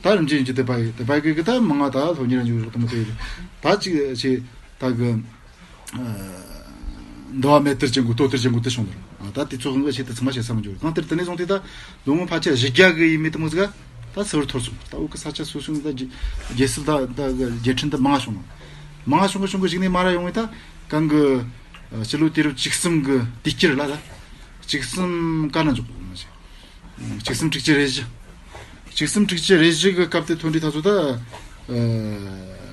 ད་རིམ་གྱིས་རིམ་གྱིས་དད་པ་ཡི་དད་པ་ཡི་གི་ད་མང་ང་ད་སློབ་གཉེར་འཇུག་རོགས་དམ་དེ་ཡི་ད་ཅིག་ཆེ་ད་གི་འདུ་བ་མེ་ཏིར་ཅན་གོ་ལྟོ་ཏིར་ཅན་གོ་དེ་བྱུང་ནི་རེད། ད་དེ་ཚོ་གང་གི་ཆེད་དུ་ཚང་མ་བྱེད་ས་མི་འཇུག་རེད། གང་ལྟར་དེ་ནས་བཟུང་སྟེ་ད་ལོ་ངོ་ཕལ་ཆེར་བཞི་བརྒྱ་གི་ཡི་མི་དེ་མོ་ཟིག་ག་ ད་སེ་བར་འཐོར་སོང་། ད་འུ་གི་ས་ཆ་སོ་སོ་ནས་ད་རྒྱལ་སྲིད་ད་ད་རྒྱལ་ཕྲན་ད་མང་བ་བྱུང་ནོ། མང་བ་བྱུང་གི་བྱུང་གི་གཞུག་ནས་མ་ར་ཡོང་བས་ད་གང་གི་ཨ་སྤྱི་ལོ་དུས་རབས་བཅུ་གསུམ་གི་དུས་དཀྱིལ་ལ་ད་བཅུ་གསུམ་ག་ན་འཇོག་གི་མ་བྱེད། བཅུ་གསུམ་དྲུག་ཅུ་རེ་བཞི། བཅུ་གསུམ་དྲུག་ཅུ་རེ་བཞི་གི་སྐབས་དེ་ཐོན་དུས་ད་ཚོ་ད་ཨ་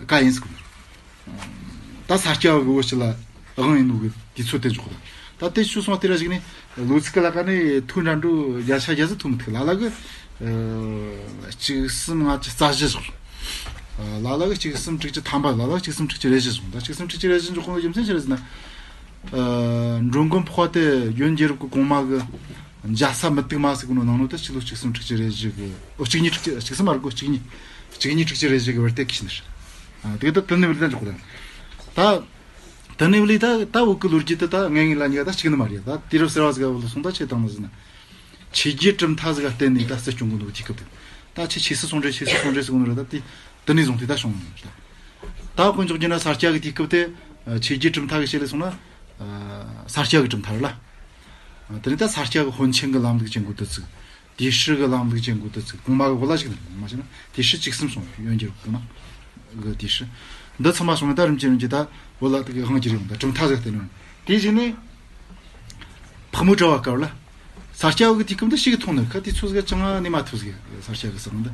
ག་ཡིན་ཟེར་གི། ད་ས་སྐྱ་བ་གི་བོད་སྤྱི་ལ་དབང་ཡིན་ནོ་གི་དུས་ཚོད་དེ་འཇོག་ད། ད་དེ་ཆུ་སོང་དེ་ར་ཞིག་ནས་ལོ་ཚིགས་ལ་ཀ་ནས་ཐུག་འདྲ་འགྲོ་བརྒྱ་ཆ་བརྒྱ་ཟིག་ཐུག་མི་ཐུག་ལ་ལ་གི་ཨ་བཅུ་གསུམ་ལྔ་བཅུ་རྩ་བཞི་བཞག་ལ་ལ་གི་བཅུ་གསུམ་དྲུག་ཅུ་ཐམ་པ་ལ་ལ་གི་བཅུ་གསུམ་དྲུག་ཅུ་རེ་བཞི་བཞག་ད་བཅུ་གསུམ་དྲུག་ཅུ་རེ་བཞི་འཇོག་གོང་གི་རྒྱུ་མཚན་ཅི་རེད་ཟེར་ན། ཨ་འགྲོ་མགོན་འཕགས་པ་དེ་ཡོན་རྒྱལ་རབས་ཀྱི་གོང་མ་གི་འཇའ་ས་མུ་ཏིག་མ་ཟེར་གོ་ནོ་ནང་ནོ་ད་ཕྱི་ལོ་བཅུ་གསུམ་དྲུག་ཅུ་རེ་བཞི་གི་ཨོ་བཅུ་གཉིས་དྲུག་ཅུ་བཅུ་གསུམ་མ་རེད་གོ་བཅུ་གཉིས་བཅུ་གཉིས་དྲུག་ཅུ་རེ་བཞི་གི་བར་དེ་གི་ཕྱིན་ནི་རེད། ཨ་དེ་ད་དེ་ནི་བར་ལ་འཇོག་གོ་ད། ད་དེ་ནི་བར་ལ་ད་ད་འུ་གི་ལོ་རྒྱུས་དེ་ད་ངེས་ངེས་ལ་ཉེ་ག་ད་གཅིག་ནི་མ་རེད། ད་དུས་རབས་གསར་བ་ཟིག་ག་བོ་ལ་སོང་ད་ཆེ་དང་ནི་ཟིན་ན། ཆོས་བརྒྱུད་གྲུབ་མཐའ་ཟིག་ག་བརྟེན་ནས་ད་སྲིད་སྐྱོང་གི་ནོ་དུས་སྐབས་དེ། ད་ཆེ་ཆོས་སྲིད་ཟུང་འབྲེལ་ཆོས་སྲིད་ཟུང་འབྲེལ་ཟེར་གོ་ནི་རེད། ད་དེ་དེ་ནས་བཟུང་སྟེ་ད་བྱུང་ནི་རེད། ད་དཔེ་འཇོག་རྒྱུ་ན་ས་སྐྱ་གི་དུས་སྐབས་དེ་ཨ་ཆོས་བརྒྱུད་གྲུབ་མཐའ་གི་ཆེད་ལས་སོང་ན་ཨ་ས་སྐྱ་གི་གྲུབ་མཐའ་རེད་ལ། ཨ་དེ་ནས་ད་ས་སྐྱ་གི་དཔོན་ཆེན་གི་ལམ་ལུགས་ཅན་གོ་དུ་ཚིག་དེ་ཧྲི་གི་ལམ་ལུགས་ཅན་གོ་དུ་ཚིག་གོང་མ་གི་གོ་ལ་ཞིག་ནི་མ་བྱས་ན་དེ་ཧྲི་བཅུ་གསུམ་སོང་ཡོན་གྱི་གོང་མ་གི་དེ་ཧྲི་འདི་ཚང་མ་སོང་ན་ད་རིམ་གྱིས་རིམ་གྱིས་ད་བོད་ལ་དེ་གི་དབང་གྱི་རེད་ཡོང་ད་གྲུབ་མཐའ་ཟིག་བསྟན་ནོ། དེ་བཞིན་ནས་ཕག་མོ་གྲྭ་བ་སྐབས་ལ། ས་སྐྱ་བོད་ཀྱི་དུས་སྐབས་འདི་ཞིག་མཐོང་ནི་ཁ་དེ་ཚོ་ཟིག་ཅང་ནི་མ་ཐུབ་ཟིག་ས་སྐྱ་གི་ས་ཁང་འདི།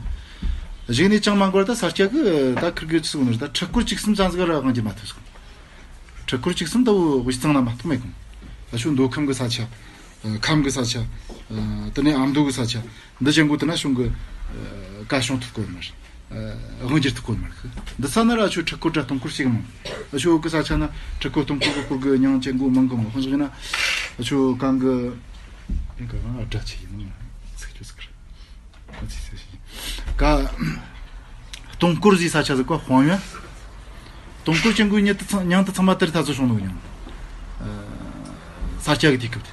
གཞུག་ནས་ཅང་མ་འགོར་ད་ས་སྐྱ་གི་ད་ཁིར་གི་ཅི་ཟིག་ནི་ད་ཁྲི་སྐོར་བཅུ་གསུམ་ཙམ་ཟིག་ར་དབང་གྱི་མ་ཐུབ་ཟིག་ཁྲི་སྐོར་བཅུ་གསུམ་ད་བོད་གཙང་ན་མ་གཏོགས་མེད་གོ་ད་ཆོ་མདོ་ཁམས་གི་ས་ཆ། ཁམས་གི་ས་ཆ། དེ་ནས་ཨ་མདོ་གི་ས་ཆ། འདི་ཅན་གོ་དེ་ན་གཞུང་གི་བཀའ་བྱུང་ཐུབ་གོ་མ་རེད། དབང་སྒྱུར་ཐུབ་གོ་མ་རེད། འདི་ས་ན་ར་ཆོ་ཁྲི་སྐོར་གྲྭ་སྟོང་སྐོར་ཞིག་མང་། ཆོ་གི་ས་ཆ་ན་ཁྲི་སྐོར་སྟོང་སྐོར་གི་སྐོར་གི་མྱང་ཅན་གོ་མང་གི་མང་ཁོང་ཞིག་ན། ཆོ་གང་གི་ཡིན་ག་ཨ་སྒྲ་ཆེ་ཡིན་ཚིག་ཆོ་ཟིག་རེད། ག་སྟོང་སྐོར་ཟིག་ས་ཆ་ཟིག་གོ་དཔང་ཡོད། སྟོང་སྐོར་ཅན་གོ་ཉིད་དུ་ཚང་མྱང་དུ་ཚང་མ་དེར་ཐ་ཚོ་བྱུང་ནོ་མྱང་། ས་སྐྱ་གི་དུས་སྐབས་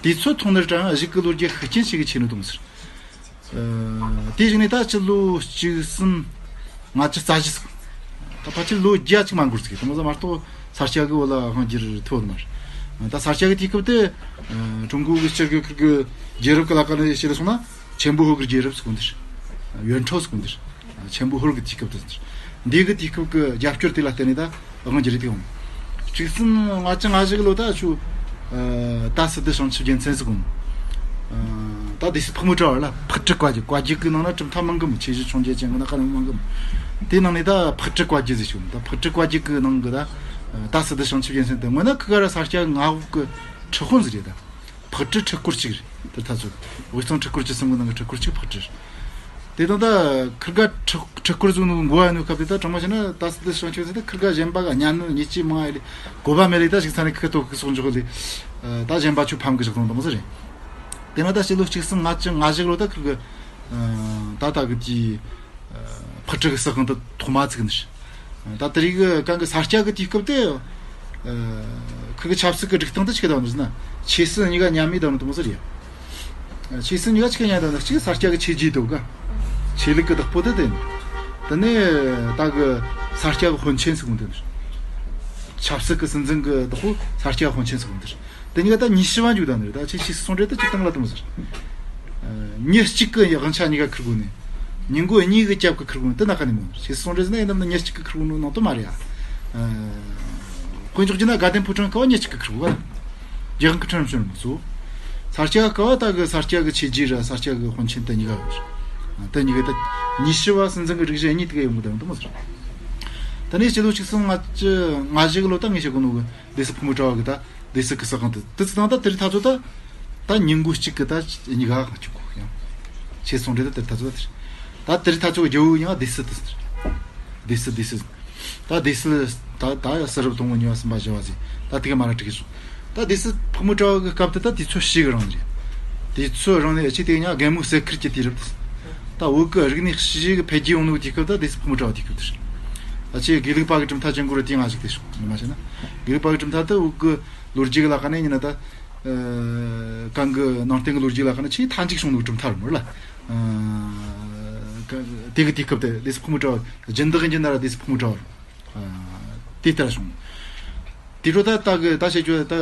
དེ། དུས་ཚོད་ཐུང་ནར་གྲངས་གཞིག་གི་ལོ་རྒྱུས་ཤུགས་རྐྱེན་ཞིག་གི་ཆེ་ནོ་དུང་ཟེར། དེ་བཞིན་ནས་ད་ཕྱི་ལོ་བཅུ་གསུམ་ལྔ་བཅུ་རྩ་བཞི་ཟིག་ད་ཕལ་ཆེར་ལོ་བརྒྱ་ཅིག་མ་འགོར་ཟིག་དེ་མོ་ཟིག་མ་གཏོགས་ས་སྐྱ་གི་བོད་ལ་དབང་སྒྱུར་ཐུབ་ནི་མ་རེད། ད་ས་སྐྱ་གི་དུས་སྐབས་དེ་ཀྲུང་གོ་གི་སྤྱིར་གི་ཁུལ་གི་རྒྱལ་རབས་གི་ལ་ཀ་ནས་ཕྱི་ལ་སོང་ན་ཆེན་པོ་ཧོར་གི་རྒྱལ་རབས་ཟེར་གོ་འདིར། ཡོན་ཁྲོ་ཟེར་གོ་འདིར། ཆེན་པོ་ཧོར་གི་དུས་སྐབས་དེ་ཟེར། འདི་གི་དུས་སྐབས་གི་རྒྱབ་སྐྱོར་དེ་ལ་བརྟེན་ནས་ད་དབང་སྒྱུར་དེ་ཡོང་། བཅུ་གསུམ་ལྔ་བཅུ་ང་བཞི་གི་ལོ་ད་ཆུ། ད་སི་ཏུ་བྱང་ཆུབ་རྒྱལ་མཚན་ཟེར་གོ་ད་སྡེ་སྲིད་ཕག་མོ་གྲྭ་བ་ལ་ཕག་གྲུ་བཀའ་བརྒྱུད། བཀའ་བརྒྱུད་གི་ནང་ན་གྲུབ་མཐའ་མང་གི་མོ་ཆེ་བཞི་ཆུང་བརྒྱད་ཅན་གི་ན་ཁ་ནང་མང་གི་མོ། དེ་ནང་ནས་ད་ཕག་གྲུ་བཀའ་བརྒྱུད་ཟེར་ཆུ་ད་ཕག་གྲུ་བཀའ་བརྒྱུད་གི་ནང་གི་ད་ད་སི་ཏུ་བྱང་ཆུབ་རྒྱལ་མཚན་དེ་སྔོན་ན་ཁི་ག་ར་ས་སྐྱ་ང་འོག་གི་ཁྲི་དཔོན་ཟིག་རེད་ད། ཕག་གྲུ་ཁྲི་སྐོར་གཅིག་རེད། དེར་ཐ་ཚོད། དབུས་གཙང་ཁྲི་སྐོར་བཅུ་གསུམ་གི་ནང་གི་ཁྲི་སྐོར་གཅིག་ཕག་གྲུ་རེད། དེ་དང་ད་ཁིར་ག་ཁྲི་ཁྲི་སྐོར་བཟོ་ནོ་འགོ་བ་ནོ་སྐབས་དེ་ད་དྲང་མ་བཤད་ན་ད་སི་ཏུ་བྱང་ཆུབ་ཟེར་ད་ཁིར་ག་གཞན་པ་ག་ཉན་ནོ་ཉེས་ཅི་མང་ཡི་ལས་གོ་བ་མེད་ལས་ད་ཞིག་ས་ནས་ཁི་ཏོ་ཁི་སོག་འཇོག་ལས། ད་གཞན་པ་ཆུ་ཕམ་གི་ཞག་དང་དང་ཟེར་རེད། དེ་ན་ད་ཕྱི་ལོ་བཅུ་གསུམ་ལྔ་བཅུ་ང་བཞི་ལོ་ད་ཁིར་གི་ད་ད་གི་དེ། ཕག་གྲུ་གི་ས་ཁང་དུ་ཐོག་མ་བཙུགས་ནས། ད་དེ་རིགས་གང་གི་ས་སྐྱ་གི་དུས་སྐབས་དེ། ཁུ་གི་ཆབ་སྲིད་ཀྱི་སྒྲིག་སྟངས་དེ་ཆི་ག་དང་ནི་ཟེར་ན། ཆོས་སྲིད་གཉིས་ཀ་མཉམ་མེད་དང་ནི་དུ་མོ་ཟེར་ཡ། ཆོས་སྲིད་གཉིས་ཀ་ཆི་ག་མཉམ་དང་ནི་གཅིག་ས་སྐྱ་གི་ཆོས་བརྒྱུད་དུ་ག་ཆོས་ལུགས་ཀྱི་བདག་པོ་དེ་དེ་ནི། དེ་ནས་ད་གི་ས་སྐྱ་གི་དཔོན་ཆེན་ཟེར་གོ་དེ་ནི། ཆབ་སྲིད་ཀྱི་སྲིད་འཛིན་གྱི་བདག་པོ་ས་སྐྱ་གི་དཔོན་ཆེན་ཟེར་གོ་དེ། དེ་གཉིས་ཀ་ད་ཉི་ཤུ་བ་འཇུག་དང་ནི་རེད། ད་ཆེ་ཆེ་སོང་རེད་ད་ཅི་བཏང་ལ་དུ་མོ་ཟེར། ཉིན་གཅིག་གི་དབང་ཆ་གཉིས་ཀ་ཁུར་དགོས་ནི། ཉིན་གུང་གཉིས་ཀྱི་སྐྱབས་ཀྱི་ཁུར་དགོས་ནི་དེ་ན་ག་ནས་མོ་ཟེར། ཆེ་སོང་རེད་ཟེར་ན་ཡིན་ནམ་ན་ཉིན་གཅིག་གི་ཁུར་དགོས་ནོ་ནང་དུ་མ་རེད་ཨ། དཔེ་འཇོག་རྒྱུ་ན་དགའ་ལྡན་ཕོ་བྲང་ཀ་བ་ཉིན་གཅིག་གི་ཁུར་དགོས་པ། རྒྱལ་ཁང་གི་ཁྲིམས་བྱོན་མི་ཚོ། ས་སྐྱ་ཀ་བ་ད་གི་ས་སྐྱ་གི་ཆོས་བརྒྱུད་ར་ས་སྐྱ་གི་དཔོན་ཆེན་དེ་གཉིས་ཀ་ཡོད། དེ་གཉིས་ཀ་ད་ཉི་ཤུ་བ་སྲིད་འཛིན་གྱི་སྒྲིག་གཞི་གཉིས་དེ་ག་ཡོང་གི་དང་དུ་མོ་ཟེར། ད་ནས་སྤྱི་ལོ་ཆིག་སྟོང་ལྔ་བཅུ་ང་བཞི་གི་ལོ་ད་ངས་བཤད་གོ་ནོ་གི་སྡེ་སྲིད་ཕུ་མུ་གྲྭ་བ་གི་ད་སྡེ་སྲིད་གི་ས་ཁང་དུ་དུ་ཚི་དང་ད་དེ་རིང་ཐ་ཚོ་ད་ད་ཉིན་གུང་གཅིག་གི་ད་གཉིས་ཀ་གང་བཅུག་གོ་ཡང་ཆེ་སོང་རེད། ད་དེ་རིང་ཐ་ཚོ་ད་དེ་རིང་ད་དེ་རིང་ཐ་ཚོ་གི་རྒྱལ་བོ་ཡང་སྡེ་སྲིད་དུ་སྡེ་སྲིད་སྡེ་སྲིད་ད་སྡེ་སྲིད་ད་ད་ཡ་ས་རབ་དང་པོ་གཉིས་པ་གསུམ་པ་བཞི་བ་ཟེར་ད་དེ་ག་མ་ར་དྲུག་གི་སོང་། ད་སྡེ་སྲིད་ཕུ་མུ་གྲྭ་བ་གི་སྐབས་དུ་ད་དུས་ཚོད་ཞིག་རིང་རེད། དུས་ཚོད་རིང་ནས་ཨ་ཅེ་དེ་ཉག་རྒན་མོ་སེ་ཁིར་གྱི་དུས་རབས་དུ། ད་བོད་ཀྱི་རིག་གནས་ཤུགས་ཆེ་གི་འཕེལ་རྒྱས་ཡོང་ནོ་དུས་སྐབས་ད་སྡེ་སྲིད་ཕུ་མུ་གྲྭ་བ་དུས་སྐབས་དུ་རེད། ཨ་ཅེ་དགེ་ལུགས་པ་གི་གྲུབ་མཐའ་ཅན་གོ་རུ་དེ་ང་ཞིག་དེ་ཤོག་མི་མ་བྱས་ན། དགེ་ལུགས་པ་གི་གྲུབ་མཐའ་དུ་བོད་ཀྱི་ལོ་རྒྱུས་ཀྱི་ལ་ཁ་ནས་ཉིན་ན་ད། གང་གི་ནང་བསྟན་གྱི་ལོ་རྒྱུས་ལ་ཁ་ནས་ཆེས་མཐའ་མཇུག་བྱུང་ནོ་གྲུབ་མཐའ་རུ་མོ་ལ། དེ་གི་དུས་སྐབས་དེ་སྡེ་སྲིད་ཕུ་མུ་གྲྭ་བ་སྦྱིན་བདག་གི་འཇིན་ན་ར་སྡེ་སྲིད་ཕུ་མུ་གྲྭ་བ་རུ། དེ་ལྟར་བྱུང་། དེ་འཕྲོ་ད་ད་གི་ད་བཤད་རྒྱུ་ད་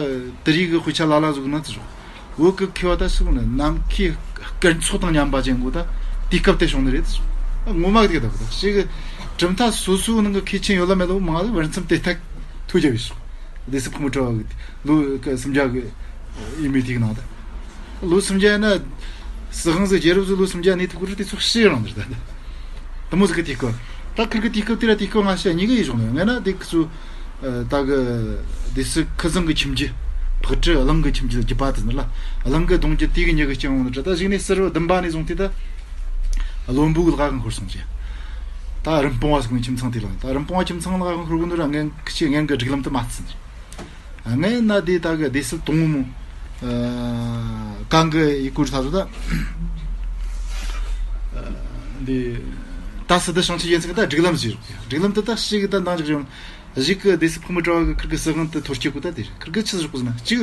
དེ་རིགས་ཀྱི་དཔེ་ཆ་ལ་ལ་ཟུག་ན་ཚུ་བོད་ཀྱི་མཁས་པ་ད་ཞིག་ནི་ནམ་མཁའི་སྐར་ཚོགས་དང་མཉམ་པ་ཅན་གོ་ད་ དུས་སྐབས་དེ་བྱུང་ནི་རེད། ངོ་མ་གི་དེ་ག་ད་གི་ད་ཞིག་གི་གྲུབ་མཐའ་སོ་སོའི་ནང་གི་མཁས་ཆེན་ཡོད་ལ་མེད་ལ་མང་ལ་བར་མཚམས་དེ་ཐག་ཐུག་རྒྱབ་ཡོད་སོང་། སྡེ་སྲིད་ཕག་མོ་གྲྭ་བ་གི་ལོ་གི་སུམ་བརྒྱ་གི་ཡིན་མི་དེ་གི་ནང་ད་ལོ་སུམ་བརྒྱ་ཡིན་ན་སྲིད་དབང་ཟིག་རྒྱལ་རབས་ཟིག་ལོ་སུམ་བརྒྱ་གནས་ཐུབ་གི་རེད། དེ་ཚོ་ཤེས་རང་རེད་ད། དེ་མོ་ཟིག་གི་དུས་སྐབས་ད་ཁིར་གི་དུས་སྐབས་དེ་ར་དུས་སྐབས་ང་ཤ་གཉིས་ཀ་ཡིན་བྱུང་ནས་ངས་ན་དེ་ཁི་ཚོ། ད་གི་སྡེ་སྲིད་ཁི་ཚང་གི་ཁྱིམ་རྒྱུད། ཕག་གྲུ་གླང་གི་ཁྱིམ་རྒྱུད་ལ་རྒྱུད་པ་དེ་ནི་ལ་གླང་གི་གདུང་རྒྱུད་དེ་གི་མྱི་གི་རྐྱང་འོང་ནི་ད་གཞིག་ནས་སེར་བུ་བདུན་པ་ནས་བཟུང་སྟེ་ད་བློན་པོ་གི་ལག་གི་འཁོར་སོང་ཅི། ད་རིན་སྤུངས་བ་ཟེར་གི་ཁྱིམ་ཚང་དེ་ལ་ད་རིན་སྤུངས་བ་ཁྱིམ་ཚང་ལག་གི་འཁོར་གི་ནི་ར་ངན་ཁི་ཆེ་ངན་གི་སྒྲིག་ལམ་དུ་མ་བརྩི་ནི། ངན་ན་དེ་ད་གི་སྡེ་སྲིད་དང་མོ་གང་གི་ཡི་གུར་ཐ་ཚོ་ད་འདི་ད་སི་ཏུ་ཞིང་ཆེན་ཡན་ཚིག་ད་སྒྲིག་ལམ་ཟེར། སྒྲིག་ལམ་དུ་ད་ཞིག་གི་ད་འདང་ཅིག་རེད། གཞིག་གི་སྡེ་སྲིད་ཕག་མོ་གྲྭ་བ་གི་ཁིར་གི་སྲིད་དབང་དུ་ཐོར་སྐྱེ་གུ་ད་དེ་ཁིར་གི་ཆི་ཟིག་གུ་ཟིན་ན་གཅིག་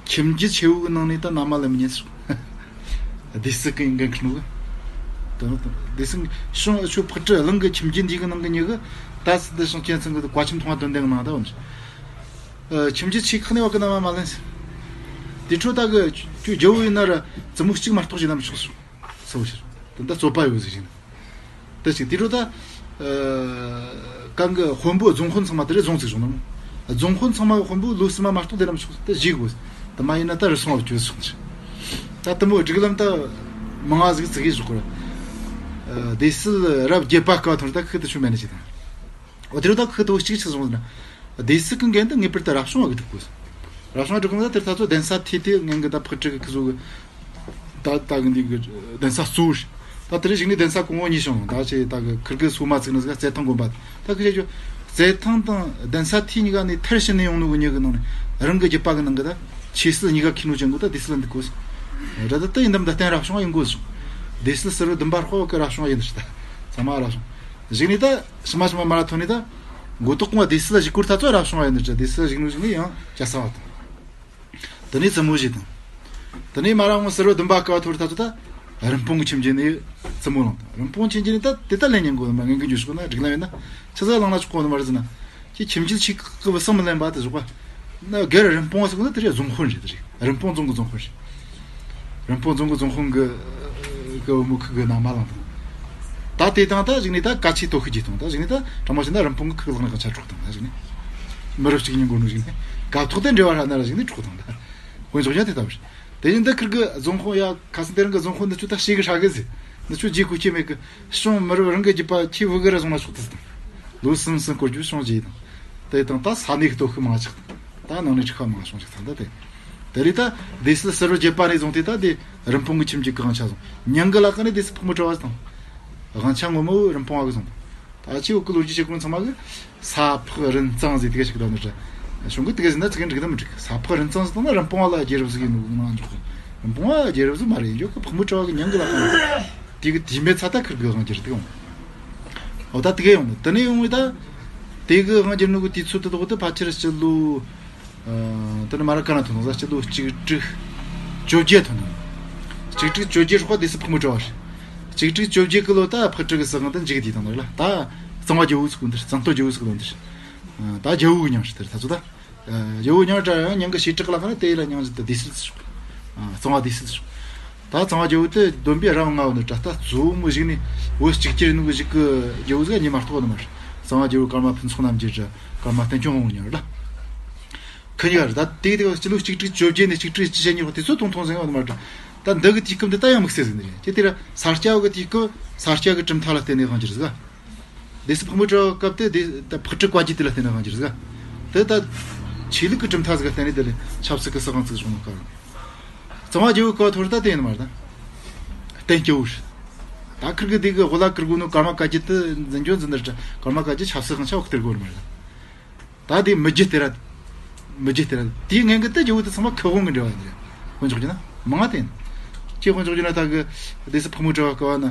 ཁྱིམ་རྒྱུད་ཆེ་བོ་གི་ནང་ནས་ད་མནའ་མ་ལེན་མི་ཉན་ཟིག་སྡེ་སྲིད་གི་འགན་ཁུར་ནོ་གི་དོན་དང་སྡེ་སྲིད་ཤོང་ཆུ་ཕག་གྲུ་གླང་གི་ཁྱིམ་རྒྱུད་འདི་གི་ནང་གི་མྱི་གི་ད་སི་ཏུ་ཞིང་ཆེན་ཚང་གི་བཀའ་ཁྱིམ་ཐོང་བ་དོན་ལྡན་གི་ནང་ད་འོན་ཁྱིམ་རྒྱུད་ཆེ་ཁག་ནས་བ་གི་མནའ་མ་མ་ལེན་ཟིག་དེ་འཕྲོ་ད་གི་ཁྱོད་རྒྱལ་བོ་ཡིན་ན་ར་བཙུན་མོ་གཅིག་མ་གཏོགས་བྱེད་ན་མི་ཆོག་ཟིག་སོ་ཕྱིར། དེ་འདྲ་རྩོད་པ་ཡོད་ཟིག་ཡིན། དེ་ཅིག་དེ་འཕྲོ་ད། གང་གི་དཔོན་པོ་རྫོང་དཔོན་ཚང་མ་དེ་རེ་རྫོང་ཚིག་བྱུང་ནམ། རྫོང་དཔོན་ཚང་མ་གི་དཔོན་པོ་ལོ་གསུམ་མ་མ་གཏོགས་དེ་རམ་ཆོག་དེ་བཞེས་དགོས། དེ་མ་ཡིན་ན་ད་རུ་སོང་བ་བཅོས་སོང་ཟིག་ད་དེ་མོ་སྒྲིག་ལམ་ད་མང་ང་ཟིག་ཚིག་གིས་བཞག་གོ། སྡེ་སྲིད་རབས་བརྒྱད་པ་སྐབས་ཐོན་ད་ཁུ་དེ་ཆུ་མེད་ནི་ཅིག་དང་། འོ་དེ་རུ་ད་ཁུ་དེ་བོ་གཅིག་ཆི་སོང་ཟིག་ན། སྡེ་སྲིད་ཀྱི་འགན་དུ་ངེས་པར་དུ་རབ་བྱུང་བ་གི་སྒྲུབ་དགོས། རབ་བྱུང་བ་སྒྲུབ་དགོས་ན་དེར་ད་ཚོ་གདན་ས་ཐེ་ཐེ་ངན་གི་ད་ཕག་གྲུ་གི་ཁུ་ཟུ་གི་ད་ད་གི་འདི་གི་གདན་ས་གཙོ་བོ་རེད། ད་དེ་རིང་ཞིག་ནས་གདན་ས་གོང་འོག་གཉིས་བྱུང་། ད་ཆེ་ད་གི་ཁིར་གི་སོ་མ་བཙུགས་ནི་ཟིག་རྩེད་ཐང་དགོན་པ། ད་གི་ཆེ་ཆོ་རྩེད་ཐང་དང་གདན་ས་ཐེ་གཉིས་ཀ་ནས་ཐར་ཕྱིན་ནས་ཡོང་ནོ་གི་མྱི་གི་ནང་ནས་རང་གི་རྒྱུད་པ་གི་ནང་གི་ད་ཆོས་སྲིད་གཉིས་ཀ་ཁྱི་ནོ་ཅན་གོ་ད་སྡེ་སྲིད་ལ་འདུག་གོ་ཟིག་ར་ད་ད་ཡིན་དམ་ད་གཏན་རབ་བྱུང་བ་ཡིན་གོ་ཟིག་སྡེ་སྲིད་ཟེར་བ་བདུན་པ་ཧོ་གི་རབ་བྱུང་བ་ཡིན་ཟིག་ད་ཚང་མ་རབ་བྱུང་ཞིག་ནས་ད་ཕྱི་མ་ཕྱི་མ་མ་ར་ཐོན་ནས་ད། མགོ་ཏོག་ཀོང་བ་སྡེ་སྲིད་ལ་གཞིགས་སྐོར་ད་ཚོ་རབ་བྱུང་བ་ཡིན་ནི་ཅི་སྡེ་སྲིད་ལ་གཞིགས་ནོ་ཞིག་ནི་ཡང་རྒྱ་ས་བ་དང་། དེ་ནས་བཙུན་མོ་ཞིག་དང་། དེ་ནས་མ་ར་ངོ་ཟེར་བ་བདུན་པ་སྐབས་ཐོར་ད་ཚོ་ད། རིན་སྤུངས་ཀྱི་ཁྱིམ་རྒྱུད་ནས་བཙུན་མོ་བླངས་དང་། རིན་སྤུངས་ཁྱིམ་རྒྱུད་ནས་ད་དེ་ད་ལེན་ཉན་དགོས་ནི་མ་ངན་གི་འཇུ་ཤོག་ན་སྒྲིག་ལམ་ཡིན་ན། ཆི་ཟིག་བླངས་ན་ཆོག་གོ་ནི་མ་རེད་ཟེར་ན། ཁྱེད་ཁྱིམ་རྒྱུད་ཆེ་ཁག་གི་བུ་སམ་མི་ལེན་པ་དེ་ཞོག་པ། ན་སྒེར་རིན་སྤུངས་ཟེར་གོ་ན་དེ་རེད་རྫོང་དཔོན་རེད་དེ་རེད། རིན་སྤུངས་རྫོང་གི་རྫོང་དཔོན་རེད། རིན་སྤུངས་རྫོང་གི་རྫོང་དཔོན་གི་གི་བུ་མོ་ཁུ་གི་ན་མ་ལངས་དང་། ད་དེ་དང་ད་གཞིག་ནས་ད་ག་ཆེ་དོ་ཁུ་རྒྱས་དང་ད་གཞིག་ནས་ད་དྲང་མོ་བྱས་ན་རིན་སྤུངས་གི་ཁུ་གི་ལག་ནས་གང་ཆ་འཕྲོག་དང་ད་གཞིག་ནས། མི་རབས་གཅིག་ཉིན་གོ་ནོ་གཞིག་ནས་ག་ཐོག་ཏུ་འབྲེལ་བ་ར་ན་ར་གཞིག་ནས་འཕྲོག་དང་ད། དཔོན་ཚོགས་ཀྱང་དེ་ལྟ་བུ་རེད། དེ་བཞིན་ད་ཁུར་གི་རྫོང་དཔོན་ཡ་ཁ་སང་དེ་རིང་གི་རྫོང་དཔོན་འདི་ཚོ་ད་ཤེས་གི་ཧྲ་གི་ཟེར། འདི་ཚོ་རྗེས་ཁུ་ཁྱེད་མེད་གི་གཞུང་མི་རབས་རང་གི་རྒྱུད་པ་ཁྱེད་བུ་གི་ར་བཟུང་ན་ཆོག་ཏུ་དང་། ལོ་གསུམ་གསུམ་སྐོར་རྒྱུ་གཞུང་རྗེས་དང་། དེ་དང་ད་ས་གནས་ཀྱི་སྟོབས་ཤུགས་མང་ཆགས་དང་། ད་ནང་ནས་ཁྲི་ཁ་མང་བྱུང་ཆགས་ཚང་ད་དེ། དེ་རིགས་ད་སྡེ་སྲིད་ཟུར་པ་བརྒྱད་པ་ནས་བཟུང་སྟེ་ད་དེ་རིན་སྤུངས་ཀྱི་ཁྱིམ་གྱི་གང་ཆ་བཟུང་། ཉང་གི་ལ་ཀ་ནས་སྡེ་སྲིད་ཕག་མོ་གྲྭ་བ་དང་། དབང་ཆ་ངོ་མ་བོ་རིན་སྤུངས་བ་གི་བཟུང་། ད་ཅི་འུ་ཀི་ལོ་རྒྱུས་བྱེད་ཁུངས་ཚང་མ་གི་ས་ཕག་རིན་གཙང་ཟེར་དེ་ག་ཞིག་གདའ་ནི་རེད། གཞུང་གི་དེ་ག་ཟེར་ན་ཚིག་འགྲིག་དམ་མི་འགྲིག་ས་ཕག་རིན་གཙང་ཟེར་དང་ན་རིན་སྤུངས་བ་ལ་རྒྱལ་རབས་ཟིག་ཡིན་ནོ་ན་འཇོག་རིན་སྤུངས་བ་རྒྱལ་རབས་ཟིག་མ་རེད་འཇོག་གི་ཕག་མོ་གྲྭ་བ་གི་ཉང་གི་ལ་ཀ་ནས་དེ་གི་དེ་མེད་ཚ་ད་ཁུར་གི་དབང་རྒྱལ་དེ་ཡོང་། འོ་ད་དེ་ག་ཡོང་ནི་དེ་ནས་ཡོང་བའི་ད། དེ་གི་དབང་རྒྱལ་ནོ་གི་དུས་ཚོད་དེ་དོག་དེ་ཕལ་ཆེར་སྤྱི་ལོ། དེ་ནི་མ་ར་ཀ་ན་ཐོན་ནོ་ས་སྤྱི་ལོ་གཅིག་དྲུག་བཅོ་བརྒྱད་ཐོན་ནོ། གཅིག་དྲུག་བཅོ་བརྒྱད་སྲོག་སྡེ་སྲིད་ཕག་མོ་གྲྭ་བ་རེད། གཅིག་དྲུག་བཅོ་བརྒྱད་གི་ལོ་ད་ཕག་གྲུ་གི་སྲིད་དབང་དུ་འཇུག་དེ་དང་ལ་ད་གཙང་བ་རྒྱལ་བོ་ཟིག་གོ་འདིར་གཙང་སྟོད་རྒྱལ་བོ་ཟིག་གོ་འདིར། ད་རྒྱལ་བོ་གི་མྱིང་ཞིག་དེར་ད་ཚོ་ད། རྒྱལ་བོ་མྱིང་གྲྭ་ཡང་མྱིང་གི་བྱེ་བྲག་ལ་ཁ་ན་དེ་ལ་མྱིང་ཞིག་ད་སྡེ་སྲིད་ཟིག་ཞོག་གཙང་བ་སྡེ་སྲིད་ཟིག་ཞོག་ད་གཙང་བ་རྒྱལ་བོ་དེ་བསྡོམས་པས་རབས་ལྔ་བོ་ནི་གྲྭ་ད་གཙོ་བོ་མོ་ཞིག་ནི་བོད་གཅིག་གྱུར་ནུ་གི་ཞིག་གི་རྒྱལ་བོ་ཟིག་ཉི་མ་གཏོགས་ནི་མ་རེད། གཙང་བ་རྒྱལ་བོ་ཀརྨ་ཕུན་ཚོགས་རྣམ་རྒྱལ་ར་ཀརྨ་བསྟན་སྐྱོང་ཧོང་ཉར་ལ། ཁ་ཉར་ད་དེ་དེ་སྤྱི་ལོ་གཅིག་དྲུག་བཅོ་བརྒྱད་ནས་གཅིག་དྲུག་བཅུ་ཞེ་གཉིས་བར་དེ་ཚོ་ཐུང་ཐུང་ཟིན་ཡོད་ནི་མ་རེད། ད་འདི་གི་དུས་སྐབས་འདི་ད་ཡང་དམིགས་བསལ་ཟིན་ནི་རེད་ཅེ་དེ་ར་ས་སྐྱ་བ་གི་དུས་སྐབས་ས་སྐྱ་གི་གྲུབ་མཐའ་ལ་བརྟེན་ནས་དབང་གྱུར་ཟིག་སྡེ་སྲིད་ཕག་མོ་གྲྭ་བ་སྐབས་དེ་དེ་ད་ཕག་གྲུ་བཀའ་བརྒྱུད་དེ་ལ་བརྟེན་ནས་དབང་གྱུར་ཟིག་དེ་ད་ཆོས་ལུགས་ཀྱི་གྲུབ་མཐའ་ཟིག་ལ་བརྟེན་ནས་དེ་ལས་ཆབ་སྲིད་ཀྱི་སྲིད་དབང་ཚུགས་བྱུང་ནོ་སྐབས། གཙང་བ་རྒྱལ་བོའི་སྐབས་ཐོར་ད་དེ་ཡིན་མ་རེད་ད། བསྟན་སྐྱོ་བོ་རེད། ད་ཁིར་གི་དེ་གི་དབུ་ལ་ཁིར་གོ་ནོ་ཀརྨ་བཀའ་བརྒྱུད་དེ་འཛིན་སྐྱོང་འཛིན་ནི་རེད། ཀརྨ་བཀའ་བརྒྱུད་ཆབ་སྲིད་དབང་ཆ་འོག་སྟེར་དགོས་མ་རེད། ད་དེ་མི་རྒྱུད་དེ་ར། མི་རྒྱུད་དེ་ར་དེའི་ངན་གི་དེ་རྒྱལ་བོ་དེ་ཚང་མ་ཁུ་དབང་གི་འབྲེལ་བ་ཡིན་རེད། དཔོན་ཚོགས་ཀྱི་ན་མང་ང་དེ་ཡིན། ཁྱེད་དཔོན་ཚོགས་ཀྱི་ན་ད་གི་སྡེ་སྲིད་ཕག་མོ་གྲྭ་བ་སྐབས་ན།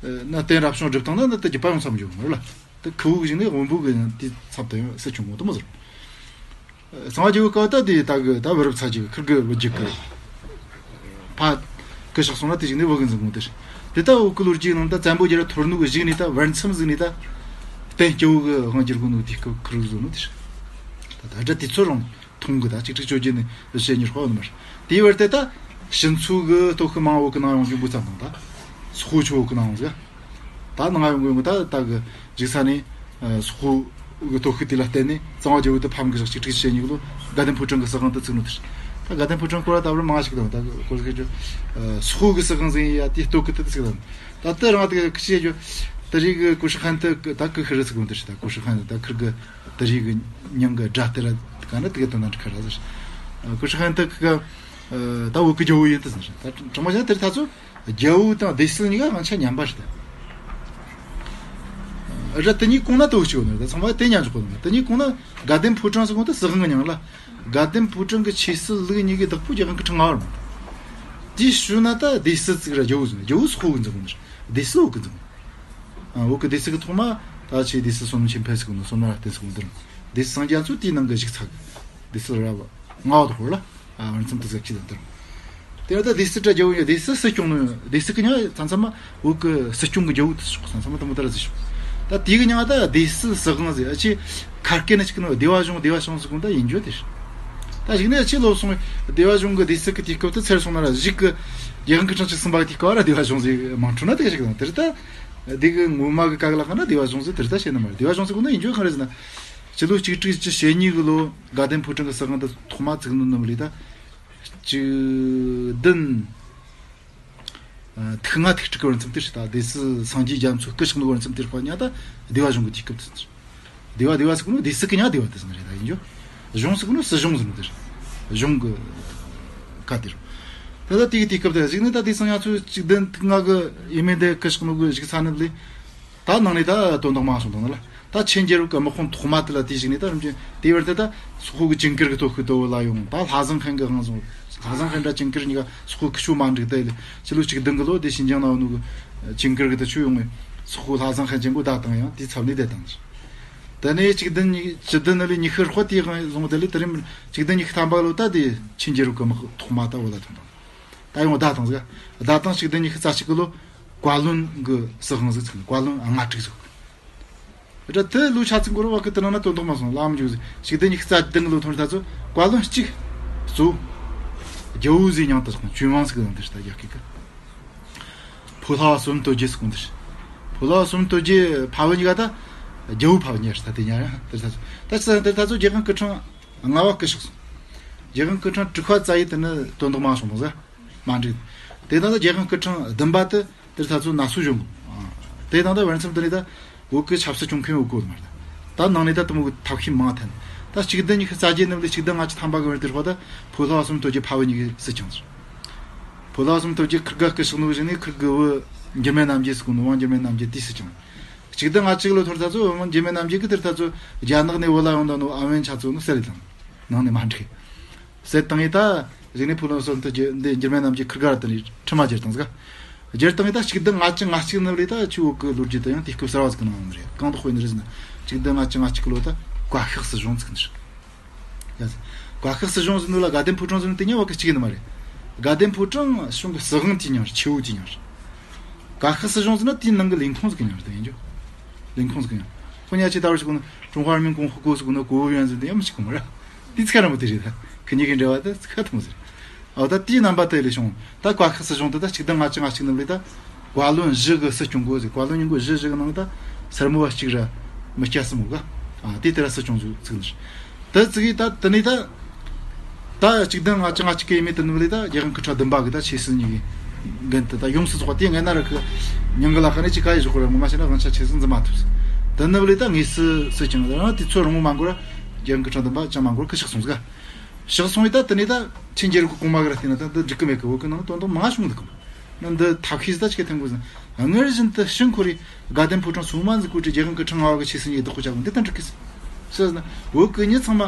ན་གཏན་རབ་བྱུང་སྒྲུབ་སྟངས་ན་ན་དེ་རྒྱུད་པ་ཡོང་མཚམས་འཇོག་མ་རེད་ལ། དེ་ཁུ་བོ་གཞིག་ནས་དབོན་པོ་གི་དེ་ཚབ་ཏུ་ཡང་སྲིད་བྱུང་ངོ་དེ་མོ་ཟེར། གཙང་བ་རྒྱལ་བོའི་སྐབས་ད་དེ་ད་གི་ད་བུ་རབས་ཚ་རྒྱུད་ཁིར་གི་བུ་རྒྱུད་གི་ཕ་གི་ཕྱག་སོང་ན་དེ་གཞིག་ནས་བུ་གི་འཛིན་གོང་དེ་རེད། དེ་ད་འུ་ཀི་ལོ་རྒྱུས་ནང་ད་བཙན་པོ་རྒྱལ་རབས་ཐོར་ནུ་གི་གཞིག་ནས་ད་བར་མཚམས་གཟིགས་ནས་ད་བསྟན་སྐྱོ་བོ་གི་དབང་བསྒྱུར་གོ་ནུ་དེ་སྐབས་ཁིར་གི་བཟོ་ནུ་དེ་རེད། ད་ད་ད་དེ་ཚོ་རང་། ཐུང་གི་ད་གཅིག་དྲུག་བཅོ་བརྒྱད་ནས་བཞི་ཉིས་ཧོ་ནི་མར། དེའི་བར་དེ་ད་ཕྱི་ཚུལ་གི་སྟོབས་ཤུགས་མང་བོ་གི་ནང་ཡོང་རྒྱུ་འབུ་ཙམ་དང་ད། སོག་པོ་ཆོ་གི་ནང་ཟིག་ད་ནང་ཡོང་གི་ཡོང་གི་ད་ད་གི་འཇིག་ས་ནས་སོག་པོ་གི་སྟོབས་ཤུགས་དེ་ལ་བརྟེན་ནས་གཙང་བ་རྒྱལ་པོ་དེ་ཕམ་གི་ཞག་གཅིག་དྲུག་བྱེད་ཉིག་ལོ་དགའ་ལྡན་ཕོ་བྲང་གི་སྲིད་དབང་དུ་བཙུགས་ནོ་དེ་ད་དགའ་ལྡན་ཕོ་བྲང་སྐོར་བ་ད་བར་མང་ཞིག་དང་ད་སྐོར་ཞིག་ཅོ་སོག་པོ་གི་སྲིད་དབང་ཟིན་ཡ་དེ་སྟོབས་གི་དེ་ཟིག་དང་ད་དེ་རང་དེ་གི་ཤེས་ཅོ་དེ་རིགས་གི་ཀུ་ཤུ་ཧན་དེ་ད་གི་ཤི་རི་ཟིག་གོ་འདི་ད་ཀུ་ཤུ་ཧན་ད་ཁིར་གི་དེ་རིགས་གི་མྱིང་གི་སྒྲ་དེ་ར་ག་ན་དེ་གི་དོན་དང་ཁ་ར་ཟིག་ཀུ་ཤུ་ཧན་དེ་གི་ད་བོད་གི་རྒྱལ་པོ་ཡིན་དེ་ཟིན་ད་དྲང་མོ་བཤད་དེ་ད་ཚོ། རྒྱལ་པོ་དང་སྡེ་སྲིད་གཉིས་ཀ་དབང་ཆ་མཉམ་པ་རེད། ར་དེ་གཉིས་གོང་ན་དོ་གཅིག་ཡོད་ནི་རེད། ཚང་མ་དེ་མཉམ་འཇོག་གོ་ནི་རེད། དེ་གཉིས་གོང་ན་དགའ་ལྡན་ཕོ་བྲང་ཟེར་གོང་དུ་སྲིད་དབང་གི་མྱིང་ལ། དགའ་ལྡན་ཕོ་བྲང་གི་ཆོས་སྲིད་ལུགས་གཉིས་ཀའི་བདག་པོ་རྒྱལ་ཁང་གི་ཁྲི་མངའ་བར་མ། དེའི་ཤུལ་ན་ད་སྡེ་སྲིད་ཅིག་ར་རྒྱལ་པོ་ཟེར་ནི་རྒྱལ་པོ་སོག་པོ་གི་འཛིན་གོ་ནི་རེད། སྡེ་སྲིད་བོད་གི་འཛིན་གོ་ནི། བོད་གི་སྡེ་སྲིད་གི་ཐོག་མ་ད་ཆེ་སྡེ་སྲིད་བསོད་ནམས་ཆོས་འཕེལ་ཟེར་གོ་ནི་བསོད་ནམས་ར་བརྟན་ཟེར་གོ་ནི་འདིར། སྡེ་སྲིད་སངས་རྒྱས་ཚོ་དེའི་ནང་གི་བཞུགས་ཚར་གི། སྡེ་སྲིད་ར་བ་མངའ་བ་དུ་ཧོར་ལ། ཨ་བར་མཚམས་དུ་ཟེར་གྱི་དང་དུ། དེ་ཡང་ད་སྡེ་སྲིད་དྲ་རྒྱལ་པོ་ཡིན་སྡེ་སྲིད་སྲིད་སྐྱོང་ནི་སྡེ་སྲིད་ཀྱི་མྱིང་ཚང་ཚང་མ་བོད་ཀྱི་སྲིད་སྐྱོང་གི་རྒྱལ་པོ་དུ་ཞོག་ཚང་ཚང་མ་དུ་མོ་ལྟར་ཟིག་ཞོག་ད་དེ་གི་མྱིང་ད་སྡེ་སྲིད་སྲིད་དབང་ཟེར་ཨ་ཆེ་ཁར་སྐད་ནི་ཅིག་ནི་སྡེ་པ་གཞུང་སྡེ་པ་གཞུང་ཟེར་གོང་ད་ཡིན་རྒྱུ་དེ། ད་ཞིག་ནི་ཨ་ཆེ་ལོ་སོང་སྡེ་པ་གཞུང་གི་སྡེ་སྲིད་ཀྱི་དུས་སྐབས་དུ་ཚེར་སོང་ན་ར་གཞིག་གི་རྒྱལ་ཁང་གི་ཁྲང་ཆིག་གསུམ་པ་གི་དུས་སྐབས་ར་སྡེ་པ་གཞུང་ཟེར་མང་འཁྲུལ་ན་དེ་ག་ཞིག་དང་དེར་ད་སྡེ་གི་ངོ་མ་གི་ག་གི་ལ་ཁ་ན་སྡེ་པ་གཞུང་ཟེར་དེར་ད་བཤད་ནི་མ་རེད། སྡེ་པ་གཞུང་ཟེར་གོང་ད་ཡིན་རྒྱུ་གང་རེད་ཟེར་ན། སྤྱི་ལོ་གཅིག་དྲུག་བཅུ་ཞེ་གཉིས་གི་ལོ་དགའ་ལྡན་ཕོ་བྲང་གི་སྲིད་དབང་དུ་ཐོག་མ་བཙུགས་ནོ་ནི་མི་ལི་ད། གཅིག་བདུན། ཐིག་ལྔ་ཐིག་དྲུག་གི་བར་མཚམས་དེར་ད་སྡེ་སྲིད་སངས་རྒྱས་རྒྱ་མཚོ་སྐུ་ཕྱག་ནོ་བར་མཚམས་དེར་དཔའ་ཉ་ད་སྡེ་པ་གཞུང་གི་དུས་སྐབས་དེ། སྡེ་པ་སྡེ་པ་ཟེར་གོ་ནོ་སྡེ་སྲིད་ཀྱི་ཉ་སྡེ་པ་དེ་ཟེར་ནི་རེད་ད་ཡིན་རྒྱུ། གཞུང་ཟེར་གོ་ནོ་སྲིད་གཞུང་ཟེར་ནོ་དེ་རེད། གཞུང་གི་ཁ་དེ་རུ། ད་ད་དེ་གི་དུས་སྐབས་དེ་གཞིག་ནི་ད་དེ་སངས་རྒྱས་ཚོ་གཅིག་བདུན་ཐིག་ལྔ་གི་ཡིན་མིན་དེ་སྐུ་ཕྱག་ནོ་གི་གཞུག་ས་ནི་ལི། ད་ནང་ནས་ད་དོན་དག་མང་སོང་དང་ལ། ད་ཆེན་རྒྱལ་རབས་ཀྱི་དམག་དཔུང་ཐོག་མ་དེ་ལ་དེའི་གཞུག་ནས་ད་རིམ་གྱིས་དེའི་བར་དུ་ད་སོག་པོ་གི་ཇིང་གིར་གྱི་སྟོབས་ཤུགས་དོ་བོ་ལ་ཡོང་ད་ལྷ་བཟང་ཧན་གྱི་དབང་བཟུང་། ལྷ་བཟང་ཧན་དྲ་ཇིང་གིར་གཉིས་ཀ་སོག་པོ་ཁུ་ཆུ་མ་འགྲིག་ད་ཡིན་ཕྱི་ལོ་གཅིག་བདུན་གི་ལོ་དེ་ཤིན་ཅང་ནང་ནུ་གི་ཇིང་གིར་གྱི་ད་ཆུ་ཡོང་ངས་སོག་པོ་ལྷ་བཟང་ཧན་ཅན་གོ་ད་དང་ཡང་དེའི་ཚབ་ནས་བསྡད་དང་། དེ་ནས་གཅིག་བདུན་གཉིས་གཅིག་བདུན་ནི་ལས་ཉི་ཤུ་ཧྲོ་དེའི་དབང་བཟུང་དེ་ལས་དེ་རིམ་གཅིག་བདུན་ཉི་ཤུ་ཐམ་པ་ལོ་ད་དེ་ཆེན་རྒྱལ་རབས་ཀྱི་དམག་ཐོག་མ་ད་བོ་ལ་ཐོན་དང་། ད་ཡོང་བདག་དང་ཟིག་བདག་དང་གཅིག་བདུན་ཉི་ཤུ་རྩ་གཅིག་གི་ལོ་བཀའ་བློན་གྱི་སྲིད་དབང་ཟིག་ཚུགས་བཀའ་བློན་ལྔ་དྲུག་ཟིག་རེད་དེ་ལོ་ཆ་ཚིག་འགོར་བ་གི་དེ་ནང་ན་དོན་དག་མ་སོང་ལམ་འཇུག་ཟིག་གཅིག་བདུན་ཉི་ཤུ་རྩ་བདུན་གི་ལོ་ཐོན་ད་ཚོ་བཀའ་བློན་གཅིག་གཙོ་བོ་རྒྱལ་པོ་ཟིག་མྱང་དུ་སོང་ཆུན་དབང་ཟིག་ཡོང་དེ་ད་རྒྱ་སྐད་གི་ཕོ་ལྷ་བ་སོམ་སྟོད་རྒྱལ་ཟིག་གོང་དེ་ཕོ་ལྷ་བ་སོམ་སྟོད་རྒྱལ་ཕ་བུ་གཉིས་ཀ་ད་རྒྱལ་པོ་ཕ་བུ་གཉིས་རེད་ད་དེ་ཉ་ར་དེ་ད་ཚོ་ད་ཚོ་དེ་ད་ཚོ་རྒྱལ་ཁང་སྐུ་ཕྲེང་ལྔ་བ་སྐུ་གཤེགས་སོང་། རྒྱལ་ཁང་སྐུ་ཕྲེང་དྲུག་པ་རྩ་ཡི་དེ་ནི་དོན་དག་མང་སོང་དང་ཟེར། མ་འགྲིག་དེ་དང་ད་རྒྱལ་ཁང་སྐུ་ཕྲེང་བདུན་པ་དེ་དེར་ད་ཚོ་ན་སོ་གཞུང་གི། དེ་དང་ད་བར་མཚམས་དེ་ནི་ད་བོད་ཀྱི་ཆབ་སྲིད་སྐྱོང་མཁན་བོད་གོ་མ་རེད། ད་ནང་ནས་ད་དུ་མོ་གི་ཐབས་ཤེས་མང་ཐན། ད་གཅིག་བདུན་ཉི་ཤུ་རྩ་བརྒྱད་ནི་ལས་གཅིག་བདུན་ལྔ་བཅུ་ཐམ་པ་གི་བར་དེར་ཧོ་ད་ཕོ་ལྷ་བ་སོམ་སྟོད་རྒྱལ་ཕ་བུ་གཉིས་ཀྱི་སྲིད་ཀྱང་ཟེར། ཕོ་ལྷ་བ་སོམ་སྟོད་རྒྱལ་ཁིར་ག་སྐུ་གཤེགས་ནོ་བཞིན་ནི་ཁིར་གི་བུ་འགྱུར་མེད་རྣམ་རྒྱལ་ཟེར་གོ་ནོ་དབང་འགྱུར་མེད་རྣམ་རྒྱལ་དེའི་སྲིད་ཀྱང་། གཅིག་བདུན་ལྔ་བཅུ་ལོ་ཐོར་ད་ཚོ་འོ་མ་འཇིགས་མེད་རྣམ་རྒྱལ་གྱིས་དེར་ད་ཚོ་རྒྱ་ནག་ནས་བོད་ལ་ཡོང་ད་ནོ་ཨ་བན་ཆ་ཚོ་ནི་བསད་ལེ་དང་། ནང་ནས་མ་འགྲིག་བསད་བཏང་ཡིན་ད་གཞི་ནས་ཕུ་ལོན་སོན་དུ་འདི་འགྱུར་མེད་རྣམ་རྒྱལ་ཁིར་ག་ར་དེ་ནས་ཁྲི་མ་བརྒྱུད་བཏང་ཟིག་བརྒྱུད་བཏང་ཡིན་ད་གཅིག་བདུན་ལྔ་བཅུ་ང་གཅིག་ནི་བ་ལས་ད་ཆུ་བོད་ཀྱི་ལོ་རྒྱུས་དུ་ཡང་དུས་སྐབས་གསར་བ་ཟིག་གི་ནང་ཡོང་ནི་རེད། གང་དུ་དཔེ་ནི་རེད་ཟེར་ན་གཅིག་བདུན་ལྔ་བཅུ་ང་གཅིག་གི་ལོ་ད་བཀའ་ཤག་སྲིད་གཞུང་ཚུགས་ནི་རེད། ཡ་ཟེར། བཀའ་ཤག་སྲིད་གཞུང་ཟེར་ནོ་ལ་དགའ་ལྡན་ཕོ་བྲང་ཟེར་ནོ་དེ་ཉག་བ་ཀི་གཅིག་ཡིན་ནི་མ་རེད། དགའ་ལྡན་ཕོ་བྲང་གཞུང་གི་སྲིད་དབང་དེའི་མྱིང་རེད། ཆེ་བོ་དེའི་མྱིང་རེད། བཀའ་ཤག་སྲིད་གཞུང་ཟེར་ན་དེའི་ནང་གི་ལས་ཁུངས་ཟིག་གི་མྱིང་རེད་ཡིན་རྒྱུ། ལས་ཁུངས་ཟིག་གི་མྱིང་། ཁོ་ཉག་ཆེ་ད་བར་ཞིག་གོ་ནོ་ཀྲུང་ཧྭ་མིན་གོང་ཧུ་གོ་ཟེར་གོ་ནོ་གོ་བོ་ཡོན་ཟེར་ནོ་དེ་ཡང་མི་ཤེས་གོ་མ་ར། དེ་ཚིག་ར་མོ་དེ་རེད་ད། ཁི་གཉིས་ཀྱི་འབྲེལ་བ་དེ་ཚིག་ཁ་ཐུང་ཟེར། ཨོ་ད་དེའི་རྣམ་པ་དེ་ལས་བྱུང་། ད་བཀའ་ཤག་སྲིད་གཞུང་དེ་ད་གཅིག་བདུན་ལྔ་བཅུ་ང་གཅིག་ནང་ལས་ད། བཀའ་བློན་བཞི་གི་སྲིད་སྐྱོང་དགོས་ཟེར། བཀའ་བློན་ཉིན་གོ་བཞི་བཞི་གི་ནང་ད་སེར་མོ་བ་གཅིག་ར་མི་སྐྱ་གསུམ་གོ་ག་ཨ་དེ་དེ་ར་སྲིད་སྐྱོང་ཚོ་བཙུགས་ནི་རེད། ད་བཙུགས་ཡིན་ད་དེ་ནས་ད། ད་གཅིག་བདུན་ལྔ་བཅུ་ང་གཅིག་གི་ཡིན་མིན་དེ་ནི་ལས་ད་རྒྱལ་ཁང་སྐུ་ཕྲེང་བདུན་པ་གི་ད་ཆོས་སྲིད་གཉིས་ཀྱི་འགན་དེ་ད་ཡོངས་སུ་རྫོགས་པ་དེ་ངས་ན་ར་ཁི་མྱང་གི་ལ་ཁ་ནས་ཅི་ག་ཡི་ཞོག་ར་ངོ་མ་བྱས་ན་དབང་ཆ་ཆེ་སུ་འཛིན་མ་ཐུབ་ཟེར། དེ་ནི་ལས་ད་དངོས་སུ་སྲིད་ཀྱང་རང་དེ་ཚོ་རིང་མོ་མ་འགོར་ར་རྒྱལ་ཁང་སྐུ་ཕྲེང་བདུན་པ་ཅང་མ་འགོར་ཁི་གཤེགས་སོང་ཟིག་གཤེགས་སོང་ཡིན་ད་དེ་ནས་ད་ཆེན་རྒྱལ་རབས་ཀྱི་གོང་མ་གི་ར་བལྟས་ན་ད་འདི་འགྲིག་གི་མེད་གི། བོད་ཀྱི་ནང་དོན་དག་མང་བྱུང་འདུག་གམ། ན་འདི་ཐབས་ཤེས་ད་ཅིག་ཐེངས་དགོས་ཟིན། སྔར་བཞིན་དུ་ཕྱིར་འཁོར་རེ་དགའ་ལྡན་ཕོ་བྲང་སོ་མ་འཛུགས་དགོས་ཀྱི་རྒྱལ་ཁང་སྐུ་ཕྲེང་ལྔ་བ་གི་ཆོས་སྲིད་གཉིས་བདག་པོ་བྱ་དགོས་འདི་ད་འགྲིག་གི་ཟེར་ན། བོད་ཀྱི་མྱི་ཚང་མ་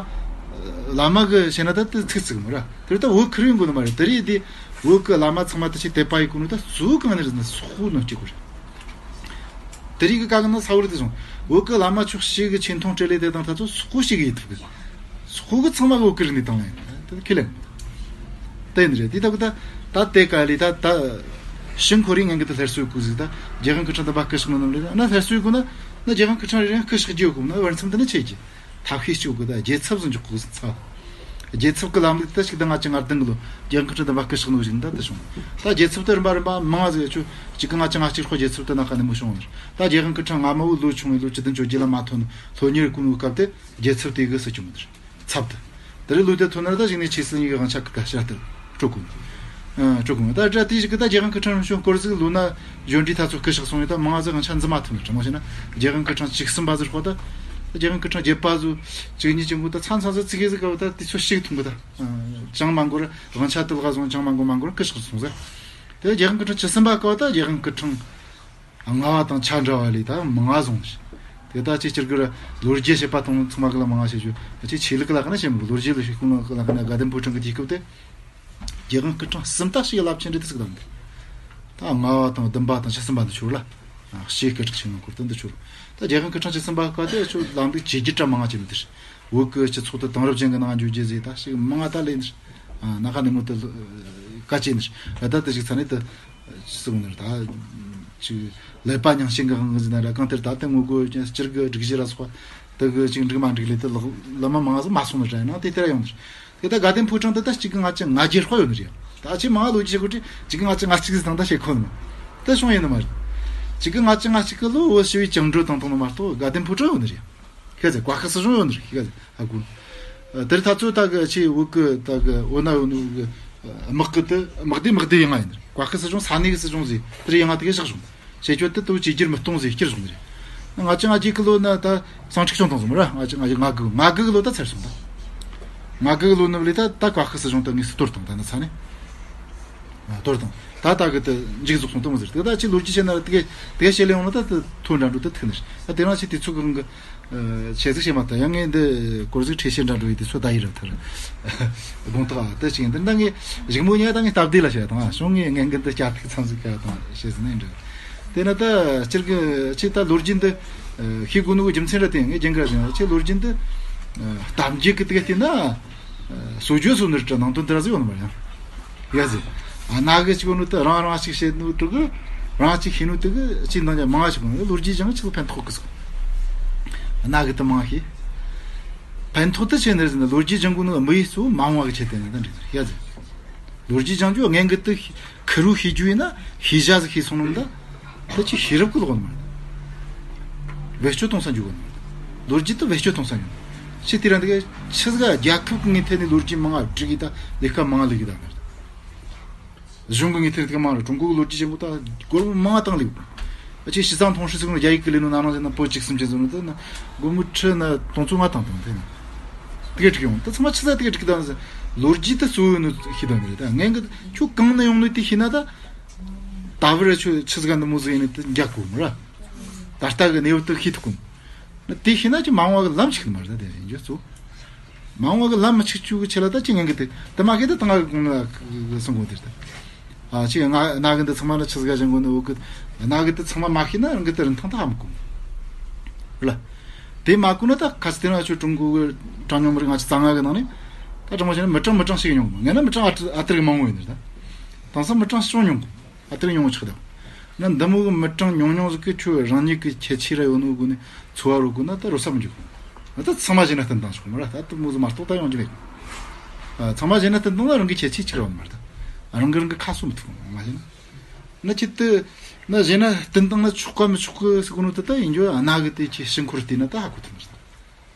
བླ་མ་གི་བྱས་ན་ད་དེ་ཚིག་ཚིག་མོ་ར། དེ་ད་བོད་ཁུར་ཡོང་དགོས་ནི་མ་རེད། དེ་རེད་དེ་བོད་ཀྱི་བླ་མ་ཚང་མ་དེ་ཆེ་དད་པ་ཡི་གོ་ནོ་ད་གཙོ་བོ་གང་ནས་རེད་ན་སོག་པོ་ནོ་སྐྱེ་དགོས་རེད། དེ་རིགས་ཀྱི་བཀའ་གི་ནང་ས་བོར་དེ་སོང་། བོད་ཀྱི་བླ་མ་ཕྱོགས་བཞི་གི་ཆེ་མཐོང་སྤྲེལ་ལེ་དེ་དང་ད་ཚོ་སོག་པོ་ཞིག་གི་ཡིད་ཐུབ་གི། སོག་པོ་གི་ཚང་མ་གི་བོད་ཀྱི་རིག་གནས་དང་ལེན་དེ་ཁས་ལེན། དེ་ནི་རེད་དེ་ད་གི་ད་ད་དེ་ག་ལི་ད་ད་ཤིང་ཁོ་རི་ངན་གི་ད་སླར་གསོའི་སྐུ་ཟིག་ད་རྒྱལ་ཁང་སྐུ་ཕྲེང་དུ་བ་སྐུ་ཞིག་ནོ་ནམ་རེད་ན་སླར་གསོའི་སྐུ་ན་ན་རྒྱལ་ཁང་སྐུ་ཕྲེང་རེ་རེ་སྐུ་ཞིག་རྒྱུ་གོ་ན་བར་མཚམས་དེ་ནི་ཆེ་གི་ཐབས་ཤེས་སྤྱོད་གི་ད་རྒྱལ་ཚབ་ཟིན་འཇོག་གི་ཚ། རྒྱལ་ཚབ་ཀྱི་ལམ་ལུགས་དེ་ཞིག་ད་ང་ཅི་ང་དང་གི་ལོ་རྒྱལ་ཁང་ཁྲི་འདི་འབའ་སྐུ་ཞག་ནོ་ཞིག་འདི་དུ་བྱུང་། ད་རྒྱལ་ཚབ་དེ་རིམ་པ་རིམ་པ་མང་ང་ཟིག་ཆུ་གཅིག་གི་ང་ཅི་ང་གཅིག་ཁོ་རྒྱལ་ཚབ་དེ་ན་ཁ་ནས་མོ་བྱུང་བ་ནི། ད་རྒྱལ་ཁང་སྐུ་ཕྲེང་སྔ་མ་བོ་ལོ་ཆུང་བའི་ལོ་བཅུ་བདུན་བཅོ་བརྒྱད་ལ་མ་ཐོན་ལྷོ་གཉེར་ཀུན་བོའི་སྐབས་དེ་རྒྱལ་ཚབ་དེ་གི་སུ་བྱུང་བ་ནི། ཚབ་ཏུ། དེ་རིང་ལོ་དེ་ཐོན་ན་ད་ཞིག་ནས་ཆེས་སུ་ཡི་གེ་དབང་ཆ་ཁུར་ཀ་ཤར་ཏུ་སྤྲོད་གོ་ནི། སྤྲོད་གོ་ནི། ད་དྲ་དེ་ཞིག་གི་ད་རྒྱལ་ཁང་སྐུ་ཕྲེང་རིམ་བྱོན་སྐོར་ཟིག་ལོ་ན་གཞོན་དྲིས་ཐ་ཚོ་སྐུ་ཞག་སོང་ཡོད། ད་མང་ཟིག་དབང་ཆ་འཛིན་མ་ཐུབ་ནི་དྲང་མོ་བཤད་ན། རྒྱལ་ཁང་སྐུ་ཕྲེང་བཅུ་གསུམ་པ་ཟིག་ཧོ་ད། རྒྱལ་ཁང་སྐུ་ཕྲེང་བརྒྱད་པ་ཟིག་བཅུ་གཉིས་ཅན་གོ་ད་ཚ་ཚ་ཟིག་ཚིག་གེ་ཟིག་ག་བ་ད་དེ་ཚོ་ཞིག་ཐུང་གི་ད། ཅང་མ་འགོར་དབང་ཆ་དུ་ལ་ག་སོང་ཅང་མ་འགོར་མ་འགོར་སྐུ་ཞག་སོང་ཟིག་དེ་རྒྱལ་ཁང་སྐུ་ཕྲེང་བཅུ་གསུམ་པ་ག་བ་ད་རྒྱལ་ཁང་སྐུ་ཕྲེང་ལྔ་བ་དང་ཆ་འདྲ་བ་ལས་ད་མང་ང་བཟུང་ཞིང་། དེ་ད་ཅི་སྤྱིར་གི་ལོ་རྒྱུས་བཤད་པ་དང་ཚང་མ་གི་ལ་མང་ང་བཤད་རྒྱུ་ཅི་ཆོས་ལུགས་ལ་ག་ན་བཤད་མི་དགོས། ལོ་རྒྱུས་ལ་ཤེས་ཁུངས་ལ་ག་ན་དགའ་ལྡན་ཕོ་བྲང་གི་དུས་སྐབས་དེ་རྒྱལ་ཁང་སྐུ་ཕྲེང་གསུམ་ད་ཞིག་རླབས་ཆེན་རེད་དེ་ཟིག་དང་། ད་ལྔ་བ་དང་བདུན་པ་དང་བཅུ་གསུམ་པ་འདི་ཆོར་ལ། ཞེས་སྐད་གྲགས་ཆེན་མོ་སྐོར་དུ་འདི་ཆོར། ད་རྒྱལ་ཁང་སྐུ་ཕྲེང་བཅུ་གསུམ་པ་སྐབས་དེ་ཆོ་ལམ་ལུགས་ཇེ་བསྒྱུར་གྲ་མང་ང་ཅི་མི་དེར། བོད་ཀྱི་སྤྱི་ཚོགས་དེ་དེང་རབས་ཅན་གྱི་ནང་འཇུག་རྒྱུ་ཟེར་ད་ཞིག་མང་ང་ད་ལས་ནི། ན་ཁ་ནས་མོ་དེ་ག་ཅི་ནི། ད་དེ་ཞིག་ཚ་ནས་དེ། ཅི་ཟེར་ནི་ད། ཅིག་ཀླད་པ་རྙིང་ཞེན་གི་དབང་གིས་ཟེར་ན་ར་གང་དེར་ད་ལྟ་ངོ་རྒོལ་ཅན་སྤྱིར་གི་སྒྲིག་གཞི་ར་སོགས་དེ་གི་ཅིག་འགྲིག་མ་འགྲིག་ལས་དེ་ལག་ལ་མ་མང་ཟིག་མ་སོང་ནི་ར་ཡིན་ན་དེ་དེ་ར་ཡོང་ནི། དེ་ད་དགའ་ལྡན་ཕོ་བྲང་དེ་ད་གཅིག་གི་ང་ཅི་ང་རྒྱལ་དཔའ་ཡོད་ནི་རེད། ད་ཅི་མང་ལོ་རྒྱུས་བྱེད་དགོས་དུས་གཅིག་གི་ང་ཅི་ང་གཅིག་ཟིག་དང་ད་བཤད་ཁོ་ནི་མ། དེ་བྱུང་ཡིན་ནི་མ་རེད། གཅིག་གི་ང་ཅི་ང་གཅིག་གི་ལོ་བོད་ཞི་བའི་བཅིངས་འགྲོལ་དང་དང་ནི་མ་གཏོགས་དགའ་ལྡན་ཕོ་བྲང་ཡོད་ནི་རེད། ཤེས་ཚེ་བཀའ་ཤག་སྲིད་གཞུང་ཡོད་ནི་རེད་ཤེས་ཚེ་ཧ་གོ། དེར་ད་ཚོད་ད་གི་ཆེ་བོད་གི་ད་གི་འོ་ན་ཡོད་ནི་གི་དམག་གི་དེ་དམག་སྡེ་དམག་སྡེ་ཡང་ཡིན་ནི་རེད། བཀའ་ཤག་སྲིད་གཞུང་ས་གནས་གི་སྲིད་གཞུང་ཟིག་དེར་ཡང་དེ་གི་བཞག་བྱུང་། བྱེད་སྤྱོད་དེ་དུ་བཅོས་བསྒྱུར་མི་གཏོང་ཟིག་བསྐྱུར་བྱུང་ནི་རེད། ང་ཅི་ང་རྒྱལ་གི་ལོ་ན་ད་ཟིང་འཁྲུག་བྱུང་དང་ཟིག་མ་ར། ང་ཅི་ང་ང་གི་ང་གི་ལོ་ད་ཚར་སོང་ད། ང་གི་ལོ་ནི་བ་ལས་ད་ད་བཀའ་ཤག་སྲིད་གཞུང་ད་ངས་སུ་གཏོར་དང་ད་ནི་ས་ནས། ཨ། དོར་དང་ད་ལྟ་གི་དེ་མཇུག་རྫོགས་སོང་དུ་མི་ཟེར། དེ་ད་ཅི་ལོ་རྒྱུས་བཤད་ན་དེ་ག་དེ་ག་བཤད་ལེ་ཡོང་ན་ད་དེ་ཐོ་འདྲ་འགྲོ་དེ་ཐུག་ནི་ད་དེ་རང་ཆེ་དུས་ཚོད་གང་གི་ཆེ་ཟིག་བཤད་མ་ཐུབ། ཡང་ངས་འདི་སྐོར་ཟིག་ཁྲེལ་བཤད་འདྲ་འགྲོ་ཡི་དུས་ཚོད་ད་ཡི་ར་ཐར་དགོངས་དག་ཨ་དེ་ཅིག་ཡིན། དེ་ད་ངས་གཞུག་མོ་ཉལ་ད་ངས་སྟབས་བདེ་ལ་བཤད་དང་ཨ་བྱུང་ངས་ངན་གི་འདི་བསྐྱར་ཐུག་ཚང་ཟིག་ག་དང་བཤད་ཟིན་ནས་འདྲ། དེ་ན་ད་སྤྱིར་གི་ཆེ་ད་ལོ་རྒྱུས་འདི་ཤེས་དགོས་ནོ་གི་རྒྱུ་མཚན་ར་དེ་ངས་རྒྱན་ག་ཟིན་ཆེ་ལོ་རྒྱུས་འདི་གཏམ་རྒྱུད་གི་དེ་ག་བལྟས་ན། སྲོལ་རྒྱུན་སོ་ནི་ར་ནང་དོན་དེ་ར་ཟིག་ཡོད་ནི་མ་ཡང་། ཡ་ཟེ། ཨ་ན་གི་ཅིག་ནོ་དེ་རང་རང་ཅིག་བཤད་ནོ་དེ་གི་རང་ཅིག་ཤེས་ནོ་དེ་གི་ཅིག་འདང་རྒྱ་མང་ཞིག་ནོ་ལོ་རྒྱུས་སྦྱང་ཅིག་ཕན་ཐོགས་གི་སོ། ཨ་ན་གི་དེ་མང་ཤེས། ཕན་ཐོགས་དེ་ཆེ་ནི་རེད་ཟེར་ན་ལོ་རྒྱུས་སྦྱང་དགོས་ནོ་མི་ཡི་གཙོ་བོ་མ་འོངས་བ་གི་ཆེད་དུ་ཡིན་ན་འགྲིག་ཡ་ཟེ། ལོ་རྒྱུས་སྦྱང་རྒྱུ་ངན་གི་དེ་ཁུ་རུ་ཤེས་རྒྱུ་ཡིན་ན་ཤེས་བྱ་ཟིག་ཤེས་སོང་ནོ་འདི། དེ་ཅི་ཤེས་རབ་ཀུན་ལོག་ནི་མ་རེད། བེད་སྤྱོད་གཏོང་ས་འཇུག་གོ་ནི་མ་རེད། ལོ་རྒྱུས་དེ་བེད་སྤྱོད་གཏོང་ས་ཡོང་། ཕྱི་དེ་ར་འདི་ག་ཆི་ཟིག་རྒྱལ་ཁབ་ཀྱི་ངོས་ཐད་ནས་ལོ་རྒྱུས་མང་ང་བསྒྲིགས་ཡི་ད་ལས་ཀ་མང་ང་ལས་ཀྱི་ད་མ་རེད། གཞུང་གི་ངོས་ཐད་དེ་ག་མང་རེད། ཀྲུང་གོ་གི་ལོ་རྒྱུས་ཆེན་པོ་ད་སྒོར་མོ་མང་ང་བཏང་ལས་ཀྱི། ཨ་ཅེ་ཞི་ཙང་ཐོང་ཧྲི་ཟེར་གོ་ནོ་རྒྱ་ཡིག་གི་ལས་ནོ་ན་རང་ཟེར་ན་པོ་གཅིག་སུམ་ཅན་ཟེར་ནོ་དེ་ན་སྒོར་མོ་ཁྲི་ན་སྟོང་ཚོ་ལྔ་བཏང་བཏང་དེ་ན། དེ་ག་འགྲིག་ཡོང་། དེ་ཚང་མ་ཆི་ཟིག་དེ་ག་འགྲིག་ད་ཟེར། ལོ་རྒྱུས་དེ་གཙོ་བོ་ཡིན་ནོ་ཤེས་ད་མི་རེད། ད་ངན་གི་ཁྱོད་གང་ནས་ཡོང་ནོ་དེ་ཤེས་ན་ད། ད་བར་ཁྱོད་ཆི་ཟིག་ག་འདི་མོ་ཟིག་ཡིན་ནི་དེ་འཇགས་དགོས་མོ་ར། ད་ལྟ་གི་གནས་བབ་དེ་ཤེས་ཐུབ་དགོས་མོ། དེ་ཤེས་ན་ཅི་མ་འོངས་བ་གི་ལམ་ཞིག་མ་རེད། ད་དེ་ཡིན་རྒྱུ་གཙོ། མ་འོངས་བ་གི་ལམ་མི་ཆིག་བཅུ་གི་ཆེད་ལ་ད་ཅི་ངན་གི་དེ་དེ་མ་གི་དེ་ད་ང་གི་གོང་ལ་གསུང་དགོས་དེ་ད། ཨ་ཅི་ང་ན་གི་འདི་ཚང་མ་ལ་ཆི་ཟིག་ག་བཞེངས་དགོས་ནི་འོ་གི་ན་གི་དེ་ཚང་མ་མ་ཤེས་ན་རང་གི་དེ་རིན་ཐང་ད་ཧ་མི་གོ་ར། དེ་མ་གོ་ན་ད་ཁ་སི་དེ་ན་ཆོ་ཀྲུང་གོ་གི་གྲངས་ཉུང་མི་རིགས་ང་ཆོ་རྩ་ལྔ་གི་ནང་ནས་ད་དྲང་མོ་བཤད་ན་མི་གྲངས་མི་གྲངས་ཤིག་ཉུང་གི་མ་ངན་ན་མི་གྲངས་ཨ་ཨ་ཏིར་གི་མང་བོ་ཡིན་ནི་ད། དེང་སང་མི་གྲངས་ཅུང་ཉུང་གི་ཨ་ཏིར་ཉུང་བོ་ཆགས་ད། ན་འདི་མོ་གི་མི་གྲངས་ཉུང་ཉུང་ཟིག་གི་ཁྱོད་རང་ཉིད་ཀྱི་ཁྱད་ཆོས་ར་ཡོད་ནོ་དགོས་ནི་འཚོ་བ་རོལ་དགོས་ན་ད་རོལ་ས་མི་འཇུག་གི་ད་ཚང་མ་བྱས་ན་བསྟུན་བཏང་ཆོག་མ་ར། ད་དེ་མོ་ཟིག་མ་གཏོགས་ད་ཡོང་རྒྱུ་མེད་གི་ཨ་ཚང་མ་བྱས་ན་བསྟུན་བཏང་ན་རང་གི་ཁྱད་ཆོས་ཆི་ར་ཡོད་མ་རེད། ད་རང་གི་རང་གི་ཁ་གསོ་མི་ཐུབ་གི་མ་བྱས་ན། ན་ཅི་ཏི་ན་བྱས་ན་བསྟུན་བཏང་ན་ཆོག་ག་མི་ཆོག་གི་ཟེར་གོ་ནོ་དེ་ད་ཡིན་རྒྱུ་ཨ་ན་གི་དེ་ཅི་ཕྱིར་འཁོར་བལྟས་ན་ད་ཧ་གོ་ཐུབ་མ་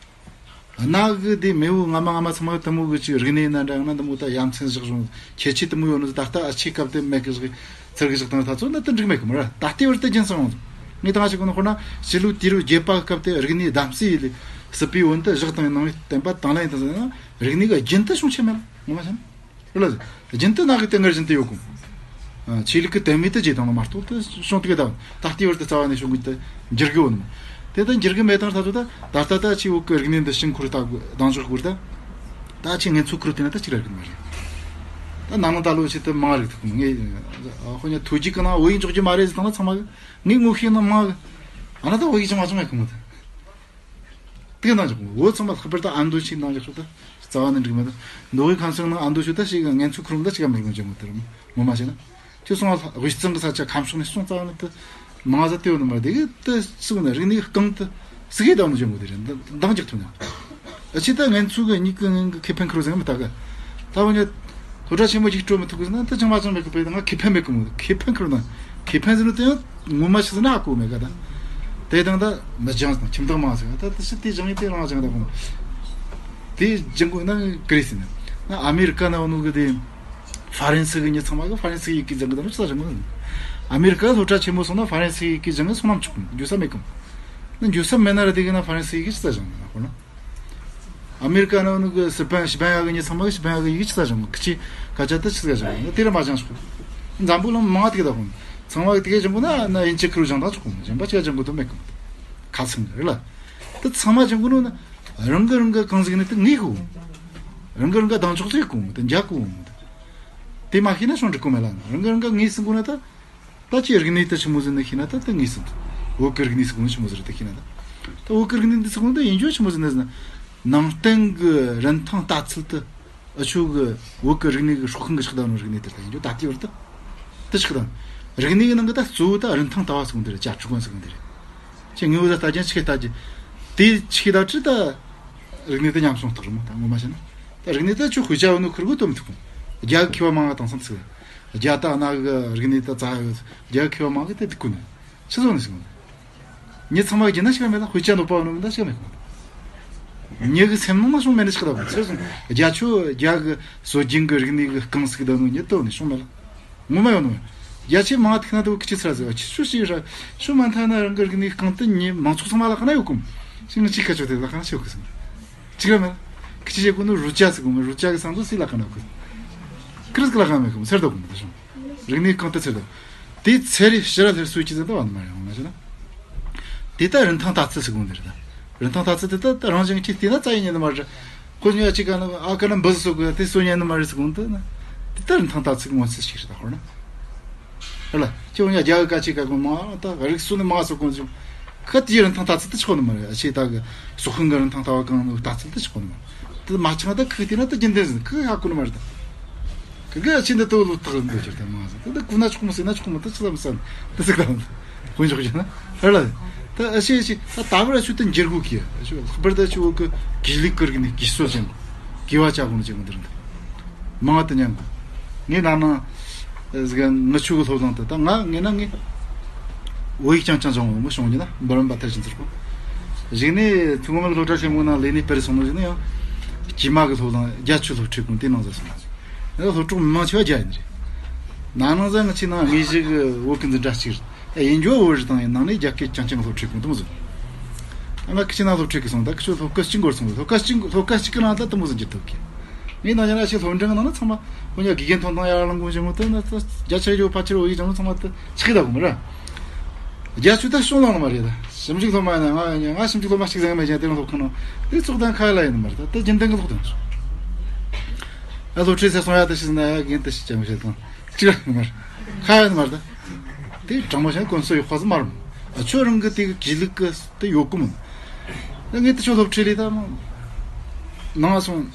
རེད། ཨ་ན་གི་དེ་མེས་པོ་སྔ་མ་སྔ་མ་ཚང་མ་དེ་མོ་གི་ཅིག་རིག་གནས་ན་འདྲ་ཡང་ན་དེ་མོ་ད་ཡ་མཚན་བཞག་བྱུང་ཁྱད་ཆོས་དེ་མོ་ཡོད་ནོ་ད་ལྟ་ཨ་ཆེ་སྐབས་དེ་མེད་གི་བཞག་ཚར་གི་བཞག་བཏང་ད་ཚོ་ན་དེ་འགྲིག་མེད་གི་མ་ར། ད་ལྟའི་བར་དུ་རྒྱུན་སོང་ཡོང་། ངས་ད་ང་ཞིག་གོ་ནོ་ཁོ་ན་ཕྱི་ལོ་དུས་རབས་བརྒྱད་པ་སྐབས་དེ་རིག་གནས་གདམ་གསེས་ཡིན་ལས་སྲིད་པའི་འོན་ཏེ་བཞག་བཏང་ཡིན་ནང་བསྟན་པ་དང་ལེན་དང་ཟེར་ན་རིག་གནས་གི་རྒྱུན་དུ་བྱུང་ཆེ་མེད་ངོ་མ་བྱས་ན། རེད་ལ། རྒྱུན་དུ་ན་གི་དེ་སྔར་བཞིན་དུ་ཡོད་གོ། ཆོས་ལུགས་ཀྱི་དད་མོས་དེ་བྱེད་སྟངས་ལ་མ་གཏོགས་དེ་བྱུང་དུས་ད་ད་ལྟའི་བར་དུ་རྩ་བ་ནས་བྱུང་གི་དེ་འགྱུར་གི་ཡོད་ནི། དེ་ད་འགྱུར་གི་མེད་དང་ད་ཚོད་ད་ད་ལྟ་ད་ཆེས་འོག་གི་རིག་གནས་འདི་ཕྱིར་འཁོར་ལྟ་དགོས་གདེང་འཇོག་དགོས་ད། ད་ཆེས་ངན་ཚོ་ཁུར་དེ་ན་ད་ཅི་ར་རིག་མ་རེད། ད་ནང་ནང་ད་ལོ་ཆེད་དུ་མང་རིག་ཐུབ་གི་ངས་ཧོ་ཉ་ཐོ་རྒྱུག་གི་ནང་བོད་ཡིག་འཇོག་རྒྱུ་མ་རེད་ཟེར་དང་ན་ཚང་མ་གི་ངས་ངོ་ཤེས་ན་མང་གི་ཨ་ན་ད་བོད་ཡིག་ཅང་མ་བྱུང་ཡ་གི་མོ་ད། དེ་གནང་ཆོག་གོ། བོད་ཚང་མ་ལྷག་པར་དུ་ཨ་མདོ་ཆེ་གནང་ཆོག་ད་རྩ་བ་ནས་འགྲིག་མེད་ད། མདོ་དབུས་ཁམས་གསུམ་ནང་ཨ་མདོ་ཆོ་ད་ཞིག་ངན་ཚུལ་ཁུར་རུང་ད་ཞིག་མི་རུང་ཅན་མོ་དེ་རུང་ངོ་མ་བྱས་ན། ཁྱོད་སོང་ང་དབུས་གཙང་གི་ས་ཆ་ཁམས་ཕྱོགས་ནས་སོང་རྩ་བ་ནས་ད་མང་ཟ་དེ་བོ་ནི་མ་དེ་གི་ད་སུ་ན་རིག་གནས་རྐང་ད་སུ་གི་ད་མོ་ཅན་མོ་དེ་རེད་འདང་རྒྱག་ཐུབ་ན། ཨ་ཅི་ད་ངན་ཚུགས་གི་མྱིག་གི་ངན་གི་ཁེ་ཕན་ཁུར་ཟིན་མི་ལྟ་གི། ད་འོ་ཉ་སློབ་གྲྭ་ཆེན་མོ་ཅིག་སྤྲོད་མི་ཐུབ་གི་ཟེར་ན་ད་ཅང་མ་ཅང་མེད་གི། དཔེ་ད་ང་ཁེ་ཕན་མེད་གི་མོ། ཁེ་ཕན་ཁུར་ན་ཁེ་ཕན་ཟེར་ནོ་དེ་ཡང་ངོ་མ་ཞིག་ཟེར་ན་ཧ་གོ་མེད་ག། ད་དེ་དང་ད་མི་སྦྱངས་དང་ཁྱིམ་བདག་མང་ཟེར་ད་ད་ཤི་དེ་སྦྱངས་ཡིན་དེ་རང་སྦྱངས་ད་གོ། དེ་སྦྱངས་གོ་ན་ཀི་རེད་ཟེར་ན་ཨ་མེ་རི་ཀ་ན་འོ་ནོ་གི་དེ། ཧྥ་རན་སི་གི་མྱི་ཚང་མ་གི་ཧྥ་རན་སི་ཡི་གེ་སྦྱང་གི་དང་ཆི་ས་སྦྱང་གི། ཨ་མེ་རི་ཀ་སློབ་གྲྭ་ཆེན་མོ་སོང་ན་ཧྥ་རན་སི་ཡི་གེ་སྦྱང་གི་སོང་ནམ་ཆོག་གི་འཇུ་ས་མེད་གི། ན་འཇུ་ས་མེད་ན་ར་དེ་གི་ན་ཧྥ་རན་སི་ཡི་གེ་ཆི་ས་སྦྱང་གི་ན་ཧོ་ན། ཨ་མེ་རི་ཀ་ནང་གི་སི་པན་ཤི་པན་ཡ་གི་མྱི་ཚང་མ་གི་ཤི་པན་ཡ་གི་ཡི་གེ་ཆི་ས་སྦྱང་གི། ཁི་ཆི་ཁ་ཆ་དེ་ཆི་ས་སྦྱང་གི་དེ་ར་མ་སྦྱང་ཆོག་གི། འཛམ་བུ་གླིང་མང་དེ་གི་ད་ཧོ་ན་ཚང་མ་གི་དེ་གི་སྦྱང་གི་ན་ན་ཡིན་ཅི་ཁུར་སྦྱང་ད་ཆོག་གི། གཞན་པ་ཆི་ས་སྦྱང་གི་དོ་མེད་གི། ཁ་ཚང་གི་རེད་ལ། དེ་ཚང་མ་སྦྱང་གི་ནོ་ན་རང་གི་རང་གི་གང་ཟིག་ནི་དེ་ངེས་གི། རང་གི་རང་གི་གདངས་ཆོག་ཚེ་གི་དེ་འཇག་གི། དེ་མ་ཤེས་ན་ཤོང་འགྲིག་གོ་མེད་ལ། རང་གི་རང་ག་ངེས་སྲིད་གོ་ན་ད། ད་ཅི་རིག་གནས་ད་ཆི་མོ་ཟིན་ན་ཤེས་ན་ད་ད་ངེས་སྲིད། བོད་གི་རིག་གནས་སྲིད་གོ་ན་ཆི་མོ་ཟིན་རེད་ད་ཤེས་ན་ད། ད་བོད་གི་རིག་གནས་འདི་སྲིད་གོ་ན་ད་ཡིན་རྒྱུ་ཆི་མོ་ཟིན་ན་ཟིན་ན། ནང་བསྟན་གི་རིན་ཐང་ལྟ་ཚུལ་ད། ཨ་ཆོ་གི་བོད་གི་རིག་གནས་གི་སྲོག་ཤིང་གི་ཆགས་སྡང་ནོ་རིག་གནས་དེ་ད་ཡིན་རྒྱུ་ད་ལྟའི་བར་ད། ད་ཆགས་སྡང་། རིག་གནས་གི་ནང་གི་ད་གཙོ་བོ་ད་རིན་ཐང་ལྟ་བ་སྲིད་གོ་ན་དེ་རེད། བྱ་ཕྲུ་གོ་ན་སྲིད་གོ་ན་དེ་རེད། ཅི་ངེས་བོ་ད་ལྟ་ཅན་ཆི་གེ་ལྟ་ཅི། དེ་ཆི་གེ་ལྟ་ཅི་ད། རིག་གནས་ད་ཉམས་སོང་ཐག་རེད་མོ་ད་ངོ་མ་བཤད་ན། ད་རིག་གནས་ད་ཆོ་དཔེ་ཆ་བོ་ནོ་ཁུར་གོ་དོ་མི་ཐུབ་གོ། རྒྱ་གི་མཁས་པ་མང་ང་དེང་སང་ཚིག་རྒྱ་ད་ན་གི་རིག་གནས་ད་ཙ་ཡོད། རྒྱ་གི་མཁས་པ་མང་གི་དེ་དེ་ཀུན་ཆི་བཟོ་ནི་ཟིག་མོ། མྱི་ཚང་མ་གི་ན་ཤི་ག་མེད་ལ་དཔེ་ཆ་ནོ་པ་ནོ་མི་ད་ཤི་ག་མེད་གོ། མྱི་གི་སེམས་ནང་ན་ཤོང་མེད་ནི་ཤི་ག་ད་གོ་ཚེ་སོང་རྒྱ་ཆོ་རྒྱ་གི་སྲོལ་རྒྱུན་གི་རིག་གནས་གི་རྐང་ཟིག་ད་ནོ་མྱི་དོ་ནི་ཤོང་མེད་ལ། ངོ་མ་ཡོང་ནོ། རྒྱ་ཆེ་མང་ཐིག་ན་དོ་ཁི་ཆི་ཚ་ཟེར་བ་ཆི་ཤོ་ཤི་ར་ཤོ་མ་ཐ་ན་རང་གི་རིག་གནས་རྐང་ད་ཉི་མང་ཚོགས་ཚང་མ་ལ་ཁ་ན་ཡོད་གོ། ཤི་ང་ཅི་ཁ་ཆོ་དེ་ལ་ཁ་ན་ཤི་ཡོད་གི་སོང་། ཅིག་ར་མེད། ཁི་ཆི་ཞེ་གོ་ནོ་རུ་ཅ་ཟེར་གོ་མེད། རུ་ཅ་གི་སང་ཚོ་སི་ལ་ཁ་ན་གོ། ཀི་རིས་ཀི་ལ་ཁ་མེད་གོ་མེད་ཚེར་དོ་གོ་མེད་ད་ཤོང་། རིག་གནས་རྐང་ད་ཚེར་དོ། དེ་ཚེ་རེ་ཕྱི་ར་ལྷེར་སུ་ཅི་ཟེར་ད་བ་ནི་མ་རེད་ང་ཅི་ན། དེ་ད་རིན་ཐང་ལྟ་ཚུལ་ཟེར་གོ་འདི་རེད་ད། རིན་ཐང་ལྟ་ཚུལ་དེ་ད་ད་རང་བཞིན་གྱིས་བལྟས་ན་རྩ་ཡི་ཉན་ནི་མ་རེད། ཁོ་ཉོ་ཡ་ཅི་ག་ན་ཨ་ཀ་ན་འབུ་ཟི་སོ་གོ་ཡ་དེ་སོ་ཉན་ནི་མ་རེད་ཟེར་གོ་འདི་ན། དེ་ད་རིན་ཐང་ལྟ་ཚུལ་གི་ངོ་ཚུལ་ཞིག་རེད་ད་ཧོར་ན། ཧ་ལ་ཁྱེད་ཉ་རྒྱ་གི་ཀ་ཅི་ཀ་གོ་མ་ད་རིག་སུ་ནི་མ་སོ་གོ་ཟེར། ཁ་དེའི་རིན་ཐང་ལྟ་ཚུལ་དེ་ཆོག་ནི་མ་རེད། ཨ་ཆེ་ད་གི་སོག་ཁང་གི་རིན་ཐང་ལྟ་བ་གང་ནི་ལྟ་ཚུལ་དེ་ཆོག་ནི་མ་རེད། དེ་མ་ཆགས་ད་ཁུ་དེ་ན་ད་རྒྱུན་ལྡན་ཟིན་ཁུ་ཧ་གོ་ནི་མ་རེད་ད། ཁུ་གི་ཨ་ཆེ་འདི་ཏོ་ལོ་ཐག་འདི་ཆར་ད་མ་ཟིན་དེ་ད་ཁུ་ན་ཆོག་མ་ཟིན་ན་ཆོག་མ་ད་ཆི་ལ་མི་ཟིན་དེ་ཟིག་ད་དཔོན་ཆོག་ཅན་ཧ་ལ། ད་ཨ་ཆེ་ཨ་ཆེ་ད་ད་བར་ཨ་ཆུ་ད་འགྱུར་གོ་གི་ཨ་ཆུ་ལྷག་པར་ད་ཆུ་བོ་གི་གི་ལིག་གི་རིག་ནི་གི་སོ་ཅན་གི་བ་ཅག་གོ་ནི་ཅན་གོ་འདི་རིན་ད། མང་དུ་ཉན་དགོས། ངས་ན་ན་ཟིག་ངི་ཆུ་གི་སློབ་གླིང་དུ་ད་ང་ངས་ན་ངས་བོད་ཡིག་རྐྱང་རྐྱང་སྦྱོང་བ་མི་བྱུང་རྒྱུ་ན་འབུམ་རམས་པ་མཐར་ཕྱིན་ཚུར་གོ། གཞུག་ནས་ཐུན་མོང་མ་སློབ་གྲྭ་ཆེན་མོ་ནང་ལས་གནས་སྤེལ་སོང་ནོ་གཞུག་ནས་ཡང་དཀྱུས་མ་གི་སློབ་གླིང་རྒྱ་ཆུ་སློབ་ཁྲིད་ཁུངས་དེ་ནང་ཟ་སོང་། ཡང་སློབ་ཕྲུག་མང་ཆེ་བ་རྒྱ་ཡིན་རེད། ན་ནང་ཟ་ང་ཆེ་ན་དངོས་གཞི་གི་བོད་ཀྱི་འཛིན་གྲྭ་གཅིག་རེད། ཡིན་རྒྱུ་བོད་རིགས་དང་ཡིན་ནང་ནས་རྒྱ་སྐད་རྐྱང་རྐྱང་སློབ་ཁྲིད་གོང་དུ་མ་བཟོ། ང་ཁི་ཆེ་ན་སློབ་ཁྲིད་གི་སོང་ད་ཁི་ཆོ་སློབ་སྐབས་གཅིག་འགོར་སོང་། སློབ་སྐབས་གཅིག་སློབ་སྐབས་གཅིག་གི་ནང་ད་དུ་མོ་ཟིན་གྱི་ཐུབ་གི། ངས་ན་ཉ་ན་ཞིག་སློབ་འབྲིང་གི་ནང་ན་ཚང་མ་ཁོ་ཉ་དགེ་རྒན་ཐོན་ཐང་ཡར་ལངས་གོང་ཞིག་མོ་ད་ན་ད་རྒྱ་ཆེ་རྒྱུ་ཕ་ཆེར་འོ་ཡིག་ཅང་ཚང་མ་ད་ཆགས་ད་གོ་མི་ར། རྒྱ་ཆུ་ད་ཤོང་ལང་ནི་མ་རེད་ད། ཞིབ་འཇུག་སློབ་མ་ཡིན་ན་ང་ཡིན་ང་ཞིབ་འཇུག་སློབ་མ་ཞིག་ཟེར་མེད་ཅན་དེ་རིང་སློབ་ཁང་ནང་དེ་ཚོགས་དང་ཁ་ཡ་ལ་ཡིན་ནི་མ་རེད་ད། ད་རྒྱུན་ལྡན་གི་སློབ་དང་ཆོག་ཨ་སློབ་ཁྲིད་ཟེར་སོང་ཡ་ད་ཞིག་ཟིན་ན་ཡ་རྒན་ད་ཞིག་ཅང་བཤད་དང་ཅི་ར་ཡིན་མ་རེད། ཁ་ཡ་ཡིན་མ་རེད་ད། དེ་དྲང་མོ་བཤད་ན་དཀོན་སོ་ཡོད་ཁ་ཟི་མ་རུང་། ཨ་ཆོ་རང་གི་དེ་གི་གི་ལུགས་གི་དེ་ཡོད་གི་མོ། ད་ངས་དེ་ཆོ་སློབ་ཁྲིད་ལས་ད་མོ། ནང་སོང་།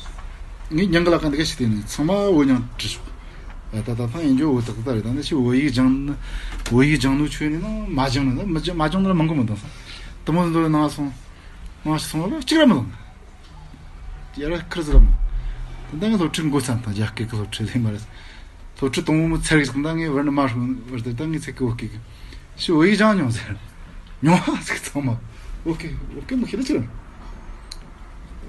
ངས་ཉང་གི་ལ་ཀ་འདི་ག་ཞིག་དེ་ནས་ཚང་མ་བོད་ཉང་བྲིས་ཤོག་ཨ་ད་ད་ཐང་ཡིན་རྒྱུ་བོད་དག་ད་རེད། ད་ནི་ཞིག་བོད་ཡིག་སྦྱང་ནི་བོད་ཡིག་སྦྱང་ནོ་ཆོས་ནི་ན་མ་སྦྱང་ནི་ན་མི་སྦྱང་མ་སྦྱང་ནི་ལ་མང་གི་མི་འདུག་ས། དུ་མོ་འདོད་ནང་སོང་། ནང་ཞིག་སོང་ལ་གཅིག་ར་མི་ལང་། ཡ་ར་ཁིར་ཟི་ར་མོ། དེ་འདྲ་ངས་སློབ་ཁྲིད་འགོ་ཚར་དང་རྒྱ་སྐད་ཀྱི་སློབ་ཁྲིད་ལས་མ་རེད། སློབ་ཁྲིད་དང་པོ་མོ་ཚར་གི་ཟིག་ད་ངས་བར་ནི་མ་ཧྲུ་བར་དེ་ད་ངས་ཚེ་གི་བོད་སྐད་གི་ཞི་བོད་ཡིག་སྦྱང་མྱོང་ཟེར། མྱོང་ཧ་ཟིག་ཚང་མ་བོད་སྐད་བོད་སྐད་མི་ཤེས་ལ་ཅི་ར།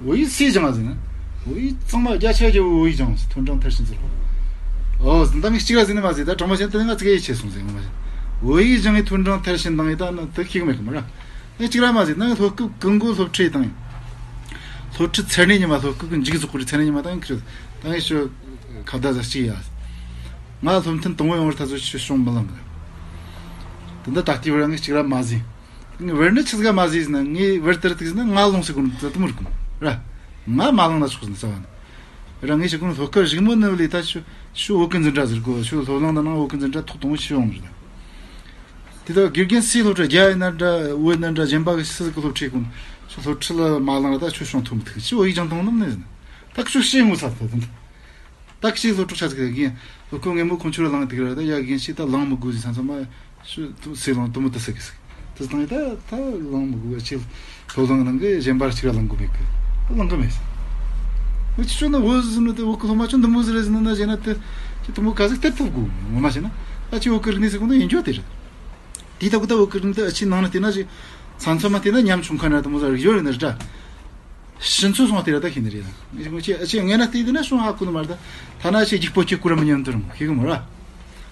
བོད་ཡིག་སུས་སྦྱང་ཟེར་ན། བོད་ཡིག་ཚང་མ་རྒྱ་ཆེ་རྒྱ་བོད་ཡིག་སྦྱང་ཟེར་ཐོན་ཀྲང་མཐར་ཕྱིན་ཟེར། ཨོ་ཟིན་ད་ངས་གཅིག་ར་ཟིན་ནི་མ་ཟེར་ད་དྲང་མ་བཤད་ན་ད་ང་ཚིག་ཡིད་ཆེས་སོང་ཟེར་ངོ་མ་ཟེར། བོད་ཡིག་སྦྱང་ངས་ཐོན་ཀྲང་མཐར་ཕྱིན་བཏང་ངས་ད་ནི་དུ་ཤེས་གི་མེད་གི་མ་ར། ངས་གཅིག་ར་མ་ཟེར་ན་ངས་སློབ་སྐབས་ཀུན་གོ་སློབ་ཁྲིད་དང་། སློབ་ཁྲིད་ཚར་ནས་ཉི་མ་སློབ་སྐབས་ཀྱི་མཇུག་རྫོགས་པའི་ཚར་ནས་ཉི་མ་དང་ཁྱོད་ད་ངས་ཞོ་ཁ་བརྡ་ཟ་གཅིག་ཡ། ང་སློབ་ཐུན་དང་པོ་ཡོང་བར་ད་གཟོད་ཞུ་ཤོང་མི་ལང་གི། དེ་འདི་ད་ལྟའི་བར་ངས་གཅིག་ར་མ་ཟིན། ངས་བར་ནི་ཆི་ཟིག་མ་ཟིན་ཟིན་ན་ངས་བར་དེར་ཏིག་ཟིན་ན་ང་ལོང་སི་གོ་ནི་ད་དུ་མུར་གོ་ར། ང་མ་ལང་ན་ཆོག་ཟིན་ས་བ་ནི། ར་ངས་ཞིག་གོ་ནི་སློབ་སྐབས་གཞུག་མོ་ནི་ལས་ད་ཞུ་ཞུ་བོད་ཀུན་འཛིན་གྲྭ་ཟེར་གོ་ཞུ་སློབ་གླིང་ད་ནང་བོད་ཀུན་འཛིན་གྲྭ་ཐོག་དང་པོ་ཞུ་ཡོང་རེད། དེ་ལྟར་དགེ་རྒན་སའི་སློབ་གྲྭ་རྒྱ་ཡིན་ན་འདྲ་བོད་ཡིན་ན་འདྲ་གཞན་པ་གི་སི་ཟིག་གི་སློབ་ཁྲིད་གོ་ནི་ཞུ་སློབ་ཁྲིད་ལ་མ་ལང་ར་ད་ཞུ་ཤོང་ཐུབ་མི་ཐུབ་ཞུ་བོད་ཡིག་སྦྱང་ཐོང་ནམ་ནི་ཟིན། ད་ཞུ་ཤེས་ངོ་ཚ་ཐུབ་ཟིན། ད་ཁྱི་ཞིག་སློབ་ཕྲུག་ཆ་ཟིག་ཡིན། སློབ་ཁོ་ངས་མོ་ཁོང་ཆུ་ར་ལངས་དེ་ག་ར་ད་ཡ་རྒན་ཞིག་ད་ལངས་མི་དགོས་ཟིག་ཚང་ཚང་མ་ཞུ་ཐུབ་སེ་ལངས་དུ་མོ་ད་ཟེར་གི་ཟིག་དེ་སྟངས་ཡི་ད་ད་ལངས་མི་དགོས་ཆེ། སློབ་གླིང་ནང་གི་གཞན་པར་ཅིག་ར་ལངས་དགོས་མེད་གི། ལང་གི་མེད། ཁྱེད་ཆོ་ན་བོད་ཟེར་ནོ་དེ་བོད་གི་སློབ་མ་ཆོ་འདི་མོ་ཟིག་རེད་ཟེར་ན་ན་བྱས་ན་དེ་ཁྱེད་དེ་མོ་ག་ཟིག་སྟེར་ཐུབ་དགོས་ངོ་མ་བྱས་ན། ད་ཁྱེད་བོད་གི་རིག་གནས་ཟེར་གོ་ནོ་ཡིན་རྒྱུ་དེ་རེད། དེའི་ཐོག་གི་ད་བོད་གི་རིག་གནས་དེ་ཨ་ཆེ་ནང་ན་བལྟས་ན་ཅིག་ས་མཚམས་མ་བལྟས་ན་ཉམ་ཆུང་ཁ་ན་དེ་མོ་ཟིག་རིག་ཡོད་རེད་ན་རེད་ད། ཕྱི་ཚུལ་སོང་དེ་ར་ད་ཤེས་ནི་རེད་ད། ངས་ཅིག་ཨ་ཆེ་ངས་ན་བལྟས་དེ་ན་བྱུང་ཧ་གོ་ནི་མ་རེད་ད། ཐ་ན་ཨ་ཆེ་རྒྱུག་པོ་ཁྱེད་སྐུ་ར་མི་ཉན་དུ་ར་མོ་ཤེས་གི་མོ་ར།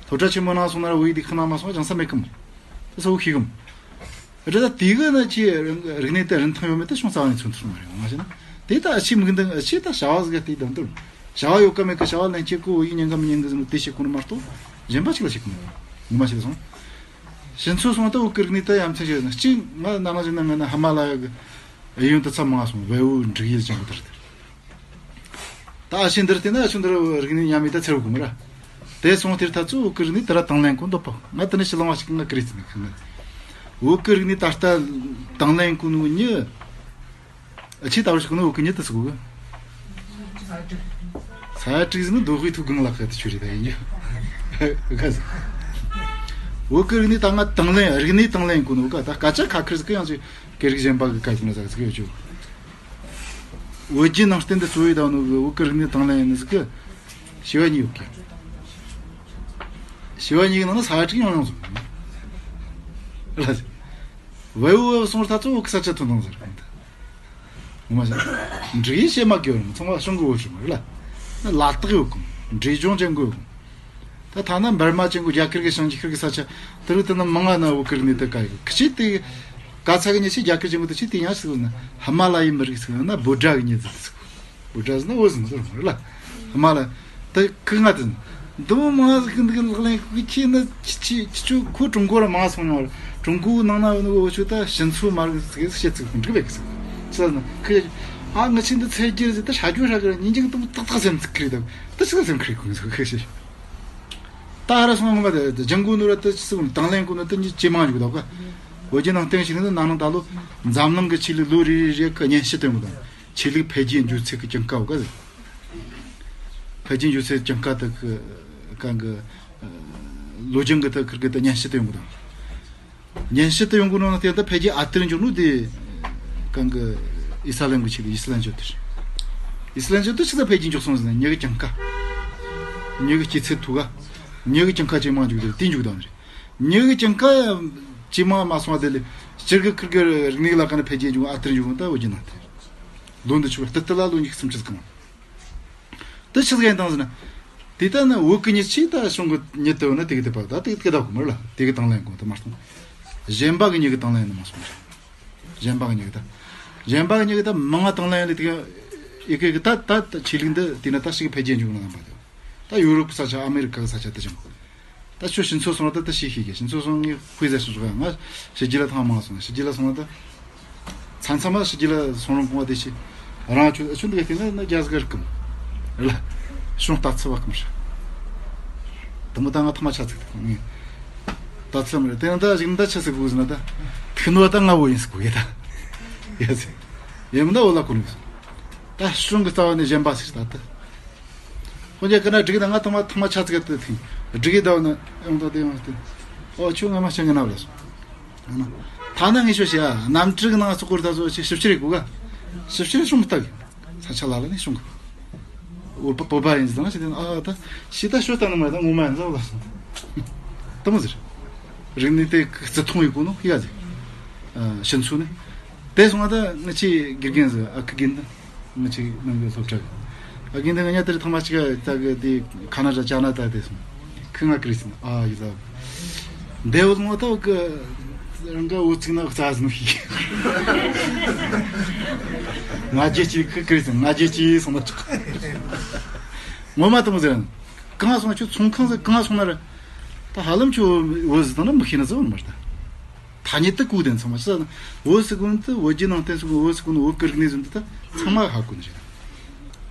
སློབ་གྲྭ་ཆེན་མོ་ནང་སོང་ན་ར་བོད་ཡིག་དེ་ཁ་ན་མ་སོང་ཅང་ས་མེད་གི་མོ། དེ་ས་བོ་ཤེས་གི་མོ། རེད་ད། དེ་གི་ན་ཅི་རིག་གནས་དེ་རིན་ཐང་ཡོད་མེད་དེ་ཤོང་རྩ་བ་ནས་མཚོན་ཐུབ་མ་རེད་ང་བྱས་ན། དེ་ད་ཨ་ཆེ་མིག་མདུན་ཨ་ཆེ་ད་བྱ་བ་ཟིག་ག་དེ་དང་དུ། བྱ་བ་ཡོད་ག་མེད་ག་བྱ་བ་ལེན་ཆེད་གོ་བོད་ཡིག་ཉན་ག་མི་ཉན་གི་ཟེར་ནོ་དེ་བྱེད་གོ་ནི་མ་གཏོགས་གཞན་པ་ཅིག་ལ་བྱེད་གོ་ནི་མ་བྱེད་སོང་། ཕྱི་ཚུལ་སོང་ད་བོད་གི་རིག་གནས་ད་ཡ་མཚན་ཞིག་ཡོད་ན་གཅིག་ང་ནང་ན་བྱས་ན་ང་ན་ཧི་མ་ལ་ཡ་གི་གཡས་གཡོན་དུ་ཚབ་མང་སོང་བལ་བོའི་འབྲུག་ཡུལ་ཅན་གི་དེར། ད་ཨ་ཆེ་འདིར་བལྟས་ན་ཨ་ཆུ་འདིར་རིག་གནས་ཉམས་མེད་ད་ཚེར་གོ་མི་ར། དེ་སོང་དེར་ད་ཚོ་བོད་ཀྱི་རིག་གནས་དེ་ར་དང་ལེན་གོ་འདོད་པ་ང་དེ་ནས་ཕྱི་ལང་བ་ཞིག་ང་ཀི་རེད་ཟེར་ནས་ཁང་ང་། བོད་ཀྱི་རིག་གནས་ད་ལྟ་དང་ལེན་གོ་ནོ་ཉི། ཨ་ཆེ་ད་བར་ཞིག་ནི་བོད་ཀྱི་ཉི་དུ་ཟེར་གོ་གི། ས་ཡ་དྲུག་ཟེར་ནི་མདོ་དབུས་ཐུག་གང་ལ་ཁ་དུ་ཆུ་རེད་ད་ཡིན་རྒྱུ། ག་ཟེར། བོད་ཀྱི་རིག་གནས་ད་ང་དང་ལེན་རིག་གནས་དང་ལེན་གོ་ནོ་ག་ད་སྐད་ཆ་ཁ་ཁེར་ཟིག་གི་ཡང་ཅིག་སྐད་རིགས་གཞན་པ་གི་སྐད་ཟིག་ན་ཟ་གི་ཟིག་ཡོད་ཆོག་བོད་བརྒྱུད་ནང་བསྟན་དུ་གཙོ་བོ་དང་ནོ་གི་བོད་ཀྱི་རིག་གནས་དང་ལེན་ཡིན་ཟིག་གི་ཞི་བ་གཉིས་ཡོད་གི། ཞི་བ་གཉིས་ཀྱི་ནང་ན་ས་ཡ་དྲུག་ཡང་ཡོང་སོང་། ལ་ཟེར། བལ་བོ་སོང་ད་ཚོ་བོད་ཀྱི་ས་ཆ་ཐོན་དང་ཟེར་གི་འདུག་ངོ་མ་ཟེར། འབྲུག་ཡིག་བཤད་མ་དགོས་རུང་ཚང་མ་གཞུང་གི་བོད་རིགས་མ་རེད་ལ། ལ་དྭགས་ཡོད་གི། འབྲས་ལྗོངས་ཅན་གི་ཡོད་གི། ད་ཐ་ན་འབར་མ་ཅན་གོ་རྒྱ་གར་གི་ཞིང་ཆེན་ཁུལ་གི་ས་ཆ་དེ་རིགས་དེ་ན་མང་ང་ན་བོད་ཀྱི་རིག་གནས་དེ་ག་ཡོད་གི་ཆེ་དེ། ག་ཚ་གི་ཉེ་ཆེ་རྒྱ་གར་ཅན་གོ་དེ་ཆེ་དེ་ཡང་ཟེར་ན་ཧི་མ་ལ་ཡའི་མི་རིགས་ཟེར་ན་བྷོ་ཌ་གི་མྱི་ཟེར་ཟེར་བྷོ་ཌ་ཟེར་ན་འོ་ཟེར་ན་ཟེར་རེད་ལ། ཧི་མ་ལ་དེ་ཁུ་ང་དེ་འདི་མོ་མང་ཟིག་གི་འདི་གི་ལག་ལེན་གི་ཁྱེད་ནི་ཁྱི་ཁྱི་ཁྱི་ཆོ་ཁོ་ཀྲུང་གོ་ར་མང་སོང་ཡོང་ར། ཀྲུང་གོའི་ནང་ན་ནི་འོ་ཆོ་ད་ཕྱི་ཚུལ་མ་རིག་ཟིག་བཤད་ཚིག་འགྲིག་བས་ཟིག་ཟེར་ན་ཁི་ཨ་ང་ཆེ་འདི་ཚད་རྒྱུ་ཟིག་ད་ཧྲ་རྒྱུ་ཧྲ་གི་ར་ཉིན་རྒྱུན་དུ་ཏག་ཏག་སེམས་ཚིག་ཁི་རེད་ད་ད་ཆི་ལ་སེམས་ཁི་རེད་ཁོ་ཟིག་ཁི་ཤི། ད་ཧ་ར་སོང་ངོ་མ་དེ་ལྗང་གུ་ནོ་ར་ད་ཅི་སི་གུན་དང་ལེན་གུ་ནོ་ད་ཉི་ཇེ་མང་འཇུག་ད་ག་བོད་བརྒྱུད་ནང་བསྟན་ཞིག་ནི་ནང་ནང་ད་ལོ་འཛམ་གླིང་གི་ཆོས་ལུགས་ལོ་རེ་རེ་གི་སྙན་ཞུ་སྟོན་གི་དང་ཆོས་ལུགས་འཕེལ་རྒྱས་འགྱུར་ཚད་ཀྱི་གྱངས་ཁ་བ་ག་ཟེར། འཕེལ་རྒྱས་འགྱུར་ཚད་གྱངས་ཁ་དེ་གི་གང་གི་ལོ་རྒྱུན་གི་ད་ཁིར་གི་ད་སྙན་ཞུ་སྟོན་གི་དང་། སྙན་ཞུ་དེ་ཡོང་གི་ནོ་ན་དེ་ད་འཕེལ་རྒྱས་ཨ་ཏིར་འཇོག་ནོ་དེ་གང་གི་ཨི་ས་ལམ་གི་ཆེད་དུ་ཨི་ས་ལམ་འཇོག་དེ་ཨི་ས་ལམ་འཇོག་དེ་ཆི་ད་འཕེལ་རྒྱས་འཇོག་སོང་ཟེར་ན་མྱི་གི་གྱངས་ཁ། མྱི་གི་སྐྱེ་ཚད་ཐུག་ག་མྱི་གི་གྱངས་ཁ་ཇེ་མང་འཇུག་དེ་དེ་འཇུག་དང་རེད། མྱི་གི་གྱངས་ཁ་ཇེ་མང་མ་སོང་བ་དེ་ལས་སྤྱིར་གི་ཁིར་གི་རིག་གནས་ལ་ཀ་ནས་འཕེལ་རྒྱས་འཇུག་ཨ་ཏིར་འཇུག་ད་འོ་རྒྱུ་ན་དེ་ལོ་འདི་ཆུ་བ་ཏི་ཏི་ལ་ལོ་ཉི་ཤུ་སུམ་ཅུ་གང་། དེ་ཆི་ཟིག་ཡིན་དང་ཟེར་ན། དེ་ལྟ་ན་བོད་ཀྱི་མྱི་ཆེ་ད་གཞུང་གི་མྱི་དེ་བོ་ན་དེ་གི་དེ་པ་ད་དེ་གི་དེ་ད་གོ་མར་ལ་དེ་གི་དང་ལེན་གོ་དེ་མ་སོང་། གཞན་པ་གི་མྱི་གི་དང་ལེན་ནི་མ་སོང་། གཞན་པ་གི་མྱི་གི་ད། གཞན་པ་གི་མྱི་གི་ད་མང་ང་དང་ལེན་ལ་དེ་གི་ཨི་གི་གི་ད་ད་ད་ཆོས་ལུགས་འདི་དེ་ན་ད་ཞིག་འཕེལ་རྒྱས་འཇུག་ན་ལ་འབད་དེ། ད་ཡུ་རོབ་ས་ཆ་ཨ་མེ་རི་ཀ་གི་ས་ཆ་དེ་ཅང་གོ། ད་ཁྱོད་ཕྱི་ཚོ་སོང་ད་ད་ཤེས་ཤེས་ཀྱི་ཕྱི་ཚོ་སོང་ངས་དཔེ་ཟེར་སོང་ཟོག་ང་ཕྱི་རྒྱལ་ལ་ཐང་མང་སོང་ཕྱི་རྒྱལ་ལ་སོང་ད། མཚམས་མཚམས་ཕྱི་རྒྱལ་ལ་སོང་རུང་གོང་བ་དེ་ཤི། རང་ཆུ་ཆུ་འདི་ག་དེ་ན་ན་རྒྱ་ཟིག་རིག་གམ། ལ། ཤོང་ལྟ་ཚུལ་བ་གམ་ཤ། དུ་མོ་ད་ང་ཐ་མ་ཆ་ཚིག་ངས། ལྟ་ཚུལ་མ་རེད་དེ་ན་ད་ཞིག་ན་ད་ཆ་ཟིག་གུ་ཟིན་ན་ད། ཐིག་ནོ་ད་ང་བོ་ཡིན་ཟིག་གུ་ཡེ་ད། ཡ་ཟིག་ཡེ་མི་ད་འོ་ལ་གུ་ནུས། ད་ཤོང་གི་རྩ་བ་ནས་གཞན་པ་ཟིག་ད་ད། ཁོ་རྒྱ་ཀ་ན་སྒྲིག་ད་ང་ཐོག་མ་ཐོག་མ་ཆ་ཚིག་ཏུ་ཐིང་། སྒྲིག་ད་ན་ཡོང་ད་དེ་ཡོང་སྟེ། ཨོ་ཆུ་ང་མ་ཤེས་ངན་ན་བ་ལ་སོང་། ཐ་ན་ངས་ཤོད་ཤེས་ཨ་གནམ་གྲུ་གི་ནང་ཚོ་སྐོར་ད་ཚོ་ཞིབ་ཞིབ་ཕྱིར་གུ་ག་ཞིབ་ཕྱིར་ཤོང་ལྟ་གི་ས་ཆ་ལ་ལ་ནས་ཤོང་གི་འོ་པ་པོ་པ་ཡིན་ཟང་ཞེས་དེ་ཨ་ད་ཤི་ད་ཤོད་ལྟ་ནི་མ་ད་ངོ་མ་ཡིན་ཟ་བ་ལ་སོང་། ད་མོ་ཟེར། རིག་གནས་དེ་བརྩི་མཐོང་ཡོད་གོ་ནོ་ཡ་ཟེར། ཕྱི་ཚུལ་ནི། དེ་སོང་ང་ད་ང་ཆེ་དགེ་རྒན་ཟེར་ཨ་ཁུ་རྒན་ད། ང་ཅིག་ནང་གི་སློབ་གྲྭ་གི། ཨ་རྒན་དེ་ང་ཉ་དེར་ཐང་མ་ཅིག་ད་གི་དེ་ཁ་ན་ར་ཅ་ན་ད་དེ་སོང་། ཁི་ང་ཀི་རི་སི་ན་ཨ་ཡི་ད། འདེ་བོ་ང་ད་གི་རང་ག་འུ་ཚིག་ན་རྩ་ཟིན་ཤི། ང་རྒྱལ་ཅི་ཁི་ཀི་རི་སི་ང་རྒྱལ་ཅི་སོང་ན་ཅིག་ངོ་མ་དང་ཟེར། གང་སོང་ཁྱོད་ཚོང་ཁང་ཟེར་གང་སོང་ན་ར། ད་ཧ་ལམ་ཁྱོད་འུ་ཟི་དང་ན་མི་ཤེས་ན་ཟེར་བ་མ་རེད་ད། ཐ་སྙད་དེ་གོ་དོན་ཚང་མ་ཤེས་ན། འོ་ཟེར་གོ་ནི་དེ་བོད་བརྒྱུད་ནང་བསྟན་ཟེར་གོ་འོ་ཟེར་གོ་ནི་བོད་ཀྱི་རིག་གནས་ཟེར་ནི་དེ་ཚང་མ་ཧ་གོ་ནི་རེད།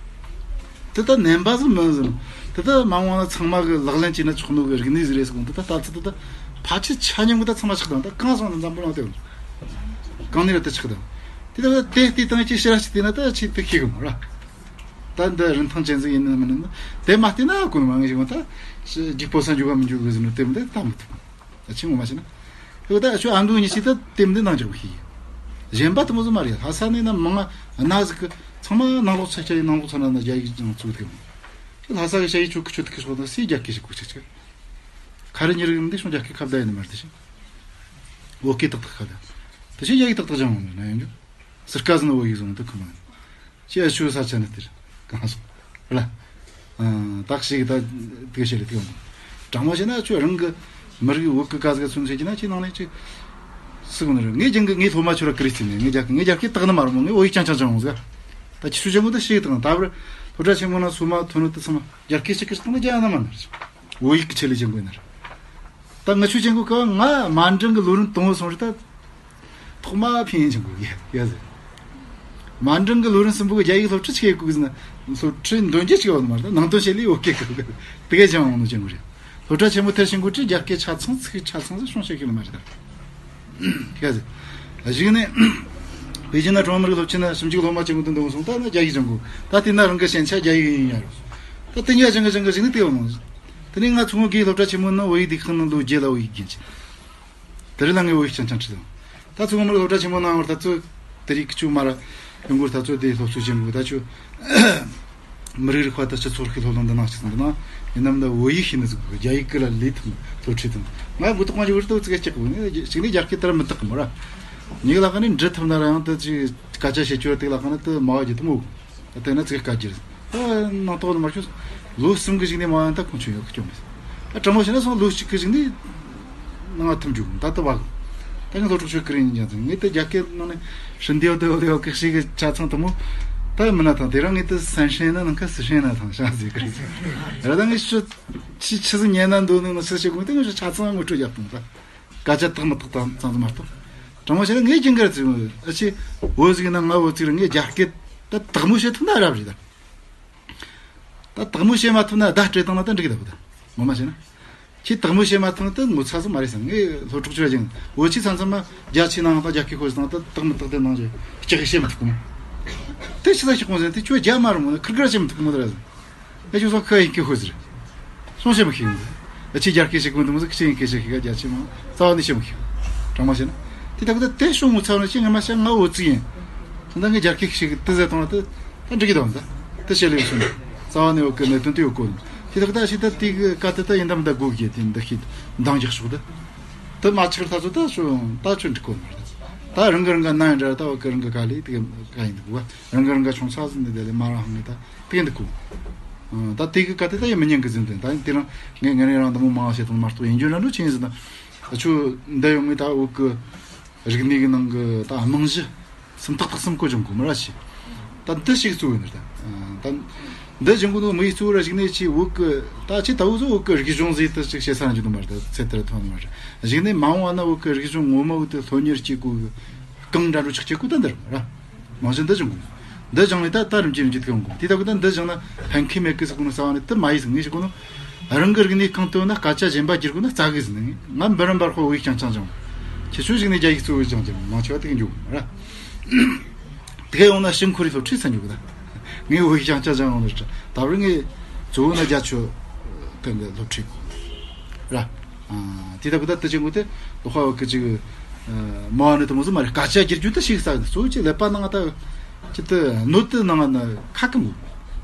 དེ་ད་ནན་པ་ཟིག་མིན་ཟེར་ནི། དེ་ད་མ་འོངས་ན་ཚང་མ་གི་ལག་ལེན་བྱས་ན་ཆོག་ནོ་གི་རིག་གནས་ཟིག་རེད་ཟེར་གོ་ནི་དེ་ད་ལྟ་ཚུལ་དེ་ད་ཕལ་ཆེར་ཆ་མཉམ་གི་ད་ཚང་མ་ཆགས་དང་ད་གང་སོང་ན་འཛམ་བུ་གླིང་དེ་གང་ནས་ར་དེ་ཆགས་དང་། དེ་ད་དེ་བལྟས་དང་ཅི་ཕྱིར་ར་ཅི་བལྟས་ན་ད་ཆེ་དེ་ཤེས་གི་མོ་ར། ད་འདི་རིན་ཐང་ཅན་ཟིག་ཡིན་ནི་མིན་ནི་དེ་མ་བལྟས་ན་ཧ་གོ་ནི་མ་ངེས་ཞིག་ད་རྒྱུག་པོ་ས་འཇུག་ག་མི་འཇུག་གི་ཟེར་ནི་དེ་མི་དེ་ད་མི་ཐུབ། ཨ་ཆེ་ངོ་མ་ཤེས་ན། ཧེ་ད་ཨ་ཆོ་ཨ་མདོ་གཉིས་ཆེ་ད་དེ་མི་འདི་ནང་འཇོག་ཤེས། གཞན་པ་དེ་མོ་ཟིག་མ་རེད་ལྷ་ས་ནས་ན་མང་ང་ན་ཟིག་གི་ ཚང་མ་ནང་ལོགས་ཆ་ཆ་ཡི་ནང་ལོགས་ཚ་ན་ན་རྒྱ་ཡིག་ཅང་བཙུགས་ཐུབ། ཁྱོད་ལྷ་ས་གི་ཞ་ཡི་ཆོ་གི་ཆོ་ཐུག་གི་ཤོག་དང་སི་རྒྱ་སྐད་ཞིག་གོ་ཆ་ཆ། ཁ་རི་ཉི་རི་འདི་ཤོང་རྒྱ་སྐད་ཁ་བརྡ་ཡིན་ནི་མ་རེད་དེ་ཤི། བོད་སྐད་ཏག་ཏག་ཁ་བརྡ། དེ་ཤི་རྒྱ་ཡིག་ཏག་ཏག་ཅང་ཡོང་ནི་ན་ཡོང་རྒྱུ། སི་ཀ་ཟི་ནི་བོད་ཡིག་བཟུང་དུ་ཁུ་མ་ནི། ཅི་ཨ་ཆུ་ས་ཆ་ནི་དེར་གང་སོང་། ལ། ཨ། དག་ཞིག་ད་དེ་བྱེད་ལེ་དེ་ཡོང་། དྲང་མོ་བྱས་ན་ཁྱོད་རང་གི་མི་རིགས་བོད་ཀྱི་ཀ་ཟི་ག་ཚུན་ཆད་ཀྱི་ན་ཁྱེད་ནང་ནས་ཅི། སུ་གོ་ནི་རེད། ངས་ཀྱང་གི་ངས་སློབ་མ་ཁྱོད་ར་ཀི་རི་སི་ནས་ངས་རྒྱ་ངས་རྒྱ་སྐད་དག་ནི་མ་རུང་། ངས་བོད་ཡིག་ཅང་ཅང་ཅང་ཡོང་ཟེར། ད་ཁྱི་ཆུ་ཅན་གོ་ད་ཤེས་དང་ད་བར་སློབ་གྲྭ་ཆེན་མོ་ན་སུ་མ་ཐོན་ནོ་དུ་ཚང་མ་རྒྱ་སྐད་ཅིག་གི་སྟེང་ན་རྒྱ་ཡང་ན་མ་ནར། བོད་ཡིག་གི་ཆེད་ལས་ཅན་གོ་ནར། ད་ང་ཆོས་ཅན་གོ་ཀ་ང་མ་འགྲིག་གི་ལོ་རིམ་དང་བོ་སོང་རེད་ད། ཐོག་མ་ཕིན་ཡིན་ཅིང་གོ་ཡ་ཡ་ཟེར། མ་འགྲིག་གི་ལོ་རིམ་གསུམ་པོ་གི་རྒྱ་ཡིག་སློབ་ཁྲིད་ཆེ་གོ་གི་ཟེར་ན་སློབ་ཁྲིད་འདོན་རྒྱུ་ཅིག་ཡོད་མ་རེད། ནང་དོན་བཤད་ལས་ཡོད་སྐད་གོ་གི་དེ་ག་ཅང་ཡོང་ནོ་ཅན་གོ་རེད། སློབ་གྲྭ་ཆེན་མོ་ཐེར་ཕྱིན་གོ་ཁྲིད་རྒྱ་སྐད་ཆ་ཚང་ཚིག་ཆ་ཚང་ཟེར་ཤོང་བཤད་ཤེས་ནི་མ་རེད་ད། ག་ཟེར། གཞུག་ནས་པེ་ཅིན་ན་ཀྲུང་མི་རིགས་སློབ་ཆེན་ན་ཞིབ་འཇུག་སློབ་མ་ཅན་གོ་དུ་འདོན་སོང་ད་ན་རྒྱ་ཡིག་ཅན་གོ་ད་དེ་ན་རང་གི་ཞན་ཆ་རྒྱ་ཡིག་ཡིན་ཡ་རོ། ད་དེ་ཉ་ཅན་གི་ཅན་གི་གཞུག་ནས་དེ་ཡོང་ནོ། དེ་ནས་ང་ཚོ་ངོ་གི་སློབ་གྲྭ་ཆེན་མོ་ན་བོད་ཡིག་དེ་ཁང་ན་ལོ་རྒྱུས་ལ་བོད་ཡིག་རྒྱན་ཆེ། དེ་རིང་ལ་ངས་བོད་ཡིག་ཆང་ཆང་ཁྲིད་དང་། ད་ཚོ་ངོ་མར་སློབ་གྲྭ་ཆེན་མོ་ནང་བར་ད་ཚོ་དེ་རིགས་ཀྱི་ཆུ་མར་ཡོང་གོ་ད་ཚོ་དེ་སློབ་གསོ་ཆེན་མོ་ད་ཆུ་མི་རིགས་རིག་པ་ད་སྤྱི་ཚོགས་རིག་སློབ་སློབ་འདི་ནང་ཞིག་འདི་ན་ཡིན་ནམ་ད་བོད་ཡིག་ཤེས་ནི་ཟིག་གི་རྒྱ་ཡིག་གི་ལ་ལས་ཐུབ་སློབ་ཁྲིད་དང་ང་བུ་ཐོག་མ་ཞིག་བུ་ཐོག་ཚིག་ཅིག་གི་ཞིག་ནས་རྒྱ་སྐད་ལྟར་མི་དག་གི་མོ་ར། ཉིག་ལ་ཁ་ནས་འབྲི་ཐུབ་ན་ར་ཡང་ད་ཅིག་སྐད་ཆ་བཤད་ཆོག་དེ་ལ་ཁ་ན་ད་མ་བ་རྒྱུ་དུ་མོ། དེ་ན་ཚིག་དཀའ་རྒྱུ་རེད། ཨ་ནང་ཐོག་ལ་མ་ཤོད། ལོ་གསུམ་གི་ཞིག་ནས་མ་ཡང་ད་ཁོང་ཆུ་ཡོད་སྐྱོ་མེད། ཨ་དྲང་མོ་བྱས་ན་སོང་ལོ་གཅིག་གི་ཞིག་ནས་ནང་ཐུམ་རྒྱུ་ད་ལྟ་བ་ད་ངས་སློབ་ཕྲུག་ཆོས་ཀི་རིང་ཡིན་ཀྱང་ཚེ་ངས་ད་རྒྱ་སྐད་ནང་ནས་ཧྲིན་དེའོ་དེའོ་དེའོ་གི་ཞིག་གི་ཆ་ཚང་དུ་མོ་ད་མི་ན་ཐང་དེ་རང་ངས་ད་སན་ཧྲེན་ན་ནང་ཁ་སི་ཧྲེན་ན་ཐང་ཤང་ཟིག་གི་རེད། ར་ད་ངས་ཤོད་ཆི་ཆི་ཟིག་ཉན་ན་འདོད་ནི་ན་སི་ཞིག་གོང་དེ་ངས་ཤོད་ཆ་ཚང་ངོ་སྤྲོད་རྒྱབ་དང་ད། སྐད་ཆ་དག་མི་དག་དང་ཙང་ཙང་མ་གཏོགས། དྲང་མོ་བཤད་ན་ངས་ཀྱང་གར་ཚིག་ཨ་ཆི་བོད་ཟིག་ན་ང་བོད་ཚིག་རེད། ངས་རྒྱ་སྐད་ད་དག་མོ་བཤད་ཐུབ་ན་རབ་རེད་ད། ད་དག་མོ་བཤད་མ་ཐུབ་ན་བརྡ་སྤྲད་བཏང་ན་ད་འགྲིག་གི་ད་བུ་ད་ངོ་མ་བཤད་ན། ཁྱེད་དག་མོ་བཤད་མ་ཐུབ་ན་ད་ངོ་ཚ་ཟིག་མ་རེད་བསམ། ངས་སློབ་ཕྲུག་ཆོས་ཀྱང་བོད་ཆི་ཚང་ཚང་མ་རྒྱ་ཆི་ནང་ད་རྒྱ་སྐད་ཤོད་ཟིག་དང་ད་དག་མི་དག་དེ་ནང་ཆི་ཁྱེད་ཀྱིས་བཤད་མི་ཐུབ་གི་མོ། དེ་ཆི་ཟིག་ཤོད་གོང་ཟིན་དེ་ཁྱོད་རྒྱ་མ་རུང་མོ་ན་ཁིར་ཁིར་བཤད་མི་ཐུབ་གི་མོ་ད་ར་ཟིན། ཨེ་ཅོ་སོ་ཁ་ཡིན་ཁི་ཧུ་ཟེར། སོང་ཤེས་མི་ཤེས་གི། ཨེ་ཅི་རྒྱ་སྐད་ཤེས་གོ་འདུག་མོ་ཟེར་ཁི་ཆེ་ཡིན་ཁི་ཤེས་ཁི་ག་རྒྱ་ཆེ་མང་རྩ་བ་ནས་ཤེས་མི་ཤེས། དྲང་མ་བཤད་ན། དེ་ད་གི་ད་དེ་ཤོང་ངོ་ཚ་བ་ནི་ཤེས་ངེ་མ་ཤེས་ང་འོ་ཙི་ཡིན། ད་ང་རྒྱ་སྐད་ཤེས་གི་དེ་ཟེར་དང་ད་ད་འགྲིག་གི་དང་ད་དེ་བཤད་ལེ་ཡོད་སོང་། རྩ་བ་ནས་འོ་གི་གནད་དོན་དེ་ཡོད་གོ། དེ་ད་གི་ད་ཤི་ད་དེ་གི་ཀ་དེ་ད་ཡིན་དམ་ད་དགོས་གི་དེ་འདི་ཤི་འདང་རྒྱག་ཤོག་ད། དེ་མ་ཆིག་ད་ཚོ་ད་ཤོང་ད་ཆོ་འགྲིག་གོ་མ་རེད། ད་རང་གི་རང་ག་ན་ཡིན་འདྲ་ད་འོ་གི་རང་གི་ཀ་ལི་དེ་གི་ཀ་ཡིན་འདུག་བ། རང་གི་རང་ག་ཆུང་ཚག་ཟིན་ནས་དེ་ལས་མ་ར་ཧང་ནས་ད་དེ་འདི་ཁུ། ད་དེ་གི་ག་དེ་ད་ཡ་མི་ཉན་གི་ཟིན་དོན་ད་དེ་རང་ངས་ངས་རང་འདི་མོ་མང་བ་བྱེད་དང་མ་གཏོགས་ཡིན་རྒྱུ་ར་འགྲོ་ཆེན་ཟིན་ད་ཆུ་འདི་ཡོང་ངས་ད་འུ་གི་རིག་གནས་གི་ནང་གི་ད་རྨང་གཞི་སུམ་ཐག་ཐག་སུམ་གོ་བྱུང་གི་མི་ར་ཤི། ད་འདི་ཞིག་གཙོ་བོ་ཡིན་ད། ད་འདི་བྱུང་གི་ནོ་མི་ཡི་གཙོ་བོ་ར་གཞུག་ནས་ཆི་འུ་གི་ད་ཆི་ད་འུ་ཚོ་འུ་གི་རིག་གཞུང་ཟིག་ད་ཅིག་བྱེད་ས་ར་འཇུ་དུ་མ་ར་ད་ཚེ་ལྟར་ཐོན་མ་ར་གཞུག་ནས་མ་འོངས་བ་ན་འུ་གི་རིག་གཞུང་ངོ་མ་འུ་དེ་ལྷོ་གཉེར་སྐྱེ་གོ་གི་གང་འདྲ་འགྲོ་ཆག་སྐྱེ་གོ་ད་འདི་ར་ར། རྨང་གཞི་འདི་བྱུང་གོ། འདི་བྱུང་ནས་ད་ད་རིམ་གྱིས་རིམ་གྱིས་ཐུག་ཡོང་གོ། དེ་ལྟ་བུ་ད་འདི་བྱུང་ན་ཕན་ཁེ་མེད་གི་ཟེར་གོ་ནོ་རྩ་བ་ནས་དེ་མ་ཡིན་ཟེར་ངས་ཞུ་གོ་ནོ། རང་གི་རིག་གནས་གང་བཏོན་ན་སྐད་ཆ་གཞན་པ་བསྒྱུར་གོ་ན་རྩ་གི་ཟེར་ནས་ང་འབུ་རམ་པར་ཁོ་བོ་ཡིག་རྐྱང་རྐྱང་ཅང་། ཁྱེད་ཚོས་ཞིག་ནས་རྒྱ་ཡིག་གཙོ་བོ་ཅང་ཅང་མང་ཆེ་བ་དེ་གི་འཇུག་གོ་ར། དེ་ག་ཡོང་ན་ཤིང་ཁོ་རི་སློབ་ཁྲིད་ས་འཇུག་གི་ད། ངས་བོད་ཡིག་རྐྱང་རྐྱང་ཅང་ཡོང་ནོ་རེད། ད་བར་ངས་གཙོ་བོ་ན་རྒྱ་ཆོས་ཕན་གི་སློབ་ཁྲིད་ར། དེ་ལྟ་བུ་ད་དེ་ཅན་གོ་དེ་ལོ་ཧ་བ་གི་ཅིག་མ་བ་ནི་དུ་མོ་ཟི་མ་རེད། སྐད་ཆ་བསྒྱུར་རྒྱུ་ད་ཞིག་ས་གི་གཙོ་བོ་ཅིག་ཀླད་པ་ནང་ད་ཅི་ད་ནོ་དི་ནང་ན་ཁ་ཀི་མོ་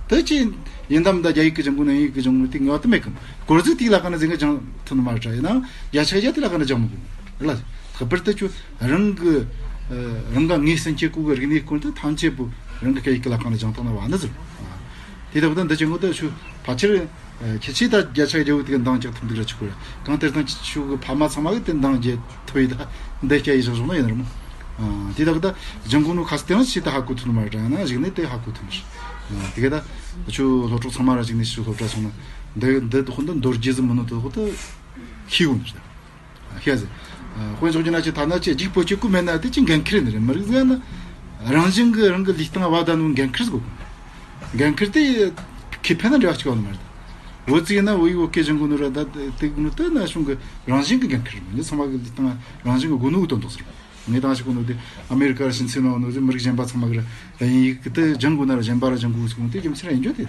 དེ་ཅི་ཡིན་དམ་ད་རྒྱ་ཡིག་གི་ཅན་གོ་ན་ཡིག་གི་ཅན་གོ་དེ་ངེས་པ་དུ་མེད་གི་གོར་ཟི་དེ་ལ་ཀ་ན་ཟི་ང་ཅང་ཐུན་མ་ར་ཡིན་ན་རྒྱ་ཆ་རྒྱ་དེ་ལ་ཀ་ན་ཅང་མོ་གི་ལ་ཁ་པར་དེ་ཆུ་རང་གི་རང་ག་ངེས་སེམས་ཀྱི་གོ་གི་རིག་གནས་སྐོར་དེ་ཐམས་ཅད་པོ་རང་གི་སྐད་ཡིག་གི་ལ་ཀ་ན་ཅང་ཐོག་ན་བ་ན་ཟི་དེ་ལྟ་བུ་ད་འདི་ཅན་གོ་ད་ཆུ་ཕ་ཆེར། ཁྱེད་ཆོས་ད་རྒྱ་ཆ་རྒྱ་བོ་དེ་ག་འདང་རྒྱག་ཐུབ་འདུག་ར་ཆུ་ཁོ་ར་གང་ལྟར་དང་ཁྱེད་ཆོ་གི་ཕ་མ་ཚང་མ་གི་དེ་འདང་རྒྱག་ཐུབ་ཡི་ད་འདི་སྐྱ་ཡི་བཞག་བཞག་ན་ཡིན་ར་མོ། དེ་ད་གི་ད་ལྗང་གུ་ནུ་ཁ་སི་དེ་རང་ཆེད་དུ་ཧ་གོ་ཐུབ་ནི་མ་རེད་ན་གཞིག་ནས་དེ་ཧ་གོ་ཐུབ་ནི་རེད། དེ་ག་ད་ཆུ་སློབ་གྲོགས་ཚང་མ་ར་གཞིག་ནས་ཆུ་སློབ་གྲྭ་སོང་ན་འདི་འདི་དུ་ཁོ་འདི་མདོར་རྒྱས་ཟིན་མི་ནུ་དུ་ཁོ་ད་ཤེས་གོ་ནི་རེད། ཤེས་ཟེར། དཔེ་འཇོག་རྒྱུ་ན་ཅི་ཐ་ན་ཅི་རྒྱུག་པོ་གཅིག་གུ་མེད་ན་དེ་ཅི་འགན་ཁུར་ནི་རེད། མི་རིགས་ཟེར་ན་རང་བཞིན་གི་རང་གི་ལུས་སྟེང་བ་ད་ནུ་འགན་ཁུར་དགོས། འགན་ཁུར་དེ་ཁེ་ཕན་ན་འབྲེལ་བ་གཅིག་ཡོད་ནི་མ་རེད། བོད་ཚིག་ཡིན་ན་བོད་ཡིག་བོད་སྐད་གཞུང་གི་ནུ་ར་ད་དེ་གི་ནུ་དེ་ན་གཞུང་གི་རང་བཞིན་གི་འགན་ཁུར་མི་ཚང་མ་གི་ལུས་སྟེང་རང་བཞིན་གི་སྒོ་ནུ་གི་དོན་དག་ཟེར། ངས་དང་ཞིག་གི་ནུ་དེ་ཨ་མེ་རི་ཀ་ར་ཕྱིན་ཚེ་ནོ་ནུ་དེ་མི་རིགས་གཞན་པ་ཚང་མ་གི་ར་དབྱིན་ཡིག་གི་དེ་སྦྱང་དགོས་ན་ར་གཞན་པ་ར་སྦྱང་དགོས་ཟེར་གི་ནུ་དེ་རྒྱུ་མཚན་ར་ཡིན་རྒྱུ་དེ།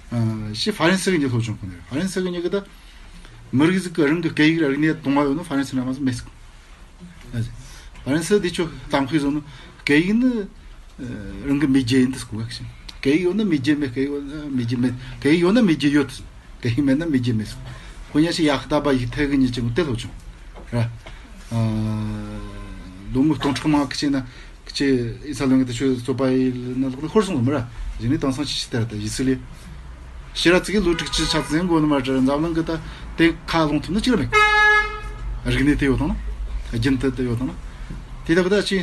ཨ་ཤི་ཧྥ་རན་སི་གི་ཉི་སློབ་སྦྱོང་གི་ནུ་ར་ཧྥ་རན་སི་གི་ཉི་གི་ད། མི་རིགས་ཟིག་གི་རང་གི་སྐད་ཡིག་ར་རིག་གནས་གཏོང་བ་ཡོད་ན་ཧྥ་རན་སི་ན་མ་ཟིག་མེད་ཟིག་ཧྥ་རན་སི་འདི་ཆོ་གཏམ་དཔེ་བཟོ་ནོ་སྐད་ཡིག་ནི་ རང་གི་མེས་རྒྱལ་ཡིན་དུ་སྐུ་ག་ཞིང་། སྐད་ཡིག་ཡོད་ན་མེས་རྒྱལ་མེད། སྐད་ཡིག་ཡོད་ན་མེས་རྒྱལ་མེད། སྐད་ཡིག་ཡོད་ན་མེས་རྒྱལ་ཡོད། སྐད་ཡིག་མེད་ན་མེས་རྒྱལ་མེད། ཁོ་ཉ་ཞིག་ཡག་ད་པ་ཡིག་ཐད་གི་ཉི་ཅིག་དེ་ལོ་བྱུང་། ར། ལོ་ངོ་སྟོང་ཕྲག་མང་གི་ཅིག་ན་ཅིག་ཨི་ས་ལོན་གི་དེ་ཆོས་རྩོད་པ་ཡིན་ན་ལོག་ན་ཤོར་སོང་གི་མི་ར། ཡིན་ནི་དེང་སང་ཅི་ཞིག་དེ་ར་ད་ཡིག་ཚིག་ལས། ཕྱི་ར་ཙི་གི་ལོ་དྲུག་ཅུ་ཆ་ཙན་གོ་ནི་མ་དྲ་འཛམ་གླིང་གི་ད་དེ་ཁ་ལོང་ཐུབ་ནི་ཅི་ར་མེད། རིག་གནས་དེ་ཡོད་དང་ན། རྒྱུན་དུ་དེ་ཡོད་དང་ན། དེ་ལ་གི་ད་ཅི་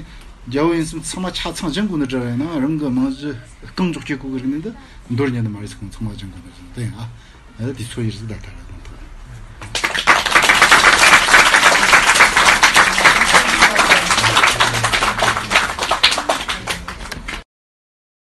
རྒྱལ་བོ་ཡིན་སེམས་ཚང་མ་ཆ་ཚང་སྦྱང་དགོས་ནི་དྲ་ཡིན་ན་རང་གི་རྨང་གཞི་རྐང་འཇོག་བྱེད་དགོས་གི་རིག་གནས་འདི་འདོར་ཉན་ནི་མ་རེད་ཟེར། ཁོང་ཚང་མ་སྦྱང་དགོས་ནི་དེ་ཡིན་ཨ། ཨ་དེ་ཚོ་ཡིར་ཟིག་ད་ད་ར་དང་ཐོག